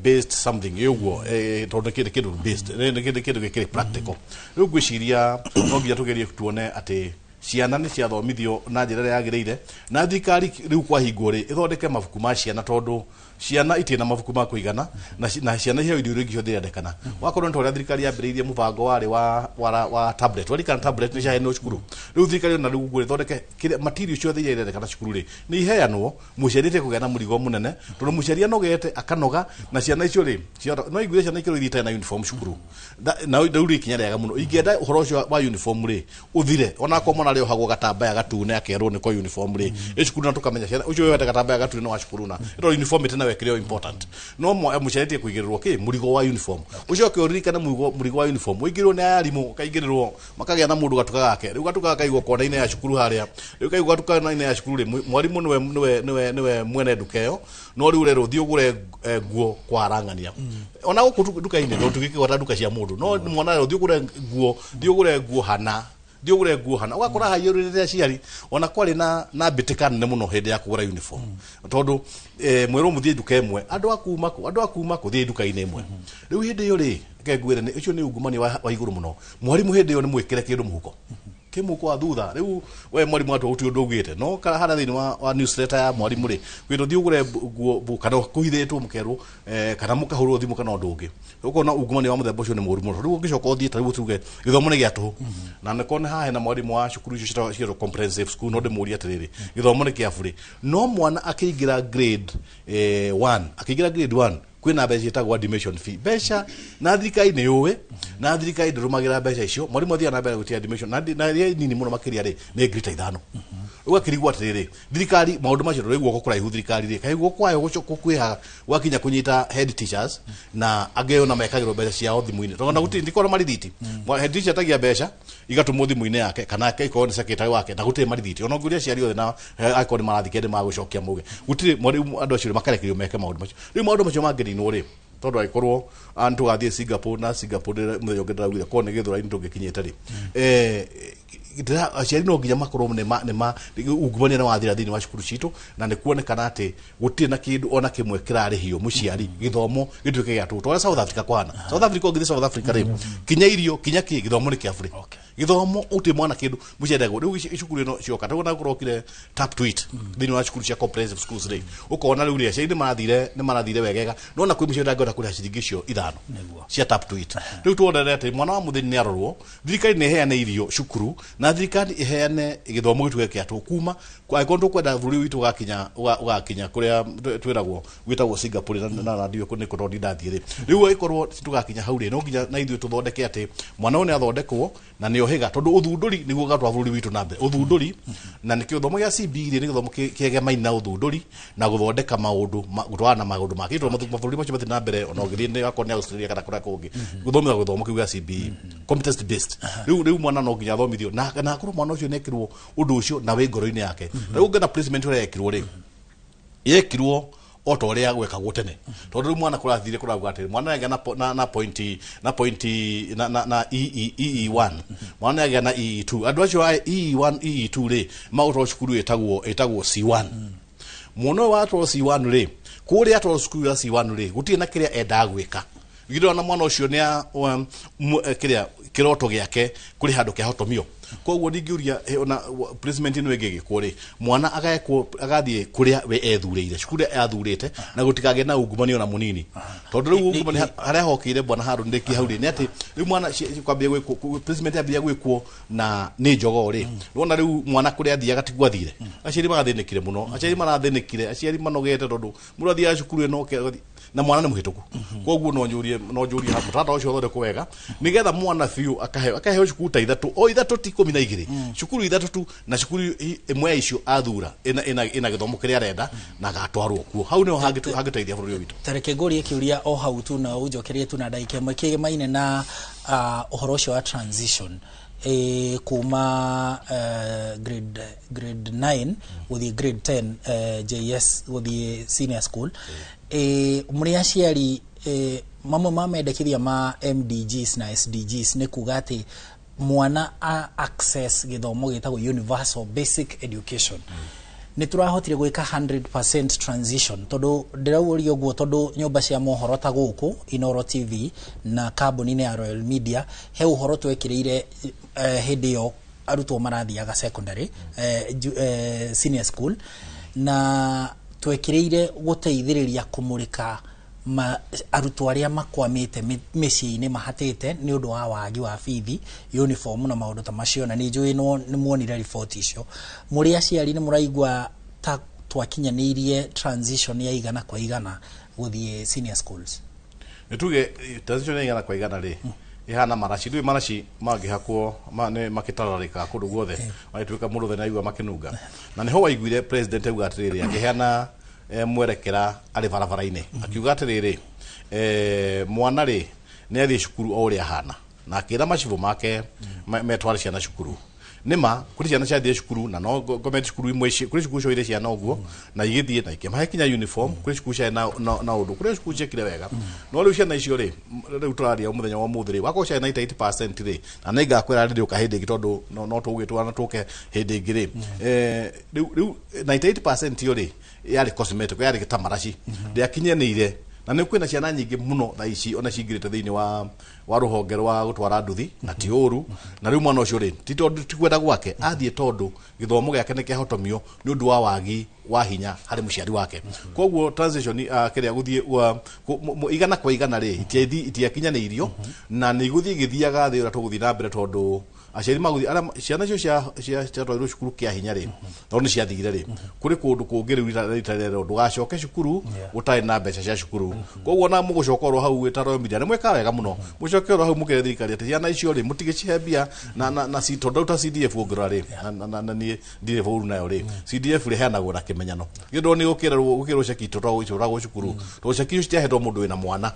based something ũguo, tondũ nĩ kĩndũ based, nĩ kĩndũ gĩkĩrĩ practical. Rĩu ngwĩciria no nginya tũgerie tuone atĩ ciana nĩ ciathomithio na njĩra ĩrĩa yagĩrĩire, na thirikari rĩu kwahingwo rĩ ĩthondeke mabuku ma ciana, tondũ ciana itirĩ na mabuku ma kũigana, na ciana iheo indo iria ingĩ ciothe irendekana. Wakorwo nĩ ta ũrĩa thirikari yambĩrĩirie mũbango warĩ wa tablet, warikana tablet nĩ ciaheanirwo cukuru. Rĩu thirikari ona rĩu ũguo ĩthondeke kĩrĩa material ciothe iria irendekana cukuru rĩ nĩ iheanwo, mũciari atige kũgĩa na mũrigo mũnene, tondũ mũciari anogete akanoga. Na ciana icio rĩ no iguire ciana ikĩrwo ithiĩ itarĩ na uniform cukuru, na rĩu rĩ ikinya rĩega mũno. Ingĩenda ũhoro ũcio wa uniform rĩ ũthire, onakorwo mwana arĩohagwo gatambaya gatune akerwo nĩko uniform rĩ ĩ cukuru, na tũkamenya ciana ũcio wĩohete gatambaya gatune nĩ wa cukuru, na ĩno uniform ĩtĩ nawe kĩrĩa important. No mũciari atige kũigĩrĩrwo kĩ mũrigo wa uniform. Ũcoke ũririkane mũrigo wa uniform ũingĩrwo nĩ arimũ, ũkaingĩrĩrwo makagĩa na mũndũ gatuka gake. Rĩu gatuka gakaigwo kona-inĩ ya cukuru harĩa, rĩu kaigwo gatuka kona-inĩ ya cukuru rĩ, mwarimũ nĩwe mwene nduka ĩyo, no rĩu ũrerwo ũthiĩ ũgũre nguo kwa arang'ania ona gũkũ nduka-inĩ, tondũ tũgĩkĩgwata nduka cia mũndũ, no mwana arerwo thiĩ ũgũre nguo, thiĩ ũgũre nguo hana, thiĩ ũgũre nguo hana. Ũgakora haiyũrĩrĩte aciari. Ona kwarĩ na mbĩtĩka nene mũno hĩndĩ ya kũgũra uniform, tondũ mwĩrwo mũthiĩ nduka ĩmwe, andũ a kuma kũ, andũ a kuma kũ, thiĩ nduka-inĩ ĩmwe. Rĩu hĩndĩ ĩyo rĩ, reke ngwĩre nĩ ũcio nĩ ungumania wa igũrũ mũno. Mwarimũ hĩndĩ ĩyo nĩ mwĩkĩre kĩndũ mũhuko kĩmũhuko wa thutha. Rĩu we mwarimũ watua gũtirĩ ũndũ augĩte, no harĩa thĩinĩ wa newsletter ya mwarimũ rĩ kwĩrwo thiĩ ũgũre nguo, kana kũhithĩtwo mũkerwo, kana mũkahũrwo thimũ kana ũndũ ũngĩ. Ũkona ungumania wa mũthemba ũcio nĩ mũũru mũno. Rĩu ũngĩcoka ũthiĩ ta rĩu tuge gĩthomo nĩ gĩa tũhũ, na nĩkorwo nĩ haha hena mwarimũ wa cukuru icio ciĩtagwo comprehensive school, no ndĩmũrie atĩrĩrĩ, gĩthomo nĩ kĩa burĩ? No mwana akĩingĩra grade 1, akĩingĩra grade 1 kwĩna mbeca ciĩtagwo admission fee, mbeca na thirikari nĩ yũĩ, na thirikari ndĩrũmagĩra mbeca icio. Mwarimũ athiaga na mbere gwĩtia admission, na iria nini mũno makĩria rĩ nĩ ngiri ta 5. Ũgakĩrigwo atĩrĩrĩ, thirikari maũndũ macio ndũrĩ guoko kũraihu thirikari rĩ kaĩ guoko kwayo gũkwĩha gwakinya kũnyita head teachers na angĩ ona mekagĩrwo mbeca ciao thimũ-inĩ, tondũ ona gũtirĩ ndikorwo marithiti. Head teacher atagia mbeca igatũmwo thimũ-inĩ yake kana ikorwo nĩ secretary wake, na gũtirĩ marithiti. Ona ũngĩũria aciari othe na angĩkorwo nĩ marathiĩ kĩndĩ magũcokia mauge gũtirĩ. Mwarimu andũ acio makarekererio meke maũndũ macio. Rĩu maũndũ macio mangĩninwo rĩ, tondũ angĩkorwo tũgathiĩ Singapore, na Singapore mũthenya ũngĩ ndĩraugire korwo nĩ Gĩthũrai tũngĩkinyĩte rĩ, aciari no nginya makorwo nĩ ungumania nĩ wathira thĩinĩ wa cukuru citũ, na nĩ kuonekana atĩ gũtirĩ na kĩndũ ona kĩmwe kĩrarĩhio mũciari, gĩthomo gĩtuĩke gĩa tũhũ ta ũrĩa South Africa kũhana. South Africa, ũngĩthiĩ South Africa rĩ, kinya irio kinya kĩ, gĩthomo nĩ kĩa bũrĩ, gĩthomo ũtirĩ mwana kĩndũ mũciari ndagwo. Rĩu cukuru ĩno cioka tondũ na kũrokire tap to it thĩinĩ wa cukuru cia comprehensive schools rĩ, ũkona rĩu rĩ aciari nĩ marathire wegega, no na kwĩ mũciari ndangĩhota kũrĩha ciringi icio 5 cia tap to it. Rĩu tuonere atĩ mwana wa mũthĩni nĩ arorwo, thirikari nĩ ĩheane irio cukuru, na thirikari ĩheane gĩthomo gĩtuĩke kĩa tũhũ kuma angĩkorwo tũkwenda bũrũri witũ ũgakinya kũrĩa twĩragwo gwĩtagwo Singapore, na ndiũĩ nĩ kũ tondũ ndathiĩ rĩ. Rĩu angĩkorwo tũgakinya hau rĩ, no nginya na ithuĩ tũthondeke atĩ mwana ũyũ nĩ athondekwo na nĩ ohĩga, tondũ ũthundũri nĩguo ũgatwara bũrũri witũ na mbere, ũthundũri. Na nĩkĩo gĩthomo gĩa CBE rĩ nĩ gĩthomo kĩegemaine na ũthundũri na gũthondeka maũndũ gũtwarana na maũndũ ma kĩtũ. Mabũrũri macio mathiĩ na mbere, ona ũngĩthiĩ nĩ akorwo nĩ Australia kana kũrĩa kũngĩ, gũthomithia gĩthomo kĩu gĩa CBE, competence based. Rĩu mwana no nginya athomithio na akorwo mwana ũcio nĩ ekĩrwo ũndũ ũcio na wĩ ngoro-inĩ yake. Rĩu ũngĩona placement ũrĩa yekirwo rĩ, yekirwo o ta ũrĩa gwekagwo tene, tondũ rĩu mwana kũrathire kũrauga atĩrĩ mwana nĩagĩa na point na EE EE1, mwana nĩagĩa na EE2. Andũ acio a EE1 EE2 rĩ magũtwarwo cukuru ĩtagwo C1. Mwana ũyũ watwarwo C1 rĩ, kũrĩa atwarwo cukuru ya C1 rĩ, gũtirĩ na kĩrĩa endaga gwĩka. Githĩ na mwana ũcio nĩ kĩrĩa kĩroto gĩake kũrĩ handũ kĩahotomio. Koguo ndingĩũria ona placement ĩno ĩngĩ ĩgĩkwo rĩ, mwana agekwo agathiĩ kũrĩa we ethurĩire, cukuru ĩrĩa athurĩte, na gũtikagĩe na ungumania ona mũnini, tondũ rĩu ungumania harĩa hokĩire bwana Harũni ndĩkie hau rĩ nĩ atĩ rĩu mwana kwambia gwĩkwo placement yambia gwĩkwo na nĩ njogoo rĩ, wona rĩu mwana kũrĩa athiaga tiguo athire. Aciari magathĩnĩkire mũno, aciari marathĩnĩkire, aciari manogete, tondũ mũndũ athiaga cukuru ĩno na mwana nĩ mũhĩtũku. Koguo no njũrie hapo tata ũcio ũthondekwo wega nĩgetha mwana biũ akaheo cukuru ta ithatũ, o ithatũ, ti 12, cukuru ithatũ tu, na cukuru ĩmwe ya icio athura ĩna gĩthomo kĩrĩa arenda na agatwarwo kuo. Hau nĩho hangĩteithia bũrũri ũyũ witũ. Tareke ngũrie kĩũria o hau tu na ũnjokerie tu na ndagĩka ĩmwe kĩgemaine na ũhoro ũcio wa transition. Kuma grade 9 guthie grade 10, JS guthie senior school, muri aciari, mamwe ma mendekithia ma MDGs na SDGs nĩ kuga atĩ mwana a access gĩthomo gĩtagwo universal basic education. Nĩ tũrahotire gwĩka 100% transition? Tondũ ndĩrauria ũguo tondũ nyũmba cia mohoro ta gũkũ Inoro TV na kambuni-inĩ ya Royal Media he ũhoro twekĩrĩire hĩndĩ ĩyo arutwo marathiaga secondary, senior school, na twekĩrĩire gũteithĩrĩria kũmũrĩka arutwo arĩa makwamĩte mĩciĩ-inĩ, mahatĩte nĩ ũndũ wa wagi wa bithi, uniform na maũndũ ta macio, na nĩ njũĩ nĩ muonire riboti icio. Mũrĩ aciari, nĩ mũraigua ta twakinyanĩirie transition ya 100% gũthiĩ senior schools? Nĩ tuge transition ya 100% rĩ, ihana maraci. Ndũĩ maraci mangĩhakwo nĩ makĩtararĩka kũndũ guothe, magĩtuĩka mũndũ othe nĩaigua makĩnunga. Na nĩho waiguire president auga atĩrĩrĩ, akĩheana mwerekera arĩ barabara-inĩ, akiuga atĩrĩrĩ, mwana rĩ nĩ athiĩ cukuru o ũrĩa ahana, na akĩra macibũ make metware ciana cukuru. Nĩma kũrĩ ciana ciathiĩ cukuru na no ngomete cukuru imwe, kũrĩ cukuru cioire ciana ũguo na igĩthiĩ na ikĩmahe kinya uniform, kũrĩ cukuru ciarĩ na ũndũ, kũrĩ cukuru ciekire wega. No rĩu ciana icio rĩ, rĩu tũraria mũthenya wa ũmũthĩ rĩ, wakorwo ciarĩ 98% rĩ, na nĩ ngakwĩra rĩrĩ ũka hĩndĩ ĩngĩ, tondũ no tũgũgĩtwarana tũke hĩndĩ ĩngĩ rĩ, rĩu 98% ĩyo rĩ yarĩ cosmetic, yarĩ ta maraci, ndĩakinyanĩire. Na nĩ kwĩna ciana nyingĩ mũno thaa ici ona cingĩrĩte thĩinĩ wa rũhonge rwa gũtwara nduthi, na ti ũru. Na rĩu mwana ũcio rĩ, ti tondũ ti kwenda gwake athiĩ, tondũ gĩthomo gĩake nĩ kĩahotomio nĩ ũndũ wa wagi wa hinya harĩ mũciari wake. Koguo transition, kĩrĩa gũthiĩ 100% rĩ, itiakinyanĩirio, na nĩ igũthiĩ igĩthiaga thĩ ũrĩa tũgũthiĩ na mbere, tondũ aciari magũthiĩ arĩa ciana icio ciatwarirwo cukuru kĩa hinya rĩ, tondũ nĩ ciathire rĩ, kũrĩ kũndũ kũngĩ rĩu rita rĩrĩ ndũgacoke cukuru ũtarĩ na mbeca cia cukuru. Koguo na mũgũcoka oro hau wĩta Royal Media, nĩ mwĩkaga wega mũno, mũcoke oro hau mũkĩre thirikari atĩ ciana icio rĩ, mũtigĩcihe mbia na tondũ ta CDF ũngĩrora rĩ, na niĩ ndirĩ bũru nayo rĩ, CDF rĩheanagwo na kĩmenyano gĩndũ nĩ gũkĩrwo ceki tũragwo cukuru, tondũ ceki icio citiahetwo mũndũ wĩna mwana.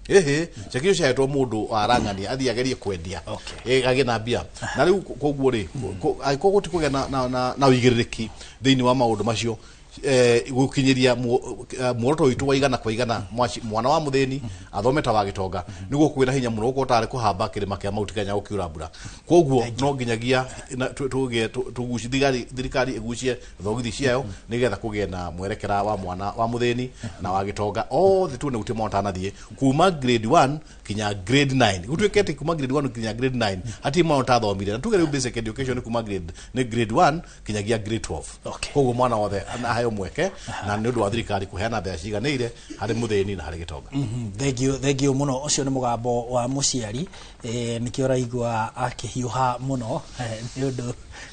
Ĩhĩ, ceki icio ciahetwo mũndũ arang'ania athiĩ agerie kwendia agĩe na mbia. Na rĩu koguo rĩ, angĩkorwo gũtikũgĩa na ũigĩrĩrĩki thĩinĩ wa maũndũ macio, gũkinyĩria muoroto witũ wa 100%, mwana wa mũthĩni athome ta wa gĩtonga, nĩguo kwĩna hinya mũno gũkorwo tarĩ kũhamba kĩrĩma kĩa Mount Kenya gũkiura mbura. Koguo no nginyagia tũgĩe tũgucie thirikari ĩgucie thogithi ciayo nĩgetha kũgĩe na mwerekera wa mwana wa mũthĩni na wa gĩtonga othe tuone gũtirĩ mwana ũtanathiĩ kuma grade 1 kinya grade 9, gũtuĩke atĩ kuma grade 1 kinya grade 9 hatirĩ mwana ũtathomire. Na tuge rĩu basic education nĩ kuma grade, nĩ grade 1 kinyagia grade 12. Koguo mwana wothe aheo mweke, na nĩ ũndũ wa thirikari kũheana mbeca ciganĩire harĩ mũthĩni na harĩ gĩtonga. Thank you, thank you mũno. Ũcio nĩ mũgambo wa mũciari, nĩkĩo ũraigua akĩhiũha mũno, nĩ ũndũ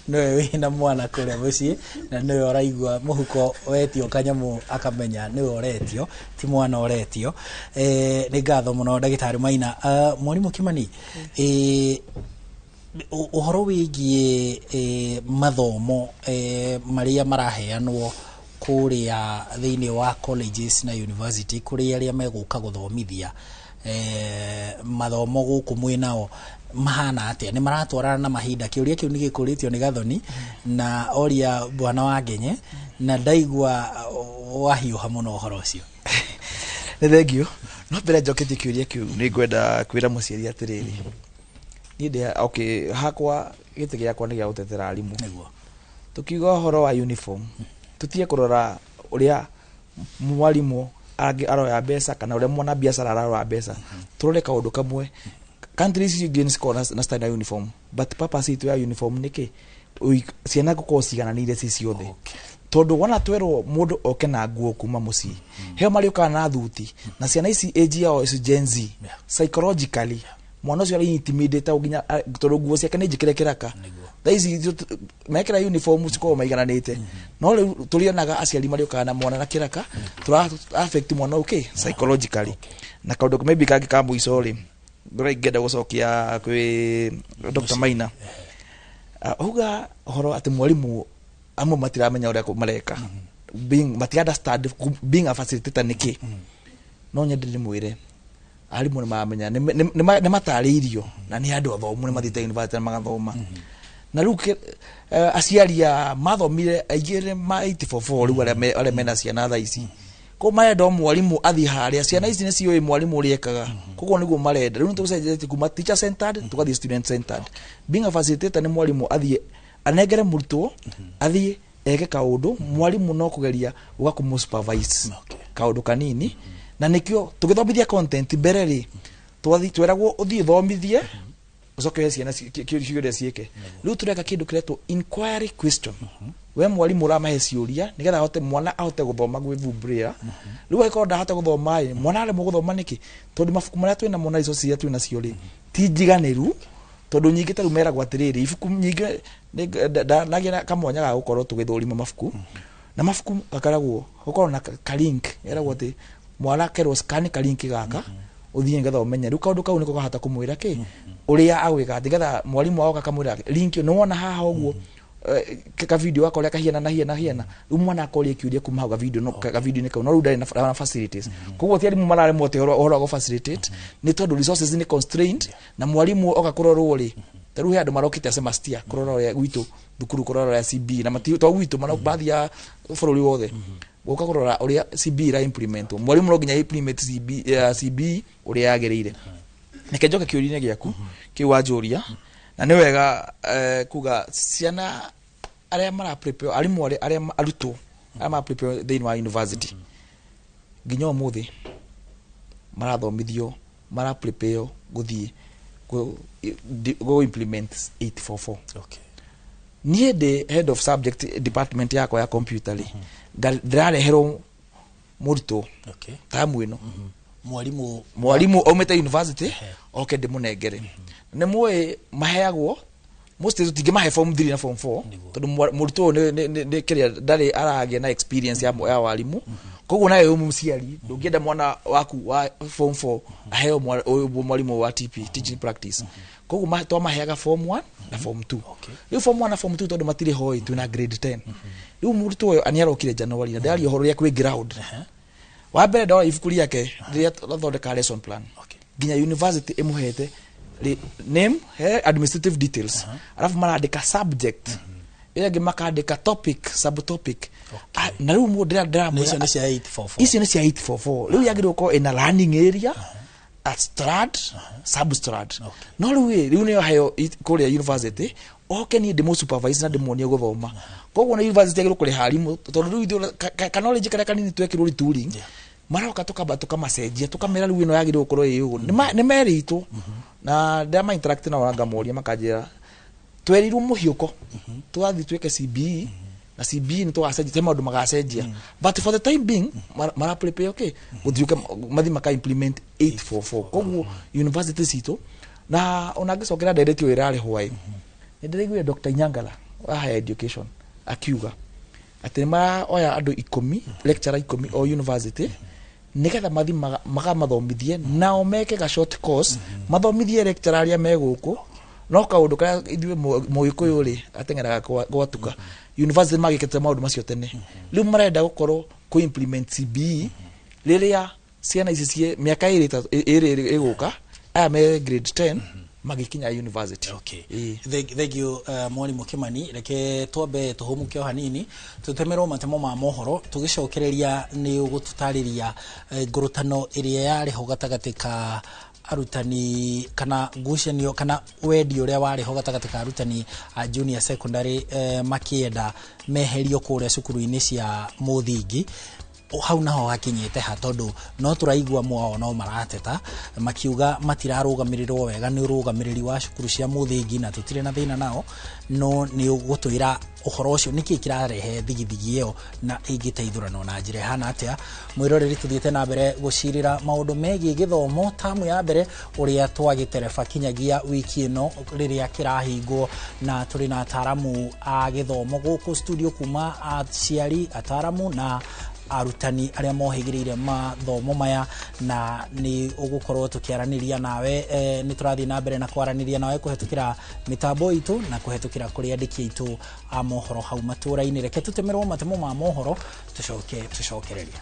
nĩwe wĩna mwana kũrĩa mũciĩ na nĩwe ũraigua mũhuko wetio kanyamũ akamenya nĩwe ũretio, ti mwana ũretio. Nĩ ngatho mũno, ndagĩtarĩ Maina. Mwarimũ Kimani, ũhoro wĩgiĩ mathomo marĩa maraheanwo kũrĩa thĩinĩ wa colleges na university kũrĩ arĩa megũka gũthomithia, mathomo gũkũ mwĩ nao mahana atĩa? Nĩ maratwarana na mahinda? Kĩũria kĩu nĩ gĩkũrĩtio nĩ Gathoni na oria bwana wa Ngenye, na ndaigua wahiũha mũno ũhoro ũcio. Nĩ thengio. No mbere njoketie kĩũria kĩu, nĩ ngwenda kwĩra mũciari atĩrĩrĩ, niĩ ndĩ okay hakwa, gĩtĩ gĩakwa nĩ gĩa gũtetera arimũ. Nĩguo. Tukiuga ũhoro wa uniform, tutige kũrora ũrĩa mwarimũ aroya mbeca kana ũrĩa mwana biacara aroya mbeca. Tũrore kaũndũ kamwe: countries icio ingĩ nĩ cikoragwo na standard uniform, but purpose itũ ya uniform nĩ kĩ? Ciana gũkorwo cigananĩire ci ciothe, tondũ wona twerwo mũndũ oke na nguo kuma mũciĩ, heo marĩũkaga na thuti, na ciana ici age yao ici Gen Z, psychologically mwana ũcio arĩ intimidate nginya tondũ nguo ciake nĩ njĩkĩre kĩraka. Thaa ici mekĩra uniform cikoragwo maigananĩte, no rĩu tũrionaga aciari marĩũkaga na mwana na kĩraka, tũra affect mwana ũkĩ psychologically. Na kaũndũ maybe kangĩ ka mũico rĩ, ngorwo ingĩenda gũcokia kwĩ Dr. Maina, auga ũhoro atĩ mwarimũ amwe matiramenya ũrĩa mareka, being mati understand being a facilitator nĩkĩ. No nyende ndĩmwĩre Arimũ nĩ maramenya, nĩ matarĩirio na nĩ andũ athomu, nĩ mathiĩte university na magathoma. Na rĩu aciari a mathomire aingĩ nĩ ma 844 rĩu arĩa mena ciana thaa ici, koguo marenda o mwarimũ athiĩ harĩa ciana ici nĩ ciũĩ mwarimũ ũrĩa ekaga, koguo nĩguo marenda. Rĩu nĩ tũcenjetie kuma teacher centered tũgathiĩ student centered. Being a facilitator nĩ mwarimũ athiĩ anengere mũrutwo athiĩ eke kaũndũ, mwarimũ no kũgeria gũka kũmũ supervise kaũndũ kanini. Na nĩkĩo tũgĩthomithia content mbere rĩ, twathi tweragwo ũthiĩ ũthomithie, ũcoke ũhe ciana ciũria ciĩke. Rĩu tũreka kĩndũ kĩretwo inquiry question. We mwarimũ ũramahe ciũria nĩgetha ahote mwana ahote gũthoma gwĩvumbũrĩra. Rĩu angĩkorwo ndahota gũthoma ĩ, mwana aremwo gũthoma nĩkĩ? Tondũ mabuku marĩa twĩnamo na resources iria twĩnacio rĩ, ti njiganĩru, tondũ nyingĩ ta rĩu meragwo atĩrĩrĩ, ibuku nyingĩ nagĩa na kamwanya ga gũkorwo tũgĩthũrima mabuku, na mabuku gakoragwo gũkorwo na ka link, eragwo atĩ mwana akerwo scan ka link gaka ũthiĩ nĩgetha ũmenye. Rĩu kaũndũ kau nĩko kahota kũmwĩra kĩ ũrĩa agwĩka, nĩgetha mwarimũ agoka akamwĩra link ĩyo nĩwona haha ũguo, ka video gaka ũrĩa kahiana na hiana hiana. Rĩu mwana akoria kĩũria kuma hau ga video no ka video-inĩ kau, no rĩu ndarĩ na facilities. Koguo ti arimũ mararemwo atĩ ũhoro wa gũ facilitate, nĩ tondũ resources nĩ constrained. Na mwarimũ oka kũrorwo rĩ, ta rĩu he andũ marokĩte semester kũrora ũrĩa gwitũ thukuru, kũrora ũrĩa CB na mati to gwitũ mara bathi ya bũrũri wothe gũka kũrora ũrĩa CB ira implement. Mwarimũ no nginya implement CB, CB ũrĩa yagĩrĩire. Reke njoke kĩũria-inĩ gĩaku kĩu wanjũria, na nĩ wega kuga ciana arĩa mara prepare, arimũ arĩa arutwo arĩa mara prepare thĩinĩ wa university nginya ũmũthĩ marathomithio, mara prepare gũthiĩ go implement 844. Niĩ ndĩ head of subject department yakwa ya computer rĩ, ndĩrareherwo mũrutwo tamu ĩno, mwarimu mwarimu aumĩte university oke ndĩmũnengere. Nĩ mũĩ maheagwo most tũtingĩmahe form 3 na form 4, tondũ mũrutwo ũyũ nĩ kĩrĩa ndarĩ aragĩa na experience ya warimu. Koguo nawe wĩ mũciari ndũngĩenda mwana waku wa form 4 aheo ũyũ mwarimũ wa TP, teaching practice. Koguo twamaheaga form 1 na form 2. Rĩu form 1 na form 2 tondũ matirĩ hoi, twĩna grade 10. Rĩu mũrutwo ũyũ nĩ arokire January na ndĩraria ũhoro ũrĩa kwĩ ground. Wa mbere ndora ibuku rĩake rĩrĩa twathondeka lesson plan, nginya university ĩmũhete name, he administrative details, alafu marandĩka subject ĩrĩa ĩngĩ, makandĩka topic, subtopic. Na rĩu mũndũ Na icio nĩ cia 844? Icio nĩ cia 844. Rĩu yagĩrĩirwo gũkorwo ĩna learning area, a strand, substrand. No rĩu ĩ, rĩu nĩyo heo kũrĩa university oke niĩ ndĩmũ supervise na ndĩmuonie gũthoma. Koguo na university yagĩrĩirwo kũrĩha arimũ, tondũ rĩu ithuĩ ka knowledge karĩa kanini twekĩrwo retooling, maroka tukamba tukamacenjia, tukamera rĩu ĩno yagĩrĩirwo gũkorwo ĩ ũguo. Nĩ merĩtwo na ndĩrama interact nao na ngamoria, makanjĩra twerirwo mũhiũko tũgathiĩ twĩke CBE, na CBE nĩ tũgacenjia te maũndũ magacenjia, but for the time being mara prepare okay gũthiũke mathi maka implement 844. Koguo university citũ na ona ngĩcokera ndereti ũyũ ĩrarĩ hwaĩ, nĩ ndĩraiguire Dr. Inyangala wa higher education akiuga atĩ nĩ maroya andũ 10, lecturer 10 o university, nĩgetha mathi makamathomithie nao meke ga short course mathomithie lecturer arĩa me gũkũ. No kaũndũ karĩa ithuĩ mũgĩkũyũ rĩ ateng'eraga gwatuka, university magĩkĩte maũndũ macio tene. Rĩu marenda gũkorwo kũ implement CBE rĩrĩa ciana ici ciĩ mĩaka ĩrĩ ĩgũka, aya me grade 10 magĩkinya university. Thank you, mwarimu Kimani. Reke twambe tũhũmũke o hanini, tũtemerwo matemo ma mohoro, tũgĩcokereria nĩ ũgũtũtarĩria ngũrũtano ĩrĩa yarĩ ho gatagatĩ ka arutani, kana ngucanio kana wendi ũrĩa warĩ ho gatagatĩ ka arutani a junior secondary, makĩenda meherio kũrĩa cukuru-inĩ cia mũthingi. Hau naho hakinyĩte ha? Tondũ no tũraigua mwao no marateta makiuga matirarũgamĩrĩrwo wega nĩ ũrũgamĩrĩri wa cukuru cia mũthingi, na tũtirĩ na thĩna nao, no nĩ ũgũtwĩra ũhoro ũcio nĩkĩ kĩrarehe thigithigi ĩyo na ĩngĩteithũranwo na njĩra ĩhana atĩa. Mwĩroreri, tũthiĩte na mbere gũcirĩra maũndũ megiĩ gĩthomo tamu ya mbere ũrĩa twagĩtereba kinyagia wiki ĩno rĩrĩa kĩrahingwo, na tũrĩ na ataramu a gĩthomo gũkũ studio, kuma aciari, ataramu na arutani arĩa mohĩgĩrĩire mathomo maya, na nĩ ũgũkorwo tũkĩaranĩria nawe, nĩ tũrathiĩ na mbere na kwaranĩria nawe kũhetũkĩra mĩtambo itũ na kũhetũkĩra kũrĩ andĩki aitũ a mohoro hau matũra-inĩ. Reke tũtemerwo matemo ma mohoro, tũcoke tũcokererie.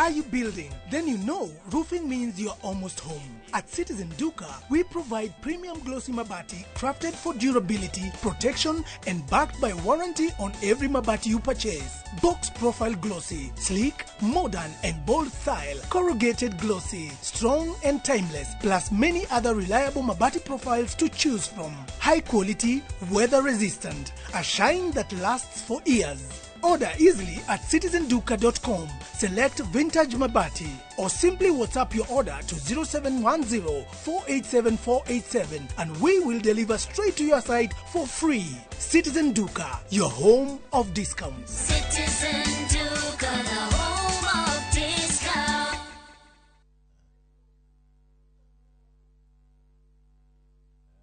Are you building? Then you know roofing means you're almost home. At Citizen Duka, we provide premium glossy mabati crafted for durability, protection, and backed by warranty on every mabati you purchase. Box profile glossy, sleek, modern, and bold style. Corrugated glossy, strong and timeless, plus many other reliable mabati profiles to choose from. High quality, weather resistant, a shine that lasts for years. Order easily at citizenduka.com. Select Vintage Mabati or simply WhatsApp your order to 0710 487 487 and we will deliver straight to your site for free. Citizen Duka, your home of discounts. Citizen Duka, the home of discount.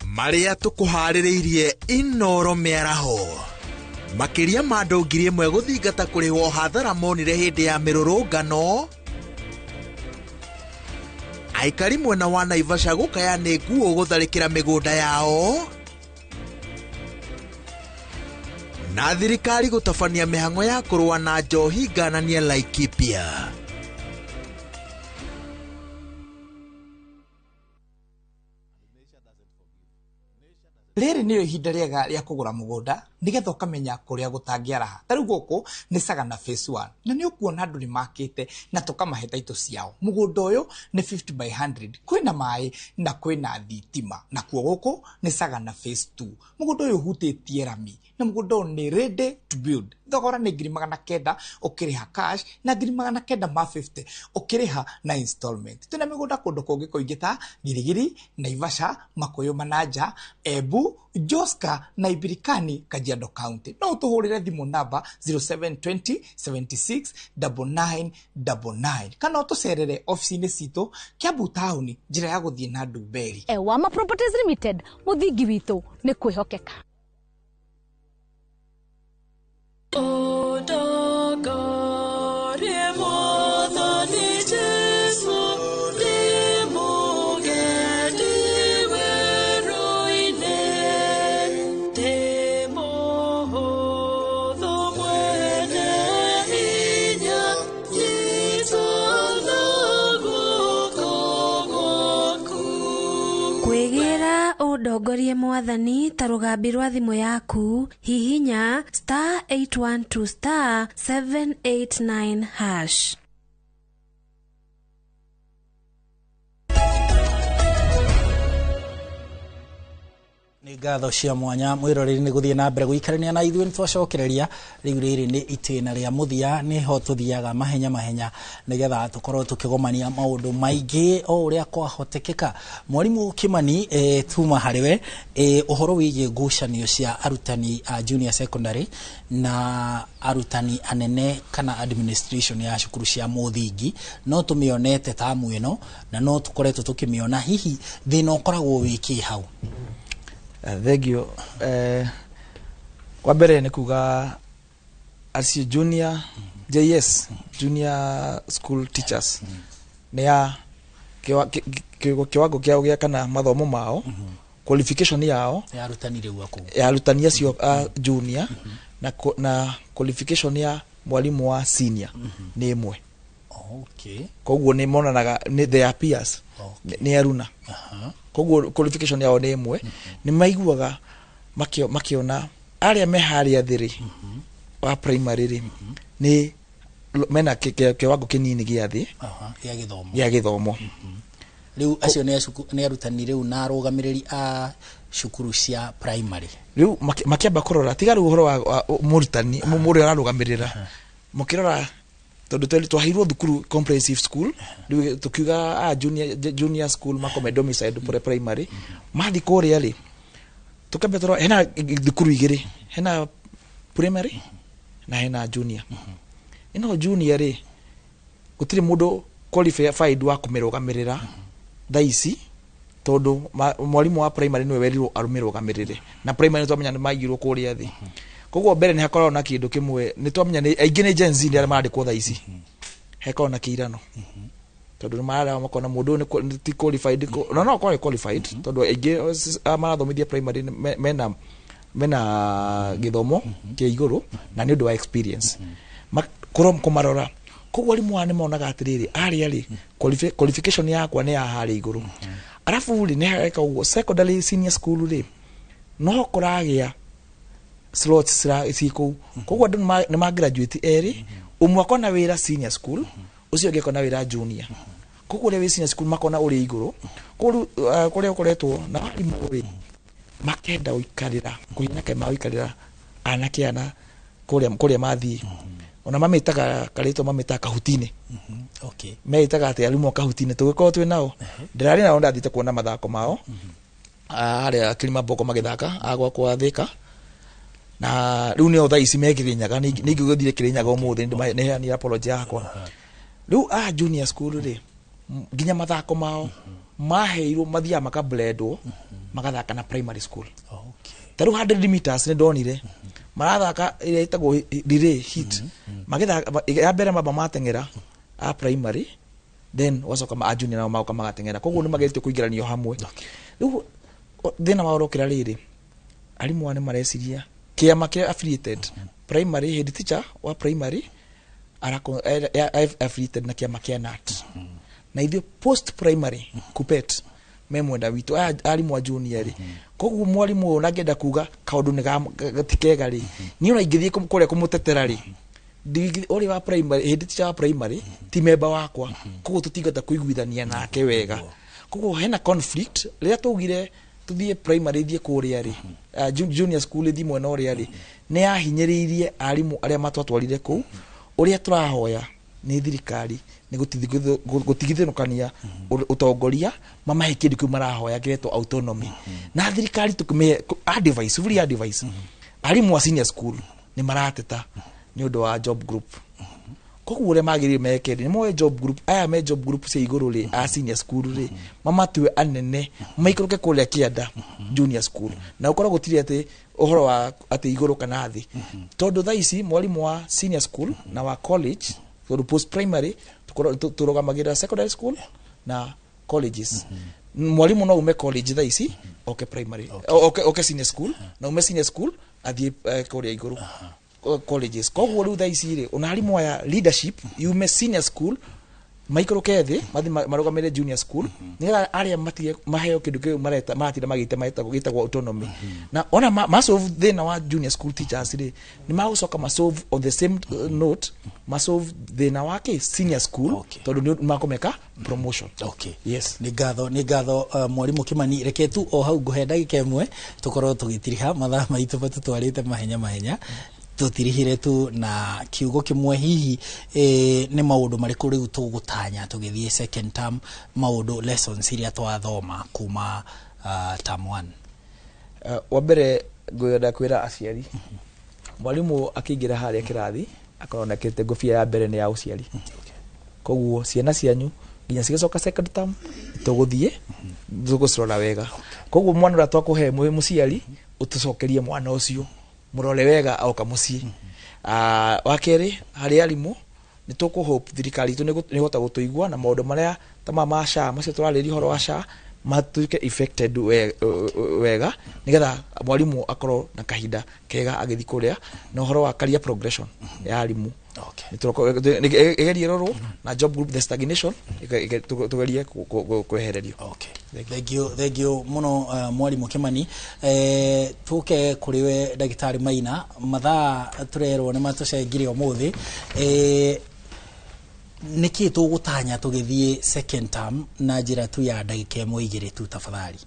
Maria tukuharĩrĩirie Inoro mĩaraho makĩria ma andũ 1,000 gũthingata kũrĩhwo hathara monire hĩndĩ ya mĩrũrũngano. Aikari mwena wa Naivasha gũkaya nĩ nguo gũtharĩkĩra mĩgũnda yao, na thirikari gũtabania mĩhang'o ya kũrũa na njohi ngananie Laikipia. Rĩrĩ nĩrĩo ihinda rĩega rĩa kũgũra mũgũnda nĩgetha ũkamenya kũrĩa gũtangĩaraha. Ta rĩu gũkũ nĩ Sagana Phase 1 na nĩ ũkuona andũ nĩ makĩte na tũkamahe taitũ ciao. Mũgũnda ũyũ nĩ 50 by 100, kwĩna maĩ na kwĩna thitima. Nakuo gũkũ nĩ Sagana Phase 2. Mũgũnda ũyũ ũhutĩtie rami na mũgũnda ũyũ nĩ ready to build. Thogora nĩ 900,000 ũkĩrĩha cash na 950 ũkĩrĩha na installment. Twĩna mĩgũnda kũndũ kũngĩ kũingĩ ta Girigiri, Naivasha, Makuyu Manaja, Embu, Joska na Ibirikani, Kajiado County. No ũtũhũrĩre thimũ namba 0720 76 9999 kana ũtũcerere ofici-inĩ citũ Kiambu Town, njĩra ya gũthiĩ na Ndumberi. Ewama Properties Limited, mũthingi witũ nĩ kwĩhokeka. Ndongorie mwathani ta rũgambi rwa thimũ yaku, hihinya star 812 star 789 hash. Nĩ ngatho cia mwanya mwĩroreri nĩ gũthiĩ na mbere gũikarania na ithuĩ. Nĩ twacokereria rĩu rĩrĩ nĩ itĩna rĩa mũthia, nĩho tũthiaga mahenya mahenya nĩgetha tũkorwo tũkĩgomania maũndũ maingĩ o ũrĩa kwahotekeka. Mwarimũ Kimani, tuma harĩwe ũhoro wĩgiĩ ngucanio cia arutani a junior secondary na arutani anene kana administration ya cukuru cia mũthingi, no tũmĩonete tamu ĩno na no tũkoretwo tũkĩmĩona, hihi thĩna ũkoragwo wĩkĩ hau? Thank you. Kwa mbere nĩ kuga acio junior JS junior school teachers nĩ ya kiwango kĩao gĩa kana mathomo mao, qualification yao ya arutani rĩu akũ ya arutani acio a junior na qualification ya mwalimu wa senior nĩ ĩmwe. Okay. Koguo nĩ monanaga nĩ their peers, nĩ aruna. Koguo qualification yao nĩ ĩmwe. Nĩ maiguaga makiona arĩa me harĩa thĩ wa primary rĩ nĩ mena kĩwango kĩnini gĩa thĩ gĩa gĩthomo. Rĩu acio nĩ arutani rĩu na arũgamĩrĩri a cukuru cia primary. Rĩu makĩamba kũrora tiga rĩu ũhoro wa mũrutani mũrĩa ararũgamĩrĩra, mũkĩrora tondũ twaheirwo thukuru comprehensive school, rĩu tũkiuga a junior school makome domicile pore primary, mathi kũrĩa rĩ tũkĩamba tũrora hena thukuru igĩrĩ, hena primary na hena junior. Ĩno junior rĩ gũtirĩ mũndũ qualified wa kũmĩrũgamĩrĩra thaa ici, tondũ mwalimu wa primary nĩwe werirwo arũmĩrũgamĩrĩre, na primary twamenya nĩ maigirwo kũrĩa thĩ. Koguo mbere nĩ hakoragwo na kĩndũ kĩmwe nĩ twamenya nĩ aingĩ nĩ Gen Z nĩ arĩa marandĩkwo thaa ici, hekoragwo na kĩirano tondũ nĩ mararora makona mũndũ ũyũ nĩ ti qualified, no akorwo qualified tondũ aingĩ marathomithia primary mena gĩthomo kĩa igũrũ na nĩ ũndũ wa experience. Kũmarora Koguo arimũ aya nĩ monaga atĩrĩrĩ, arĩa rĩ, qualification yakwa nĩ ya harĩa igũrũ. Arabu rĩ, nĩ hareka ũguo secondary senior school rĩ, no kũragĩa slots ci kũu. Koguo andũ nĩ ma graduate erĩ, ũmwe akona wĩra senior school, ũcio ũngĩ akona wĩra junior. Koguo ũrĩa wĩ senior school makona ũrĩ igũrũ. Koguo rĩu kũrĩa ũkoretwo na arimũ rĩ, makenda gũikarĩra kũhiana kaĩ magũikarĩra anake ana kũrĩa mathiĩ. Ona mamĩtaga karĩtwa, mamĩtaga kahutinĩ. Meĩtaga atĩ arimũ a kahutinĩ tũgĩkorwo twĩ nao. Ndĩrarĩ nao, ndathiĩte kuona mathako mao harĩa Kilimambogo magĩthaka a gwakwa Thika, na rĩu nĩo thaa ici me Kĩrĩnyaga. Nĩ ingĩgũthire Kĩrĩnyaga ũmũthĩ, nĩheanire apology yakwa. Rĩu a junior school rĩ, nginya mathako mao maheirwo mathiaga makablendwo, magathaka na primary school. Ta rĩu 100 meters nĩ ndonire marathaka ĩrĩa ĩtagwo relay heat, magĩthaka ya mbere mamba mateng'era a primary, then wacoka a junior nao magoka magateng'era. Koguo nĩ mageretie kũingĩranio hamwe. Rĩu thĩna wao ũrokĩra rĩrĩ, arimũ aya nĩ mareciria kĩama kĩrĩa affiliated primary, head teacher wa primary arako affiliated na kĩama kĩa KNUT, na ithuĩ post primary KUPPET me mwena witũ, aya arimũ a junior rĩ. Koguo mwarimũ ũyũ nangĩenda kuga kaũndũ nĩ ti kega rĩ, niĩ ona ingĩthiĩ kũrĩa kũmũtetera rĩ, ũrĩa wa primary, head teacher wa primary ti memba wakwa, koguo tũtingĩhota kũiguithania nake wega. Koguo hena conflict. Rĩrĩa twaugire tuthiĩ primary ithiĩ kũrĩa rĩ, junior school ithiĩ mwena ũrĩa rĩ, nĩ yahinyĩrĩirie arimũ arĩa matwatwarire kũu. Ũrĩa tũrahoya nĩ thirikari nĩ gũtigithũkania ũtongoria, mamahe kĩndũ kĩu marahoya kĩretwo autonomy. Na thirikari tũkĩmĩhe advice, free advice. Arimũ a senior school nĩ marateta nĩ ũndũ wa job group. Koguo ũrĩa magĩrĩire meke rĩ, nĩ moe job group aya me job group cia igũrũ rĩ, a senior school rĩ, mamatue anene, maikũrũke kũrĩa kĩanda junior school, na ũkorwo gũtirĩ atĩ ũhoro wa atĩ igũrũ kana thĩ. Tondũ thaa ici mwarimũ wa senior school na wa college, tondũ post primary tũrũgamagĩrĩra secondary school na colleges, mwarimũ no ume college thaa ici oke primary, oke senior school, na ume senior school athiĩ kũrĩa igũrũ colleges. Koguo rĩu thaa ici rĩ, ona arimũ aya leadership yume senior school maikũrũke thĩ, mathiĩ marũgamĩrĩre junior school, nĩgetha arĩa matige maheo kĩndũ kĩu mareta maratinda magĩte maretagwo gĩtagwo autonomy. Na ona masolve thĩna wa junior school teachers rĩ, nĩ magũcoka masolve on the same note, masolve thĩna wa kĩ senior school, tondũ nĩ makũmeka promotion. Yes. Nĩ ngatho, nĩ ngatho, mwarimũ Kimani. Reke tu o hau ngũhe ndagĩka ĩmwe tũkorwo tũgĩtiriha, mathaa maitũ matũtwarĩte mahenya mahenya. Tũtirihire tu na kiugo kĩmwe hihi, nĩ maũndũ marĩkũ rĩu tũgũtanya tũgĩthiĩ second term, maũndũ lessons iria twathoma kuma term one? Wa mbere ngwenda kwĩra aciari, mwarimũ akĩingĩra harĩa kĩrathi akorwo nekĩrĩte ngũbia ya mbere nĩ ya ũciari. Koguo ciana cianyu nginya cigacoka second term tũgũthiĩ tũgũcirora wega. Koguo mwana ũrĩa twakũhe mwĩ mũciari, ũtũcokerie mwana ũcio, mũrore wega oka mũciĩ. Wa kerĩ, harĩ arimũ nĩ tũkũhope thirikari itũ nĩ ĩhota gũtũigua na maũndũ marĩa ta ma SHA macio tũrarĩria ũhoro wa SHA matuĩke affected wega, nĩgetha mwarimũ akorwo na kahinda kega agĩthiĩ kũrĩa. Na ũhoro wa career progression ya arimũ ĩgerie rorwo na job group, the stagnation tũgerie kwehererio. Thank you, thank you mũno, mwarimũ Kimani. Tũke kũrĩ we ndagĩtarĩ Maina, mathaa tũrerwo nĩ matũcengire ũmũthĩ. Nĩkĩ tũgũtanya tũgĩthiĩ second term na njĩra tu ya ndagĩka ĩmwe igĩrĩ tu tafadhali?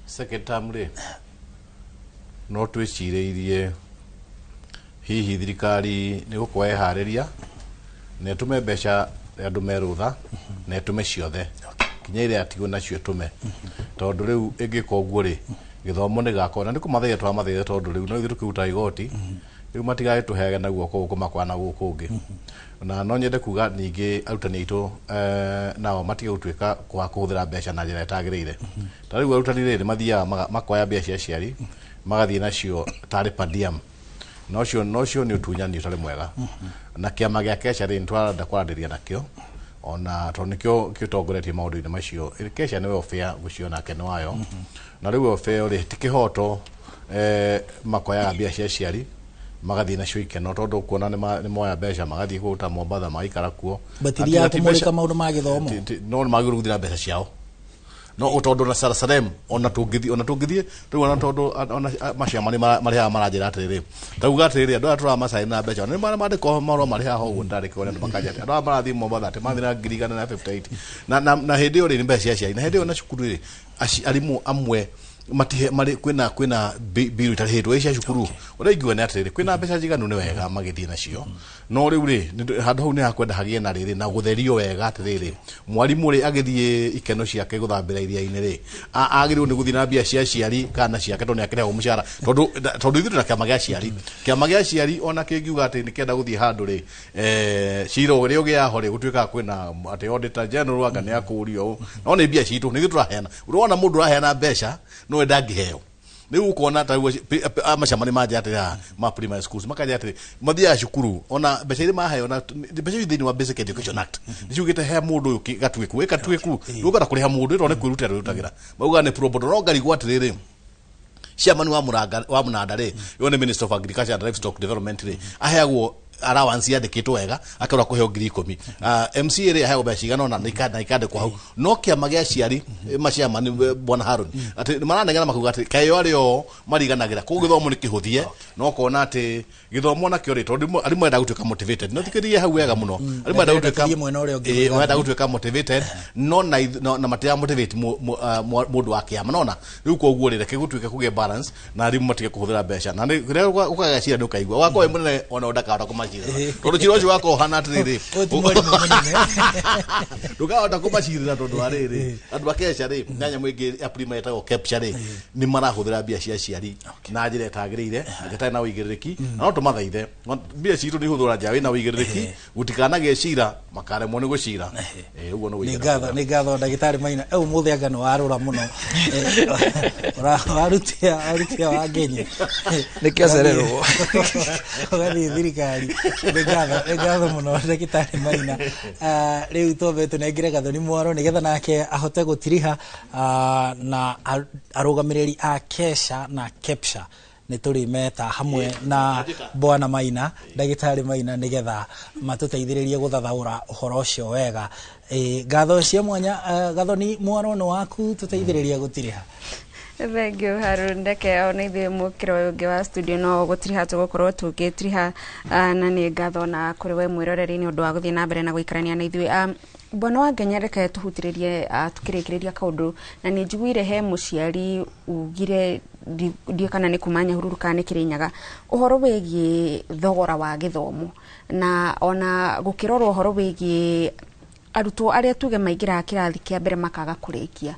Second term rĩ, no twĩcirĩirie hihi thirikari nĩ gũkorwo ĩharĩria na ĩtũme mbeca andũ merũtha na ĩtũme ciothe kinya iria atigwo nacio ĩtũme, tondũ rĩu ĩngĩka ũguo rĩ, gĩthomo nĩ gĩgakorwo na nĩ kũmathaitha tũramathaitha, tondũ rĩu no ithuĩ tũkĩrutaga igoti rĩu matigagĩtũheage na guoko gũkũ makwana gũkũ ũngĩ. Na no nyende kuga ningĩ arutani aitũ nao matige gũtuĩka kwa kũhũthĩra mbeca na njĩra ĩtagĩrĩire. Ta rĩu arutani rĩ, nĩ mathiaga makoya mbia cia aciari magathiĩ nacio tarĩ per diem, na ũcio nĩ ũtunyani ũtarĩ mwega. Na kĩama gĩa KESHA rĩ, nĩ tũrenda kwaranĩria nakĩo ona tondũ nĩkĩo kĩtongoretie maũndũ-inĩ macio. KESHA nĩ welfare gũcio nake nĩ wayo, na rĩu welfare rĩ, ti kĩhoto makoyaga mbia cia aciari Magathiĩ nacio ikeno tondũ kuona nĩ moya mbeca magathiĩ kũu ta Mombatha magaikara kuo. Batithiaga kũmũrĩka maũndũ ma gĩthomo. No nĩ magĩrĩirwo gũthiĩ na mbeca ciao. No tondu na Sarasarem ona tũngĩthiĩ rĩu ona tondu ona maciama nĩ marĩhaga maranjĩra atĩrĩrĩ tauga atĩrĩrĩ andũ aya tũramacaina na mbeca nĩ marandĩkwo marũa marĩhaga ho ũguo ndandĩkwo nĩ andũ makanja atĩ andũ aya marathiĩ Mombatha atĩ mathiĩ na 1,058 na hĩndĩ ĩyo rĩ nĩ mbeca cia aciari na hĩndĩ ĩyo na cukuru rĩ arimũ amwe matihe mari kwina biru itarĩhĩtwo cia cukuru ũrĩa ingiuga nĩ atĩrĩrĩ kwĩna mbeca njiganu nĩ wega magĩthiĩ nacio no rĩu rĩ handũ hau nĩ hakwenda hagĩe na rĩrĩ na gũtherio wega atĩrĩrĩ mwarimũ rĩ agĩthiĩ ikeno ciake gũthambĩra iria-inĩ rĩ agĩrĩirwo nĩ gũthiĩ na mbia cia aciari kana ciake tondũ nĩ akĩrĩhagwo mũcara tondũ ithuĩ twĩna kĩama gĩa aciari kĩama gĩa aciari ona kĩngiuga atĩ nĩkĩenda gũthiĩ handũ rĩ cira ũrĩa ũgĩaga ho rĩ gũtuĩkaga kwĩna atĩ auditor general anga nĩ akũrio ũũ no nĩ mbia citũ nĩ ithuĩ tũraheana ũrona mũndũ ũraheana mbeca no ndangĩheo rĩu ũkona ta macama nĩ manja atĩrĩ ma primary schools makanja atĩrĩ mathiaga cukuru ona mbeca iria maheo na mbeca icio thĩinĩ wa Basic Education Act nĩciugĩte he mũndũ ũyũ gatuĩku ĩgatuĩku ndũngĩhota kũrĩha mũndũ ĩro nĩ kwĩrutĩra rwĩrutagĩra maugaga nĩ pro bono no ngarigwo atĩrĩrĩ chairman wa Mũnanda rĩ ũyũ nĩ Minister of Agriculture and Livestock Development rĩ aheagwo allowance yandĩkĩtwo wega akĩrora kũheo 10,000 MCA rĩ aheagwo mbeca cigana ũna na ikandĩkwo hau no kĩama gĩa aciari maciama bwana Harun atĩ maranegena makauga atĩ kaĩ arĩ o mariganagĩra koguo gĩthomo nĩ kĩhũthie no ũkona atĩ gĩthomo nakĩo rĩ tondũ arimũ marenda gũtuĩka motivated no thikĩrĩrie hau wega mũno arimũ marenda gũtuĩka motivated no na matira motivate mũndũ wa kĩama nona rĩu koguo rĩ reke gũtuĩke kũgĩe balance na arimũ matige kũhũthĩra mbeca na rĩrĩa ũkagĩa cira nĩ ũkaigua wakorwo wĩ mũnene ona ndakahota kũmacirĩra tondũ cira ũcio wakorwo ũhana atĩrĩrĩ ndũkahota kũmacirĩra tondũ wa rĩrĩ andũ a KESHA rĩ na nyamũ ĩngĩ ya primary ĩtagwo KEPSHA rĩ nĩ marahũthĩra mbia cia aciari na njĩra ĩtagĩrĩire ĩtarĩ na ũigĩrĩrĩki na no tũmathaithe mbia citũ nĩ ihũthĩrwo na njĩra wĩna ũigĩrĩrĩki gũtikanagĩe cira makaremwo nĩ gũcira ũguo nĩ ũigĩrĩrĩki. Nĩ ngatho ndagĩtarĩ Maina ũmũthĩ anga nĩ warũra mũno warutia Wangenye nĩkĩo acererwo ũgathiĩ thirikari. Nĩ ngatho mũno ndagĩtarĩ Maina. Rĩu twambe tũnengere Gathoni Mwaro nĩgetha nake ahote gũtiriha na arũgamĩrĩri a KESHA na KEPSHA nĩ tũrĩ meta hamwe na bwana Maina ndagĩtarĩ Maina nĩgetha matũteithĩrĩrie gũthathaũra ũhoro ũcio wega. Ngatho cia mwanya Gathoni Mwaro nĩ waku tũteithĩrĩrie gũtiriha. Thank you Harun ndeke ona ithuĩ mũkĩro ũyũ ũngĩ wa studio no gũtiriha tũgũkorwo tũgĩtiriha na nĩ ngatho na kũrĩ we mwĩroreri nĩ ũndũ wa gũthiĩ na mbere na gũikarania na ithuĩ. Bwana Wangenye reke tũhutĩrĩrie tũkĩrĩkĩrĩria kaũndũ na nĩ njiguire he mũciari ugire ndiũ kana nĩ kuma Nyahururu kana nĩ Kĩrĩnyaga ũhoro wĩgiĩ thogora wa gĩthomo na ona gũkĩrorwo ũhoro wĩgiĩ arutwo arĩa tuge maingĩraga kĩrathi kĩa mbere makaga kũrĩkia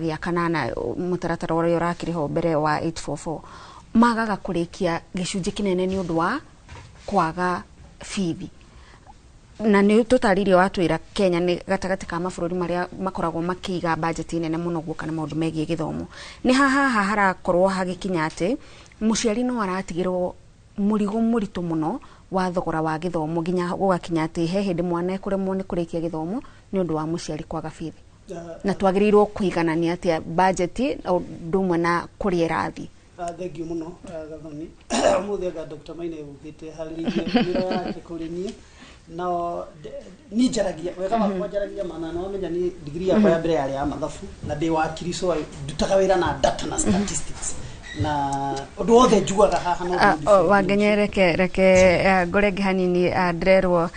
gĩa kanana mũtaratara ũrĩa ũrakĩrĩ ho mbere wa 844 magaga kũrĩkia gĩcunjĩ kĩnene nĩ ũndũ wa kwaga bithi na nĩ tũtarĩirie watwĩra Kenya nĩ gatagatĩ ka mabũrũri marĩa makoragwo makĩiga bajeti nene mũno guoka na maũndũ megiĩ gĩthomo nĩ haha harakorwo hagĩkinya atĩ mũciari no aratigĩrwo mũrigo mũritũ mũno wa thogora wa gĩthomo nginya gũgakinya atĩ he hĩndĩ mwana ekũremwo nĩ kũrĩkia gĩthomo nĩ ũndũ wa mũciari kwaga bithi na twagĩrĩirwo kũiganania atĩa bajeti ũndũ ũmwe na kũrĩa ĩrathiĩ. Thank you mũno Gathoni ũmũthĩ anga Dr. Maina egũkĩte harĩrĩirie mĩro yake kũrĩ niĩ no niĩ njaragia wega wakwa njaragia mana na wamenya niĩ degree yakwa ya mbere yarĩ ya mathabu na ndĩ wakiri so ndutaga wĩra na data na statistics na ũndũ wothe njugaga haha no Wangenye reke ngorenge hanini ndĩrerwo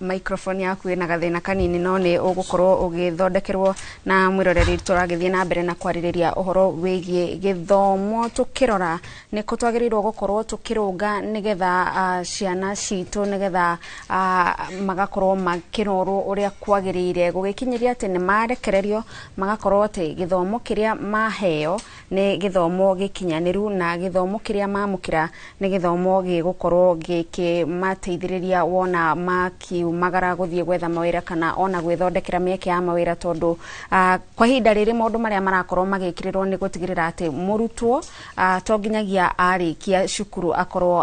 microphone yaku ĩna gathĩna kanini no nĩ ũgũkorwo ũgĩthondekerwo na mwĩroreri tũragĩthiĩ na mbere na kwarĩrĩria ũhoro wĩgiĩ gĩthomo tũkĩrora nĩkũ twagĩrĩirwo gũkorwo tũkĩrũnga nĩgetha ciana citũ nĩgetha magakorwo makĩrorwo ũrĩa kwagĩrĩire gũgĩkinyĩria atĩ nĩ marekererio magakorwo atĩ gĩthomo kĩrĩa maheo nĩ gĩthomo gĩkinyanĩru na gĩthomo kĩrĩa mamũkĩra nĩ gĩthomo gĩgũkorwo gĩkĩmateithĩrĩria wona makiumagara gũthiĩ gwetha mawĩra kana ona gwĩthondekera mĩeke ya mawĩra tondũ kwa ihinda rĩrĩ maũndũ marĩa marakorwo magĩkĩrĩrwo nĩ gũtigĩrĩra atĩ mũrutwo to nginyagia arĩkia cukuru akorwo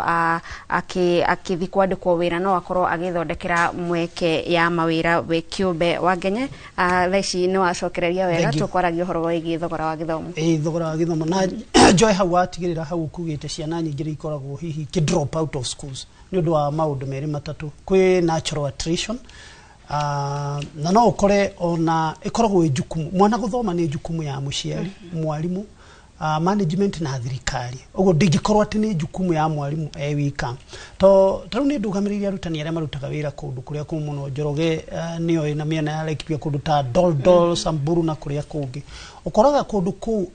akĩthiĩ kwandĩkwo wĩra no akorwo agĩthondekera mweke ya mawĩra we kĩũmbe. Wangenye thaa ici nĩ wacokereria wega tũkwaragia ũhoro wĩgiĩ thogora wa gĩthomo. Thogora wa gĩthomo na Joy hau watigĩrĩra hau ũkugĩte ciana nyingĩ nĩ ikoragwo hihi ikĩ drop out of schools nĩ ũndũ wa maũndũ merĩ matatũ. Kwĩ natural attrition, na no ũkore ona ĩkoragwo ĩ jukumu, mwana gũthoma nĩ jukumu ya mũciari, mwarimũ, management na thirikari. Ũguo ndingĩkorwo atĩ nĩ jukumu ya mwarimũ e wika, to ta rĩu nĩ ndũgamĩrĩire arutani arĩa marutaga wĩra kũndũ kũrĩa kũmũ mũno. Njoroge nĩoĩ na mĩena ya Laikipia, kũndũ ta Doldol, Samburu na kũrĩa kũngĩ. Ũkoraga kũndũ kũu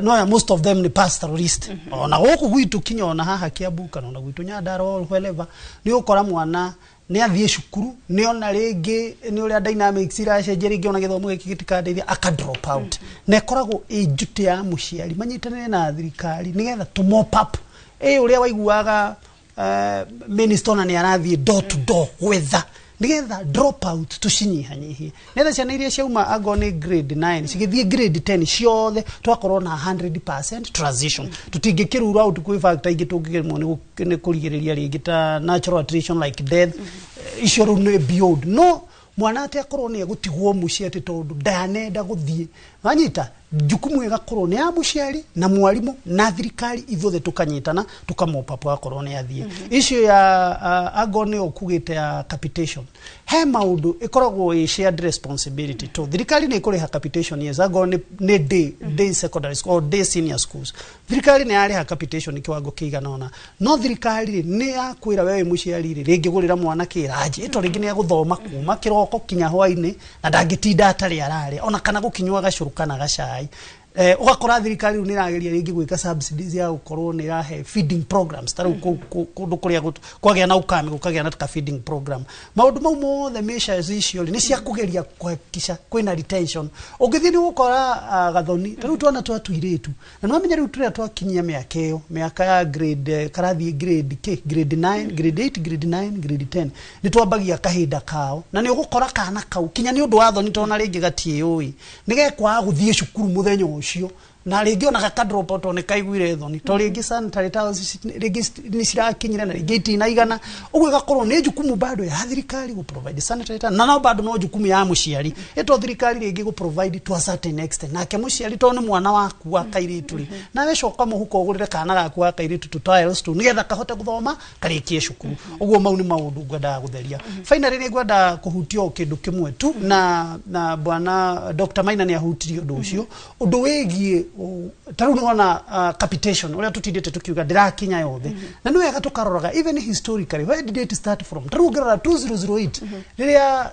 no ya most of them ni pastoralist. Ona gũkũ gwitũ kinya ona haha Kiambu kana ona gwitũ Nyandarua or wherever, nĩ ũkora mwana nĩ athiĩ cukuru, nĩ ona rĩngĩ nĩ ũrĩa dynamics iracenjia, rĩngĩ ona gĩthomo gĩkĩ gĩtikandeithia, aka drop out. Na ĩkoragwo ĩ duty ya mũciari manyitanĩre na thirikari nĩgetha tũ mop up ĩ ũrĩa waiguaga minister ona nĩ arathiĩ door to door gwetha nĩgetha drop out tũcinyihanyihie, nĩgetha ciana iria ciauma angorwo nĩ grade 9 cigĩthiĩ grade 10 ciothe twakorwo na 100% transition. Tũtingĩkĩrura out kwĩ factor ingĩ tũngĩgemwo nĩ kũrigĩrĩria rĩngĩ ta natural attrition like death. Icio rĩu nĩ beyond, no mwana atĩ akorwo nĩ egũtigwo mũciĩ atĩ tondũ ndanenda gũthiĩ, wanyita, jukumu ĩgakorwo nĩ ya mũciari na mwarimũ na thirikari, ithuothe tũkanyitana tũkamopapo akorwo nĩ athiĩ. Icio ya angorwo nĩ ũkugĩte ya capitation, he maũndũ ĩkoragwo ĩ shared responsibility, to thirikari nĩ ĩkũrĩha capitation, yes. Angorwo nĩ day secondary school or day senior schools, thirikari nĩ yarĩha capitation kĩwango kĩigana ũna, no thirikari rĩ nĩ yakwĩra wewe mũciari rĩ rĩngĩ gũrĩra mwana kĩranji ĩto rĩngĩ nĩ egũthoma kuma kĩroko kinya hwainĩ na ndangĩtinda atarĩ ararĩa ona kana gũkinyua gacũrũ kana gacai. Ũgakora thirikari rĩu nĩ ĩrageria rĩngĩ gwĩka subsidies ya gũkorwo nĩ ĩrahe feeding programs, ta rĩu kũndũ kũrĩa kwagĩa na ukame gũkagĩa na ka feeding program. Maũndũ mau mothe, measures icio rĩ, nĩ cia kũgeria kũhakikisha kwĩna retention. Ũngĩthiĩ nĩ ũgũkora Gathoni, ta rĩu twana twa tũirĩtu, na nĩwamenya rĩu tũrĩa twakinyia mĩaka ĩyo, mĩaka ya grade karathiĩ grade k grade 9, grade 8, grade 9, grade 10, nĩ twambagia kahinda kao, na nĩ ũgũkora kana kau kinya nĩ ũndũ wa thoni tona rĩngĩ gatiĩũĩ nĩ gekwaga gũthiĩ cukuru mũthenya ũcio, na rĩngĩ ona gaka drop out nĩ kaiguire thoni to rĩngĩ sanitary towels rĩngĩ nĩ cirakinyire na rĩngĩ itinaigana. Ũguo ĩgakorwo nĩ jukumu bado ya thirikari gũ provide sanitary towels, na no bado no jukumu ya mũciari ĩto thirikari rĩngĩ gũ provide to a certain extent, nake mũciari to nĩ mwana waku wa kairĩtu rĩ, nawe coka mũhuko ũgũrĩre kana gaku wa kairĩtu tũ towels tu nĩgetha kahote gũthoma karĩkie cukuru. Ũguo mau nĩ maũndũ ngwendaga gũtheria. Finally, nĩ ngwenda kũhutia o kĩndũ kĩmwe tu, na bwana Dr. Maina nĩ ahutirie ũndũ ũcio, ũndũ wĩgiĩ ta rĩu nĩwona capitation ũrĩa tũtindĩte tũkiuga ndĩrakinya yothe, na nĩ wega tũkaroraga even historically, where did it start from? Ta rĩu ũngĩrora 2008, rĩrĩa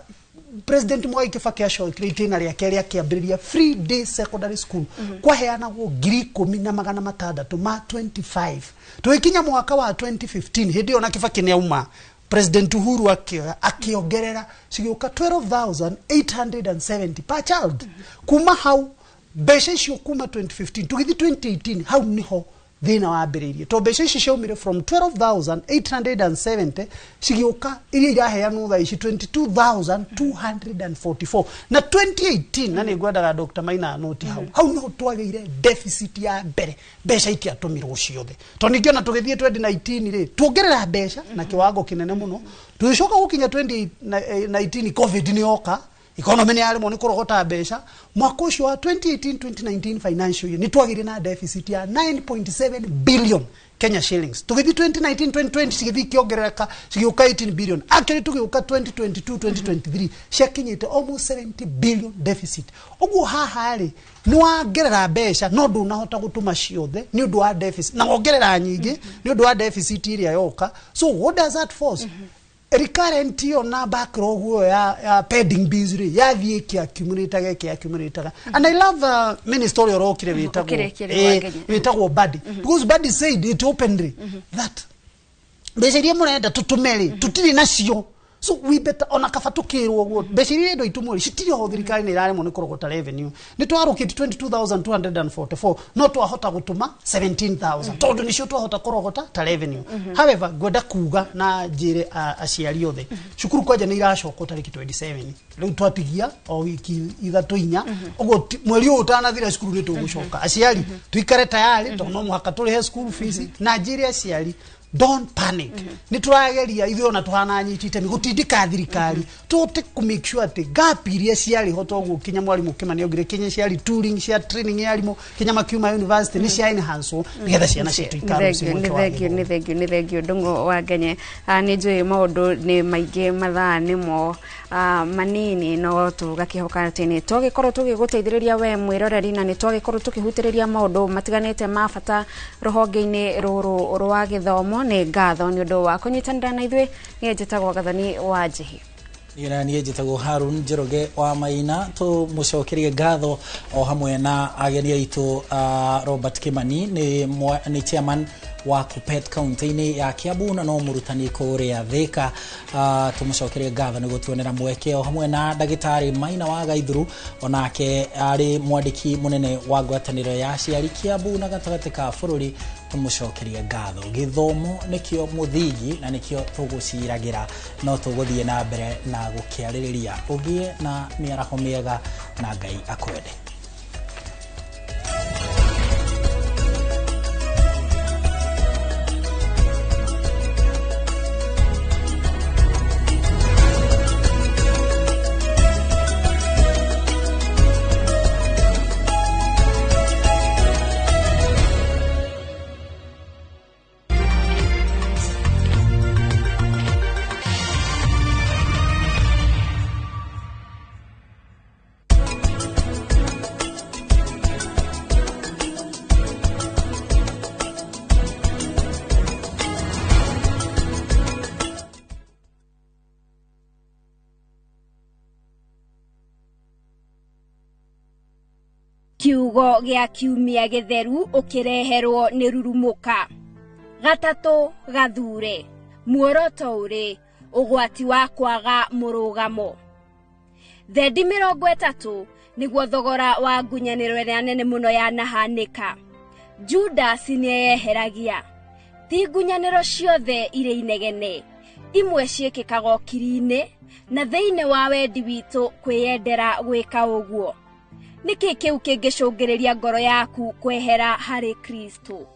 President Mwai Kibaki acokire itĩna rĩake rĩa kĩambĩrĩria free day secondary school, kwaheanagwo 10,625. Tũgĩkinya mwaka wa 2015, hĩndĩ ĩyo na Kibaki nĩ auma, President Uhuru akĩoya akĩongerera cigĩũka 12,870 per child. Kuma hau mbeca icio kuma 2015 tũgĩthiĩ 2018, hau niho thĩna wambĩrĩirie, to mbeca ici ciaumire from 12,870 cigĩũka iria iraheanwo thaa ici 22,244 na 2018. Na nĩ ngwendaga Dr. Maina anoti hau, hau niho twagĩire deficit ya mbere, mbeca itiatũmirwo ciothe, to ningĩ ona tũgĩthiĩ 2019 rĩ, tuongerera mbeca na kĩwango kĩnene mũno. Tũgĩcoka gũkinya 2019, COVID nĩ yoka, economy nĩ yaremwo nĩ kũrogota mbeca. Mwaka ũcio wa 2018 2019 financial year nĩ twagĩire na deficit ya 9.7 billion Kenya shillings. Tũgĩthiĩ 2019 2020 cigĩthiĩ ikĩongerereka cigĩũka 18 billion. Actually, tũgĩũka 2022 2023 ciakinyĩte almost 70 billion deficit. Ũguo haha rĩ, nĩ wangerera mbeca no ndũnahota gũtũma ciothe nĩ ũndũ wa deficit, na wongerera nyingĩ nĩ ũndũ wa deficit ĩrĩa yoka. So what does that force? Recurrent ĩyo na backlog ĩyo ya pending bills rĩ, yathiĩ ĩkĩ accumulataga. And I love minister ũrĩa ũrokire wĩtagwo Ũkĩrĩkĩrĩria Wangenya. Wĩtagwo Badi, because Badi said it openly that mbeca iria mũrenda tũtũme rĩ, tũtirĩ nacio, so we better ona kaba tũkĩrwo ũguo mbeca iria irendwo itumwo rĩ, citirĩ ho. Thirikari nĩ ĩraremwo nĩ kũrogota revenue. Nĩ twarũkĩte 22,244 no twahota gũtũma 17,000 tondũ nĩcio twahota kũrogota ta revenue. However, ngwenda kuga na njĩre aciari othe, cukuru kwanja nĩ iracokwo tarĩki 27. Rĩu twatigia o wiki ithatũ inya ũguo, mweri ũyũ ũtanathira cukuru nĩ tũgũcoka. Aciari tuikare tayari tondũ no mũhaka tũrĩhe school fees. Na njĩre aciari Don't panic. Nĩ tũrageria ithuĩ ona tũhana anyiti itemi gũtindĩka thirikari tũhote kũ make sure atĩ gap iria ciarĩ ho toguo kinya mwarimũ Kĩmani augire, kinya ciarĩ tooling cia training ya arimũ kinya makiuma university nĩ cia enhance nĩgetha ciana citũ ikarũci Nĩ mweke wa thengio, nĩ thengio, nĩ thengio Ndung'u wa Ngenye. Nĩ njũĩ maũndũ nĩ maingĩ, mathaa nĩmo manini, no tũgakĩhoka atĩ nĩ twagĩkorwo tũgĩgũteithĩrĩria we mwĩroreri, na nĩ twagĩkorwo tũkĩhutĩrĩria maũndũ matiganĩte ma bata rũhonge-inĩ rũrũ rwa gĩthomo. Nĩ ngatho nĩ ũndũ wa kũnyitanĩra na ithuĩ. Niĩ njĩtagwo Gathoni wa Njĩhi. Niĩ na niĩ njĩtagwo Harun Njoroge wa Maina. Tũmũcokerie ngatho o hamwe na ageni aitũ, Robert Kimani nĩ chairman wa Kuppet kaunti-inĩ ya Kiambu na no mũrutani kũrĩa Thika. Tũmũcokerie ngatho nĩ gũtuonera mweke, o hamwe na ndagĩtarĩ Maina wa Gaithuru, onake arĩ mwandĩki mũnene wa ngwatanĩro ya aciari Kiambu na gatagatĩ ka bũrũri. Tũmũcokerie ngatho. Gĩthomo nĩkĩo mũthingi na nĩkĩo tũgũciragĩra, no tũgũthiĩ na mbere na gũkĩarĩrĩria. Ũgĩe na mĩaraho mĩega na Ngai akwende. Kiugo gĩa kiumia gĩtheru ũkĩreherwo nĩ rurumũka. Gatatũ gathure muoroto ũrĩ ũgwati wa kwaga mũrũgamo. Thendi 30 nĩguo thogora wa ngunyanĩro ĩrĩa nene mũno yanahanĩka. Judas nĩeyeheragia. Ti ngunyanĩro ciothe irĩ inegene, imwe ciĩkĩkaga ũkiri-inĩ na thĩinĩ wa wendi witũ kwĩyendera gwĩka ũguo. Nĩkĩ kĩu kĩngĩcũngĩrĩria ngoro yaku kwehera harĩ Kristo?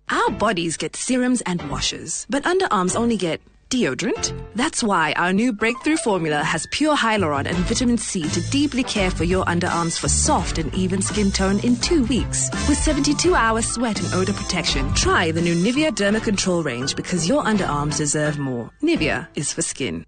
Our bodies get serums and washes, but underarms only get deodorant. That's why our new breakthrough formula has pure hyaluron and vitamin C to deeply care for your underarms for soft and even skin tone in 2 weeks. With 72-hour sweat and odor protection, try the new Nivea Derma Control range because your underarms deserve more. Nivea is for skin.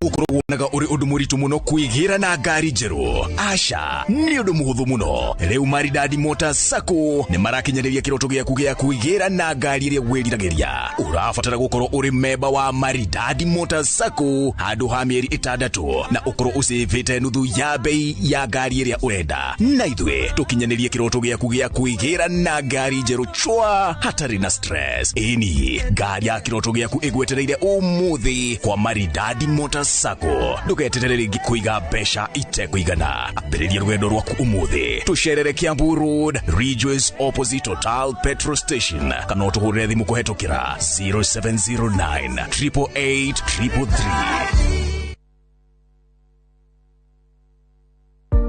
Gũkorwo wonaga ũrĩ ũndũ mũritũ mũno kwĩgĩra na ngari njerũ? Aca, nĩ ũndũ mũhũthũ mũno. Rĩu Maridadi Motors Sacco nĩ marakinyanĩria kĩroto gĩaku gĩa kwĩgĩra na ngari ĩrĩa wĩriragĩria. Ũrabatara gũkorwo ũrĩ memba wa Maridadi Motors Sacco handũ ha mĩeri 6 na ũkorwo ũcĩvĩte nuthu ya bei ya ngari ĩrĩa ũrenda, na ithuĩ tũkinyanĩrie kĩroto gĩaku gĩa kwĩgĩra na ngari njerũ chwa hatarĩ na stress. Ĩni ngari ya kĩroto gĩaku ĩgwetereire ũmũthĩ kwa Maridadi Motors Sacco. Ndũgeterere rĩngĩ kũiga mbeca itekũigana. Ambĩrĩria rũgendo rwaku ũmũthĩ. Tũcerere Kiambu Road, Ridgeways opposite Total Petrol Station, kana ũtũhũrĩre thimũ kũhetũkĩra 0709 888 333.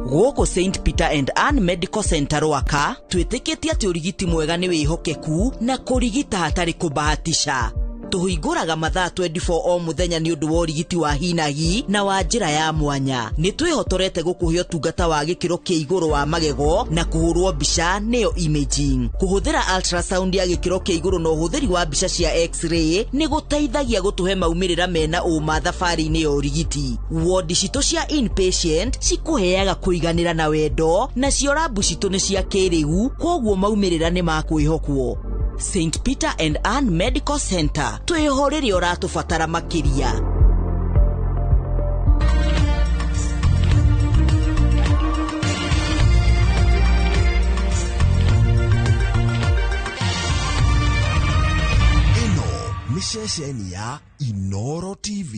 Gũkũ St Peter and Ann Medical Center Rwaka twĩtĩkĩtie atĩ ũrigiti mwega nĩ wĩhokeku na kũrigita hatarĩ kũbahatisha. Tũhingũraga mathaa 24 o mũthenya nĩ ũndũ wa ũrigiti wa hinahi na wa njĩra ya mwanya. Nĩ twĩhotorete gũkũhe ũtungata wa gĩkĩro kĩa igũrũ wa magego na kũhũrwo mbica nĩyo imaging. Kũhũthĩra ultrasound ya gĩkĩro kĩa igũrũ na ũhũthĩri wa mbica cia x-ray nĩ gũteithagia gũtũhe maumĩrĩra mena ũma thabarĩ-inĩ ya ũrigiti. Wodi citũ cia inpatient cikũheaga kũiganĩra na wendo, nacio rabu citũ nĩ cia kĩrĩu, kwoguo maumĩrĩra nĩ ma kwĩhokwo. St Peter and Ann Medical Center, twĩho rĩrĩa ũratũbatara makĩria. Ĩno nĩ ceceni ya Inoro TV.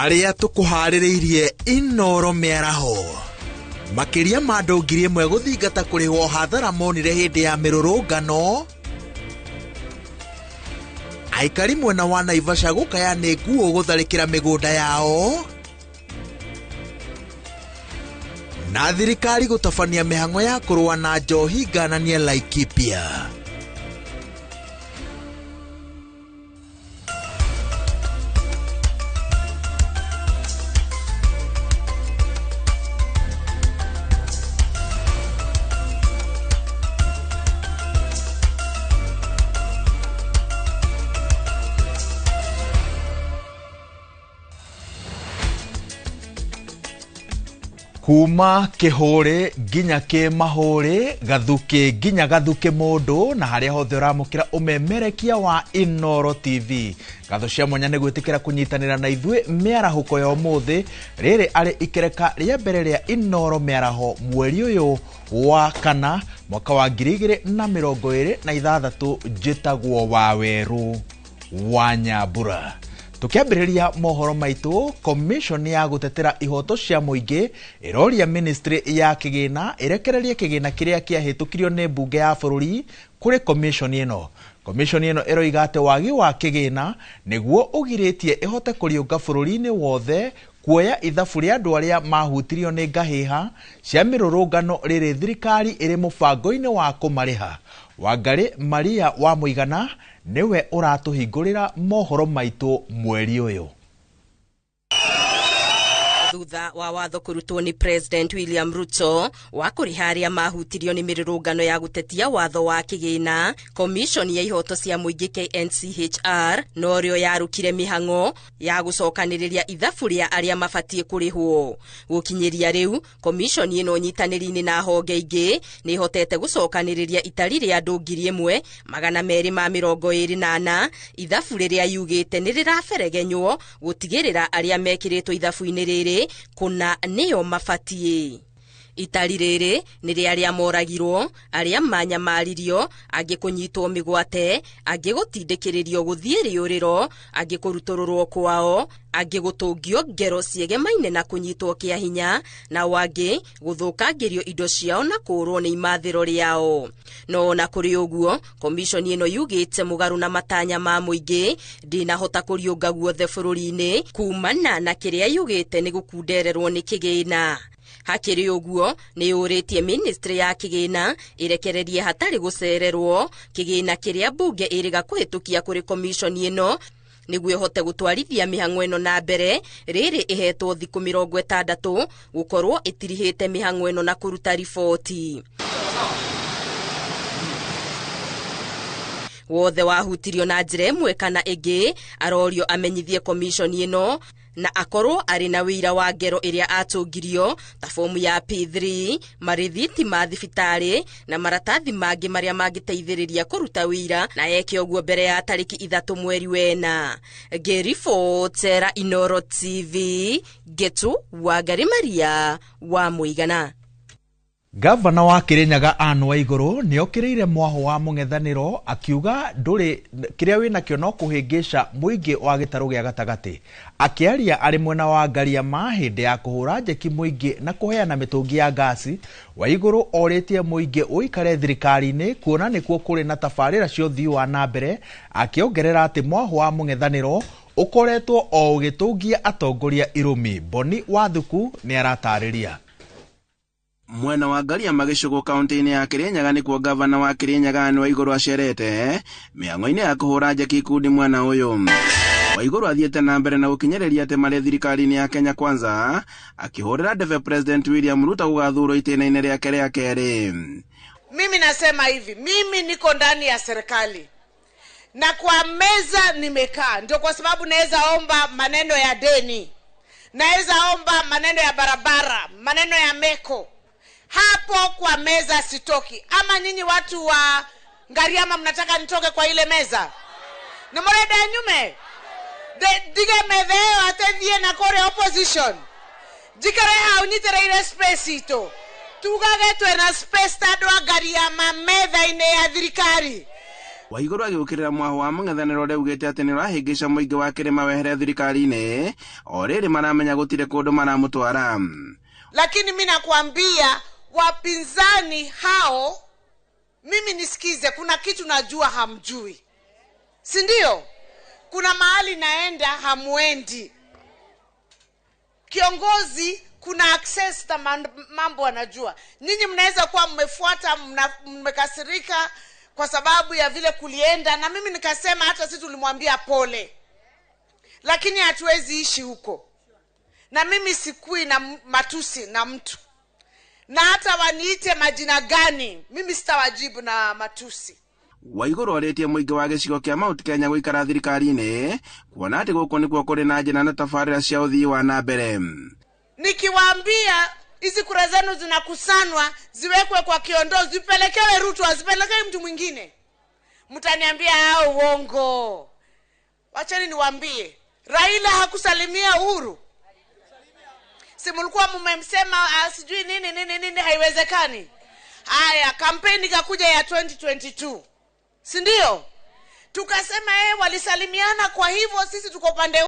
Marĩa tũkũharĩrĩirie Inoro mĩaraho. Makĩria ma andũ 1000 gũthingata kũrĩhwo hathara monire hĩndĩ ya mĩrũrũngano. Aikari mwena wa Naivasha gũkaya nĩ nguo gũtharĩkĩra mĩgũnda yao. Na thirikari gũtabania mĩhang'o ya kũrũa na njohi ngananie Laikipia. Kuma kihuri nginya kimahuri, gathuki nginya gathuki mundu, na haria hothe uramukira umemerekia wa Inoro TV. Ngatho cia mwanya nĩ gwĩtĩkĩra kũnyitanĩra na ithuĩ mĩarahũko ya ũmũthĩ. Rĩrĩ arĩ ikereka rĩa mbere rĩa Inoro mĩaraho mweri ũyũ wa kana mwaka wa 2026. Njĩtagwo Wawerũ wa Nyambura. Tukiambĩrĩria mohoro maitũ, commission ya gũtetera ihoto cia mũingĩ ĩroria ministry ya kĩgĩna ĩrekererie kĩgĩna kĩrĩa kĩahĩtũkirio nĩ mbunge ya bũrũri kũrĩ commission ĩno. Commission ĩno ĩroiga atĩ wagi wa kĩgĩna nĩguo ũgirĩtie ĩhote kũriũnga bũrũri-inĩ wothe kuoya ithabu rĩa andũ arĩa mahutirio nĩ ngahĩha cia mĩrũrũngano rĩrĩ thirikari ĩrĩ mũbango-inĩ wa kũmarĩha. Wangari Maria wa Mũigana nĩwe ũratũhingũrĩra mohoro maitũ mweri ũyũ. Thutha wa watho kũrutwo nĩ President William Ruto wa kũrĩha arĩa mahutirio nĩ mĩrũrũngano ya gũtetia watho wa kĩgĩna, Commission ya ihoto cia mũingĩ KNCHR norĩo yarũkire mĩhang'o ya gũcokanĩrĩria ithabu rĩa arĩa mabatiĩ kũrĩhwo. Gũkinyĩria rĩu, Commission ĩno nyitanĩri-inĩ na honge ingĩ nĩ ĩhotete gũcokanĩrĩria itari rĩa andũ 1224, ithabu rĩrĩa yugĩte nĩ rĩraberegenywo gũtigĩrĩra arĩa mekĩrĩtwo ithabu-inĩ rĩrĩ kuna nĩo mabatiĩ. Itari rĩrĩ nĩ rĩa arĩa moragirwo, arĩa manyamaririo, angĩ kũnyitwo mĩgwate, angĩ gũtindĩkĩrĩrio gũthiĩ rĩũrĩro, angĩ kũrutũrũrwo kwao, angĩ gũtũngio ngero ciegemaine na kũnyitwo kĩa hinya, nao angĩ gũthũkangĩrio indo ciao na kũũrwo nĩ imathĩro rĩao. No ona kũrĩ ũguo, commission ĩno yugĩte mũgarũ na matanya ma mũingĩ ndĩnahota kũriũnga guothe bũrũri-inĩ kumana na kĩrĩa yugĩte nĩ gũkundererwo nĩ kĩgĩna. Hakĩrĩ ũguo, nĩ yũrĩtie ministry ya kĩgĩna ĩrekererie hatarĩ gũcererwo kĩgĩna kĩrĩa mbunge ĩrĩga kũhĩtũkia kũrĩ commission ĩno nĩguo ĩhote gũtwarithia mĩhang'o ĩno na mbere. Rĩrĩ ĩhetwo thikũ 60 gũkorwo ĩtirihĩte mĩhang'o ĩno na kũruta riboti. Wothe wahutirio na njĩra ĩmwe kana ĩngĩ arorio amenyithie commission ĩno na akorwo arĩ na wĩira wa ngero ĩrĩa atũngirio ta fomu ya P3, marĩthiti ma thibitarĩ na maratathi mangĩ marĩa mangĩteithĩrĩria kũruta wĩira, na eke ũguo mbere ya tarĩki 3 mweri wena. Ngĩribotera Inoro TV, Ngetu Wangari Maria wa Mũigana. Gavana wa Kirinyaga Anne Waiguru nĩokĩrĩire mwaho wa mũng'ethanĩro akiuga ndũrĩ kĩrĩa wĩnakĩo no kũhĩngĩca mũingĩ wa gĩtarũ gĩa gatagatĩ. Akĩaria arĩ mwena wa Ngariama hĩndĩ ya kũhũra njeki mũingĩ na kũheana mĩtũngi ya ngasi, Waiguru orĩtie mũingĩ ũikare thirikari-inĩ kuona nĩkuo kũrĩ na tabarĩra cia ũthii wa na mbere, akĩongerera atĩ mwaho wa mũng'ethanĩro ũkoretwo o ũgĩtũngia atongoria irũmi. Boni Wathuku nĩaratarĩria. Mwena wa Ngariama gĩcũgũ kaunti-inĩ ya Kirinyaga nĩkuo gavana wa Kirinyaga Anne Waiguru acerete mĩhang'o-inĩ ya kũhũra njeki ikundi mwena ũyũ. Waiguru athiĩte na mbere na gũkinyĩrĩria atĩ marĩ thirikari-inĩ ya Kenya Kwanza, akĩhũrĩra ndebe President William Ruto gũgathurwo itĩna-inĩ rĩake rĩa kerĩ. Mimi nasema hivi, mimi niko ndani ya serikali na kwa meza nimekaa, ndio kwa sababu naweza omba maneno ya deni, naweza omba maneno ya barabara, maneno ya meko. Hapo kwa meza sitoki. Ama nyinyi watu wa Ngariama mnataka nitoke kwa ile meza? Nimurenda nyume? Dige metheo atethie na kore opposition. Jikare hau nyitereire space ito. Tugage twena space ta andũ a Ngariama metha-inĩ ya thirikari. Waiguru agĩũkĩrĩra mwaho wa mũng'ethanĩro ũrĩa augĩte atĩ nĩ ũrahĩngĩca mũingĩ wa kĩrĩma wehere thirikari-inĩ o rĩrĩ maramenya gũtirĩ kũndũ maramũtwara. Lakini mi nakwambia wapinzani hao, mimi nisikize, kuna kitu najua hamjui, si ndio? Kuna mahali naenda hamwendi. Kiongozi kuna access na mambo anajua. Nyinyi mnaweza kuwa mmefuata, mmekasirika kwa sababu ya vile kulienda, na mimi nikasema hata sisi tulimwambia pole, lakini hatuwezi ishi huko. Na mimi sikui na matusi na mtu, na hata waniite majina gani mimi sitawajibu na matusi. Waiguru arĩtie mũingĩ wa gĩcigo kĩa Mount Kenya gũikara thirikari-inĩ kuona atĩ gũkũ nĩkuo kũrĩ na njĩra na tabarĩra cia ũthii wa na mbere. Nikiwaambia hizi kura zenu zinakusanwa ziwekwe kwa kiondo, zipelekewe Ruto, azipelekewe mtu mwingine, mtaniambia hao uongo. Wacheni niwaambie, Raila hakusalimia Uhuru. Si mlikuwa mmemsema sijui nini nini nini, haiwezekani. Haya, kampeni ikakuja ya 2022, si ndio? Tukasema walisalimiana, kwa hivyo sisi tuko pande